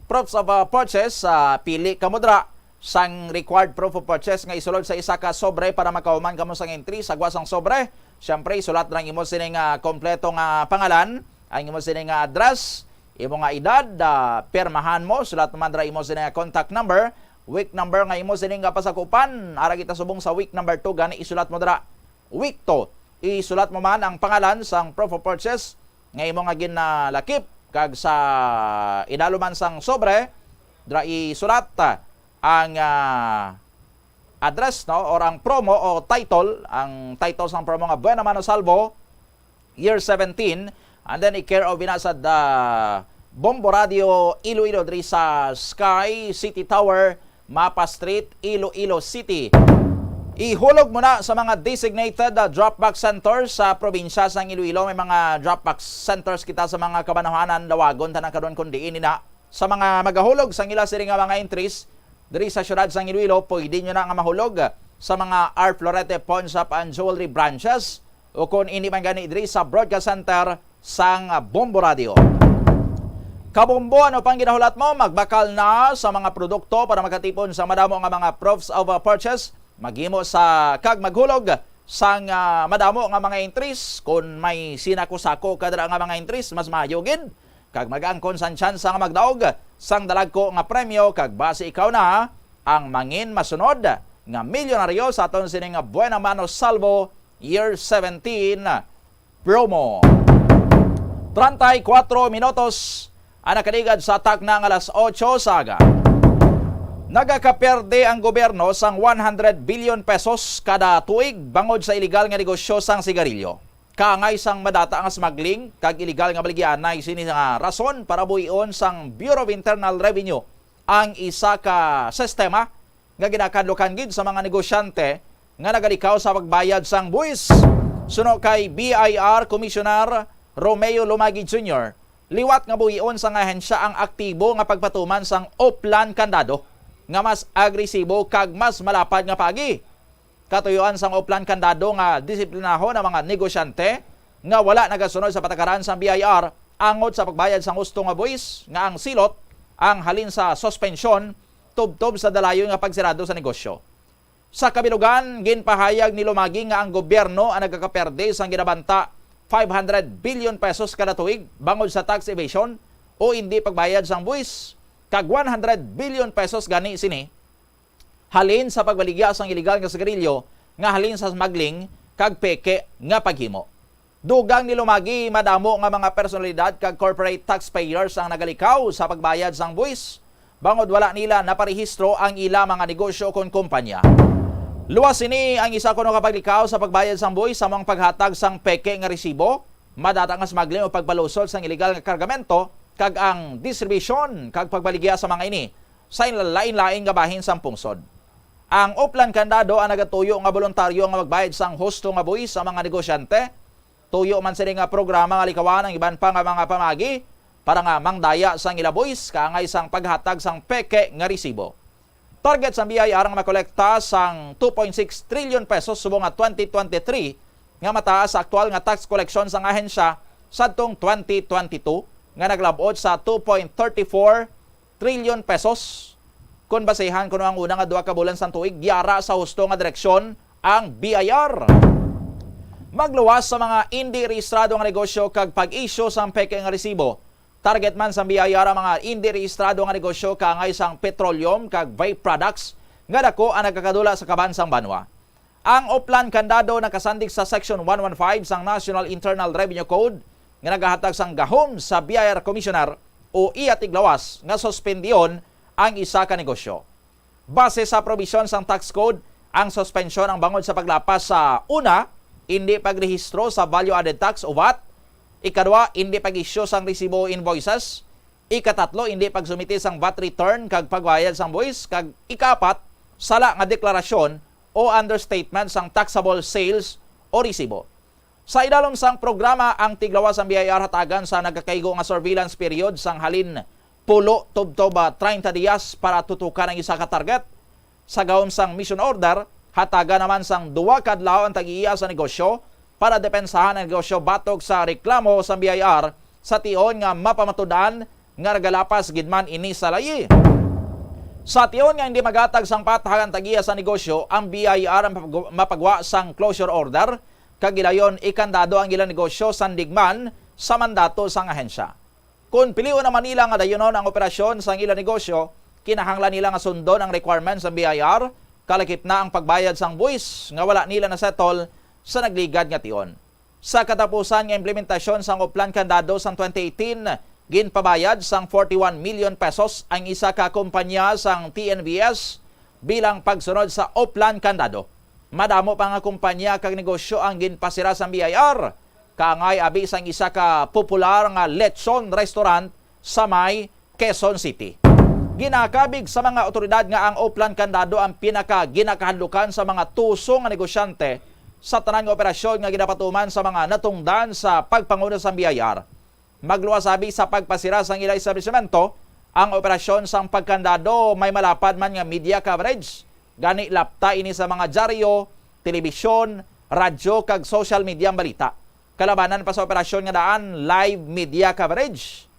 proofs of, uh, purchase, uh, pili kamo dira sang required proof of purchase nga isulod sa isa ka sobre para makahuman kamo sang entry. Sa gwa sang sobre, siyempre, isulat lang imo sini nga kompleto nga pangalan, ang imo sini nga address, imo nga edad, uh, pirmahan mo, sulat mo man dira imo sini nga contact number, week number nga imo sini nga pasakupan. Ara kita subong sa week number two, gani isulat mo dira week two. Isulat mo man ang pangalan sang proof of purchase nga imo nga ginalakip, kag sa idalom man sang sobre, dira isulat, ah, ang, ah, address, no, or ang promo o title, ang title sang promo nga Buena Mano Salvo, Year seventeen, and then i-care of ina sa The Bombo Radio Iloilo diri sa Sky City Tower, Mapa Street, Iloilo City. Ihulog mo na sa mga designated, uh, drop box centers sa probinsya sang Iloilo. May mga drop box centers kita sa mga kabanwahanan, Lawagon, tanan karon, kundi ini na sa mga magahulog sang ila sini nga mga entries diri sa siyudad sang Iloilo, pwede nyo na nga mahulog sa mga R Florete Pawn Shop and Jewelry branches o kon ini man gani diri sa Broadcast Center sang Bombo Radio. Kabombo, ano pang ginahulat mo? Magbakal na sa mga produkto para makatipon sa madamo nga mga proofs of, uh, purchase. Maghimo sa kag maghulog sang, ah, madamo nga mga entries. Kon may sinako-sako ka dira nga mga entries, mas maayo gid. Kag mag-angkon sang tsansa nga magdaog sang dalagko nga premyo, kag basi ikaw na ang mangin masunod nga milyonaryo sa aton sini nga Buena Mano Salvo Year seventeen promo. Treinta y cuatro minutos ang nakaligad sa takna nga alas otso sa aga. Nagakaperde ang gobyerno sang one hundred billion pesos kada tuig bangod sa iligal nga negosyo sang sigarilyo. Kaangay sang madata nga smuggling kag iligal nga baligyaanay, sini nga rason para buhion sang Bureau of Internal Revenue ang isa ka sistema nga ginakadlukan gid sa mga negosyante nga nagalikaw sa pagbayad sang buwis. Suno kay B I R Commissioner Romeo Lumagi Junior, liwat nga buhion sang ahensya ang aktibo nga pagpatuman sang oplan kandado nga mas agresibo kag mas malapad nga paagi. Katuyuan sang oplan kandado nga disiplinahon ang mga negosyante nga wala nagasunod sa patakaran sang B I R angot sa pagbayad sang husto nga buwis, nga ang silot ang halin sa suspensyon tubtob sa dalayon nga pagsirado sa negosyo. Sa kabilugan, ginpahayag ni Lumagi nga ang gobyerno ang nagakaperde sang ginabanta five hundred billion pesos kada tuig bangod sa tax evasion o indi pagbayad sang buwis, kag one hundred billion pesos gani sini halin sa pagbaligya sang iligal nga sigarilyo nga halin sa smuggling kag peke nga paghimo. Dugang ni Lumagi, madamo nga mga personalidad kag corporate taxpayers ang nagalikaw sa pagbayad sang buwis, bangod wala nila naparehistro ang ila mga negosyo kon kumpanya. Luwas sini, ang isa kuno ka paglikaw sa pagbayad sang buwis amo ang paghatag sang peke nga resibo, madata nga smuggling o pagpalusot sang iligal nga kargamento, kag ang distribusyon kag pagbaligya sa mga ini sa lain-lain nga bahin sang pungsod. Ang Oplan Candado ang nagatuyo nga boluntaryo nga magbayad sang husto nga buwis sa mga negosyante. Tuyo man sini nga programa nga likawan ang iban pa nga mga pamaagi para nga mangdaya sang ila buwis kaangay sang paghatag sang peke nga resibo. Target sang B I R ang makolekta sang two point six trillion pesos subong nga twenty twenty-three, nga mataas sa aktual nga tax collection sang ahensya sadtong twenty twenty-two nga naglab-ot sa two point thirty-four trillion pesos. Kon basehan kuno ang una nga duha ka bulan sang tuig, yara sa husto nga direksyon ang B I R. Magluwas sa mga indi rehistrado nga negosyo kag pag-issue sang peke nga resibo. Target man sang B I R ang mga indi rehistrado nga negosyo kaangay sang petroleum kag vape products nga daku ang nagakadula sa kaban sang banwa. Ang Oplan Candado nakasandig sa Section one one five sang National Internal Revenue Code nga nagahatag sang gahom sa B I R Commissioner o iya tiglawas nga suspendihon ang isa ka negosyo. Base sa probisyon sang tax code, ang suspensyon ang bangod sa paglapas sa, una, indi pagrehistro sa value added tax o vat, ikadua, indi pag-issue sang resibo o invoices, ikatatlo, indi pagsumiti sang vat return kag pagbayad sang buwis, kag ikaapat, sala nga deklarasyon o understatement sang taxable sales o resibo. Sa idalom sang programa, ang tiglawas sang B I R hatagan sa nagakaigo nga surveillance period sang halin pulo tubtob, ah, treinta dias para tutukan ang isa ka target. Sa gahom sang mission order, hatagan naman sang duha ka adlaw ang tag-iya sa negosyo para depensahan ang negosyo batok sa reklamo sang B I R sa tion nga mapamatud-an nga nagalapas gid man ini sa layi. Sa tion nga hindi maghatag sang patag ang tag-iya sa negosyo, ang B I R ang mapag-, mapagwa sang closure order kag gilayon ikandado ang ila negosyo sandig man sa mandato sang ahensya. Kon pilion naman nila nga dayunon ang operasyon sang ila negosyo, kinahanglan nila nga sundon ang requirements sang B I R, kalakip na ang pagbayad sang buwis nga wala nila na-settle sa nagligad nga tion. Sa katapusan nga implementasyon sang Oplan Candado sang twenty eighteen, ginpabayad sang forty-one million pesos ang isa ka kompanya sang T N B S bilang pagsunod sa Oplan Candado. Madamo pa nga kompanya kag negosyo ang ginpasira sang B I R, kaangay abi sang isa ka popular nga lechon restaurant sa may Quezon City. Ginakabig sa mga awtoridad nga ang Oplan Candado ang pinaka ginakahadlukan sa mga tuso nga negosyante sa tanan nga operasyon nga ginapatuman sa mga natungdan sa pagpanguna sang B I R. Magluwas abi sa pagpasira sang ila establisimento, ang operasyon sang pagkandado may malapad man nga media coverage. Gani, lapta ini sa mga dyaryo, telebisyon, radyo, kag social media ang balita. Kalabanan pa sa operasyon nga daan, live media coverage.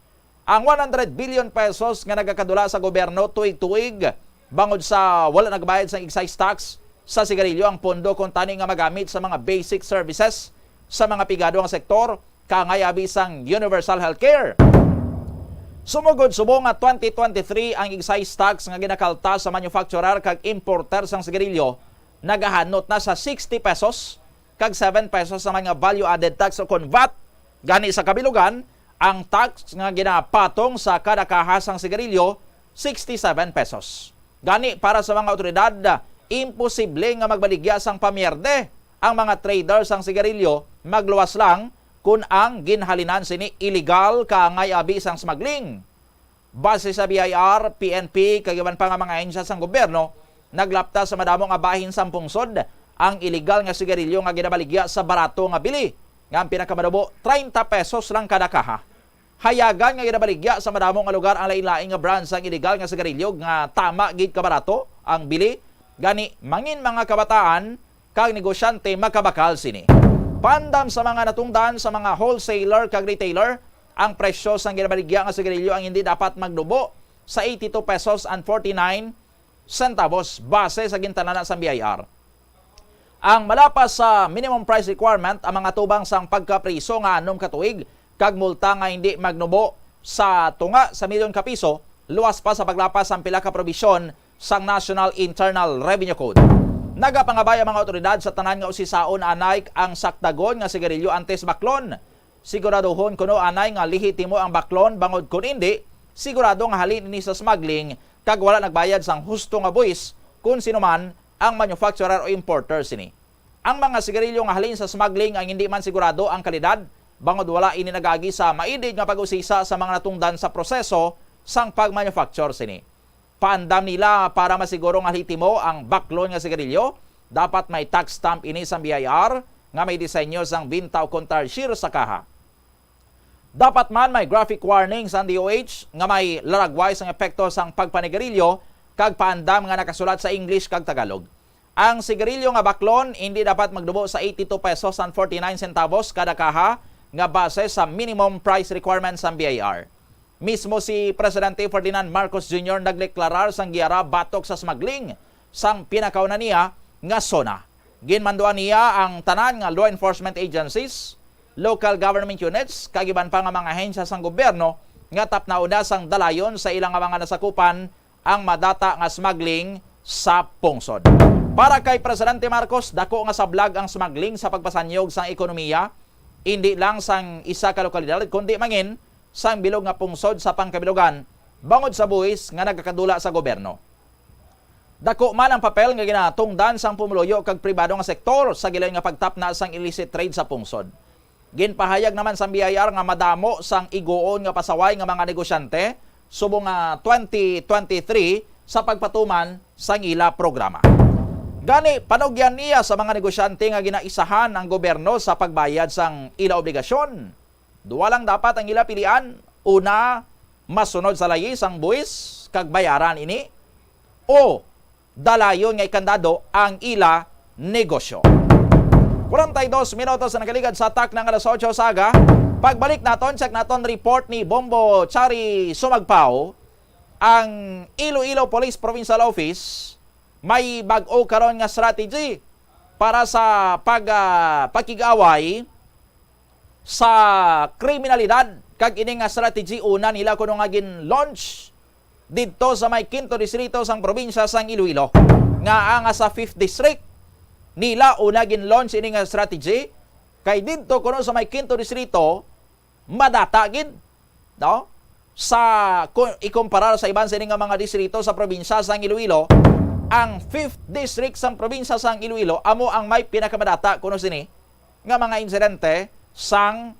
Ang one hundred billion pesos nga nagakadula sa gobyerno tuig-tuig bangod sa wala nagbayad sang excise tax sa sigarilyo ang pondo kuntani nga magamit sa mga basic services sa mga pigado nga sektor, kaangay abi sang universal healthcare. Sumugod subong nga twenty twenty-three, ang excise tax nga ginakalta sa manufacturer kag importer sang sigarilyo nagahanot na sa sixty pesos kag seven pesos naman nga value added tax o kon vat. Gani sa kabilugan, ang tax nga ginapatong sa kada kaha sang sigarilyo, sixty-seven pesos. Gani, para sa mga awtoridad, imposible nga magbaligya sang pamierde ang mga trader sang sigarilyo, magluwas lang kon ang ginhalinan sini iligal kaangay abi sang smuggling. Base sa B I R, P N P, kag iban pa nga mga ahensya sang gobyerno, naglapta sa madamo nga bahin sang pungsod ang iligal nga sigarilyo nga ginabaligya sa barato nga bili, nga ang pinakamanubo, treinta pesos lang kada kaha. Hayagan nga ginabaligya sa madamo nga lugar ang lain-lain nga brand sang iligal nga sigarilyo nga tama gid ka barato ang bili. Gani, mangin mga kabataan, kag negosyante makabakal sini. Paandam sa mga natungdan sa mga wholesaler kag retailer, ang presyo sang ginabaligya nga sigarilyo ang hindi dapat magnubo sa eighty-two pesos and forty-nine centavos base sa gintalana sang B I R. Ang malapas sa minimum price requirement ang mga tubang sang pagkapriso nga anom ka tuig kag multa nga hindi magnubo sa tunga sa milyon ka piso, luwas pa sa paglapas sang pila ka probisyon sang National Internal Revenue Code. Nagapangabay ang mga awtoridad sa tanan nga usisaon anay ang sakdagon nga sigarilyo antes baklon. Siguraduhon kuno anay nga lehitimo ang baklon, bangod kon indi, sigurado nga halin ini sa smuggling kag wala nagbayad sang husto nga buhis kon sino man ang manufacturer o importer sini. Ang mga sigarilyo nga halin sa smuggling ang hindi man sigurado ang kalidad, bangod wala ini nagaagi sa maidid nga pag-usisa sa mga natungdan sa proseso sang pag-manufacture sini. Paandam nila, para masiguro nga lehitimo ang baklon nga sigarilyo, dapat may tax stamp ini sang B I R nga may disenyo sang benta ukon tarsier sa kaha. Dapat man may graphic warning sang D O H nga may laragway sang epekto sang pagpanigarilyo kag paandam nga nakasulat sa English kag Tagalog. Ang sigarilyo nga baklon indi dapat magdubo sa eighty-two pesos and forty-nine centavos kada kaha nga base sa minimum price requirement sang B I R. Mismo si Presidente Ferdinand Marcos Junior nagdeklarar sang giyara batok sa smuggling sang pinakauna niya nga SONA. Ginmanduan niya ang tanan nga law enforcement agencies, local government units, kag iban pa nga mga ahensya sang gobyerno nga tapnaon na sang dalayon sa ila nga mga nasakupan ang madata nga smuggling sa pungsod. Para kay Presidente Marcos, dako nga sablag ang smuggling sa pagpasanyog sang ekonomiya, indi lang sang isa ka lokalidad, kundi mangin sang bilog nga pungsod sa pangkabilugan, bangod sa buhis nga nagakadula sa gobyerno. Dako man ang papel nga ginatungdan sang pumuluyo kag pribado nga sektor sa gilayon nga pagtapna sang illicit trade sa pungsod. Ginpahayag naman sang B I R nga madamo sang iguon nga pasaway nga mga negosyante subong nga twenty twenty-three sa pagpatuman sang ila programa. Gani, panugyan niya sa mga negosyante nga ginaisahan ang gobyerno sa pagbayad sang ila obligasyon. Duha lang dapat ang ila pilian: una, masunod sa layis ang buhis kag bayaran ini, o dalayon nga ikandado ang ila negosyo. Kwarenta y dos minutos na nakaligad sa takna nga alas otso sa aga. Pagbalik naton, check naton report ni Bombo Chari Sumagpao. Ang Iloilo Police Provincial Office may bag-o karon nga strategy para sa pag, ah, pakig-away sa kriminalidad, kag ini nga strategy una nila kuno nga gin-launch didto sa may Quinto Distrito sang probinsya sang Iloilo, nga ang sa Fifth District nila una gin-launch ini nga strategy, kay didto kuno sa may Quinto Distrito madata gid, no? Sa ku-, ikumparar sa iban sini nga mga distrito sa probinsya sang Iloilo, ang Fifth District sang probinsya sang Iloilo amo ang may pinakamadata kuno sini nga mga insidente sang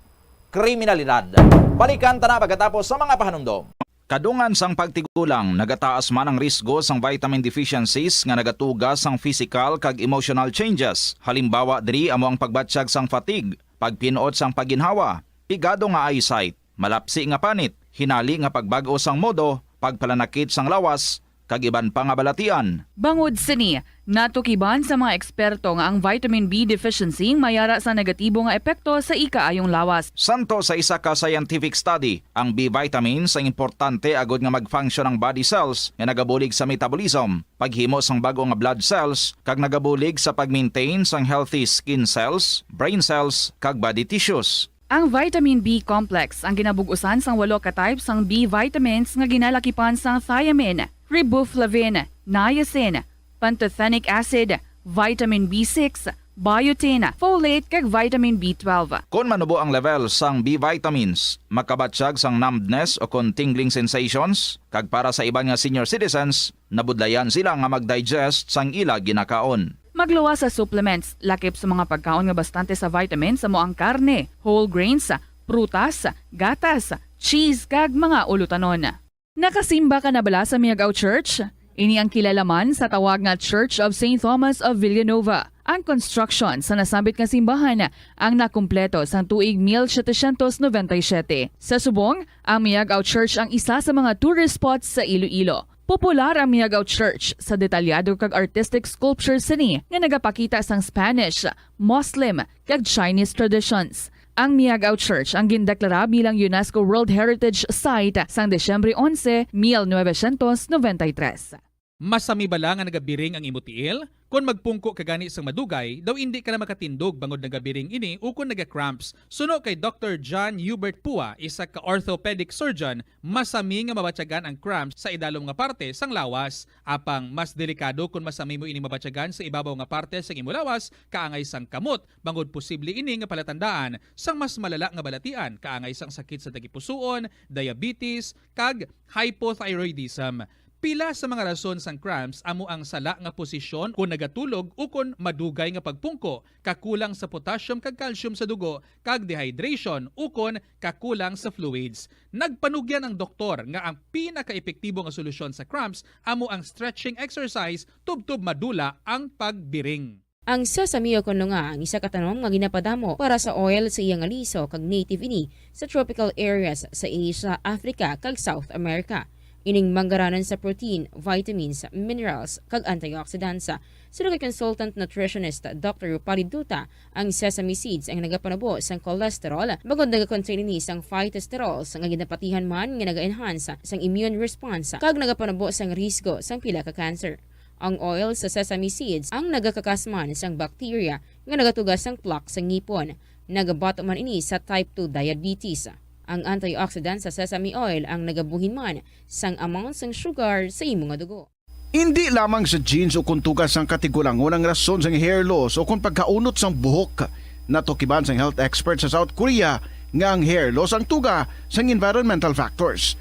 kriminalidad. Balikan ta na pagkatapos sa mga pahanumdom. Kadungan sang pagtigulang, nagataas man ang risgo sang vitamin deficiencies nga nagatuga sang physical kag emotional changes. Halimbawa diri amo ang pagbatyag sang fatigue, pagpin-ot sang pagginhawa, pigado nga eyesight, malapsi nga panit, hinali nga pagbag-o sang modo, pagpalanakit sang lawas, kag iban pa nga balatian. Bangod sini, natukiban sa mga eksperto nga ang vitamin B deficiency may ara sa negatibo nga epekto sa ikaayong lawas. Santo sa isa ka scientific study, ang B vitamins ang importante agod nga mag-function ang body cells nga nagabulig sa metabolism, paghimo sang bag-o nga blood cells, kag nagabulig sa pag-maintain sang healthy skin cells, brain cells, kag body tissues. Ang vitamin B complex ang ginabug-usan sang walo ka type sang B vitamins nga ginalakipan sang thiamine, riboflavin, niacin, pantothenic acid, vitamin B six, biotin, folate, kag vitamin B twelve. Kon manubo ang level sang B vitamins, makabatyag sang numbness o kon tingling sensations, kag para sa iban nga senior citizens, nabudlayan sila nga mag-digest sang ila ginakaon. Magluwas sa supplements, lakip sa mga pagkaon nga bastante sa vitamins amo ang karne, whole grains, prutas, gatas, cheese, kag mga ulutanon. Nakasimba ka na bala sa Miagao Church? Ini ang kilala man sa tawag nga Church of Saint Thomas of Villanova. Ang construction sa nasambit nga simbahan ang nakumpleto sang tuig mil setecientos noventa y siete. Sa subong, ang Miagao Church ang isa sa mga tourist spots sa Iloilo. Popular ang Miagao Church sa detalyado kag artistic sculptures sini nga nagapakita sang Spanish, Muslim, kag Chinese traditions. Ang Miagao Church ang gindeklara bilang UNESCO World Heritage Site sang Disyembre onse, mil novecientos noventa y tres. Masami bala nga nagabiring ang imo tiil? Kon magpungko ka gani sang madugay, daw indi ka na makatindog bangod nagabiring ini ukon naga-cramps. Suno kay Doktor John Hubert Pua, isa ka orthopedic surgeon, masami nga mabatyagan ang cramps sa idalom nga parte sang lawas. Apang mas delikado kon masami mo ini mabatyagan sa ibabaw nga parte sang imo lawas, kaangay sang kamot, bangod posible ini nga palatandaan sang mas malala nga balatian, kaangay sang sakit sa tagipusoon, diabetes, kag hypothyroidism. Pila sa mga rason sang cramps amo ang sala nga posisyon kon nagatulog ukon madugay nga pagpungko, kakulang sa potassium kag calcium sa dugo, kag dehydration ukon kakulang sa fluids. Nagpanugyan ang doktor nga ang pinakaepektibo nga solusyon sa cramps amo ang stretching exercise tubtob madula ang pagbiring. Ang sesame o kon lunga ang isa ka tanom nga ginapadamo para sa oil sa iya nga liso kag native ini sa tropical areas sa Asia, Africa, kag South America. Ining manggaranan sa protein, vitamins, minerals, kag antioxidants. Suno kay consultant nutritionist Doctor Rupali Duta, ang sesame seeds ang nagapanubo sang cholesterol bangod nagakontain ini sang phytosterols nga ginapatihan man nga naga-enhance sang immune response kag nagapanubo sang risgo sang pila ka cancer. Ang oil sa sesame seeds ang nagakakas man sang bacteria nga nagatuga sang plaque sa ngipon. Nagabato man ini sa type two diabetes. Ang antioxidant sa sesame oil ang nagabuhin man sang amount sang sugar sa imo nga dugo. Indi lamang sa genes o kon tuga sang katigulangon ang rason sang hair loss o kon pagkaunot sang buhok. Natukiban sang health expert sa South Korea nga ang hair loss ang tuga sang environmental factors.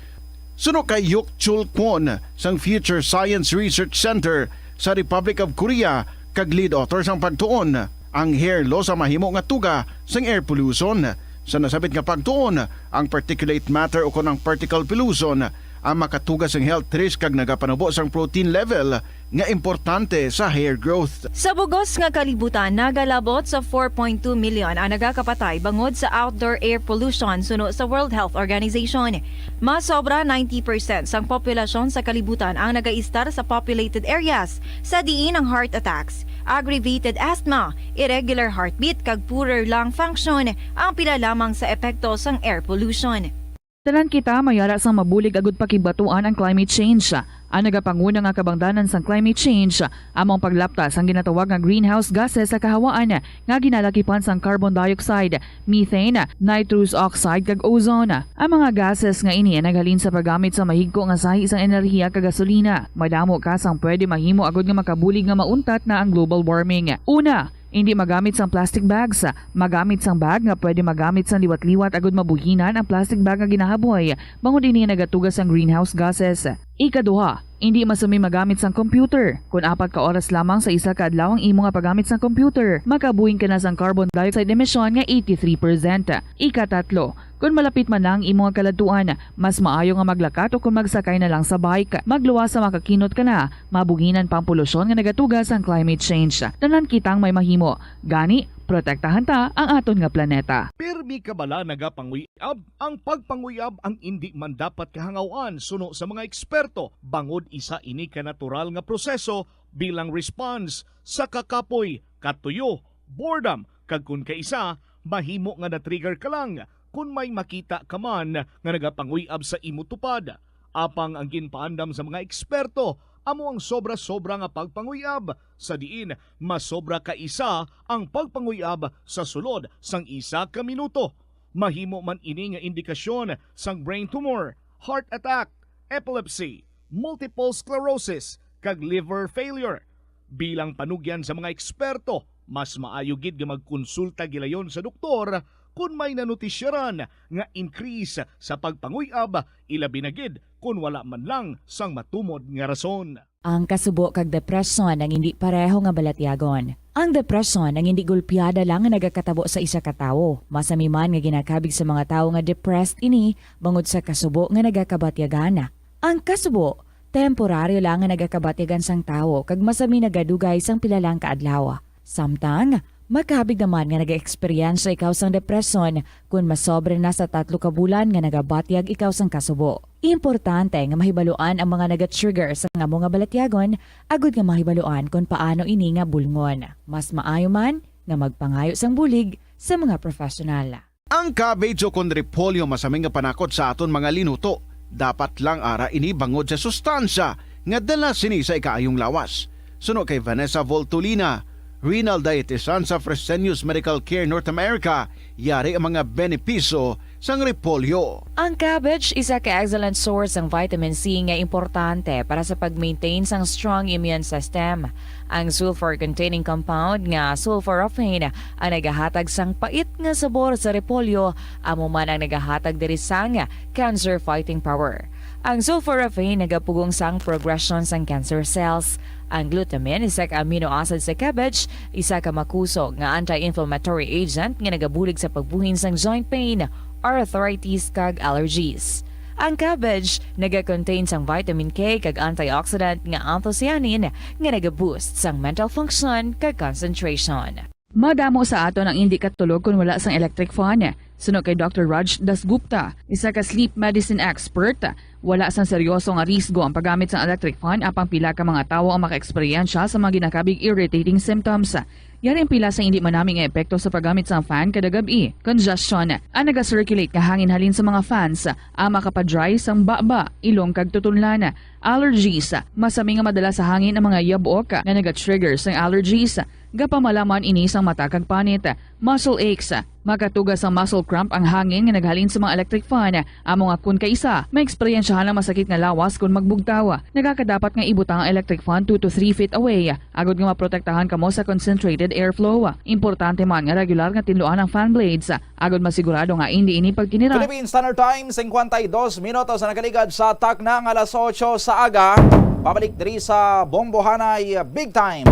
Suno kay Yuk Chul Kwon sang Future Science Research Center sa Republic of Korea kag lead author sang pagtuon, ang hair loss ang mahimo nga tuga sang air pollution. Sa nasabit nga pagtuon, ang particulate matter o kon ang particle pollution ang makatuga sang health risk kag nagapanubo sang protein level nga importante sa hair growth. Sa bugos nga kalibutan, nagalabot sa four point two million ang nagakapatay bangod sa outdoor air pollution suno sa World Health Organization. Mas sobra ninety percent sang populasyon sa kalibutan ang nagaistar sa populated areas, sa diin ang heart attacks, aggravated asthma, irregular heartbeat, kag poorer lung function ang pila lamang sa epekto sang air pollution. Tanan kita may ara sang mabulig agud pakigbatuan ang climate change. Ang nagapanguna nga kabangdanan sang climate change amo ang paglapta sang ginatawag nga greenhouse gases sa kahawaan nga ginalakipan sang carbon dioxide, methane, nitrous oxide, kag ozone. Ang mga gases nga ini naghalin sa paggamit sa mahigko nga sahi sang enerhiya kag gasolina. Madamo ka sang pwede mahimo agud nga makabulig nga mauntat na ang global warming. Una, indi magamit sang plastic bags. Magamit sang bag nga pwede magamit sang liwat-liwat agud mabuhinan ang plastic bag nga ginahaboy, bangod ini nagatuga sang greenhouse gases. Ikaduha, indi masumi magamit sang computer. Kon apat ka oras lamang sa isa ka adlaw ang imo nga paggamit sang computer, makabuhin ka na sang carbon dioxide emission nga eighty-three percent. Ikatatlo, kon malapit man na ang imo nga kaladtuan, mas maayo nga maglakat o kon magsakay na lang sa bike. Magluwas sa makakinot ka na, mabuhinan pa ang polusyon nga nagatuga sang climate change. Tanan kitang may mahimo. Gani, protektahan ta ang aton nga planeta. Pirmi ka bala nagapanguy-ab? Ang pagpanguyab ang indi man dapat kahangaw-an suno sa mga eksperto, bangod isa ini ka natural nga proseso bilang response sa kakapoy, katuyo, boredom, kag kon kaisa, mahimo nga na-trigger ka lang kon may makita ka man nga nagapanguyab sa imo tupad. Apang ang ginpaandam sa mga eksperto amo ang sobra-sobra nga pagpanguyab, sa diin mas sobra ka isa ang pagpanguyab sa sulod sang isa ka minuto. Mahimo man ini nga indikasyon sang brain tumor, heart attack, epilepsy, multiple sclerosis, kag liver failure. Bilang panugyan sa mga eksperto, mas maayo gid nga magkonsulta gilayon sa doktor kon may nanotisyaran nga increase sa pagpanguyab, ilabi na gid kon wala man lang sang matumod nga rason. Ang kasubo kag depresyon ang indi pareho nga balatyagon. Ang depresyon ang indi gulpiada lang nga nagakatabo sa isa ka tawo. Masami man nga ginakabig sa mga tawo nga depressed ini bangod sa kasubo nga nagakabatyagan. Ang kasubo, temporaryo lang nga nagakabatyagan sang tawo kag masami nagadugay sang pila lang ka adlaw. Samtang, makabig naman nga nagaeksperyensya ikaw sang depresyon kon masobra na sa tatlo ka bulan nga nagabatyag ikaw sang kasubo. Importante nga mahibaluan ang mga nagatrigger sang amo nga balatyagon agud nga mahibaluan kon paano ini nga bulngon. Mas maayo man nga magpangayo sang bulig sa mga professional. Ang cabbage o kon repolyo masami nga panakot sa aton mga linuto. Dapat lang ara ini bangod sa sustansya nga dala sini sa ikaayong lawas. Suno kay Vanessa Voltolina, renal dietitian sa Fresenius Medical Care North America, yari ang mga benepisyo sang repolyo. Ang cabbage isa ka excellent source sang vitamin C nga importante para sa pag-maintain sang strong immune system. Ang sulfur-containing compound nga sulforaphane ang nagahatag sang pait nga sabor sa repolyo, amo man ang nagahatag diri sang cancer-fighting power. Ang sulforaphane nagapugong sang progresyon sang cancer cells. Ang glutamine, isa ka amino acid sa cabbage, isa ka makusog nga anti-inflammatory agent nga nagabulig sa pagbuhin sang joint pain, arthritis, kag allergies. Ang cabbage naga-contain sang vitamin K kag antioxidant nga anthocyanin nga naga-boost sang mental function kag concentration. Madamo sa aton ang indi katulog kon wala sang electric fan. Suno kay Doctor Raj Dasgupta, isa ka sleep medicine expert, wala sang seryoso nga risgo ang paggamit sang electric fan, apang pila ka mga tawo ang maka-eksperyensya sa mga ginakabig irritating symptoms. Yari ang pila sa indi manami nga epekto sa paggamit sang fan kada gab-i. Congestion, ang naga-circulate nga hangin halin sa mga fans, ang makapadry sang baba, ilong kag tutunlan. Allergies, masami nga madala sa hangin ang mga yabok nga naga-trigger sang allergies. Gapamalaman ini sang mata kag panit. Muscle aches, makatuga sang muscle cramp ang hangin nga naghalin sa mga electric fan. Amo nga kun kaisa, maeksperiensyahan ang masakit nga lawas kun magbugtaw. Nagakadapat nga ibutang ang electric fan two to three feet away, agod nga maprotektahan kamo sa concentrated airflow. Importante man nga regular nga tinluan ang fan blades, agod masigurado nga indi ini pagkinira. Philippine Standard Time, singkwenta y dos minutos na nakaligad sa takna nga alas otso sa aga. Pabalik diri sa Bombohanay Big Time.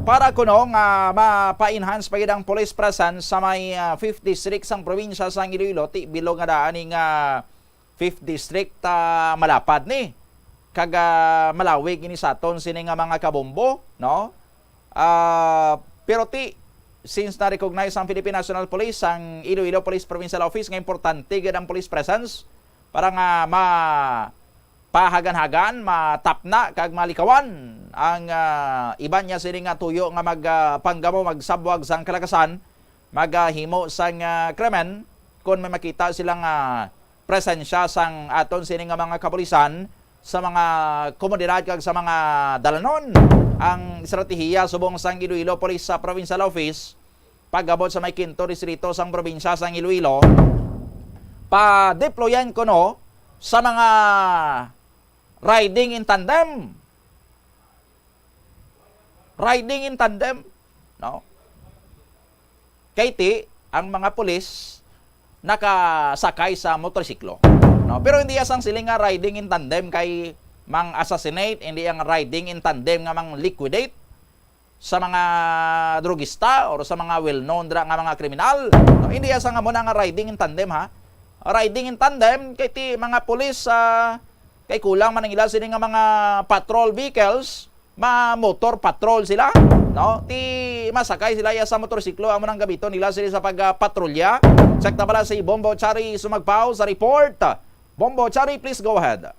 Para kuno nga mapa-enhance pa gid ang police presence sa may, ah, fifth District sang probinsya sang Iloilo, ti bilog nga daan ning, ah, fifth District, ah, malapad ni. Kag, ah, malawig ini sa aton sini nga mga kabombo, no? Ah, pero ti, since na-recognize ang Philippine National Police, ang Iloilo Police Provincial Office, nga importante gid ang police presence para nga ma-, pahagan-hagan, matapna kag malikawan ang, ah, iban niya sini nga tuyo nga mag, ah, panggamo, magsabwag sang kalakasan, maghimo sang, ah, krimen kon may makita sila nga presensya sang aton sini nga mga kapulisan sa mga komunidad kag sa mga dalanon. Ang estratehiya subong sang Iloilo Police sa Provincial Office, pag-abot sa may kinto distrito sang probinsya sang Iloilo, pa-deployan kuno sa mga riding in tandem. Riding in tandem, no? Kay ti, ang mga pulis nakasakay sa motorsiklo, no? Pero hindi asang siling nga riding in tandem kay mang-assassinate, hindi ang riding in tandem nga mang-liquidate sa mga drugista or sa mga well-known dira nga mga kriminal. No? Hindi asang amo na nga riding in tandem, ha? Riding in tandem kay ti mga pulis, ah, kay kulang man ang ila sini nga mga patrol vehicles, ma-motor patrol sila, no? Ti masakay sila iya sa motorsiklo, amo nang gamiton nila sila sa pagpatrolya. Check na pala si Bombo Chari Sumagpao sa report. Bombo Chari, please go ahead.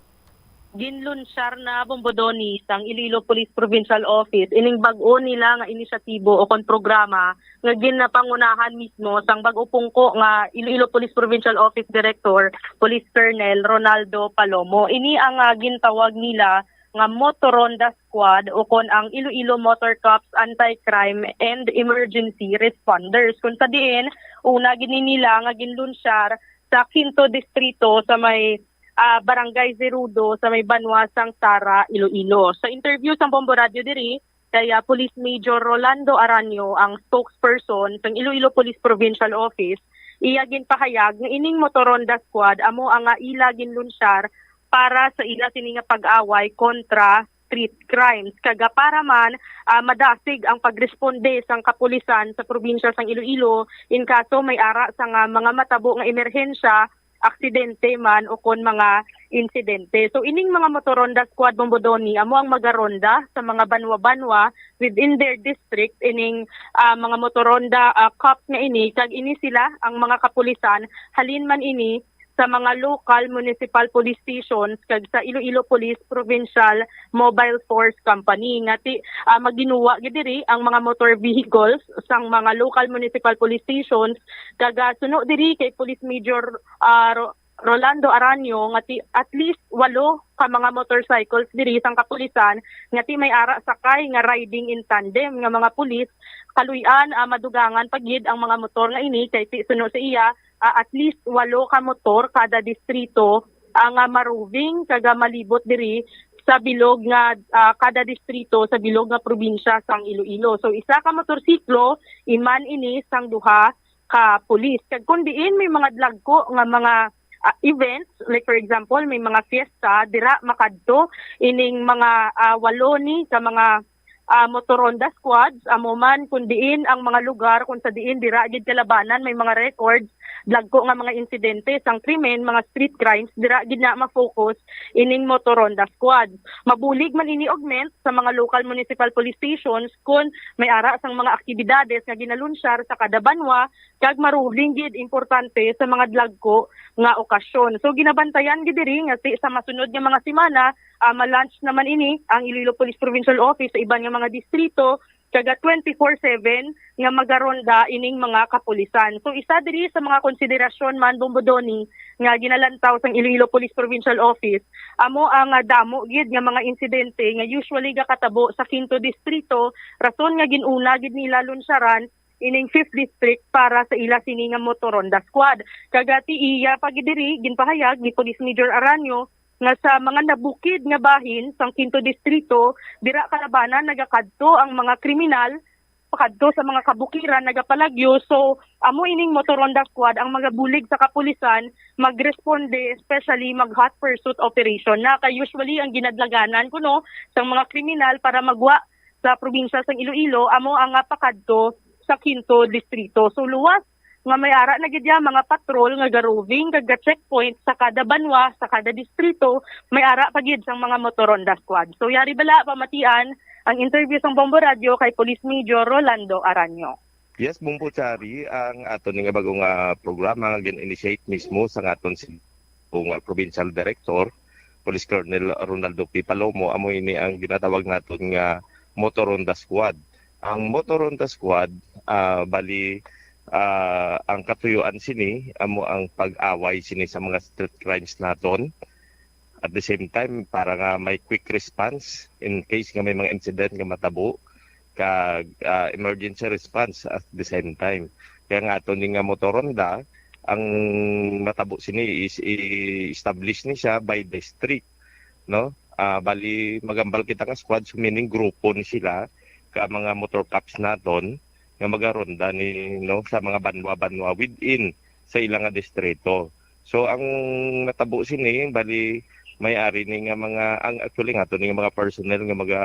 Ginlunsyar na, Bombo Donny, sang Iloilo Police Provincial Office ining bag-o nila nga inisyatibo o kon programa nga ginapangunahan mismo sang bag-o pungko nga Iloilo Police Provincial Office Director, Police Colonel Ronaldo Palomo. Ini ang, ah, gintawag nila nga Motoronda Squad o kon ang Iloilo Motor Cops Anti-Crime and Emergency Responders, kung sa diin una gini nila nga ginlunsyar sa Quinto Distrito sa may, ah, Barangay Zerudo sa may banwa sang Sara, Iloilo. Sa interview sang Bombo Radio diri, kay, ah, Police Major Rolando Aranio, ang spokesperson sang Iloilo Police Provincial Office, iya ginpahayag nga ining Motoronda Squad amo ang, ah, ila ginlunsyar para sa ila sini nga pag-away kontra street crimes. Kag, ah, para man, ah, madasig ang pagresponde sang kapulisan sa probinsya sang Iloilo in kaso may ara sang, ah, mga matabo nga emerhensya, aksidente man o kon mga insidente. So, ining mga Motoronda Squad, Bombo Donny, amo ang magaronda sa mga banwa-banwa within their district, ining, ah, mga Motoronda, ah, cops nga ini, kag ini sila ang mga kapulisan, halin man ini sa mga local municipal police stations kag sa Iloilo Police Provincial Mobile Force Company nga ti, ah, maginuwa gid diri ang mga motor vehicles sang mga local municipal police stations. Kag, ah, suno diri kay Police Major, ah, Ro-, Rolando Aranio nga ti at least walo ka mga motorcycles diri sang kapulisan nga ti may ara sakay nga riding in tandem nga mga pulis, kaluy-an, ah, madugangan pa gid ang mga motor nga ini kay ti suno sa iya, ah, at least walo ka motor kada distrito ang, ah, maroving kag, ah, malibot diri sa bilog nga, ah, kada distrito sa bilog nga probinsya sang Iloilo. So, isa ka motorsiklo, iman ini sang duha ka pulis. Kag kung diin may mga dlagko nga mga, ah, events, like for example, may mga fiesta, dira makadto ining mga, ah, walo ni ka mga, ah, motor Honda squads, amo man kung diin ang mga lugar kung sa diin dira gid kalabanan may mga records, dlagko nga mga insidente sang krimen, mga street crimes, dira gid na ma-focus ining motor Honda squad. Mabulig man ini augment sa mga local municipal police stations kon may ara sang mga aktibidades nga ginalunsyar sa kada banwa kag maruling gid importante sa mga dlagko nga okasyon. So, ginabantayan gid diri nga ti sa masunod nga mga semana, ah, ma-launch naman ini ang Iloilo Police Provincial Office sa iban nga mga distrito, kaga twenty-four seven nga magaronda ining mga kapulisan. So, isa diri sa mga konsiderasyon man, Bombo Donny, nga ginalantaw sang Iloilo Police Provincial Office, amo ang, ah, damo gid nga mga insidente nga usually gakatabo sa Quinto Distrito, rason nga gin-una gid nila lunsyaran ining Fifth District para sa ila sini nga motor Honda squad. Kaga ti iya pa gid diri, ginpahayag ni Police Major Aranio nga sa mga nabukid nga bahin sang Quinto Distrito, dira kalabanan nagakadto ang mga kriminal pakadto sa mga kabukiran nagapalagyo. So, amo ining motor Honda squad ang magabulig sa kapulisan magresponde, especially mag hot pursuit operation na kay usually ang ginadlaganan kuno sang mga kriminal para magwa sa probinsya sang Iloilo amo ang, ah, pakadto sa Quinto Distrito. So, luwas nga may ara na gid ya mga patrol nga garoving kag ga-checkpoint sa kada banwa, sa kada distrito, may ara pa gid sang mga motor Honda squad. So, yari bala pamatian ang interview sang Bombo Radio kay Police Major Rolando Aranyo. Yes, Bombo Chari, ang ato ni nga bago nga programa nga gin-initiate mismo sa aton si nga provincial director, Police Colonel Ronaldo P. Palomo, amo ini ang ginatawag naton nga motor Honda squad. Ang motor Honda squad, ah, bali, ah, ang katuyuan sini amo ang pag-away sini sa mga street crimes naton. At the same time, para nga may quick response in case nga may mga incident nga matabo, kag, ah, emergency response at the same time. Kaya nga ato ni nga motor Honda, ang matabo sini is i-establish ni siya by district, no? Ah, bali, magambal kita nga squad, so meaning grupo ni sila ka mga motor cops naton nga magaronda ni, no, sa mga banwa-banwa within sa ila nga distrito. So, ang natabo sini, bali, may ari ni nga mga, ang actually nga to ni nga mga personnel nga maga,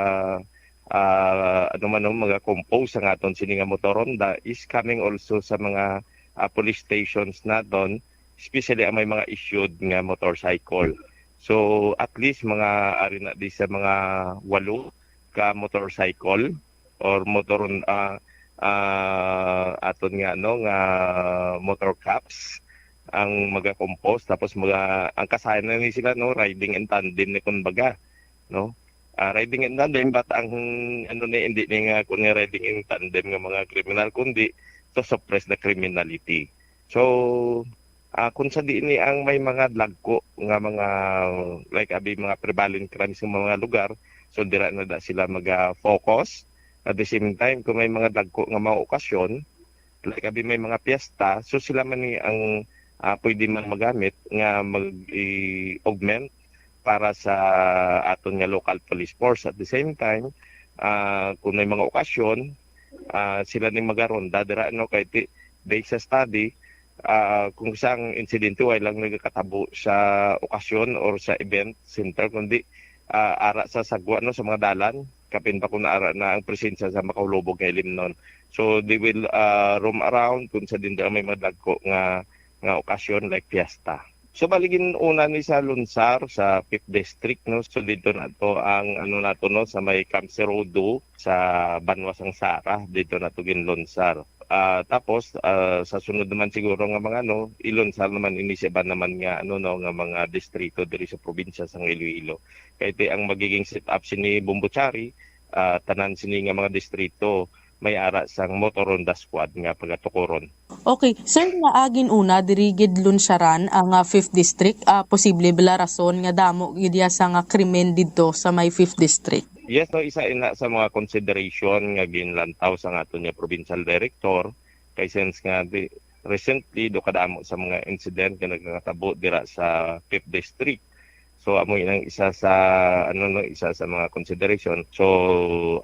ah, ano man, no, maga-compose ang aton sini nga motor Honda is coming also sa mga, ah, police stations naton, especially ang may mga issued nga motorcycle. So, at least mga ari na di sa mga walo ka motorcycle or motor, ah, ah, aton nga, no, nga motor cops ang maga-compose, tapos maga, ang kasayan na ni sila, no, riding in tandem ni, kumbaga, no? Ah, riding in tandem, but ang ano ni, hindi ni nga kun nga riding in tandem nga mga kriminal, kundi to suppress the criminality. So, ah, kung sa diin ni ang may mga dagko nga mga, like, abi, mga prevalent crimes sa mga lugar, so dira na da sila maga-focus. At the same time, kung may mga dagko nga mga okasyon, like, abi, may mga piyesta, so sila man ni ang, ah, pwede man magamit nga mag-i-augment para sa aton nga local police force. At the same time, ah, kung may mga okasyon, ah, sila ni magaronda dira, no, kay ti-, based sa study, ah, kung sa ang insidente, wala lang nagakatabo sa okasyon or sa event center, kundi, ah, ara sa sagwa, no, sa mga dalan, kapin pa kung ara na ang presensya sa makahulubog nga ilimnon. So, they will, ah, roam around kung sa din may mga dagko nga, nga okasyon like fiesta. So, bali, gin-una ni sa Lunsar, sa Fifth District, no? So, dito na to ang, ano na to, no, sa may Camp Serodo, sa banwa sang Sara, dito na to ginlunsar. Ah, tapos, ah, sa sunod naman siguro nga mga, ano, ilunsar naman ini sa iba naman nga, ano, no, nga mga distrito diri sa probinsya sang Iloilo. Kay ti ang magiging setup sini, Bombo Chari, ah, tanan sini nga mga distrito, may ara sang motor Honda squad nga pagatukuron. Okay, sir, nga agin una diri gid lunsyaran ang, ah, fifth District, ah, posible bala rason nga damo gid ya sa nga krimen didto sa may fifth District? Yes, no, isa ina sa mga consideration nga ginlantaw sa aton nga provincial director, kay since nga di, recently do kadamo sa mga incident nga nagkakatabo dira sa fifth District. So amo inang isa sa, ano, no, isa sa mga consideration. So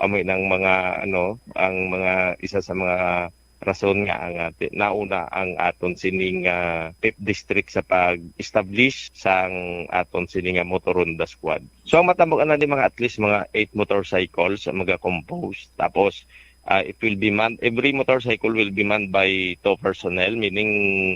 amo inang mga, ano, ang mga isa sa mga rason nga ang ati, nauna ang aton sining, ah, fifth District sa pag-establish sang aton sining nga motor Honda squad. So ang matambok na ni mga, at least mga eight motorcycles ang maga-compose. Tapos, ah, it will be manned, every motorcycle will be manned by two personnel, meaning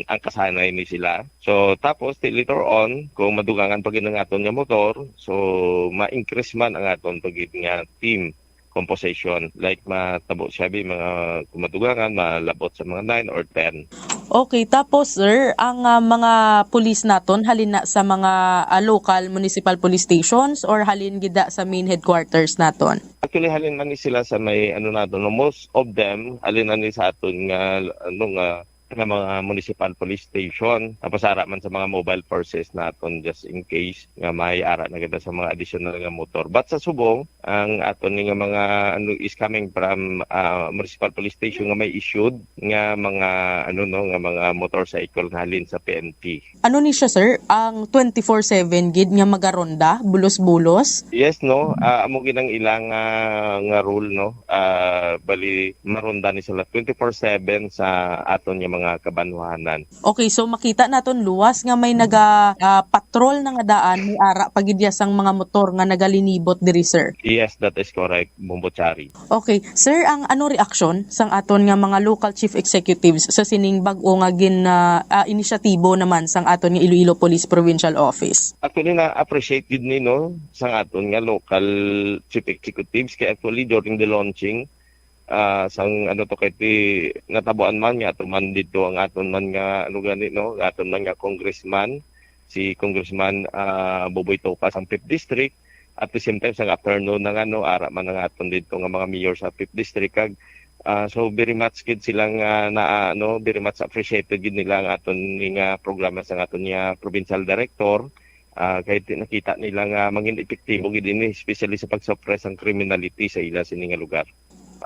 ang kasanay ni sila. So tapos, ti-, later on, kung madugangan pa gid ang aton nga motor, so ma-increase man ang aton pa gid nga team composition. Like, matabo siya, bi, mga, kung madugangan, malabot sa mga nine or ten. Okay, tapos, sir, ang, ah, mga pulis naton, halin na sa mga, ah, local municipal police stations or halin gid sa main headquarters naton? Actually, halin man ni sila sa may, ano, naton, no, most of them, halin na ni sa aton nga, ano, nga, nga mga municipal police station. Tapos ara man sa mga mobile forces naton, just in case nga may ara na kita sa mga additional nga motor. But sa subong, ang aton ni nga mga, ano, is coming from, ah, municipal police station nga may issued nga mga, ano, no, nga mga motorcycle nga halin sa P N P. Ano ni siya, sir? Ang twenty-four seven gid nga magaronda, bulos-bulos? Yes, no. Ah, amo gid ang ilang, ah, nga rule, no. Ah, bali, maronda ni sila twenty-four seven sa aton nga mga kabanwahanan. Okay, so makita naton luwas nga may naga, ah, patrol na nga daan, may ara pa gid ya sang mga motor nga nagalinibot diri, sir. Yes, that is correct, Bombo Chari. Okay, sir, ang ano reaksyon sang aton nga mga local chief executives sa sining bag-o nga gin, ah, ah, inisyatibo naman sang aton nga Iloilo Police Provincial Office? Actually, na-appreciate gid ni, no, sang aton nga local chief executives, kay actually during the launching, ah, sang, ano to, kay ti-, natabuan man nga ato man dito ang aton man nga, ano gani, no, aton man nga congressman, si Congressman, ah, Boboy Topa sang fifth District. At the same time, sa afternoon na nga, no, ara man ang aton dito nga mga mayor sa fifth District. Kag, ah, so very much gid sila nga na, ano, very much appreciated gid nila ang aton ni nga programa sa aton nga provincial director. Ah, kay ti-, nakita nila nga mangin epektibo gid ini, especially sa pag-suppress ang criminality sa ila sini nga lugar.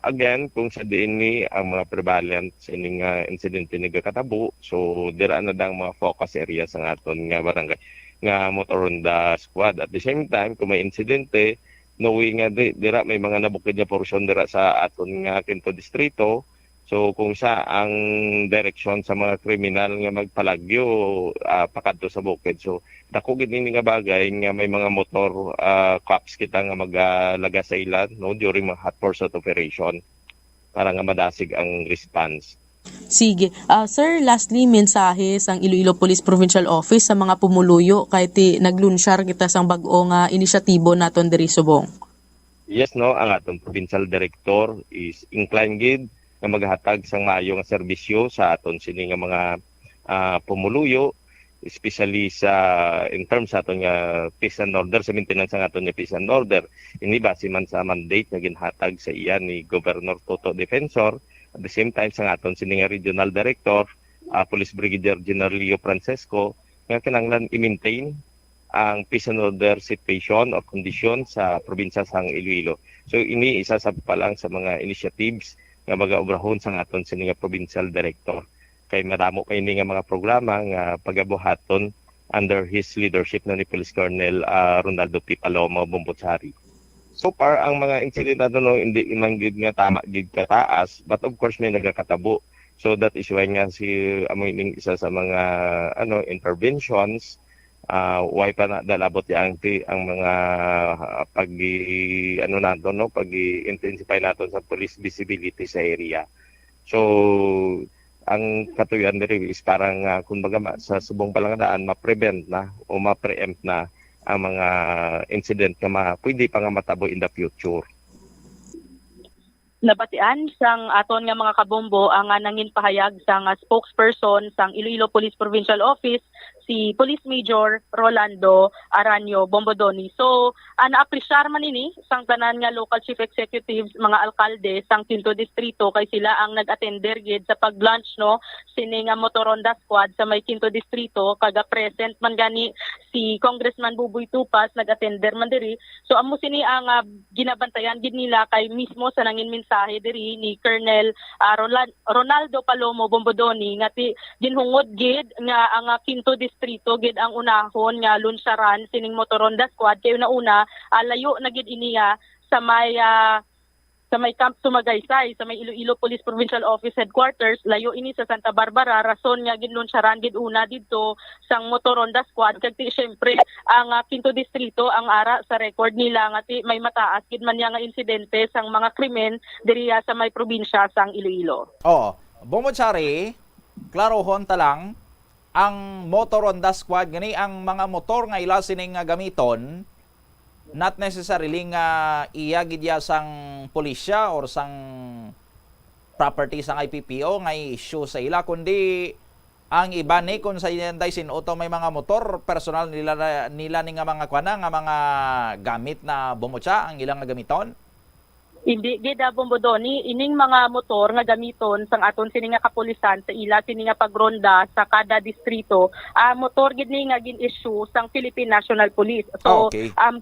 Again, kung sa diin ni ang mga prevalent sa ining, ah, insidente nagakatabo, so dira na dang mga focus area sa aton nga barangay nga motor Honda squad. At the same time, kung may insidente, no way nga di, dira may mga nabukid nga porsyon dira sa aton nga Quinto Distrito. So kung sa ang direksyon sa mga kriminal nga magpalagyo, ah, pakadto sa bukid. So dako gid ini nga bagay nga may mga motor, ah, cops kita nga magalaga sa ila, no, during mga hot pursuit operation para nga madasig ang response. Sige. Ah, sir, lastly, mensahe sang Iloilo Police Provincial Office sa mga pumuluyo kay ti naglunsyar kita sang bag-o nga inisyatibo naton diri subong. Yes, no, ang atong provincial director is inclined gid nga maghatag sang maayo nga serbisyo sa aton sini nga mga, ah, pumuluyo, especially sa, in terms sa aton nga peace and order, sa maintenance sang aton nga peace and order. Ini base man sa mandate nga ginhatag sa iya ni Governor Toto Defensor, at the same time sa aton sini nga regional director, ah, Police Brigadier General Leo Francesco, nga kinahanglan i-maintain ang peace and order situation o kondisyon sa probinsya sang Iloilo. So, ini isa sa pa lang sa mga initiatives nga magaobrahon sang aton sini nga provincial director. Kay madamo pa ini nga mga programa nga pagabuhaton under his leadership na ni Police Colonel, ah, Ronaldo P. Palomo Bombochari. So far, ang mga insidente nato, no, hindi man gid nga tama gid kataas, but of course may nagakatabo. So that is why nga si, amo ining isa sa mga, ano, interventions, ah, why pa na dalabot yang ti ang mga, ah, pag-i-, ano nato, no, pag-i-intensify nato sa police visibility sa area. So ang katuyan diri is parang, ah, kumbaga, ma-, sa subong pa lang daan, ma-prevent na o ma-preempt na ang mga incident nga ma-, pwede pa nga matabo in the future. Nabatian sang aton nga mga kabombo ang, ah, nangin pahayag sang, ah, spokesperson sang Iloilo Police Provincial Office, si Police Major Rolando Aranio Bombodoni. So, ah, naapresyar man ini sang tanan nga local chief executives, mga alkalde sang Quinto Distrito, kay sila ang nag-attender gid sa pag-launch, no, sini nga Motor Ronda Squad sa may Quinto Distrito, kag, ah, present man gani si Congressman Buboy Tupas, nag-attender man diri. So, amo sini ang, ah, ginabantayan gid nila, kay mismo sa nangin mensahe diri ni Colonel, ah, Rolan-, Ronaldo Palomo Bombodoni nga ti-, ginhungod gid nga ang, ah, Quinto Distrito gid ang unahon nga lunsyaran sining Motor Ronda Squad, kay una-una, ah, layo na gid iniya sa may, ah, sa may Camp Sumagaysay, sa may Iloilo Police Provincial Office Headquarters, layo ini sa Santa Barbara, rason nga ginlunsyaran gid una didto sang Motor Ronda Squad, kag ti, syempre, ang, ah, Quinto Distrito ang ara sa record nila nga ti may mataas gid man niya nga insidente sang mga krimen diriya sa may probinsya sang Iloilo. Oo. Bombo Chari, klarohon ta lang, ang Motor Ronda Squad gani ang mga motor nga ila sining nga gamiton, not necessarily nga iya gid ya sang pulisya or sang property sang I P P O nga i-issue sa ila, kundi ang iba ni, kung sa inday sin-o to may mga motor, personal nila, nila ni nga mga kwana, nga mga gamit na bumutsa ang ilang nga gamiton? Hindi gid, ah, Bombodoni, ining mga motor nga gamiton sang aton sini nga kapulisan sa ila sini nga pagronda sa kada distrito, ah, motor gid ni nga gin-issue sang Philippine National Police. So, Ah, okay. um,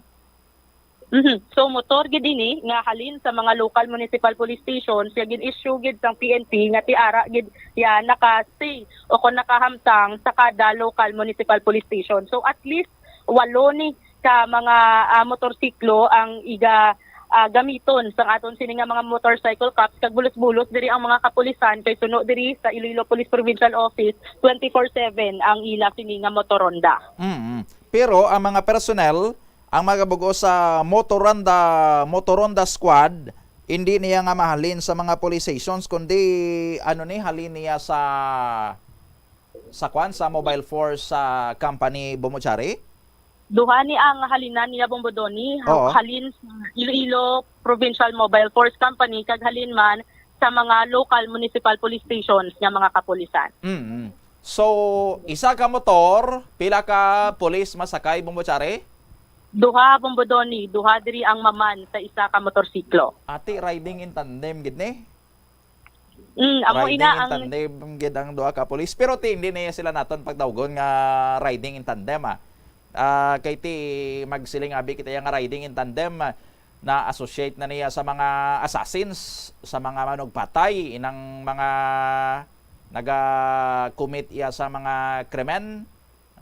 mhm. So, motor gid ini nga halin sa mga local municipal police stations nga gin-issue gid sang P N P nga ti ara gid ya naka-stay o kon nakahamtang sa kada local municipal police station. So, at least walo ni ka mga, ah, motorsiklo ang iga, ah, gamiton sang aton sini nga mga motorcycle cops, kag bulos-bulos diri ang mga kapulisan kay suno diri sa Iloilo Police Provincial Office, twenty-four seven ang ila sini nga motoronda. Mm. Pero ang mga personnel, ang mga bug-os sa Motoronda, Motoronda Squad, hindi niya nga mahalin sa mga police stations, kundi ano ni, halin niya sa, sa kwan, sa Mobile Force, sa company, Bomochari? Duha ni ang halinan niya, Bombodoni, ha-, Oo. halin sa Iloilo Provincial Mobile Force Company, kag halin man sa mga local municipal police stations nga mga kapulisan. Mm. So, isa ka motor, pila ka pulis masakay, Bomochari? Duha, Bombodoni, duha diri ang maman sa isa ka motorsiklo. Ati, riding in tandem gid ni? Mm, amo ina Riding in ang tandem gid ang duha ka pulis. Pero ti, hindi na sila naton pagtawgon nga riding in tandem, ah. Ah, kay ti magsiling abi kita nga riding in tandem, ah, na-associate na niya sa mga assassins, sa mga manugpatay, inang mga naga-commit iya sa mga krimen,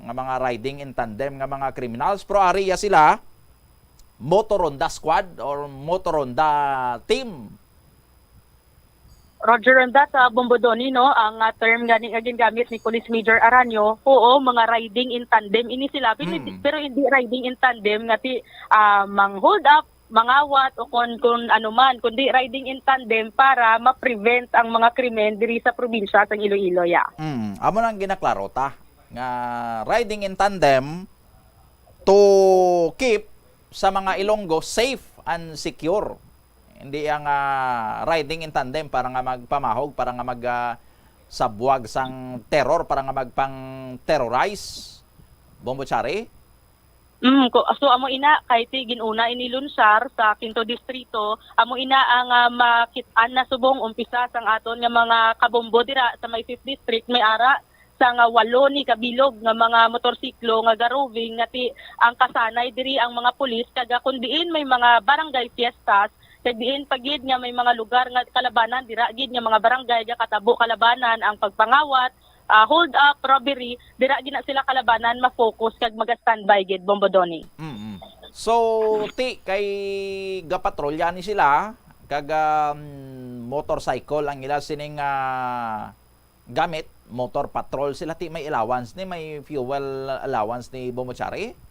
nga mga riding in tandem nga mga criminals. Pero ari iya sila, Motoronda Squad or Motoronda Team. Roger on that, ah, Bombodoni, no? Ang, ah, term gani nga gingamit ni Police Major Aranio, oo, mga riding in tandem ini sila. Pero hindi, Mm. pero hindi riding in tandem nga ti, ah, mang-hold up, mangawat, o kon, kon ano man, kundi riding in tandem para ma-prevent ang mga krimen diri sa probinsya sang Iloilo, ya. Mm, amo nang ginaklaro ta nga riding in tandem to keep sa mga Ilonggo safe and secure. Hindi ang, ah, riding in tandem para nga magpamahog, para nga mag, ah, sabwag sang terror, para nga magpang-terrorize. Bombo Chari? Mm, ko, so amo ina, kay ti ginuna ini lunsar sa Quinto Distrito, amo ina ang, ah, makit-an na subong umpisa sang aton nga mga kabombo dira sa may Fifth District, may ara sa nga walo ni kabilog nga mga motorsiklo nga garoving nga ti ang kasanay diri ang mga pulis, kag, ah, kun diin may mga barangay fiestas, kag diin pa gid nga may mga lugar nga kalabanan, dira gid nga mga barangay nga katabo kalabanan ang pagpangawat, ah, hold up, robbery, dira gid na sila kalabanan ma-focus kag maga-standby gid, Bombodoni. Mm-mm. So, ti, kay gapatrolya ni sila, kag, um, motorcycle ang ila sining, ah, gamit, motor patrol sila, ti may allowance ni, may fuel allowance ni Bomochari?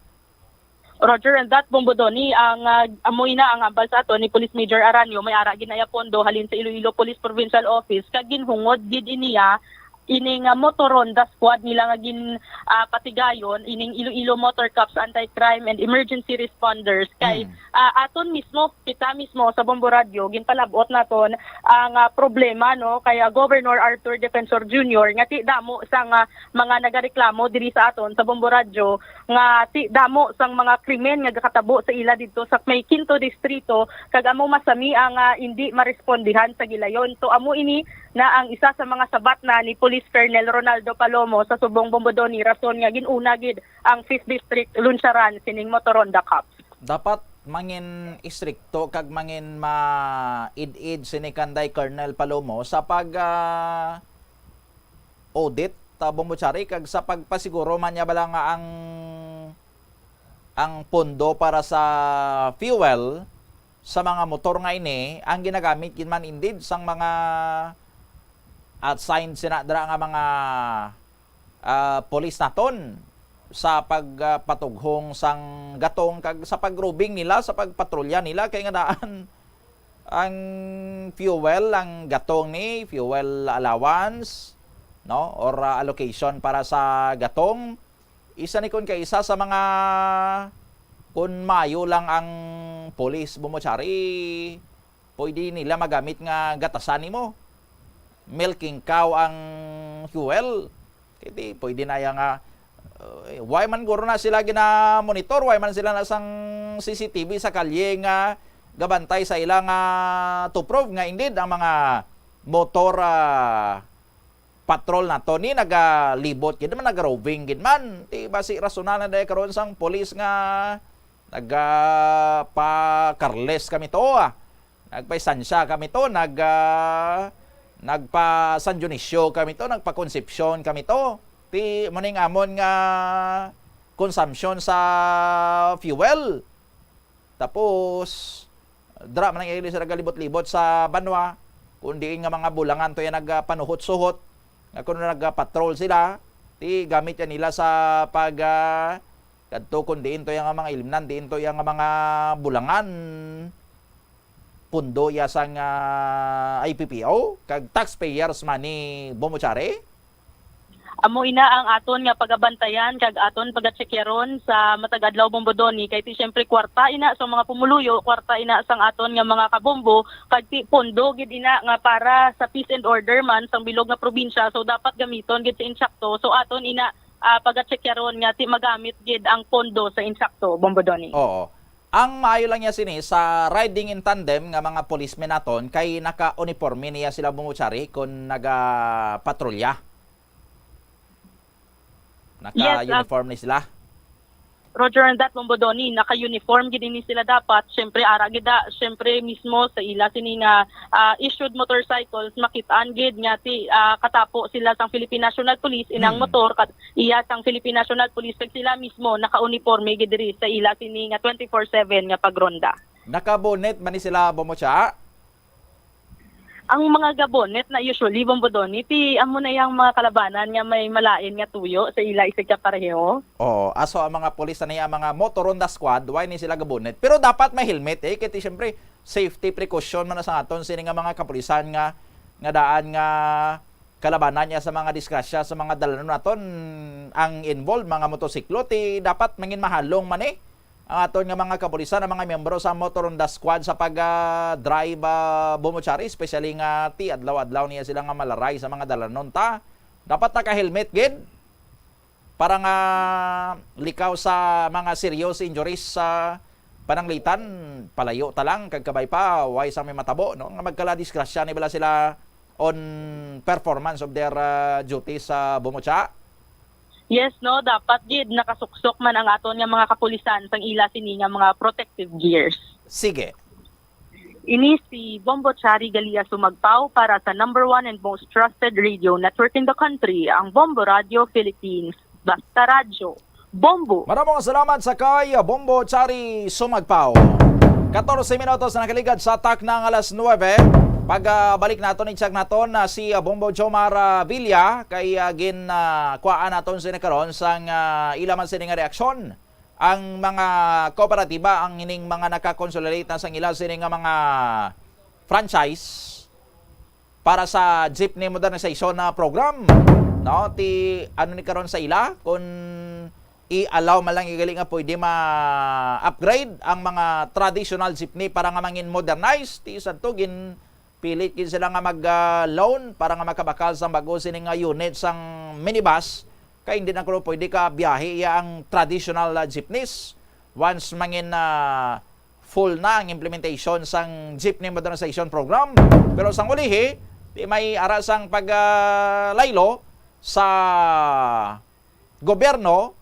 Roger and that, Bombodoni, ang, ah, amo ina ang hambal sa aton ni Police Major Aranio, may ara gid na iya pondo halin sa Iloilo Police Provincial Office, kag ginhungod gid iniya ini nga motor ronda squad nila nga gin ah, patigayon ining Iloilo Motor Cops Anti-Crime and Emergency Responders kay Hmm. ah, aton mismo, kita mismo sa Bombo Radio ginpalabot naton ang ah, problema, no, kay ah, Governor Arthur Defensor Junior nga ti damo sang ah, mga nagareklamo diri sa aton sa Bombo Radio nga ti damo sang mga krimen nga gakatabo sa ila didto sa may Quinto Distrito kag amo masami ang ah, indi marespondihan sa gilayon. So amo ini na ang isa sa mga sabat na ni Police Colonel Ronaldo Palomo sa subong Bombodoni, rason nga gin-una gid ang Fifth District lunsyaran sining motor ronda cops. Dapat mangin istrikto kag mangin ma-id-id sini kanday Colonel Palomo sa pag ah, audit, ah, Bombo Chari, kag sa pagpasiguro man niya bala nga ang ang pondo para sa fuel sa mga motor nga ini ang ginagamit gid man indeed sang mga assigned sina dira nga mga ah, pulis naton sa pagpatughong sang gatong kag sa pag-roving nila, sa pagpatrolya nila, kay nga daan ang fuel, ang gatong ni fuel allowance, no, or ah, allocation para sa gatong, isa ni kun kay isa sa mga, kun maayo lang ang pulis, Bombo Chari, pwede nila magamit nga gatasan nimo. Milking cow ang fuel. Kay di, pwede na ya nga, uh, why man guro na sila gina-monitor? Why man sila na sang C C T V sa kalye nga gabantay sa ila nga to prove nga indeed ang mga motor ah, patrol nato ni nagalibot gid man, nag-roving gid man. Ti basi rasonan na dahil karon sang pulis nga nagpa-careless kami to, ah. Nagpaisansya kami to, nag, ah, nagpa-San Dionisio kami to, nagpa-Concepcion kami to. Ti mo ning amon nga consumption sa fuel. Tapos, dra man ang ili sila galibot-libot sa banwa, kung diin nga mga bulangan to yan nagpanuhot-suhot, nga kung nagpatrol sila, ti gamit yan nila sa pag, ah, kadto kung diin to yan nga mga ilimnan, diin to yan nga mga bulangan, pundo ya sang ah, I P P O, kag taxpayers money, Bombo Chari. Amo ina ang aton nga pagabantayan kag aton pagatsekyaron sa matag adlaw, Bombo Donny, kay ti siyempre kwarta ina sa mga pumuluyo, kwarta ina sang aton nga mga kabombo, kag ti pondo gid ina nga para sa peace and order man sang bilog nga probinsya, so dapat gamiton gid sa insakto. So aton ina ah, pagatsekyaron nga ti magamit gid ang pondo sa insakto, Bombo Donny. Oo. Ang maayo lang niya sini sa riding in tandem nga mga policemen naton kay naka-uniforme niya sila, Bombo Chari, kon nagapatrolya. Yes, ah, Naka-uniform ni sila. Roger on that, Bombo Donny, naka-uniform gid ini sila dapat. Siyempre, ara gid da, siyempre mismo sa ila sini nga ah, issued motorcycles, makit-an gid nga ti ah, katapo sila sang Philippine National Police, inang Hmm. motor kat iya sang Philippine National Police, kag sila mismo naka-uniforme gid diri sa ila sini nga twenty-four seven nga pagronda. Naka-bonnet man ni sila, Bombo Cha? Ang mga gabonet na usually, Bombo Donny, ti amo na yang mga kalabanan nga may malain nga tuyo sa ila isig ka pareho. Oo, aso ang mga pulis na niya, ang mga motor Honda squad, why ni sila gabonet? Pero dapat may helmet eh, kay ti, siyempre, safety precaution man na sa aton sini nga mga kapulisan nga, nga daan nga kalabanan niya sa mga disgrasya sa mga dalanon naton ang involved, mga motosiklo, ti dapat mangin mahalong man eh ang aton nga mga kapulisan, ang mga miyembro sa Motor Honda Squad sa pag, ah, drive, ah, Bombo Chari, especially nga ti adlaw-adlaw niya sila nga malaray sa mga dalanon ta. Dapat naka-helmet gid para nga likaw sa mga serious injuries sa pananglitan, palayo ta lang kag kabay pa, way sa may matabo, no? Nga magkala disgrasya ni bala sila on performance of their, ah, duty sa Bombo Cha. Yes, no, dapat gid nakasuksok man ang aton nga mga kapulisan sang ila sini nga mga protective gears. Sige. Ini si Bombo Chari Galia Sumagpao para sa number one and most trusted radio network in the country, ang Bombo Radio Philippines. Basta radyo, Bombo. Maramong salamat sa kay Bombo Chari Sumagpao. Katorse minutos na nakaligad sa takna nga alas nuebe. Pagbalik naton, i-check naton na si, ah, Bombo Jomar, ah, Villa kay, ah, gin, ah, kuhaan naton sini karon sang, ah, ila man sini nga reaksyon ang mga kooperatiba, ang ining mga naka-consolidate na sang ila sini nga mga franchise para sa jeepney modernization na program. No, ti ano ni karon sa ila, kung i-allow man lang igali nga pwede ma-upgrade ang mga traditional jeepney para nga mangin modernized, ti sadto ginpilit gid sila nga mag, ah, loan para nga makabakal sang bag-o sini nga unit sang minibus, kay hindi na kuno pwede ka biyahe iya ang traditional, ah, jeepneys once mangin, ah, full na ang implementation sang Jeepney Modernization Program. Pero sang ulihi, di may ara sang pag, ah, laylo sa gobyerno,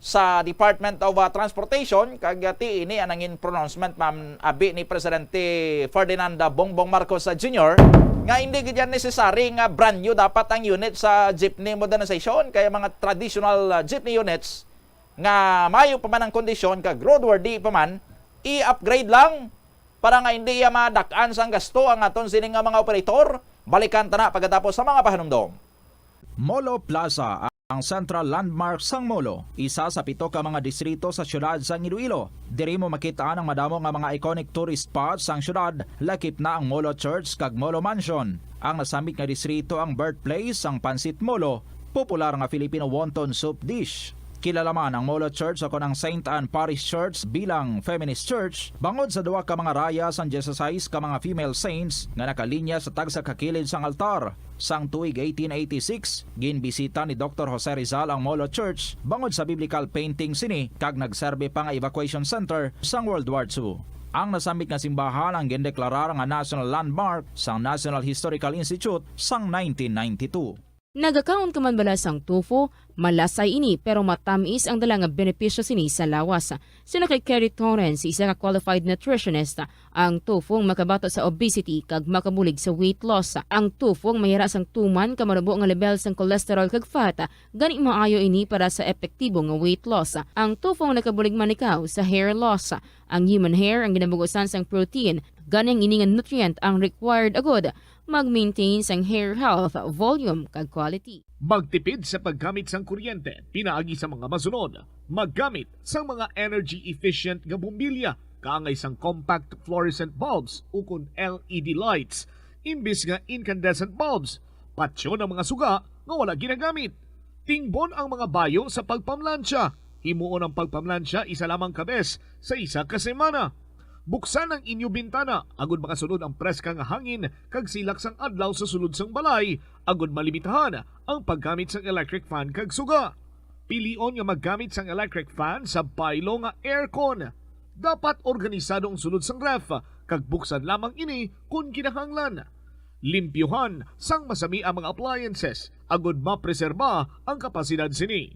sa Department of, ah, Transportation, kag, ah, ti ini ang nangin pronouncement, ma'am, abi ni Presidente Ferdinand, ah, Bongbong Marcos, ah, Junior, nga hindi gid yan necessary nga brand new dapat ang unit sa jeepney modernization, kaya mga traditional, ah, jeepney units nga maayo pa man ang kondisyon kag roadworthy pa man, i-upgrade lang para nga hindi iya madak-an sang gasto ang aton sini nga mga operator. Balikan ta na pagkatapos sa mga pahanumdom. Molo Plaza, ang central landmark sang Molo, isa sa pito ka mga distrito sa siyudad sang Iloilo. Diri mo makit-an ang madamo nga mga iconic tourist spots sang siyudad, lakip na ang Molo Church kag Molo Mansion. Ang nasambit nga distrito ang birthplace sang Pancit Molo, popular nga Filipino wonton soup dish. Kilala man ang Molo Church o kon ang Saint Anne Parish Church bilang feminist church bangod sa duha ka mga raya sang dieciséis ka mga female saints nga nakalinya sa tagsa ka kilid sang altar. Sang tuig eighteen eighty-six, ginbisita ni Doktor Jose Rizal ang Molo Church bangod sa biblical painting sini kag nagserbi pa nga evacuation center sang World War Two. Ang nasambit nga simbahan ang gindeklarar nga national landmark sang National Historical Institute sang nineteen ninety-two. Nagakaon ka man bala sang tofu? Malasay ini, pero matamis ang dala nga benepisyo sini sa lawas. Suno kay Kerry Torrens, isa ka qualified nutritionist, ang tofu ang makabato sa obesity kag makabulig sa weight loss. Ang tofu ang mayara sang tuman ka marubo nga level sang cholesterol kag fat, gani maayo ini para sa epektibo nga weight loss. Ang tofu ang nakabulig man ikaw sa hair loss. Ang human hair ang ginabugusan sang protein, gani ang ini nga nutrient ang required agud mag-maintain sang hair health, volume, kag quality. Magtipid sa paggamit sang kuryente pinaagi sa mga masunod. Maggamit sang mga energy efficient nga bombilya kaangay sang compact fluorescent bulbs ukon L E D lights imbis nga incandescent bulbs. Patyon ang mga suga nga wala ginagamit. Tingbon ang mga bayo sa pagpamlansya. Himuon ang pagpamlansya isa lamang ka bes sa isa ka semana. Buksan ang inyo bintana agud makasulod ang preska nga hangin kag silak sang adlaw sa sulod sang balay, agud malimitahan ang paggamit sang electric fan kag suga. Pilion nga maggamit sang electric fan sa baylo nga aircon. Dapat organisado ang sulod sang ref kag buksan lamang ini kon kinahanglan. Limpyuhan sang masami ang mga appliances agud mapreserba ang kapasidad sini.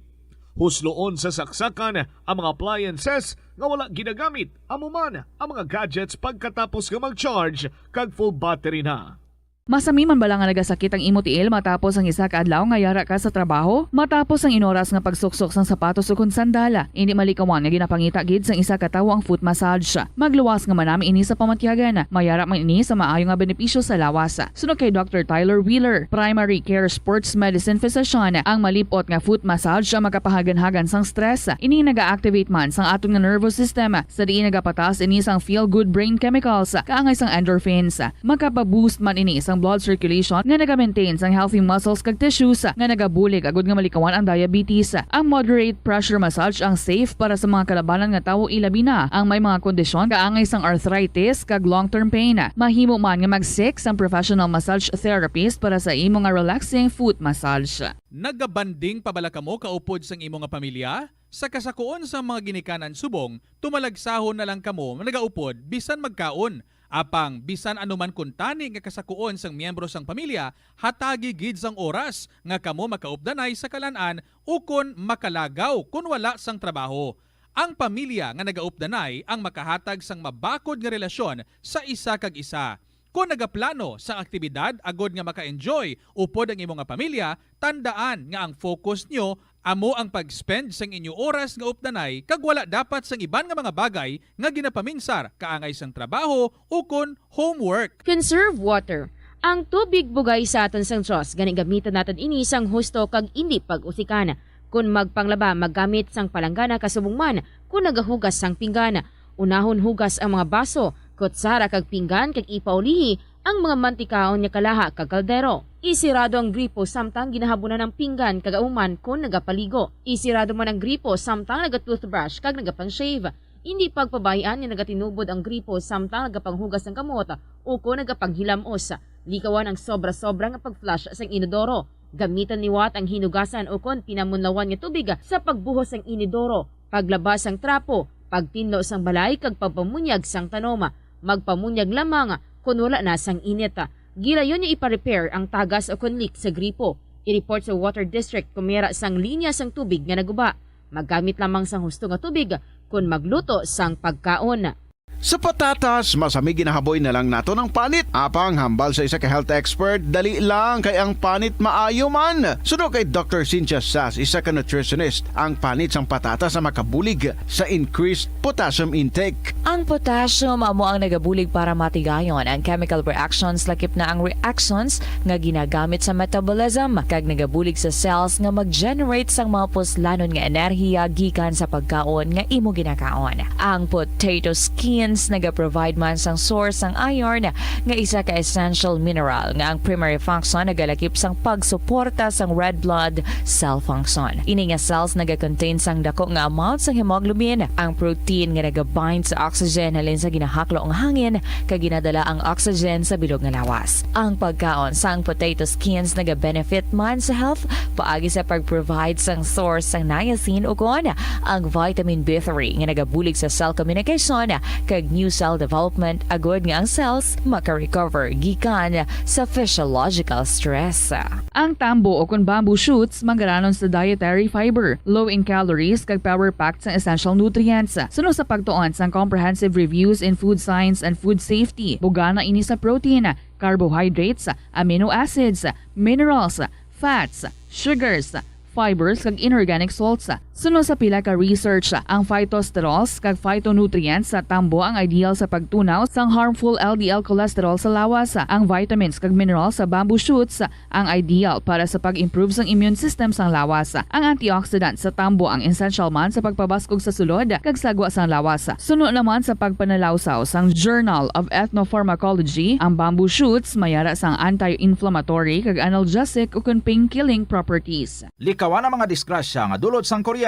Husloon sa saksakan ang mga appliances nga wala ginagamit, amo man ang mga gadgets pagkatapos nga mag-charge kag full battery na. Masami man bala nga nagasakit ang imo tiil matapos ang isa ka adlaw nga yara ka sa trabaho? Matapos ang inoras nga pagsuksok sang sapatos ukon sandal, indi malikawan nga ginapangita gid sang isa ka tawo ang foot massage. Magluwas nga manami ini sa pamatyagan. Mayara man ini sa maayo nga benepisyo sa lawas. Suno kay Doctor Tyler Wheeler, primary care sports medicine physician, ang malip-ot nga foot massage ang makapahaganhagan sang stress. Ini naga-activate man sang aton nga nervous system, sa diin nagapataas ini sang feel-good brain chemicals kaangay sang endorphins. Makapa-boost man ini sang blood circulation nga naga-maintain sang healthy muscles kag tissues nga nagabulig agud nga malikawan ang diabetes. Ang moderate pressure massage ang safe para sa mga kalabanan nga tawo, ilabi na ang may mga kondisyon kaangay sang arthritis kag long-term pain. Mahimo man nga mag-seek sang professional massage therapist para sa imo nga relaxing foot massage. Nagabanding pa bala kamo kaupod sang imo nga pamilya? Sa kasakuon sang mga ginikanan subong, tumalagsahon na lang kamo nagaupod bisan magkaon. Apang bisan ano man kuntani nga kasakuon sang miyembro sang pamilya, hatagi gid sang oras nga kamo makaupdanay sa kalan-an ukon makalagaw kon wala sang trabaho. Ang pamilya nga nagaupdanay ang makahatag sang mabakod nga relasyon sa isa kag isa. Kon nagaplano sang aktibidad agod nga maka-enjoy upod ang imo nga pamilya, tandaan nga ang focus nyo amo ang pag-spend sang inyo oras nga updanay kag wala dapat sang iban nga mga bagay nga ginapaminsar kaangay sang trabaho ukon homework. Conserve water. Ang tubig bugay sa aton sang Dios, gani gamiton naton ini sang husto kag indi pag-usikan. Kon magpanglaba, maggamit sang palanggana kasubong man kon nagahugas sang pinggan. Unahon hugas ang mga baso, kutsara kag pinggan kag ipaulihi ang mga mantikaon nga kalaha kag kaldero. Isirado ang gripo samtang ginahabunan ang pinggan kag auman kon nagapaligo. Isirado man ang gripo samtang naga-toothbrush kag nagapang-shave. Indi pagpabay-an nga nagatinubod ang gripo samtang nagapanghugas sang kamot ukon nagapanghilam-os. Likawan ang sobra-sobra nga pag-flush sang inodoro. Gamitan liwat ang hinugasan ukon pinamunlawan nga tubig sa pagbuhos sang inodoro, paglaba sang trapo, pagtinlo sang balay kag pagpamunyag sang tanom. Magpamunyag lamang kon wala na sang init. Gilayon nga ipa-repair ang tagas ukon leak sa gripo. I-report sa water district kon may ara sang linya sang tubig nga naguba. Maggamit lamang sang husto nga tubig kon magluto sang pagkaon. Sa patatas, masami ginahaboy na lang naton ang panit. Apang hambal sa isa ka health expert, dali lang kay ang panit maayo man. Suno kay Doctor Cynthia Sass, isa ka nutritionist, ang panit sang patatas ang makabulig sa increased potassium intake. Ang potassium amo ang nagabulig para matigayon ang chemical reactions, lakip na ang reactions nga ginagamit sa metabolism, kag nagabulig sa cells nga mag-generate sang mga puslanon nga enerhiya gikan sa pagkaon nga imo ginakaon. Ang potato skins nagaprovide man sang source sang iron, nga isa ka essential mineral nga ang primary function nagalakip sang pagsuporta sang red blood cell function. Ini nga cells nagakontain sang dako nga amount sang hemoglobin, ang protein nga nagabind sa oxygen halin sa ginahaklo nga hangin kag ginadala ang oxygen sa bilog nga lawas. Ang pagkaon sang potato skins nagabenefit man sa health paagi sa pag-provide sang source sang niacin ukon ang vitamin B three nga nagabulig sa cell communication kag new cell development agud nga ang cells maka-recover gikan sa physiological stress. Ang tambo ukon bamboo shoots mangaranon sa dietary fiber, low in calories, kag power-packed sang essential nutrients. Suno sa pagtuon sang Comprehensive Reviews in Food Science and Food Safety, bugana ini sa protein, carbohydrates, amino acids, minerals, fats, sugars, fibers, kag inorganic salts. Suno sa pila ka research, ang phytosterols kag phytonutrients sa tambo ang ideal sa pagtunaw sang harmful L D L cholesterol sa lawas. Ang vitamins kag minerals sa bamboo shoots ang ideal para sa pag-improve sang immune system sang lawas. Ang antioxidant sa tambo ang essential man sa pagpabaskog sa sulod kag sagwa sang lawas. Suno naman sa pagpanalawsaw sang Journal of Ethnopharmacology, ang bamboo shoots may ara sang anti-inflammatory kag analgesic ukon pain-killing properties. Likawan ang mga disgrasya nga dulot sang kuryente.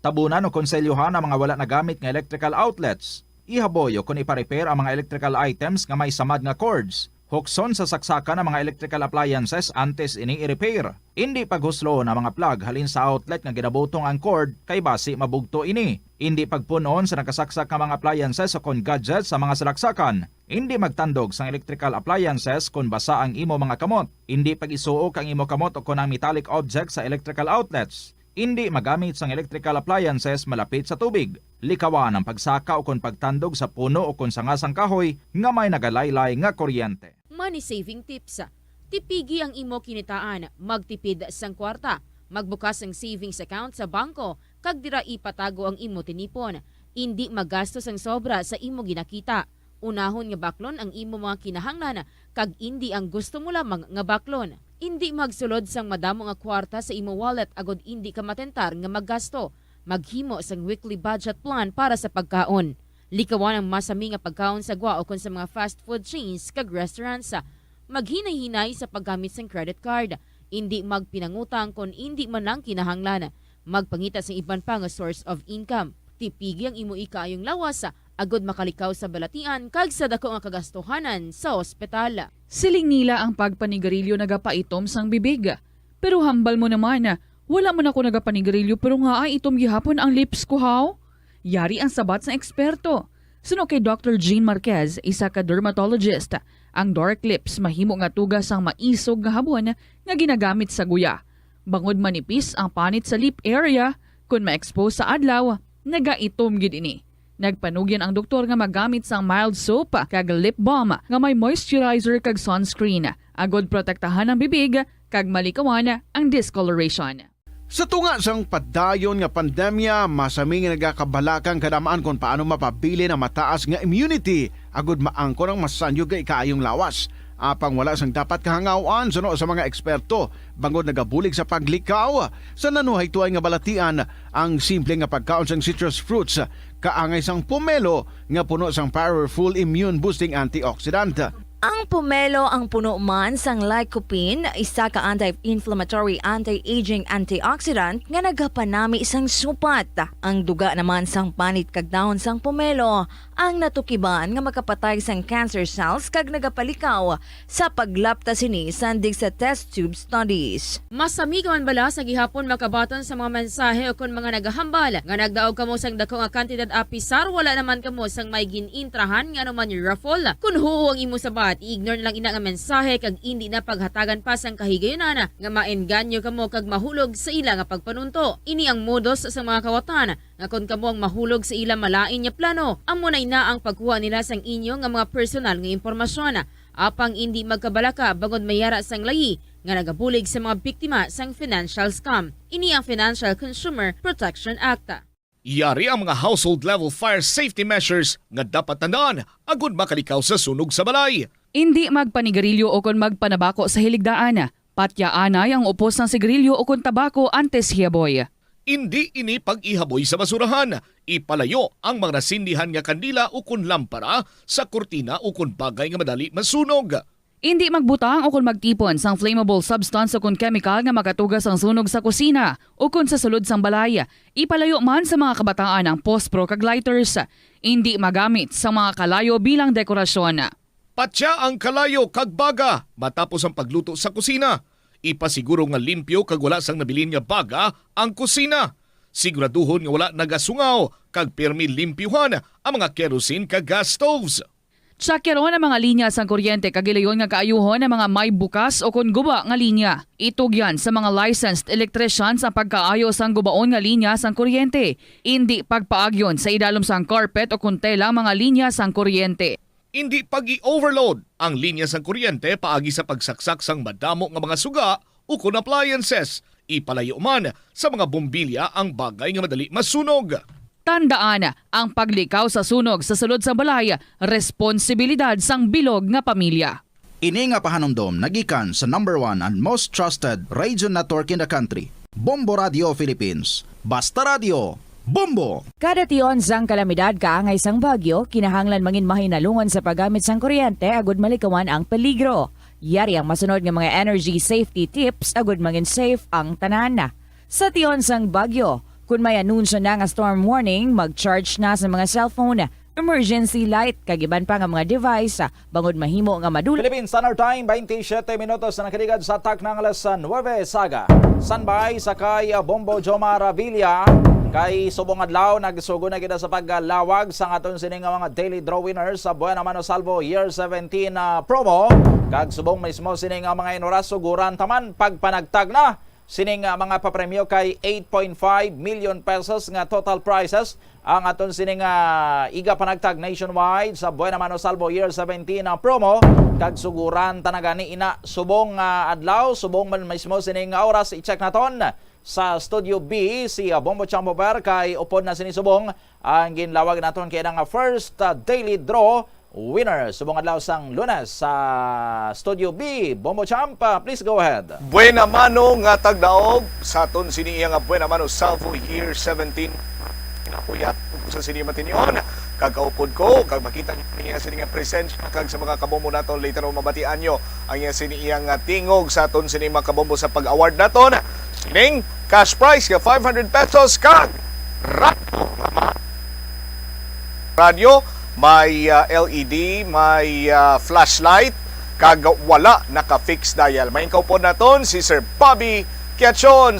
Tabunan o konselyohan ang mga wala nagamit nga electrical outlets. Ihaboy o kon ipa-repair ang mga electrical items nga may samad nga cords. Hukson sa saksakan ang mga electrical appliances antes ini i-repair. Indi paghusloon ang mga plug halin sa outlet nga ginabutong ang cord, kay basi mabugto ini. Indi pagpun-on sa nakasaksak nga mga appliances o kon gadgets sa mga salaksakan. Indi magtandog sang electrical appliances kon basa ang imo mga kamot. Indi pag-isuok ang imo kamot o kon ang metallic objects sa electrical outlets. Indi magamit sang electrical appliances malapit sa tubig. Likawan ang pagsaka o kon pagtandog sa puno o kon sanga sang kahoy nga may nagalaylay nga kuryente. Money saving tips. Tipigi ang imo kinitaan, magtipid sang kwarta, magbukas sang savings account sa bangko, kag dira ipatago ang imo tinipon. Indi magasto sang sobra sa imo ginakita. Unahon nga baklon ang imo mga kinahanglan kag indi ang gusto mo lamang nga baklon. Indi magsulod sang madamo nga kwarta sa imo wallet agod indi ka matentar nga maggasto. Maghimo sang weekly budget plan para sa pagkaon. Likawan ang masami nga pagkaon sa gwa ukon sa mga fast food chains kag restaurants. Maghinay-hinay sa paggamit sang credit card. Indi magpinangutang kon indi man lang kinahanglan. Magpangita sang iban pa nga source of income. Tipigi ang imo ikaayong lawas agod makalikaw sa balatian kag sa dako nga kagastuhanan sa ospital. Siling nila ang pagpanigarilyo nagapaitom sang bibig. Pero hambal mo naman, wala man ako nagapanigarilyo pero nga ay itom gihapon ang lips ko, haw? Yari ang sabat sang eksperto. Suno kay Doctor Jean Marquez, isa ka dermatologist, ang dark lips mahimo nga tuga sang maisog nga habon nga ginagamit sa guya. Bangod manipis ang panit sa lip area, kon ma-expose sa adlaw, nagaitom gid ini. Nagpanugyan ang doktor nga magamit sang mild soap kag lip balm nga may moisturizer kag sunscreen, agod protektahan ang bibig kag malikawan ang discoloration. Sa tunga sang padayon nga pandemya, masami nga nagakabalaka ang kadam-an kon paano mapabilin ang mataas nga immunity agud maangkon ang masanyog nga ikaayong lawas. Apang wala sang dapat kahangaw-an suno sa mga eksperto, bangod nagabulig sa paglikaw sa nanuhay tuay nga balatian ang simple nga pagkaon sang citrus fruits, kaangay sang pomelo nga puno sang powerful immune-boosting antioxidant. Ang pomelo ang puno man sang lycopene, isa ka anti-inflammatory, anti-aging antioxidant nga nagapanami sang supat. Ang duga naman sang panit kag dahon sang pomelo ang natukiban nga makapatay sang cancer cells kag nagapalikaw sa paglapta sini sandig sa test tube studies. Masami ka man bala sa gihapon makabaton sa mga mensahe o kon mga nagahambal nga nagdaog kamo sang dako nga kantidad, apisar wala naman kamo sang may gin-intrahan nga anuman raffle? Kon huo ang imo sabat, i-ignore na lang ina nga mensahe kag indi na paghatagan pa sang kahigayunan nga maengganyo kamo kag mahulog sa ila nga pagpanunto. Ini ang modus sa mga kawatan nga kon kamo ang mahulog sa ila malain nga plano, amo na ina ang pagkuha nila sang inyo nga mga personal nga impormasyon. Apang indi magkabalaka bangod may ara sang layi nga nagabulig sa mga biktima sang financial scam. Ini ang Financial Consumer Protection Act. Yari ang mga household level fire safety measures nga dapat tandaan agud makalikaw sa sunog sa balay. Indi magpanigarilyo o kon magpanabako sa hiligdaan. Patyaanay ang upos sang sigarilyo o kon tabako antes hiyaboy. Indi ini pag-ihaboy sa basurahan. Ipalayo ang mga nasindihan nga kandila o kon lampara sa kurtina o kon bagay nga madali masunog. Indi magbutang o kon magtipon sang flammable substance o kon kemikal nga makatuga sang sunog sa kusina o kon sa sulod sang balay. Ipalayo man sa mga kabataan ang pospro kag lighters. Indi magamit sang mga kalayo bilang dekorasyon. Patya ang kalayo kag baga matapos ang pagluto sa kusina. Ipasiguro nga limpyo kag wala sang nabilin nga baga ang kusina. Siguraduhon nga wala nagasungaw kag pirmi limpyuhan ang mga kerosene kag gas stoves. Tsakyaron ang mga linya sang kuryente kag ilayon nga kaayuhon ang mga may bukas o kon guba nga linya. Itugyan sa mga licensed electricians ang pagkaayo sang gubaon nga linya sang kuryente. Indi pagpaagyon sa idalom sang carpet o kon tela ang mga linya sang kuryente. Indi pag-i-overload ang linya sang kuryente paagi sa pagsaksak sang madamo nga mga suga ukon appliances. Ipalayo man sa mga bombilya ang bagay nga madali masunog. Tandaan, ang paglikaw sa sunog sa sulod sang balay, responsibilidad sang bilog nga pamilya. Ini nga pahanumdom nagikan sa number one and most trusted radio network in the country, Bombo Radio Philippines. Basta Radio, Bombo! Kada tion sang kalamidad kaangay sang bagyo, kinahanglan mangin mahinalungon sa paggamit sang kuryente agud malikawan ang peligro. Yari ang masunod nga mga energy safety tips agud mangin safe ang tanan. Sa tion sang bagyo, kun may anunsyo na nga storm warning, mag-charge na sa mga cellphone, emergency light, kag iban pa nga mga device, bangod mahimo nga madula. Philippine Standard Time, twenty-seven minutos na nakaligad sa takna nga alas nuebe sa aga. Standby sa kay, ah, Bombo Jomar Villa. Kay subong adlaw, nagsugo na kita sa paglawag sa aton sini nga mga daily draw winners sa Buena Mano Salvo Year seventeen, ah, promo. Kag subong mismo sini nga mga inuras, suguran taman pagpanagtag na. Sining, ah, mga papremyo kay eight point five million pesos nga total prizes ang aton sining, ah, iga panagtag nationwide sa Buena Mano Salvo Year seventeen, ah, promo, kag suguran ta na gani ina subong, ah, adlaw, subong man mismo sining, ah, oras. I-check naton sa Studio B si, ah, Bombo Champo Ber kay upod na sini subong ang ginlawag naton kay nga first, ah, daily draw winner subong adlaw sang Lunes sa Studio B. Bombo Champ, ah, please go ahead. Buena Mano nga tagdaog sa aton sini iya nga Buena Mano Salvo Year seventeen. Kinakuyat ko sa sini matinyon. Kag kaupod ko, kag makita niya sini nga presensya, kag sa mga kabombo naton later on mabatian nyo ang iya sini iya nga tingog sa aton sini mga kabombo sa pag-award naton. Sining cash prize nga five hundred pesos kag radyo nga ma-, radyo, may, ah, L E D, may, ah, flashlight, kag wala naka-fix dial. May kaupod naton si Sir Bobby Quiachon.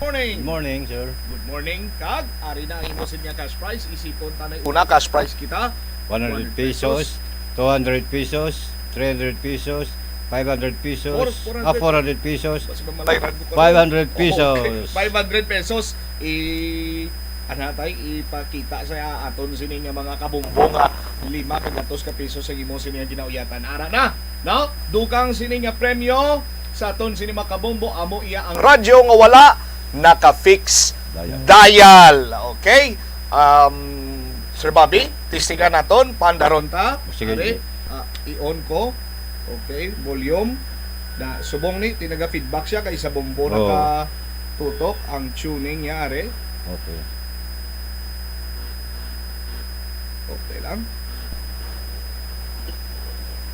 Morning. Good morning, sir. Good morning. Kag, ari na ang imo sa inyo cash prize. Isipon ta na. Una, cash prize kita. One hundred pesos, two hundred pesos, three hundred pesos, five hundred pesos, four, four hundred. Ah, four hundred pesos. Mas mamalay man ko. Five hundred pesos. Okay. Five hundred pesos. I-, ana tay, ipakita sa aton sini nga mga kabombo nga lima ka gatos ka pesos ang imo sini nga ginauyatan. Ara na, no? Dugang sini nga premyo sa aton sini mga kabombo, amo iya ang radyo nga wala naka-fix dial. Dial. Okay? Um, Sir Bobby, testingan naton, pandaron ta. Sige, sige. Ari, ah, i-on ko. Okay, volume. Na, subong ni, tinaga-feedback siya kay sa bombo nakatutok ang tuning niya, ari. Okay. Okay lang.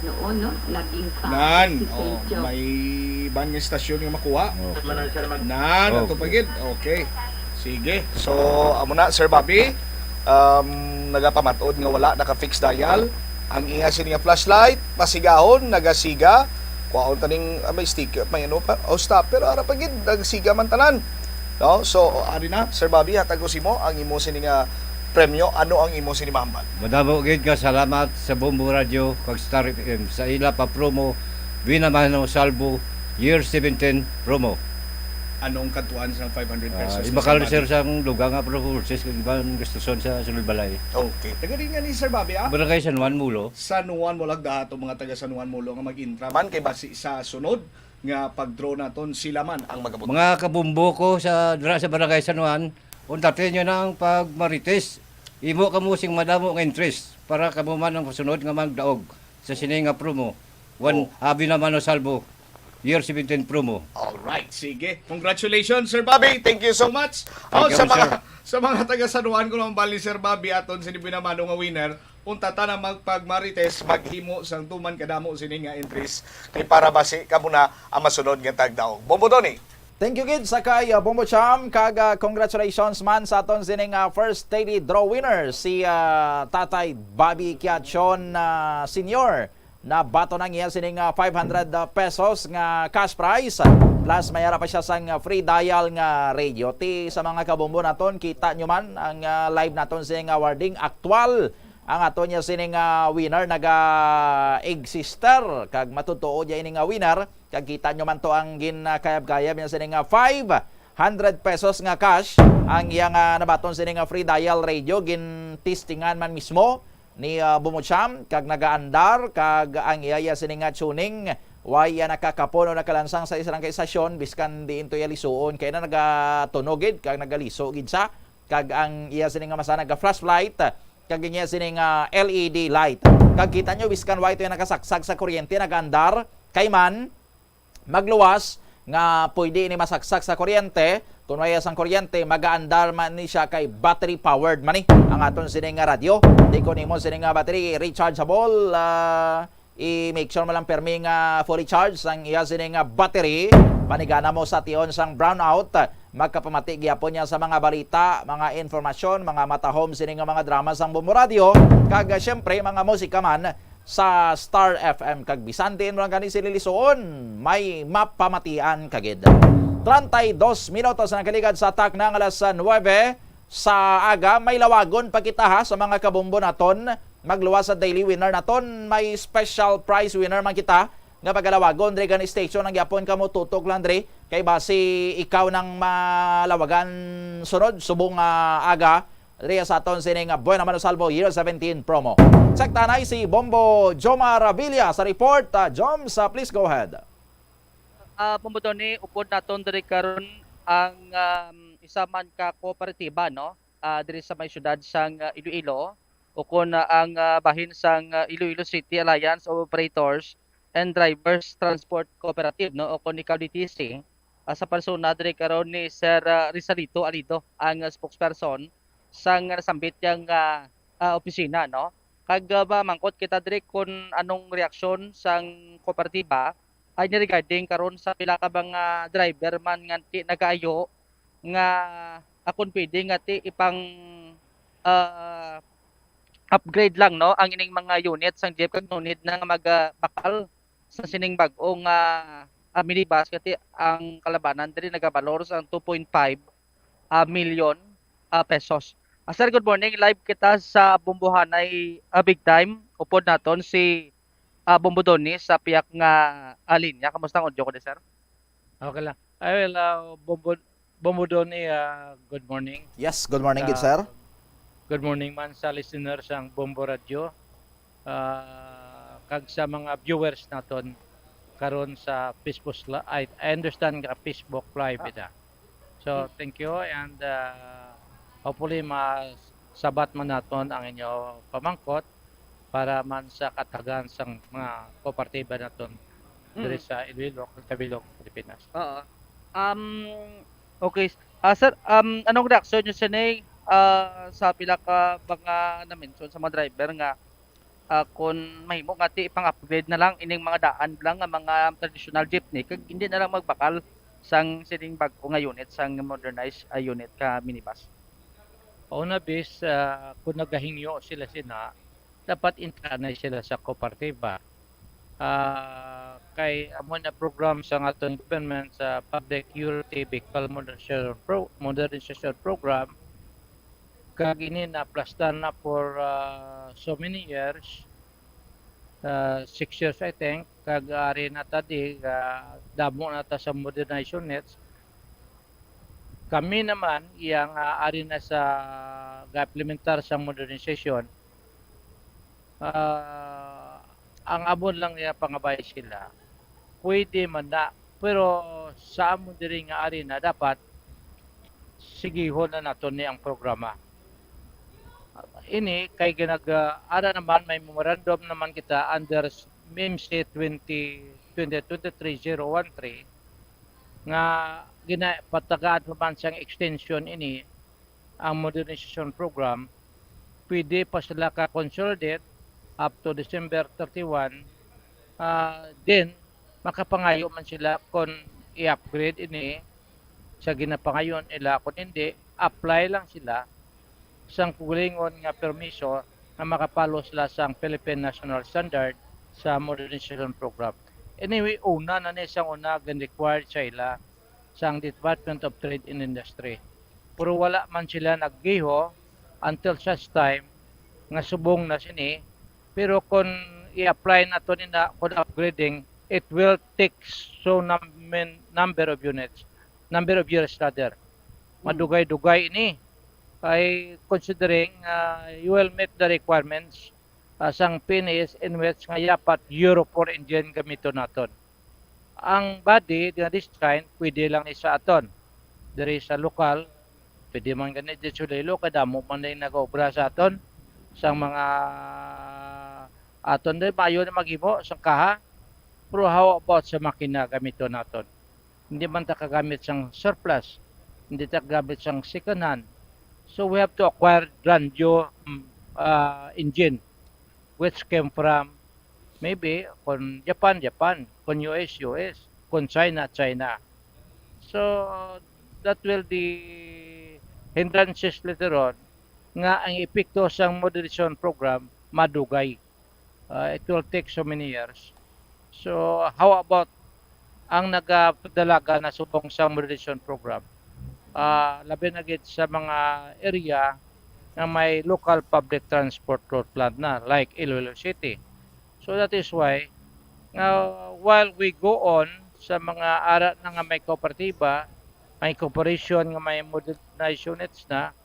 Noon, no? Naging pa Nan, si oh, Saint John. May iban nga istasyon nga makuha. Okay. Nan, ato Okay. pa gid. Okay. Sige. So, amo na, Sir Bobby. Um, nagapamatod nga wala naka-fix dial. Ang iya sini nga flashlight, pasigahon, nagasiga. Kuhaon taning, ah, may sticker, may ano pa, oh, stop. Pero ara pa gid, nagasiga man tanan. No? So, ari na, Sir Bobby, hatag ko simo ang imo sini nga premyo. Ano ang imo sini mahambal? Madamo gid ka salamat sa Bombo Radio kag Star F M sa ila pa promo, Binamano Salvo, Year seventeen promo. Anong kantuan sa five hundred Ah, pesos? ibakal, Sir sir, Bobby? Sa dugang nga provinces kag iban gastuson sa sulod balay. Okay. Taga din nga ni Sir Bobby, ah? Barangay San Juan, Mulo. San Juan, Mulag, dahato mga taga San Juan, Mulo nga mag-intra man kay basi sa sunod nga pag-draw naton sila man ang magabot. Mga kabombo ko sa dira sa Barangay San Juan, untatin nyo na ang pagmarites. Imo kamo sing madamo nga interest para kamo man ang sunod nga magdaog sa sini nga promo. One, Oh. Abi naman o Salvo, Year seventeen promo. Alright, sige. Congratulations, Sir Bobby. Thank you so much. Oh, Thank you, sa mga sir. Sa mga taga San Juan, kung ang bali, Sir Bobby, aton sini binamano nga winner, unta ta na magpagmarites, maghimo sang duman kadamo sini nga entries kay para basi kamo na ang masunod nga tagdaog. Bombo Donny. Thank you gid sa kay uh, Bombo Cham kag uh, congratulations man sa aton sining uh, first daily draw winner, si uh, Tatay Bobby Kiachon uh, Senior. Nabaton ang iya sining uh, five hundred pesos nga cash prize, plus may ara pa siya sang uh, free dial nga radio. Ti sa mga kabombo naton, kita nyo man ang uh, live naton sining awarding. Aktual ang ato niya sining uh, winner, naga-exister kag matutuo niya ini nga winner. Kag kita nyo man to ang ginkayab-kayab niya sining uh, five hundred pesos nga cash ang iya nga nabaton sining uh, free dial radio. Gintestingan man mismo ni uh, Bumucham kag nagaandar, kag ang iya iya sini nga tuning, wa iya nakakapon o nakalansang sa isa lang ka istasyon, biskan diin to iya lisuon, kay na nagatunog gid kag nagaliso gid sa, kag ang iya sini nga masa naga flashlight kag ang iya sini nga L E D light. Kag kita nyo, biskan wa ito yung nakasaksag sa kuryente, nagaandar, kay man magluwas nga pwede ini masaksak sa kuryente. Kung wala sang kuryente, magaandar man ni siya kay battery powered man ni ang aton sini nga radyo. Di ko nimo sini nga battery rechargeable, ah, i-make sure mo lang permi nga fully charged ang iya sini nga battery. Panigana mo sa tion sang brownout. Magkapamati gyapon niya sa mga balita, mga informasyon, mga matahom sini nga mga drama sang Bombo Radio, kag, ah, siyempre, mga musika man sa Star F M. Kag bisan diin mo lang gani sini lisuon, may mapamatian ka gid. Treinta y dos minutos na nakaligad sa takna nga alas nuebe sa aga. May lawagon pa kita, ha, sa mga kabombo naton. Magluwas sa daily winner naton, may special prize winner man kita nga pagalawagon diri gani station. Ang gyapon kamo tutok lang diri kay basi ikaw nang malawagan sunod subong nga aga diri sa aton sini nga Buena Mano Salvo Year seventeen promo. Check tanay si Bombo Jomar Ravilla sa report. Ah, Joms, ah, please go ahead. Ah, Bombo Donny, upod naton diri karon ang, um, isa man ka kooperatiba, no? Ah, diri sa may siyudad sang, ah, Iloilo, ukon, ah, ang, ah, bahin sang, ah, Iloilo City Alliance of Operators and Drivers Transport Cooperative, no? Ukon ikaw D T C, ah, sa persona diri karon ni Sir, ah, Rizalito Alido, ang, ah, spokesperson sang nasambit yang, ah, ah, opisina, no? Kag, ah, mamangkot kita diri kung anong reaksyon sang kooperatiba ay ni regarding karon sa pila ka mga driver man nga ti nagaayo nga, ah, kung pwede nga ti ipang, ah, upgrade lang, no, ang ining mga unit sang jeep kag no need na nga magbakal sa sining bag-o nga, ah, minibus, kay ang kalabanan diri nagabalor sa two point five, ah, million, ah, pesos. Ah, sir, good morning. Live kita sa Bombohanay, ah, Big Time. Upod naton si, ah, Bombo Donny sa piyak nga, ah, linya. Kamusta ang audio ko, sir? Okay lang. Ay, well, ah, Bombo, Bombo Donny, ah, good morning. Yes, good morning gid, Ah, sir. Good morning man sa listener sang Bombo Radio, ah, kag sa mga viewers naton karon sa Facebook Li-, I, I understand ka Facebook Live ita. So, thank you, and, ah, hopefully masabat man naton ang inyo pamangkot para man sa katagan sang mga kooperatiba naton diri Mm. sa Iloilo, kag sa bilog Pilipinas. Oo. Um, okay. Ah, sir, um, anong reaksyon nyo sini, ah, sa pila ka mga na-mention sa mga driver nga Ah, kung mahimo nga, ti, ipang-upgrade na lang ining mga daan lang nga mga traditional jeepney, kag hindi na lang magbakal sang sining bag-o nga unit, sang modernized, ah, unit ka minibus. Una, bis, ah, kung nagahingyo sila sina, dapat intranay sila sa kooperatiba. Ah, kay amo na program sa aton government sa Public Utility Vehicle Modernization Pro-, Modernization Program, kag ini na-aplastar na for, ah, so many years, ah, six years, I think, kag ari na ta di, ah, damo na ta sa modernization units. Kami naman, iya nga ari na sa ga-implementar sa modernization, ah, ang amon lang niya pangabay sila, pwede man na. Pero sa amon diri nga ari na, dapat sigihon na naton ni ang programa. Ini kay ginag-, ah, ara naman, may memorandum naman kita under s-, M M C twenty, twenty twenty-three zero one three nga ginapatagaan pa man sang extension ini ang modernization program, pwede pa sila ka-consolidate up to December thirty-one. Ah, then, makapangayo man sila kung i-upgrade ini sa ginapangayon nila. Kung hindi, apply lang sila sang kaugalingon nga permiso nga makapalo sila sang Philippine National Standard sa modernization program. Anyway, una na ni sang una gin-required sa ila sang Department of Trade and Industry. Pero wala man sila naggiho until such time nga subong na sini. Pero kung i-apply nato ni na, kung upgrading, it will take so num-, number of units, number of years rather. Hmm. Madugay-dugay ini. Ay considering, ah, you will meet the requirements, ah, sang P N S in which nga dapat Euro four engine gamiton naton. Ang body nga design, pwede lang ni sa aton. Diri sa lokal, pwede man gani di sa Iloilo, kay damo man na yung nag-obra sa aton. Sang mga aton din, maayo na maghimo sang kaha. Pero how about sa makina gamiton naton? Hindi man ta kagamit sang surplus, hindi ta kagamit sang second hand. So we have to acquire brand new, mm, ah, engine which came from maybe kung Japan, Japan, kung U S, U S, kung China, China. So that will be hindrances later on nga ang epekto sang modernization program madugay. Uh, it will take so many years. So, how about ang nagapadalagan na subong sa modernization program? Ah, labi na gid sa mga area nga may local public transport route plan na, like Iloilo City. So, that is why, nga, while we go on sa mga ara na nga may kooperatiba, may corporation nga may modernized units na,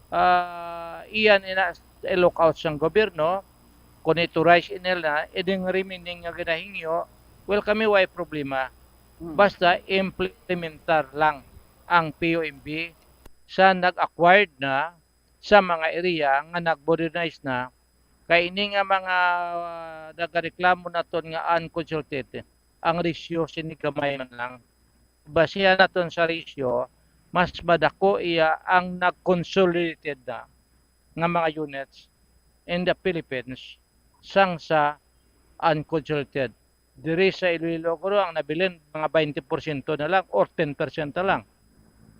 ah, iyan ina i-look out sang gobyerno, kung i-authorize nila, ining remaining nga ginahingyo, well, kami way problema. Hmm. Basta implementar lang ang P U M B sa nag-acquired na, sa mga area nga nag-modernize na, kay ini nga mga, ah, nagareklamo naton nga unconsulted, ang ratio sini gamay man lang. Basihan naton sa ratio, mas madako iya ang nag-consolidated na nga mga units in the Philippines sang sa unconsulted. Diri sa Iloilo, guro, ang nabilin, mga twenty porsyento na lang or ten percent na lang.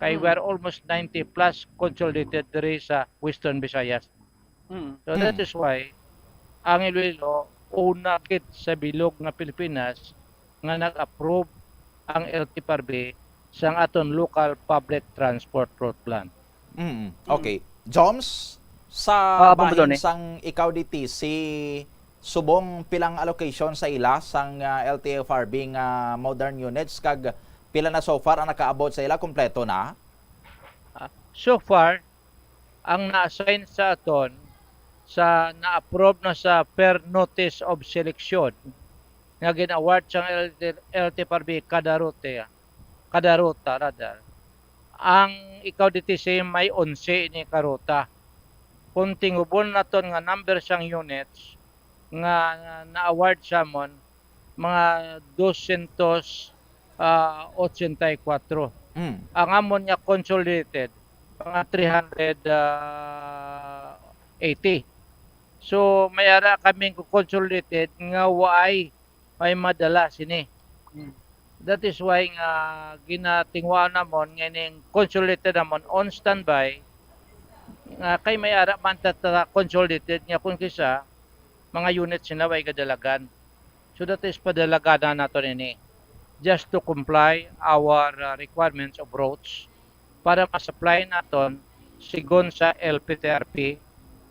Kay we are almost ninety plus consolidated diri sa Western Visayas. Mm. So, that is why ang Iloilo, una gid sa bilog nga Pilipinas nga nag-approve ang L T F R B sang aton local public transport route plan. Mm. Okay. Joms, sa Ah, Papa bahin Tony. Sang ikaw D T C, subong pilang allocation sa ila sang, ah, L T F R B nga modern units, kag pila na so far ang nakaabot sa ila? Kompleto na? Ah, so far, ang na-assign sa aton sa na-approve na sa per notice of selection nga gin-award sang L T, L T F R B kada route, kada ruta, rather. Ang ikaw D T C may onse ni ka ruta. Kung tingubon naton nga number sang units nga na-award sa amon, mga dosyentos, ah, ochenta y kuwatro. Mm. Ang amon nga consolidated, mga three hundred, ah, eighty. So, may ara kaming consolidated nga waay may madala sini. Mm. That is why nga ginatinguhaan namon nga ining consolidated namon on standby, nga kay may ara man ta, ta consolidated nga kung kisa, mga units sila way gadalagan. So that is padalaganan naton ini just to comply our, uh, requirements of routes para ma-supply naton sigon sa L P T R P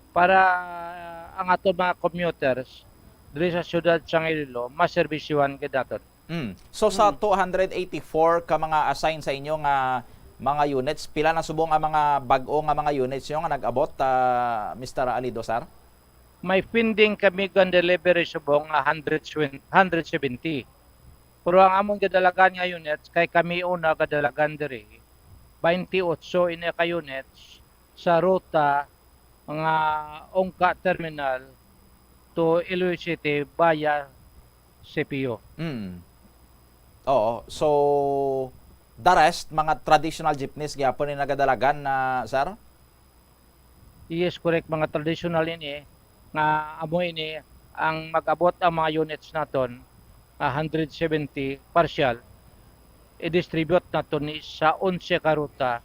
para, uh, ang aton mga commuters diri sa siyudad sang Iloilo maserbisyuhan gid naton. Mm. So, sa Mm. two hundred eighty-four ka mga assign sa inyo nga mga units, pila na subong ang mga bag-o nga mga units nyo nga nag-abot, ah, Mister Alido, sir? May pending kami nga delivery subong nga hundred seventy. Pero ang amon gadalagan nga units, kay kami una gadalagan diri, twenty-eight ini ka units sa ruta nga Ongka Terminal to Iloilo City via C P U. Mm. Oo. So, the rest, mga traditional jeepneys gyapon ni nagadalagan na, sir? Yes, correct. Mga traditional ini nga amo ini ang mag-abot ang mga units naton, ah, hundred seventy partial. I-distribute naton ni sa onse ka ruta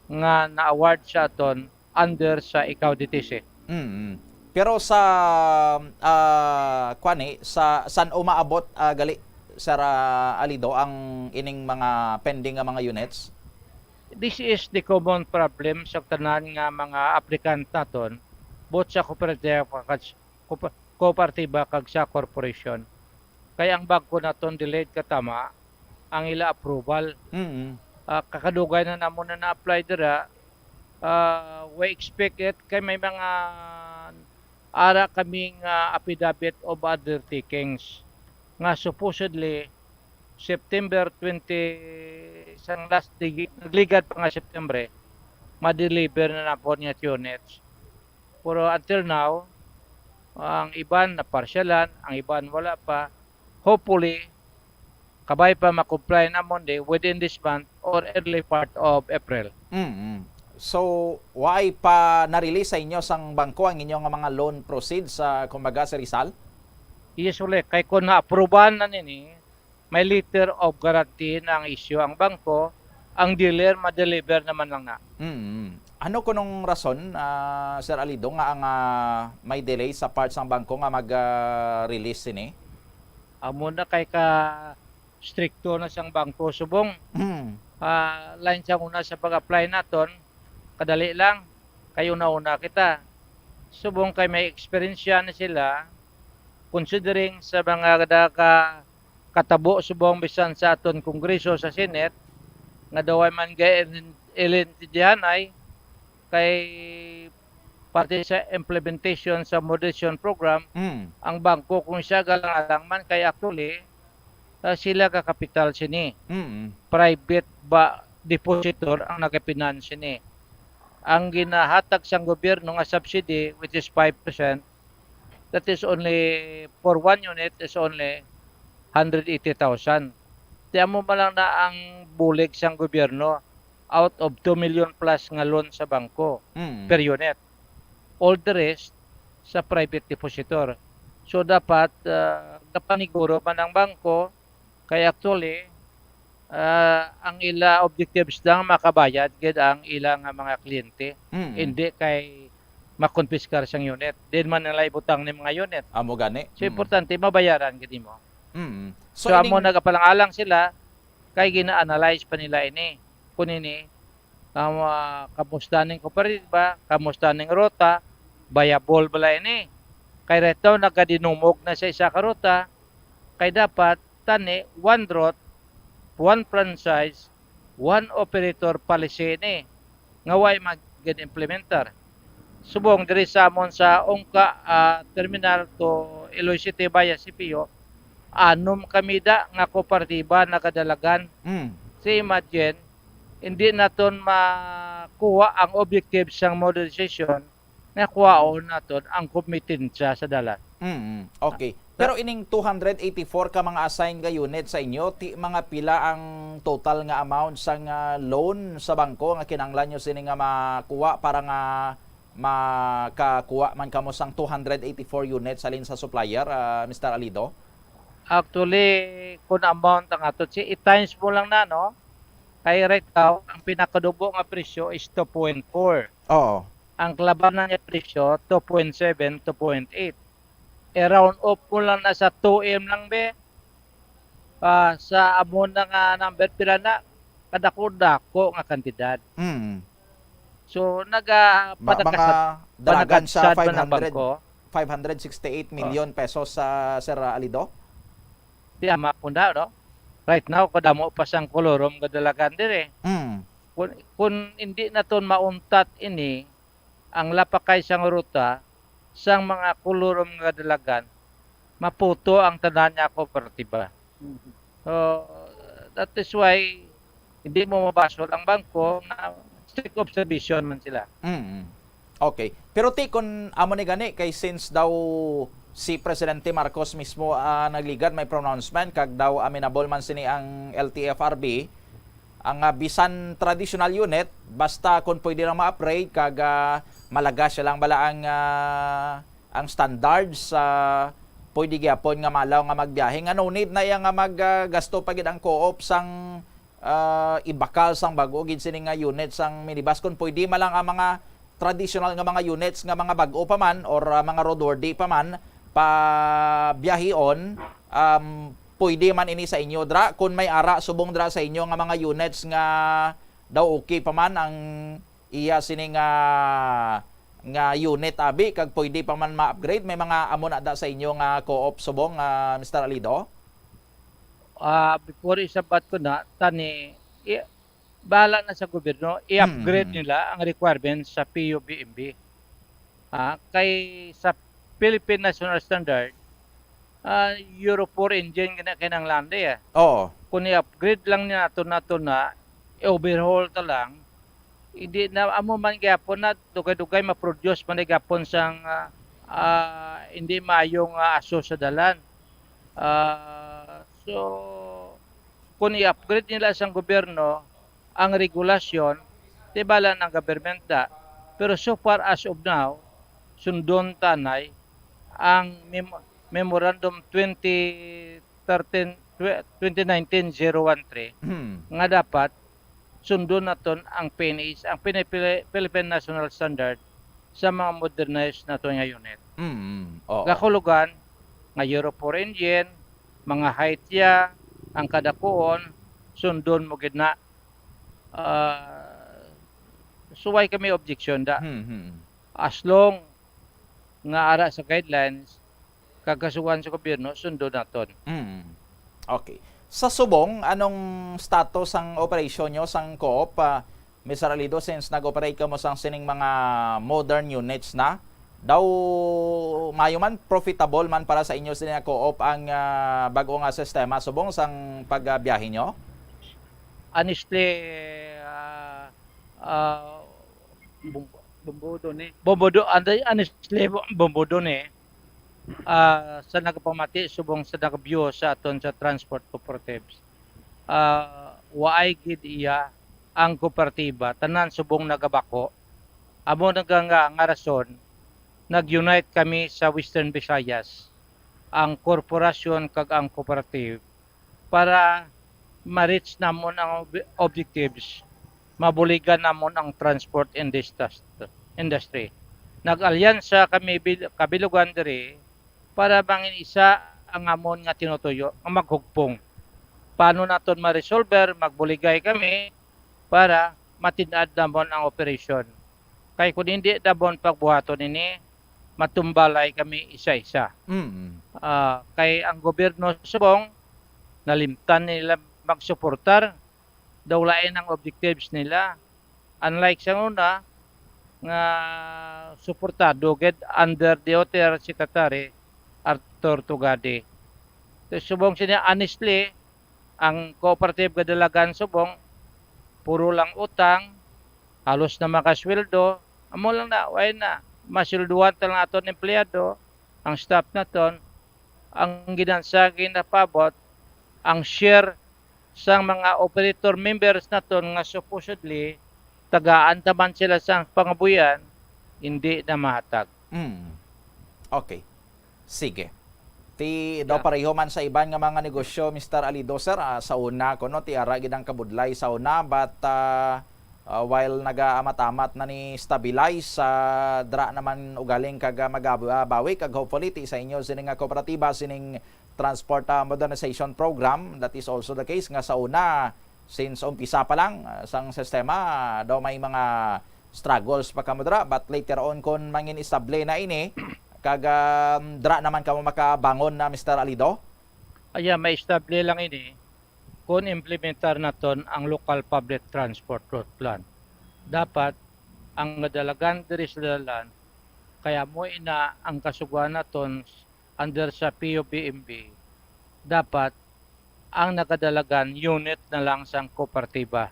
nga na-award sa aton under sa Ikaw D T C. Mm. Pero sa, ah, kuan ni, sa san umaabot, ah, gali, Sir, ah, Alido, ang ining mga pending nga mga units? This is the common problem sa tanan nga mga applicant naton, both sa kooperatiba kag, koopa-, kooperatiba kag sa corporation. Kay ang bangko naton delayed katama ang ila approval. Mm. Ah, kakadugay na namon na na-apply dira. Ah, we expect it kay may mga ara kaming, ah, affidavit of undertakings nga supposedly September twenty, sang last digi-, nagligad pa nga September, ma-deliver na na po niya units. Pero until now, ang iban naparsyalan, ang iban wala pa. Hopefully, kabay pa ma-comply namon di within this month or early part of April. Mm-mm. So, why pa na-release sa inyo sang bangko ang inyo nga mga loan proceeds sa, kumbaga, sa Rizal? Yes, ulit. Kay kung na-approvean na nini, may letter of guarantee na ang issue ang bangko, ang dealer ma-deliver naman lang na. Mm. Ano kunong rason, ah, Sir Alido, nga ang, ah, may delay sa part sang bangko nga mag, ah, release sini? Amo na kay ka strikto na sang bangko subong. Mm. Ah, lain sa una sa pag-apply naton, kadali lang, kay una-una kita. Subong kay may eksperyensya na sila, considering sa mga da-, ka-, katabo subong bisan sa aton Kongreso sa Senate, nga daw ay man gay ilin-, ilintindihanay, kay parte sa implementation sa modernization program, Mm. ang bangko kung siya galang-alang man kay actually, ah, sila ka kapital sini. Mm. Private ba depositor ang nagafinance sini? Ang ginahatag sang gobyerno nga subsidy, which is five percent, that is only, for one unit is only hundred eighty thousand. Ti amo man lang na ang bulig sang gobyerno out of two million plus nga loan sa bangko Mm. per unit. All the rest sa private depositor. So, dapat, ah, napaniguro man ang bangko, kay actually, ah, ang ila objectives lang makabayad gid ang ila nga mga kliyente. Mm. Hindi kay makonpiskar sang unit. Di man nila ibutang ni mga unit. Amo gani. So, Mm. importante, mabayaran gid nimo. Mm. So, So, amo ining nagapalang-alang sila, kay gina-analyze pa nila ini. Kung ini, ah, kamusta ning kooperatiba, kamusta ning ruta, viable bala ini. Kay reto, nagadinumog na sa isa ka ruta, kay dapat, tani, one route, one franchise, one operator policy ini, nga way mag-implementar. Subong diri sa amon sa Ongka, ah, terminal to Iloy City via C P U, anom kami da nga kooperatiba nagadalagan. Mm. So imagine, hindi naton makuha ang objective sang modernization nga kuhaon naton ang kompetensya sa dalan. Mm, okay. Ah, Pero ining two hundred eighty-four ka mga assign nga unit sa inyo, ti, mga pila ang total nga amount sang, ah, loan sa bangko nga kinahanglan nyo sini nga makuha para nga makakuha man kamo sang two hundred eighty-four units halin sa supplier, ah, Mister Alido? Actually, kung amount ang ato, si i-times mo lang na, no? Kay right now, ang pinakadubo nga presyo is two point four. Oo. Ang kalabanan niya presyo, two point seven, two point eight. I-round off mo lang na sa two M lang, be. Ah, sa amo na nga number, pila na? Kadako-dako nga kantidad. Mm. So, naga Ma- panagkasad- mga dalagan siya panagkasad man ang five hundred, bangko. Five hundred sixty-eight million pesos sa, Sir Alido? Di ama po na, no? Right now, kadamo pa sang kolorom nga dalagan diri. Mm. Kung, kung hindi naton mauntat ini, ang lapakay sang ruta sang mga kolorom nga dalagan, maputo ang tanan niya kooperatiba. So, that is why hindi mo mabasol ang bangko nga strict observation man sila. Mm. Okay. Pero ti, kun amo ni gani, kay since daw si Presidente Marcos mismo, ah, nagligad, may pronouncement, kag daw amenable man sini ang L T F R B, ang, ah, bisan traditional unit, basta kung pwede lang ma-upgrade, kag, ah, malaga siya lang bala ang, ah, ang standards, ah, pwede gyapon nga malaw nga magbiyahe, nga no need na iya nga mag, ah, gasto pa gid ang co-op sang, ah, ibakal sang bag-o gid sini nga unit sang minibus, kung pwede man lang ang mga traditional nga mga units nga mga bag-o pa man or, ah, mga roadworthy pa man, pabiyahion, um, pwede man ini sa inyo dra, kung may ara subong dra sa inyo nga mga units nga daw okay pa man ang iya sini nga, nga unit abi, kag pwede pa man ma-upgrade, may mga amo na da sa inyo nga co-op subong, ah, Mister Alido? Ah, before isabat ko na, tani, i-, bahala na sa gobyerno, i-upgrade Mm. nila ang requirements sa P U B M B. Ah, kay sa Philippine National Standard, ah, Euro four engine gina kinahanglan di, eh. Oo. Kung i-upgrade lang nato, nato na, i-overhaul ta lang, hindi na, amo man gyapon na dugay-dugay ma-produce man gyapon sang, ah, ah, hindi maayong, ah, aso sa dalan. Ah, so, kung i-upgrade nila sang gobyerno ang regulasyon, di bala ng government da. Pero so far as of now, sundon tanay ang mem-, memorandum twenty thirteen, twe-, twenty nineteen zero one three Hmm. nga dapat sundon naton ang P N H, ang Pini-, Pili-, Philippine National Standard sa mga modernized naton nga unit. Mm. Oo. Gakulugan nga Euro four engine, mga height ya, ang kadakuon, sundon mo gid na. Ah, suway kami objection da. Hmm, hmm. As long nga ara sa guidelines, kag kasuhan sa gobyerno, sundon naton. Mm. Okay. Sa subong, anong status ang operasyon nyo sang co-op, ah, Mister Alido, since nag-operate kamo sang sining mga modern units na? Daw mayo man, profitable man para sa inyo sini nga co-op ang, ah, bag-o nga sistema subong sang pagbiyahe nyo? Honestly, ah, ah, bum-, bumbudo ni. Bumbudo, anday, honestly, bu-, bumbudo ni. Ah, sa nagapamati subong sa nagabyo sa aton sa transport cooperatives, ah, waay gid iya ang kooperatiba, tanan subong nagabako. Amo na nga, nga, nga rason, nag-unite kami sa Western Visayas, ang korporasyon kag ang cooperative, para ma-reach namon ang ob-, objectives, mabuligan namon ang transport industry, industry. Nag-alyansa kami bil-, kabilugan diri para mangin isa ang amon nga tinutuyo nga maghugpong. Paano naton ma-resolver, magbuligay kami para matin-ad namon ang operasyon. Kay kung hindi namon pagbuhaton ini, matumbalay kami isa-isa. Mm. Ah, kay ang gobyerno subong, nalimtan nila magsuportar, daw lain ang objectives nila. Unlike sa una, nga suportado gid under the O T R Secretary Arthur Tugadi. So, subong sini, honestly, ang cooperative kadalagan subong, puro lang utang, halos na makasweldo, amo lang na, way na, maswelduhan ta lang aton empleyado, ang staff naton, ang ginansa ginapabot, ang share sang mga operator members naton nga supposedly tagaan ta man sila sang pangabuyan, hindi na mahatag. Mm. Okay. Sige. Ti daw Yeah. pareho man sa iban nga mga negosyo, Mister Alido, sir, ah, sa una, kuno ti ara gid ang kabudlay sa una, but, ah, ah, while nagaamat-amat na ni stabilize, ah, dra naman ugaling kag, ah, magabawi, kag hopefully ti sa inyo sini nga kooperatiba sining transport, ah, modernization program. That is also the case nga sa una, since umpisa pa lang, ah, sang sistema, daw may mga struggles pa kamo dira, but later on, kon mangin-estable na ini, kag, um, dira naman kamo makabangon na, Mister Alido? Aya, maestable lang ini kon implementar naton ang local public transport route plan. Dapat ang kadalagan diri sa dalan, kay amo ina ang kasugoan naton under sa P U B M B, dapat ang nagadalagan unit na lang sang kooperatiba,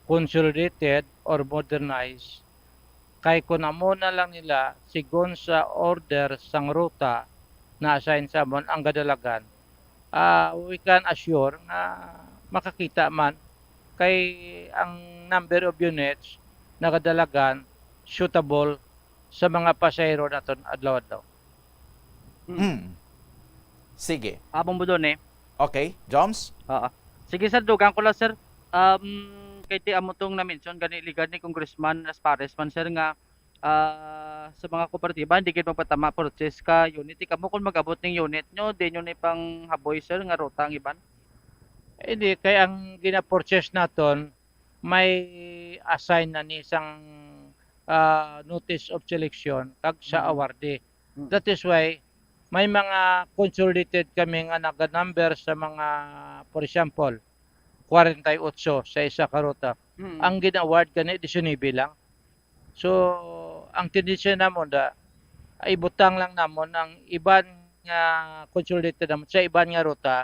consolidated or modernized, kay kun amo na lang nila, sigon sa order sang ruta na-assign sa amon ang kadalagan, ah, we can assure nga makakita man, kay ang number of units na kadalagan suitable sa mga pasahero naton adlaw-adlaw. Hmm. Sige. Abong budon eh. Okay, Joms? Oo. Sige sir, dugang ko lang sir. Um, kay ti amo tong na-mention gani ligad ni Congressman Raspares man sir nga, ah, sa mga kooperatiba hindi gid magpatama purchase ka unit. Ikaw mo kung mag-abot ning unit nyo, di nyo ni pang haboy sir nga ruta ang iban? Hindi, kay ang gina-purchase naton may assign na ni sang, ah, notice of selection kag sa Mm. awardee. Mm. That is why may mga consolidated kami nga naga-number sa mga, for example, forty-eight sa isa ka ruta. Mm. Ang gin-award gani diecinuebe lang. So, ang tendensya namon da, ibutang lang namon ang iban nga consolidated namon sa iban nga ruta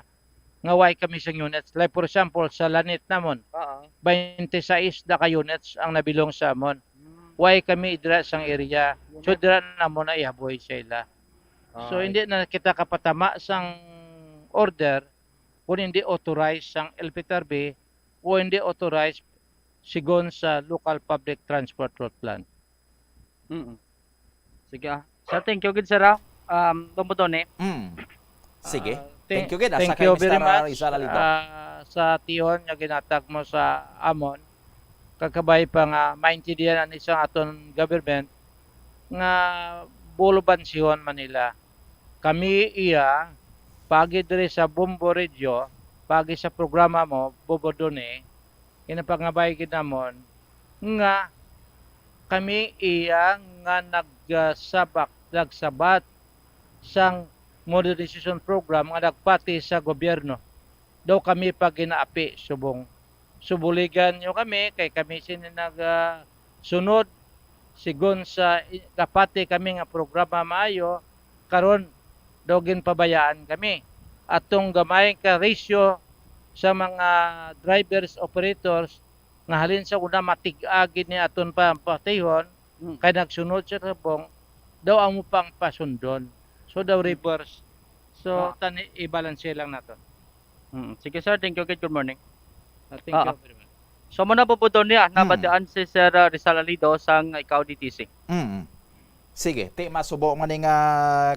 nga way kami sang units. Like for example, sa Lanit namon, Oo. twenty-six da ka units ang nabilong sa amon. Mm. Way kami dira sang area. So, Unit. dira namon na ihaboy sa ila. So, Ay. hindi na kita kapatama sang order kung hindi authorized sang L P T R B o hindi authorized sigon sa local public transport route plan. Mm. Sige, ah. Sir, thank you gid, sir, ah. Um, Bumbo Tony. Mm. Sige. Ah, Thank thi- you gid, ah, thank sa kay you very Mister much, Rizal Alido. ah, sa tion nga ginatag mo sa amon. Kakabay pa nga maintindihan ani sa aton government nga bulubansihon man nila. Kami iya, pagi diri sa Bombo Radio, pagi sa programa mo, Bumbo Tony, ginapangabay gid namon nga kami iya nga nagsabak, nagsabat sang modernization program nga nagpati sa gobyerno. Daw kami pa ginaapi subong. So, buligan nyo kami, kay kami sini nag, ah, sunod, sigon sa i-, kapati kami nga programa maayo, karon daw ginpabayaan kami. Atong gamay ka ratio sa mga drivers, operators, nga halin sa una matig-a gid ni aton pa patihon, Mm. kay nagsunod sa subong, daw amo pang pasundon. So, daw reverse. So, Ah. tani, i-balance lang naton. Mm. Sige, sir. Thank you. Good, good morning. Ah, thank Ah, you ah. very much. So, muna po po doon niya, Mm. nabatian si Sir, ah, Rizal Alido sang Ikaw D T C. Mm. Sige, ti masubo man ning, nga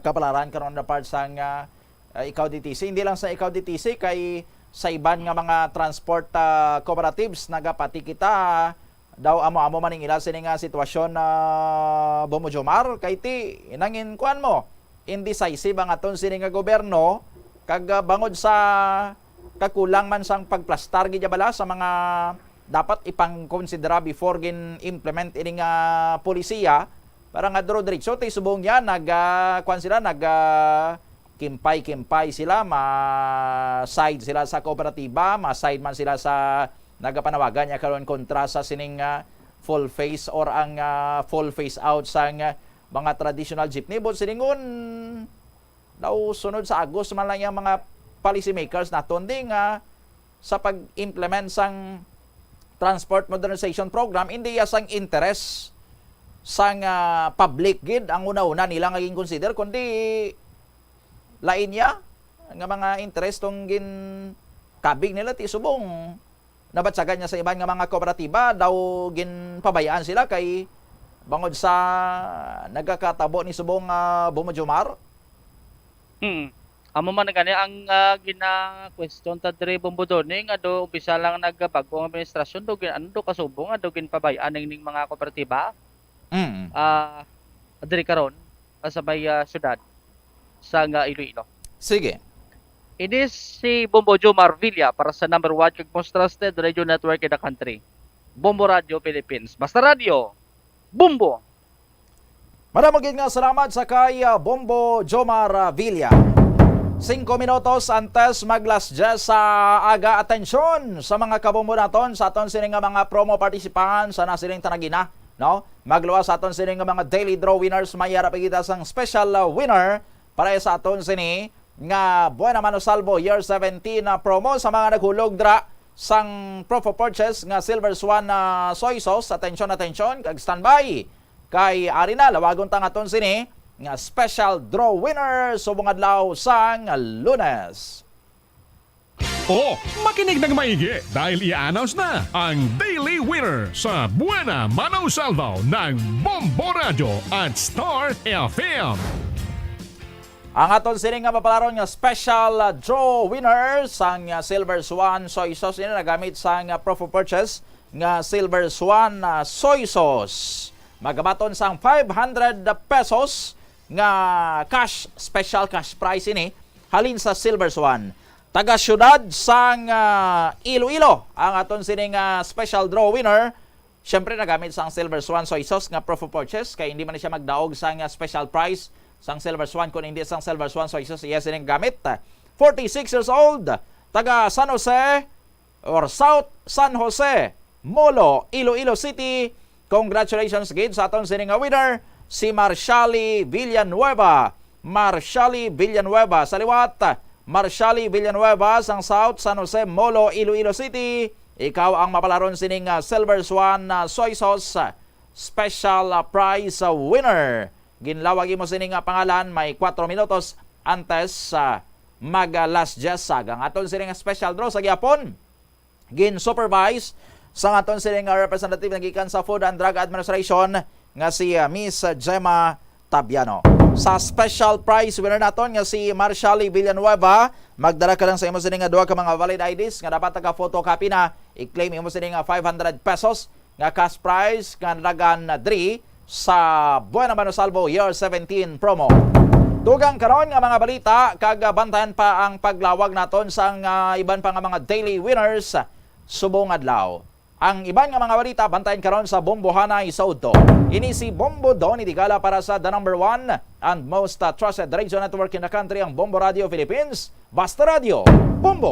kapalaran karon na part sang, ah, ah, Ikaw D T C. Hindi lang sa Ikaw D T C, kay sa iban nga mga transport, ah, cooperatives, nagapati kita, daw amo-amo man ning ila sini nga sitwasyon na Bumujumar, kay ti, nangin kuan mo, indecisive ang aton sini nga gobyerno, kag, ah, bangod sa kakulang man sang pagplastar gid bala sa mga dapat ipangkonsidera before gin-implement ini nga polisiya, para nga duro-diretso ti subong niya nag, ah, kuan sila, nag, ah, kimpay-kimpay sila, ma-side sila sa kooperatiba, ma-side man sila sa nagapanawagan niya karon kontra sa sining, ah, full phase or ang, ah, full phase out sang, ah, mga traditional jeepney. But silingon daw, sunod sa Agos man lang yang mga policymakers naton di nga sa pag-implement sang Transport Modernization Program, hindi ya sang interes sang, ah, public gid ang una-una nila nga gin-consider, kundi lain ya nga mga interes tong gin-, kabig nila ti subong. Nabatyagan niya sa iban nga mga kooperatiba, daw ginpabayaan sila kay bangod sa nagakatabo ni subong, ah, Bombo Jomar? Hmm. Amo man gani ang, ah, gina-question ta diri, Bombo Donny, nga do umpisa lang nagbag-o ang administrasyon, do gin-, ano, do kasubo nga do ginpabay-an ning, ning mga kooperatiba, Mm. ah, diri karon, ah, sa may, ah, syudad sa nga Iloilo. Sige. Ini si Bombo Jomar Villa para sa number one kag most trusted radio network in the country, Bombo Radio Philippines. Basta Radio, Bombo! Madamo gid nga salamat sa kay, ah, Bombo Jomar, ah, Villa. Singko minutos antes mag-las diyes sa aga, atensyon sa mga kabombo naton, sa aton sini nga mga promo participants, sa nasiling tanagina, no? Magluwas sa aton sini nga mga daily draw winners, may ara pa kita sang special, ah, winner para sa aton sini nga Buena Mano Salvo Year seventeen na promo. Sa mga naghulog dra sang proof of purchase nga Silver Swan na soy sauce, atensyon, atensyon, kag standby. Kay ari na, lawagon ta nga aton sini nga special draw winner subong adlaw sang Lunes. O, makinig ng maigi dahil i-announce na ang Daily Winner sa Buena Mano Salvo ng Bombo Radyo at Star F M. Ang aton sini nga mapalaron nga special, ah, draw winner sang, ah, Silver Swan soy sauce ini nagamit sang, ah, proof of purchase nga Silver Swan, ah, soy sauce. Magabaton sang five hundred pesos nga cash, special cash prize ini halin sa Silver Swan. Taga siyudad sang, ah, Iloilo ang aton sini nga special draw winner. Siyempre, nagamit sang Silver Swan soy sauce nga proof of purchase, kay hindi man siya magdaog sang, ah, special prize sang Silver Swan, kung hindi sang Silver Swan soy sauce, iya sining gamit. Forty-six years old, taga San Jose or South San Jose, Molo, Iloilo City. Congratulations gid sa aton sini nga winner, si Marshali Villanueva. Marshali Villanueva sa liwat. Marshali Villanueva sang South San Jose, Molo, Iloilo City. Ikaw ang mapalaron sining, ah, Silver Swan, ah, soy sauce, ah, special, ah, prize, ah, winner. Ginlawag imo sini nga pangalan may kwatro minutos antes sa mag, ah, las diyes sa aga. Ang aton sini nga special draw sa gihapon, gin-supervise sang aton sini nga representative nga gikan sa Food and Drug Administration nga si, ah, Miss Gemma Tabiano. Sa special prize winner naton nga si Marshali Villanueva, magdala ka lang sa imo sini nga duha ka mga valid I Ds nga dapat naka-photocopy na. I-claim imo sini nga five hundred pesos nga cash prize nga nadagan na diri sa Buena Mano Salvo Year seventeen promo. Dugang karon nga mga balita kag, ah, bantayan pa ang paglawag naton sang, ah, iban pa nga mga daily winners subong adlaw. Ang iban nga mga balita bantayan karon sa Bombohanay sa udto. Ini si Bombo Donny Digala para sa the number one and most, uh, trusted radio network in the country, ang Bombo Radio Philippines. Basta Radio, Bombo!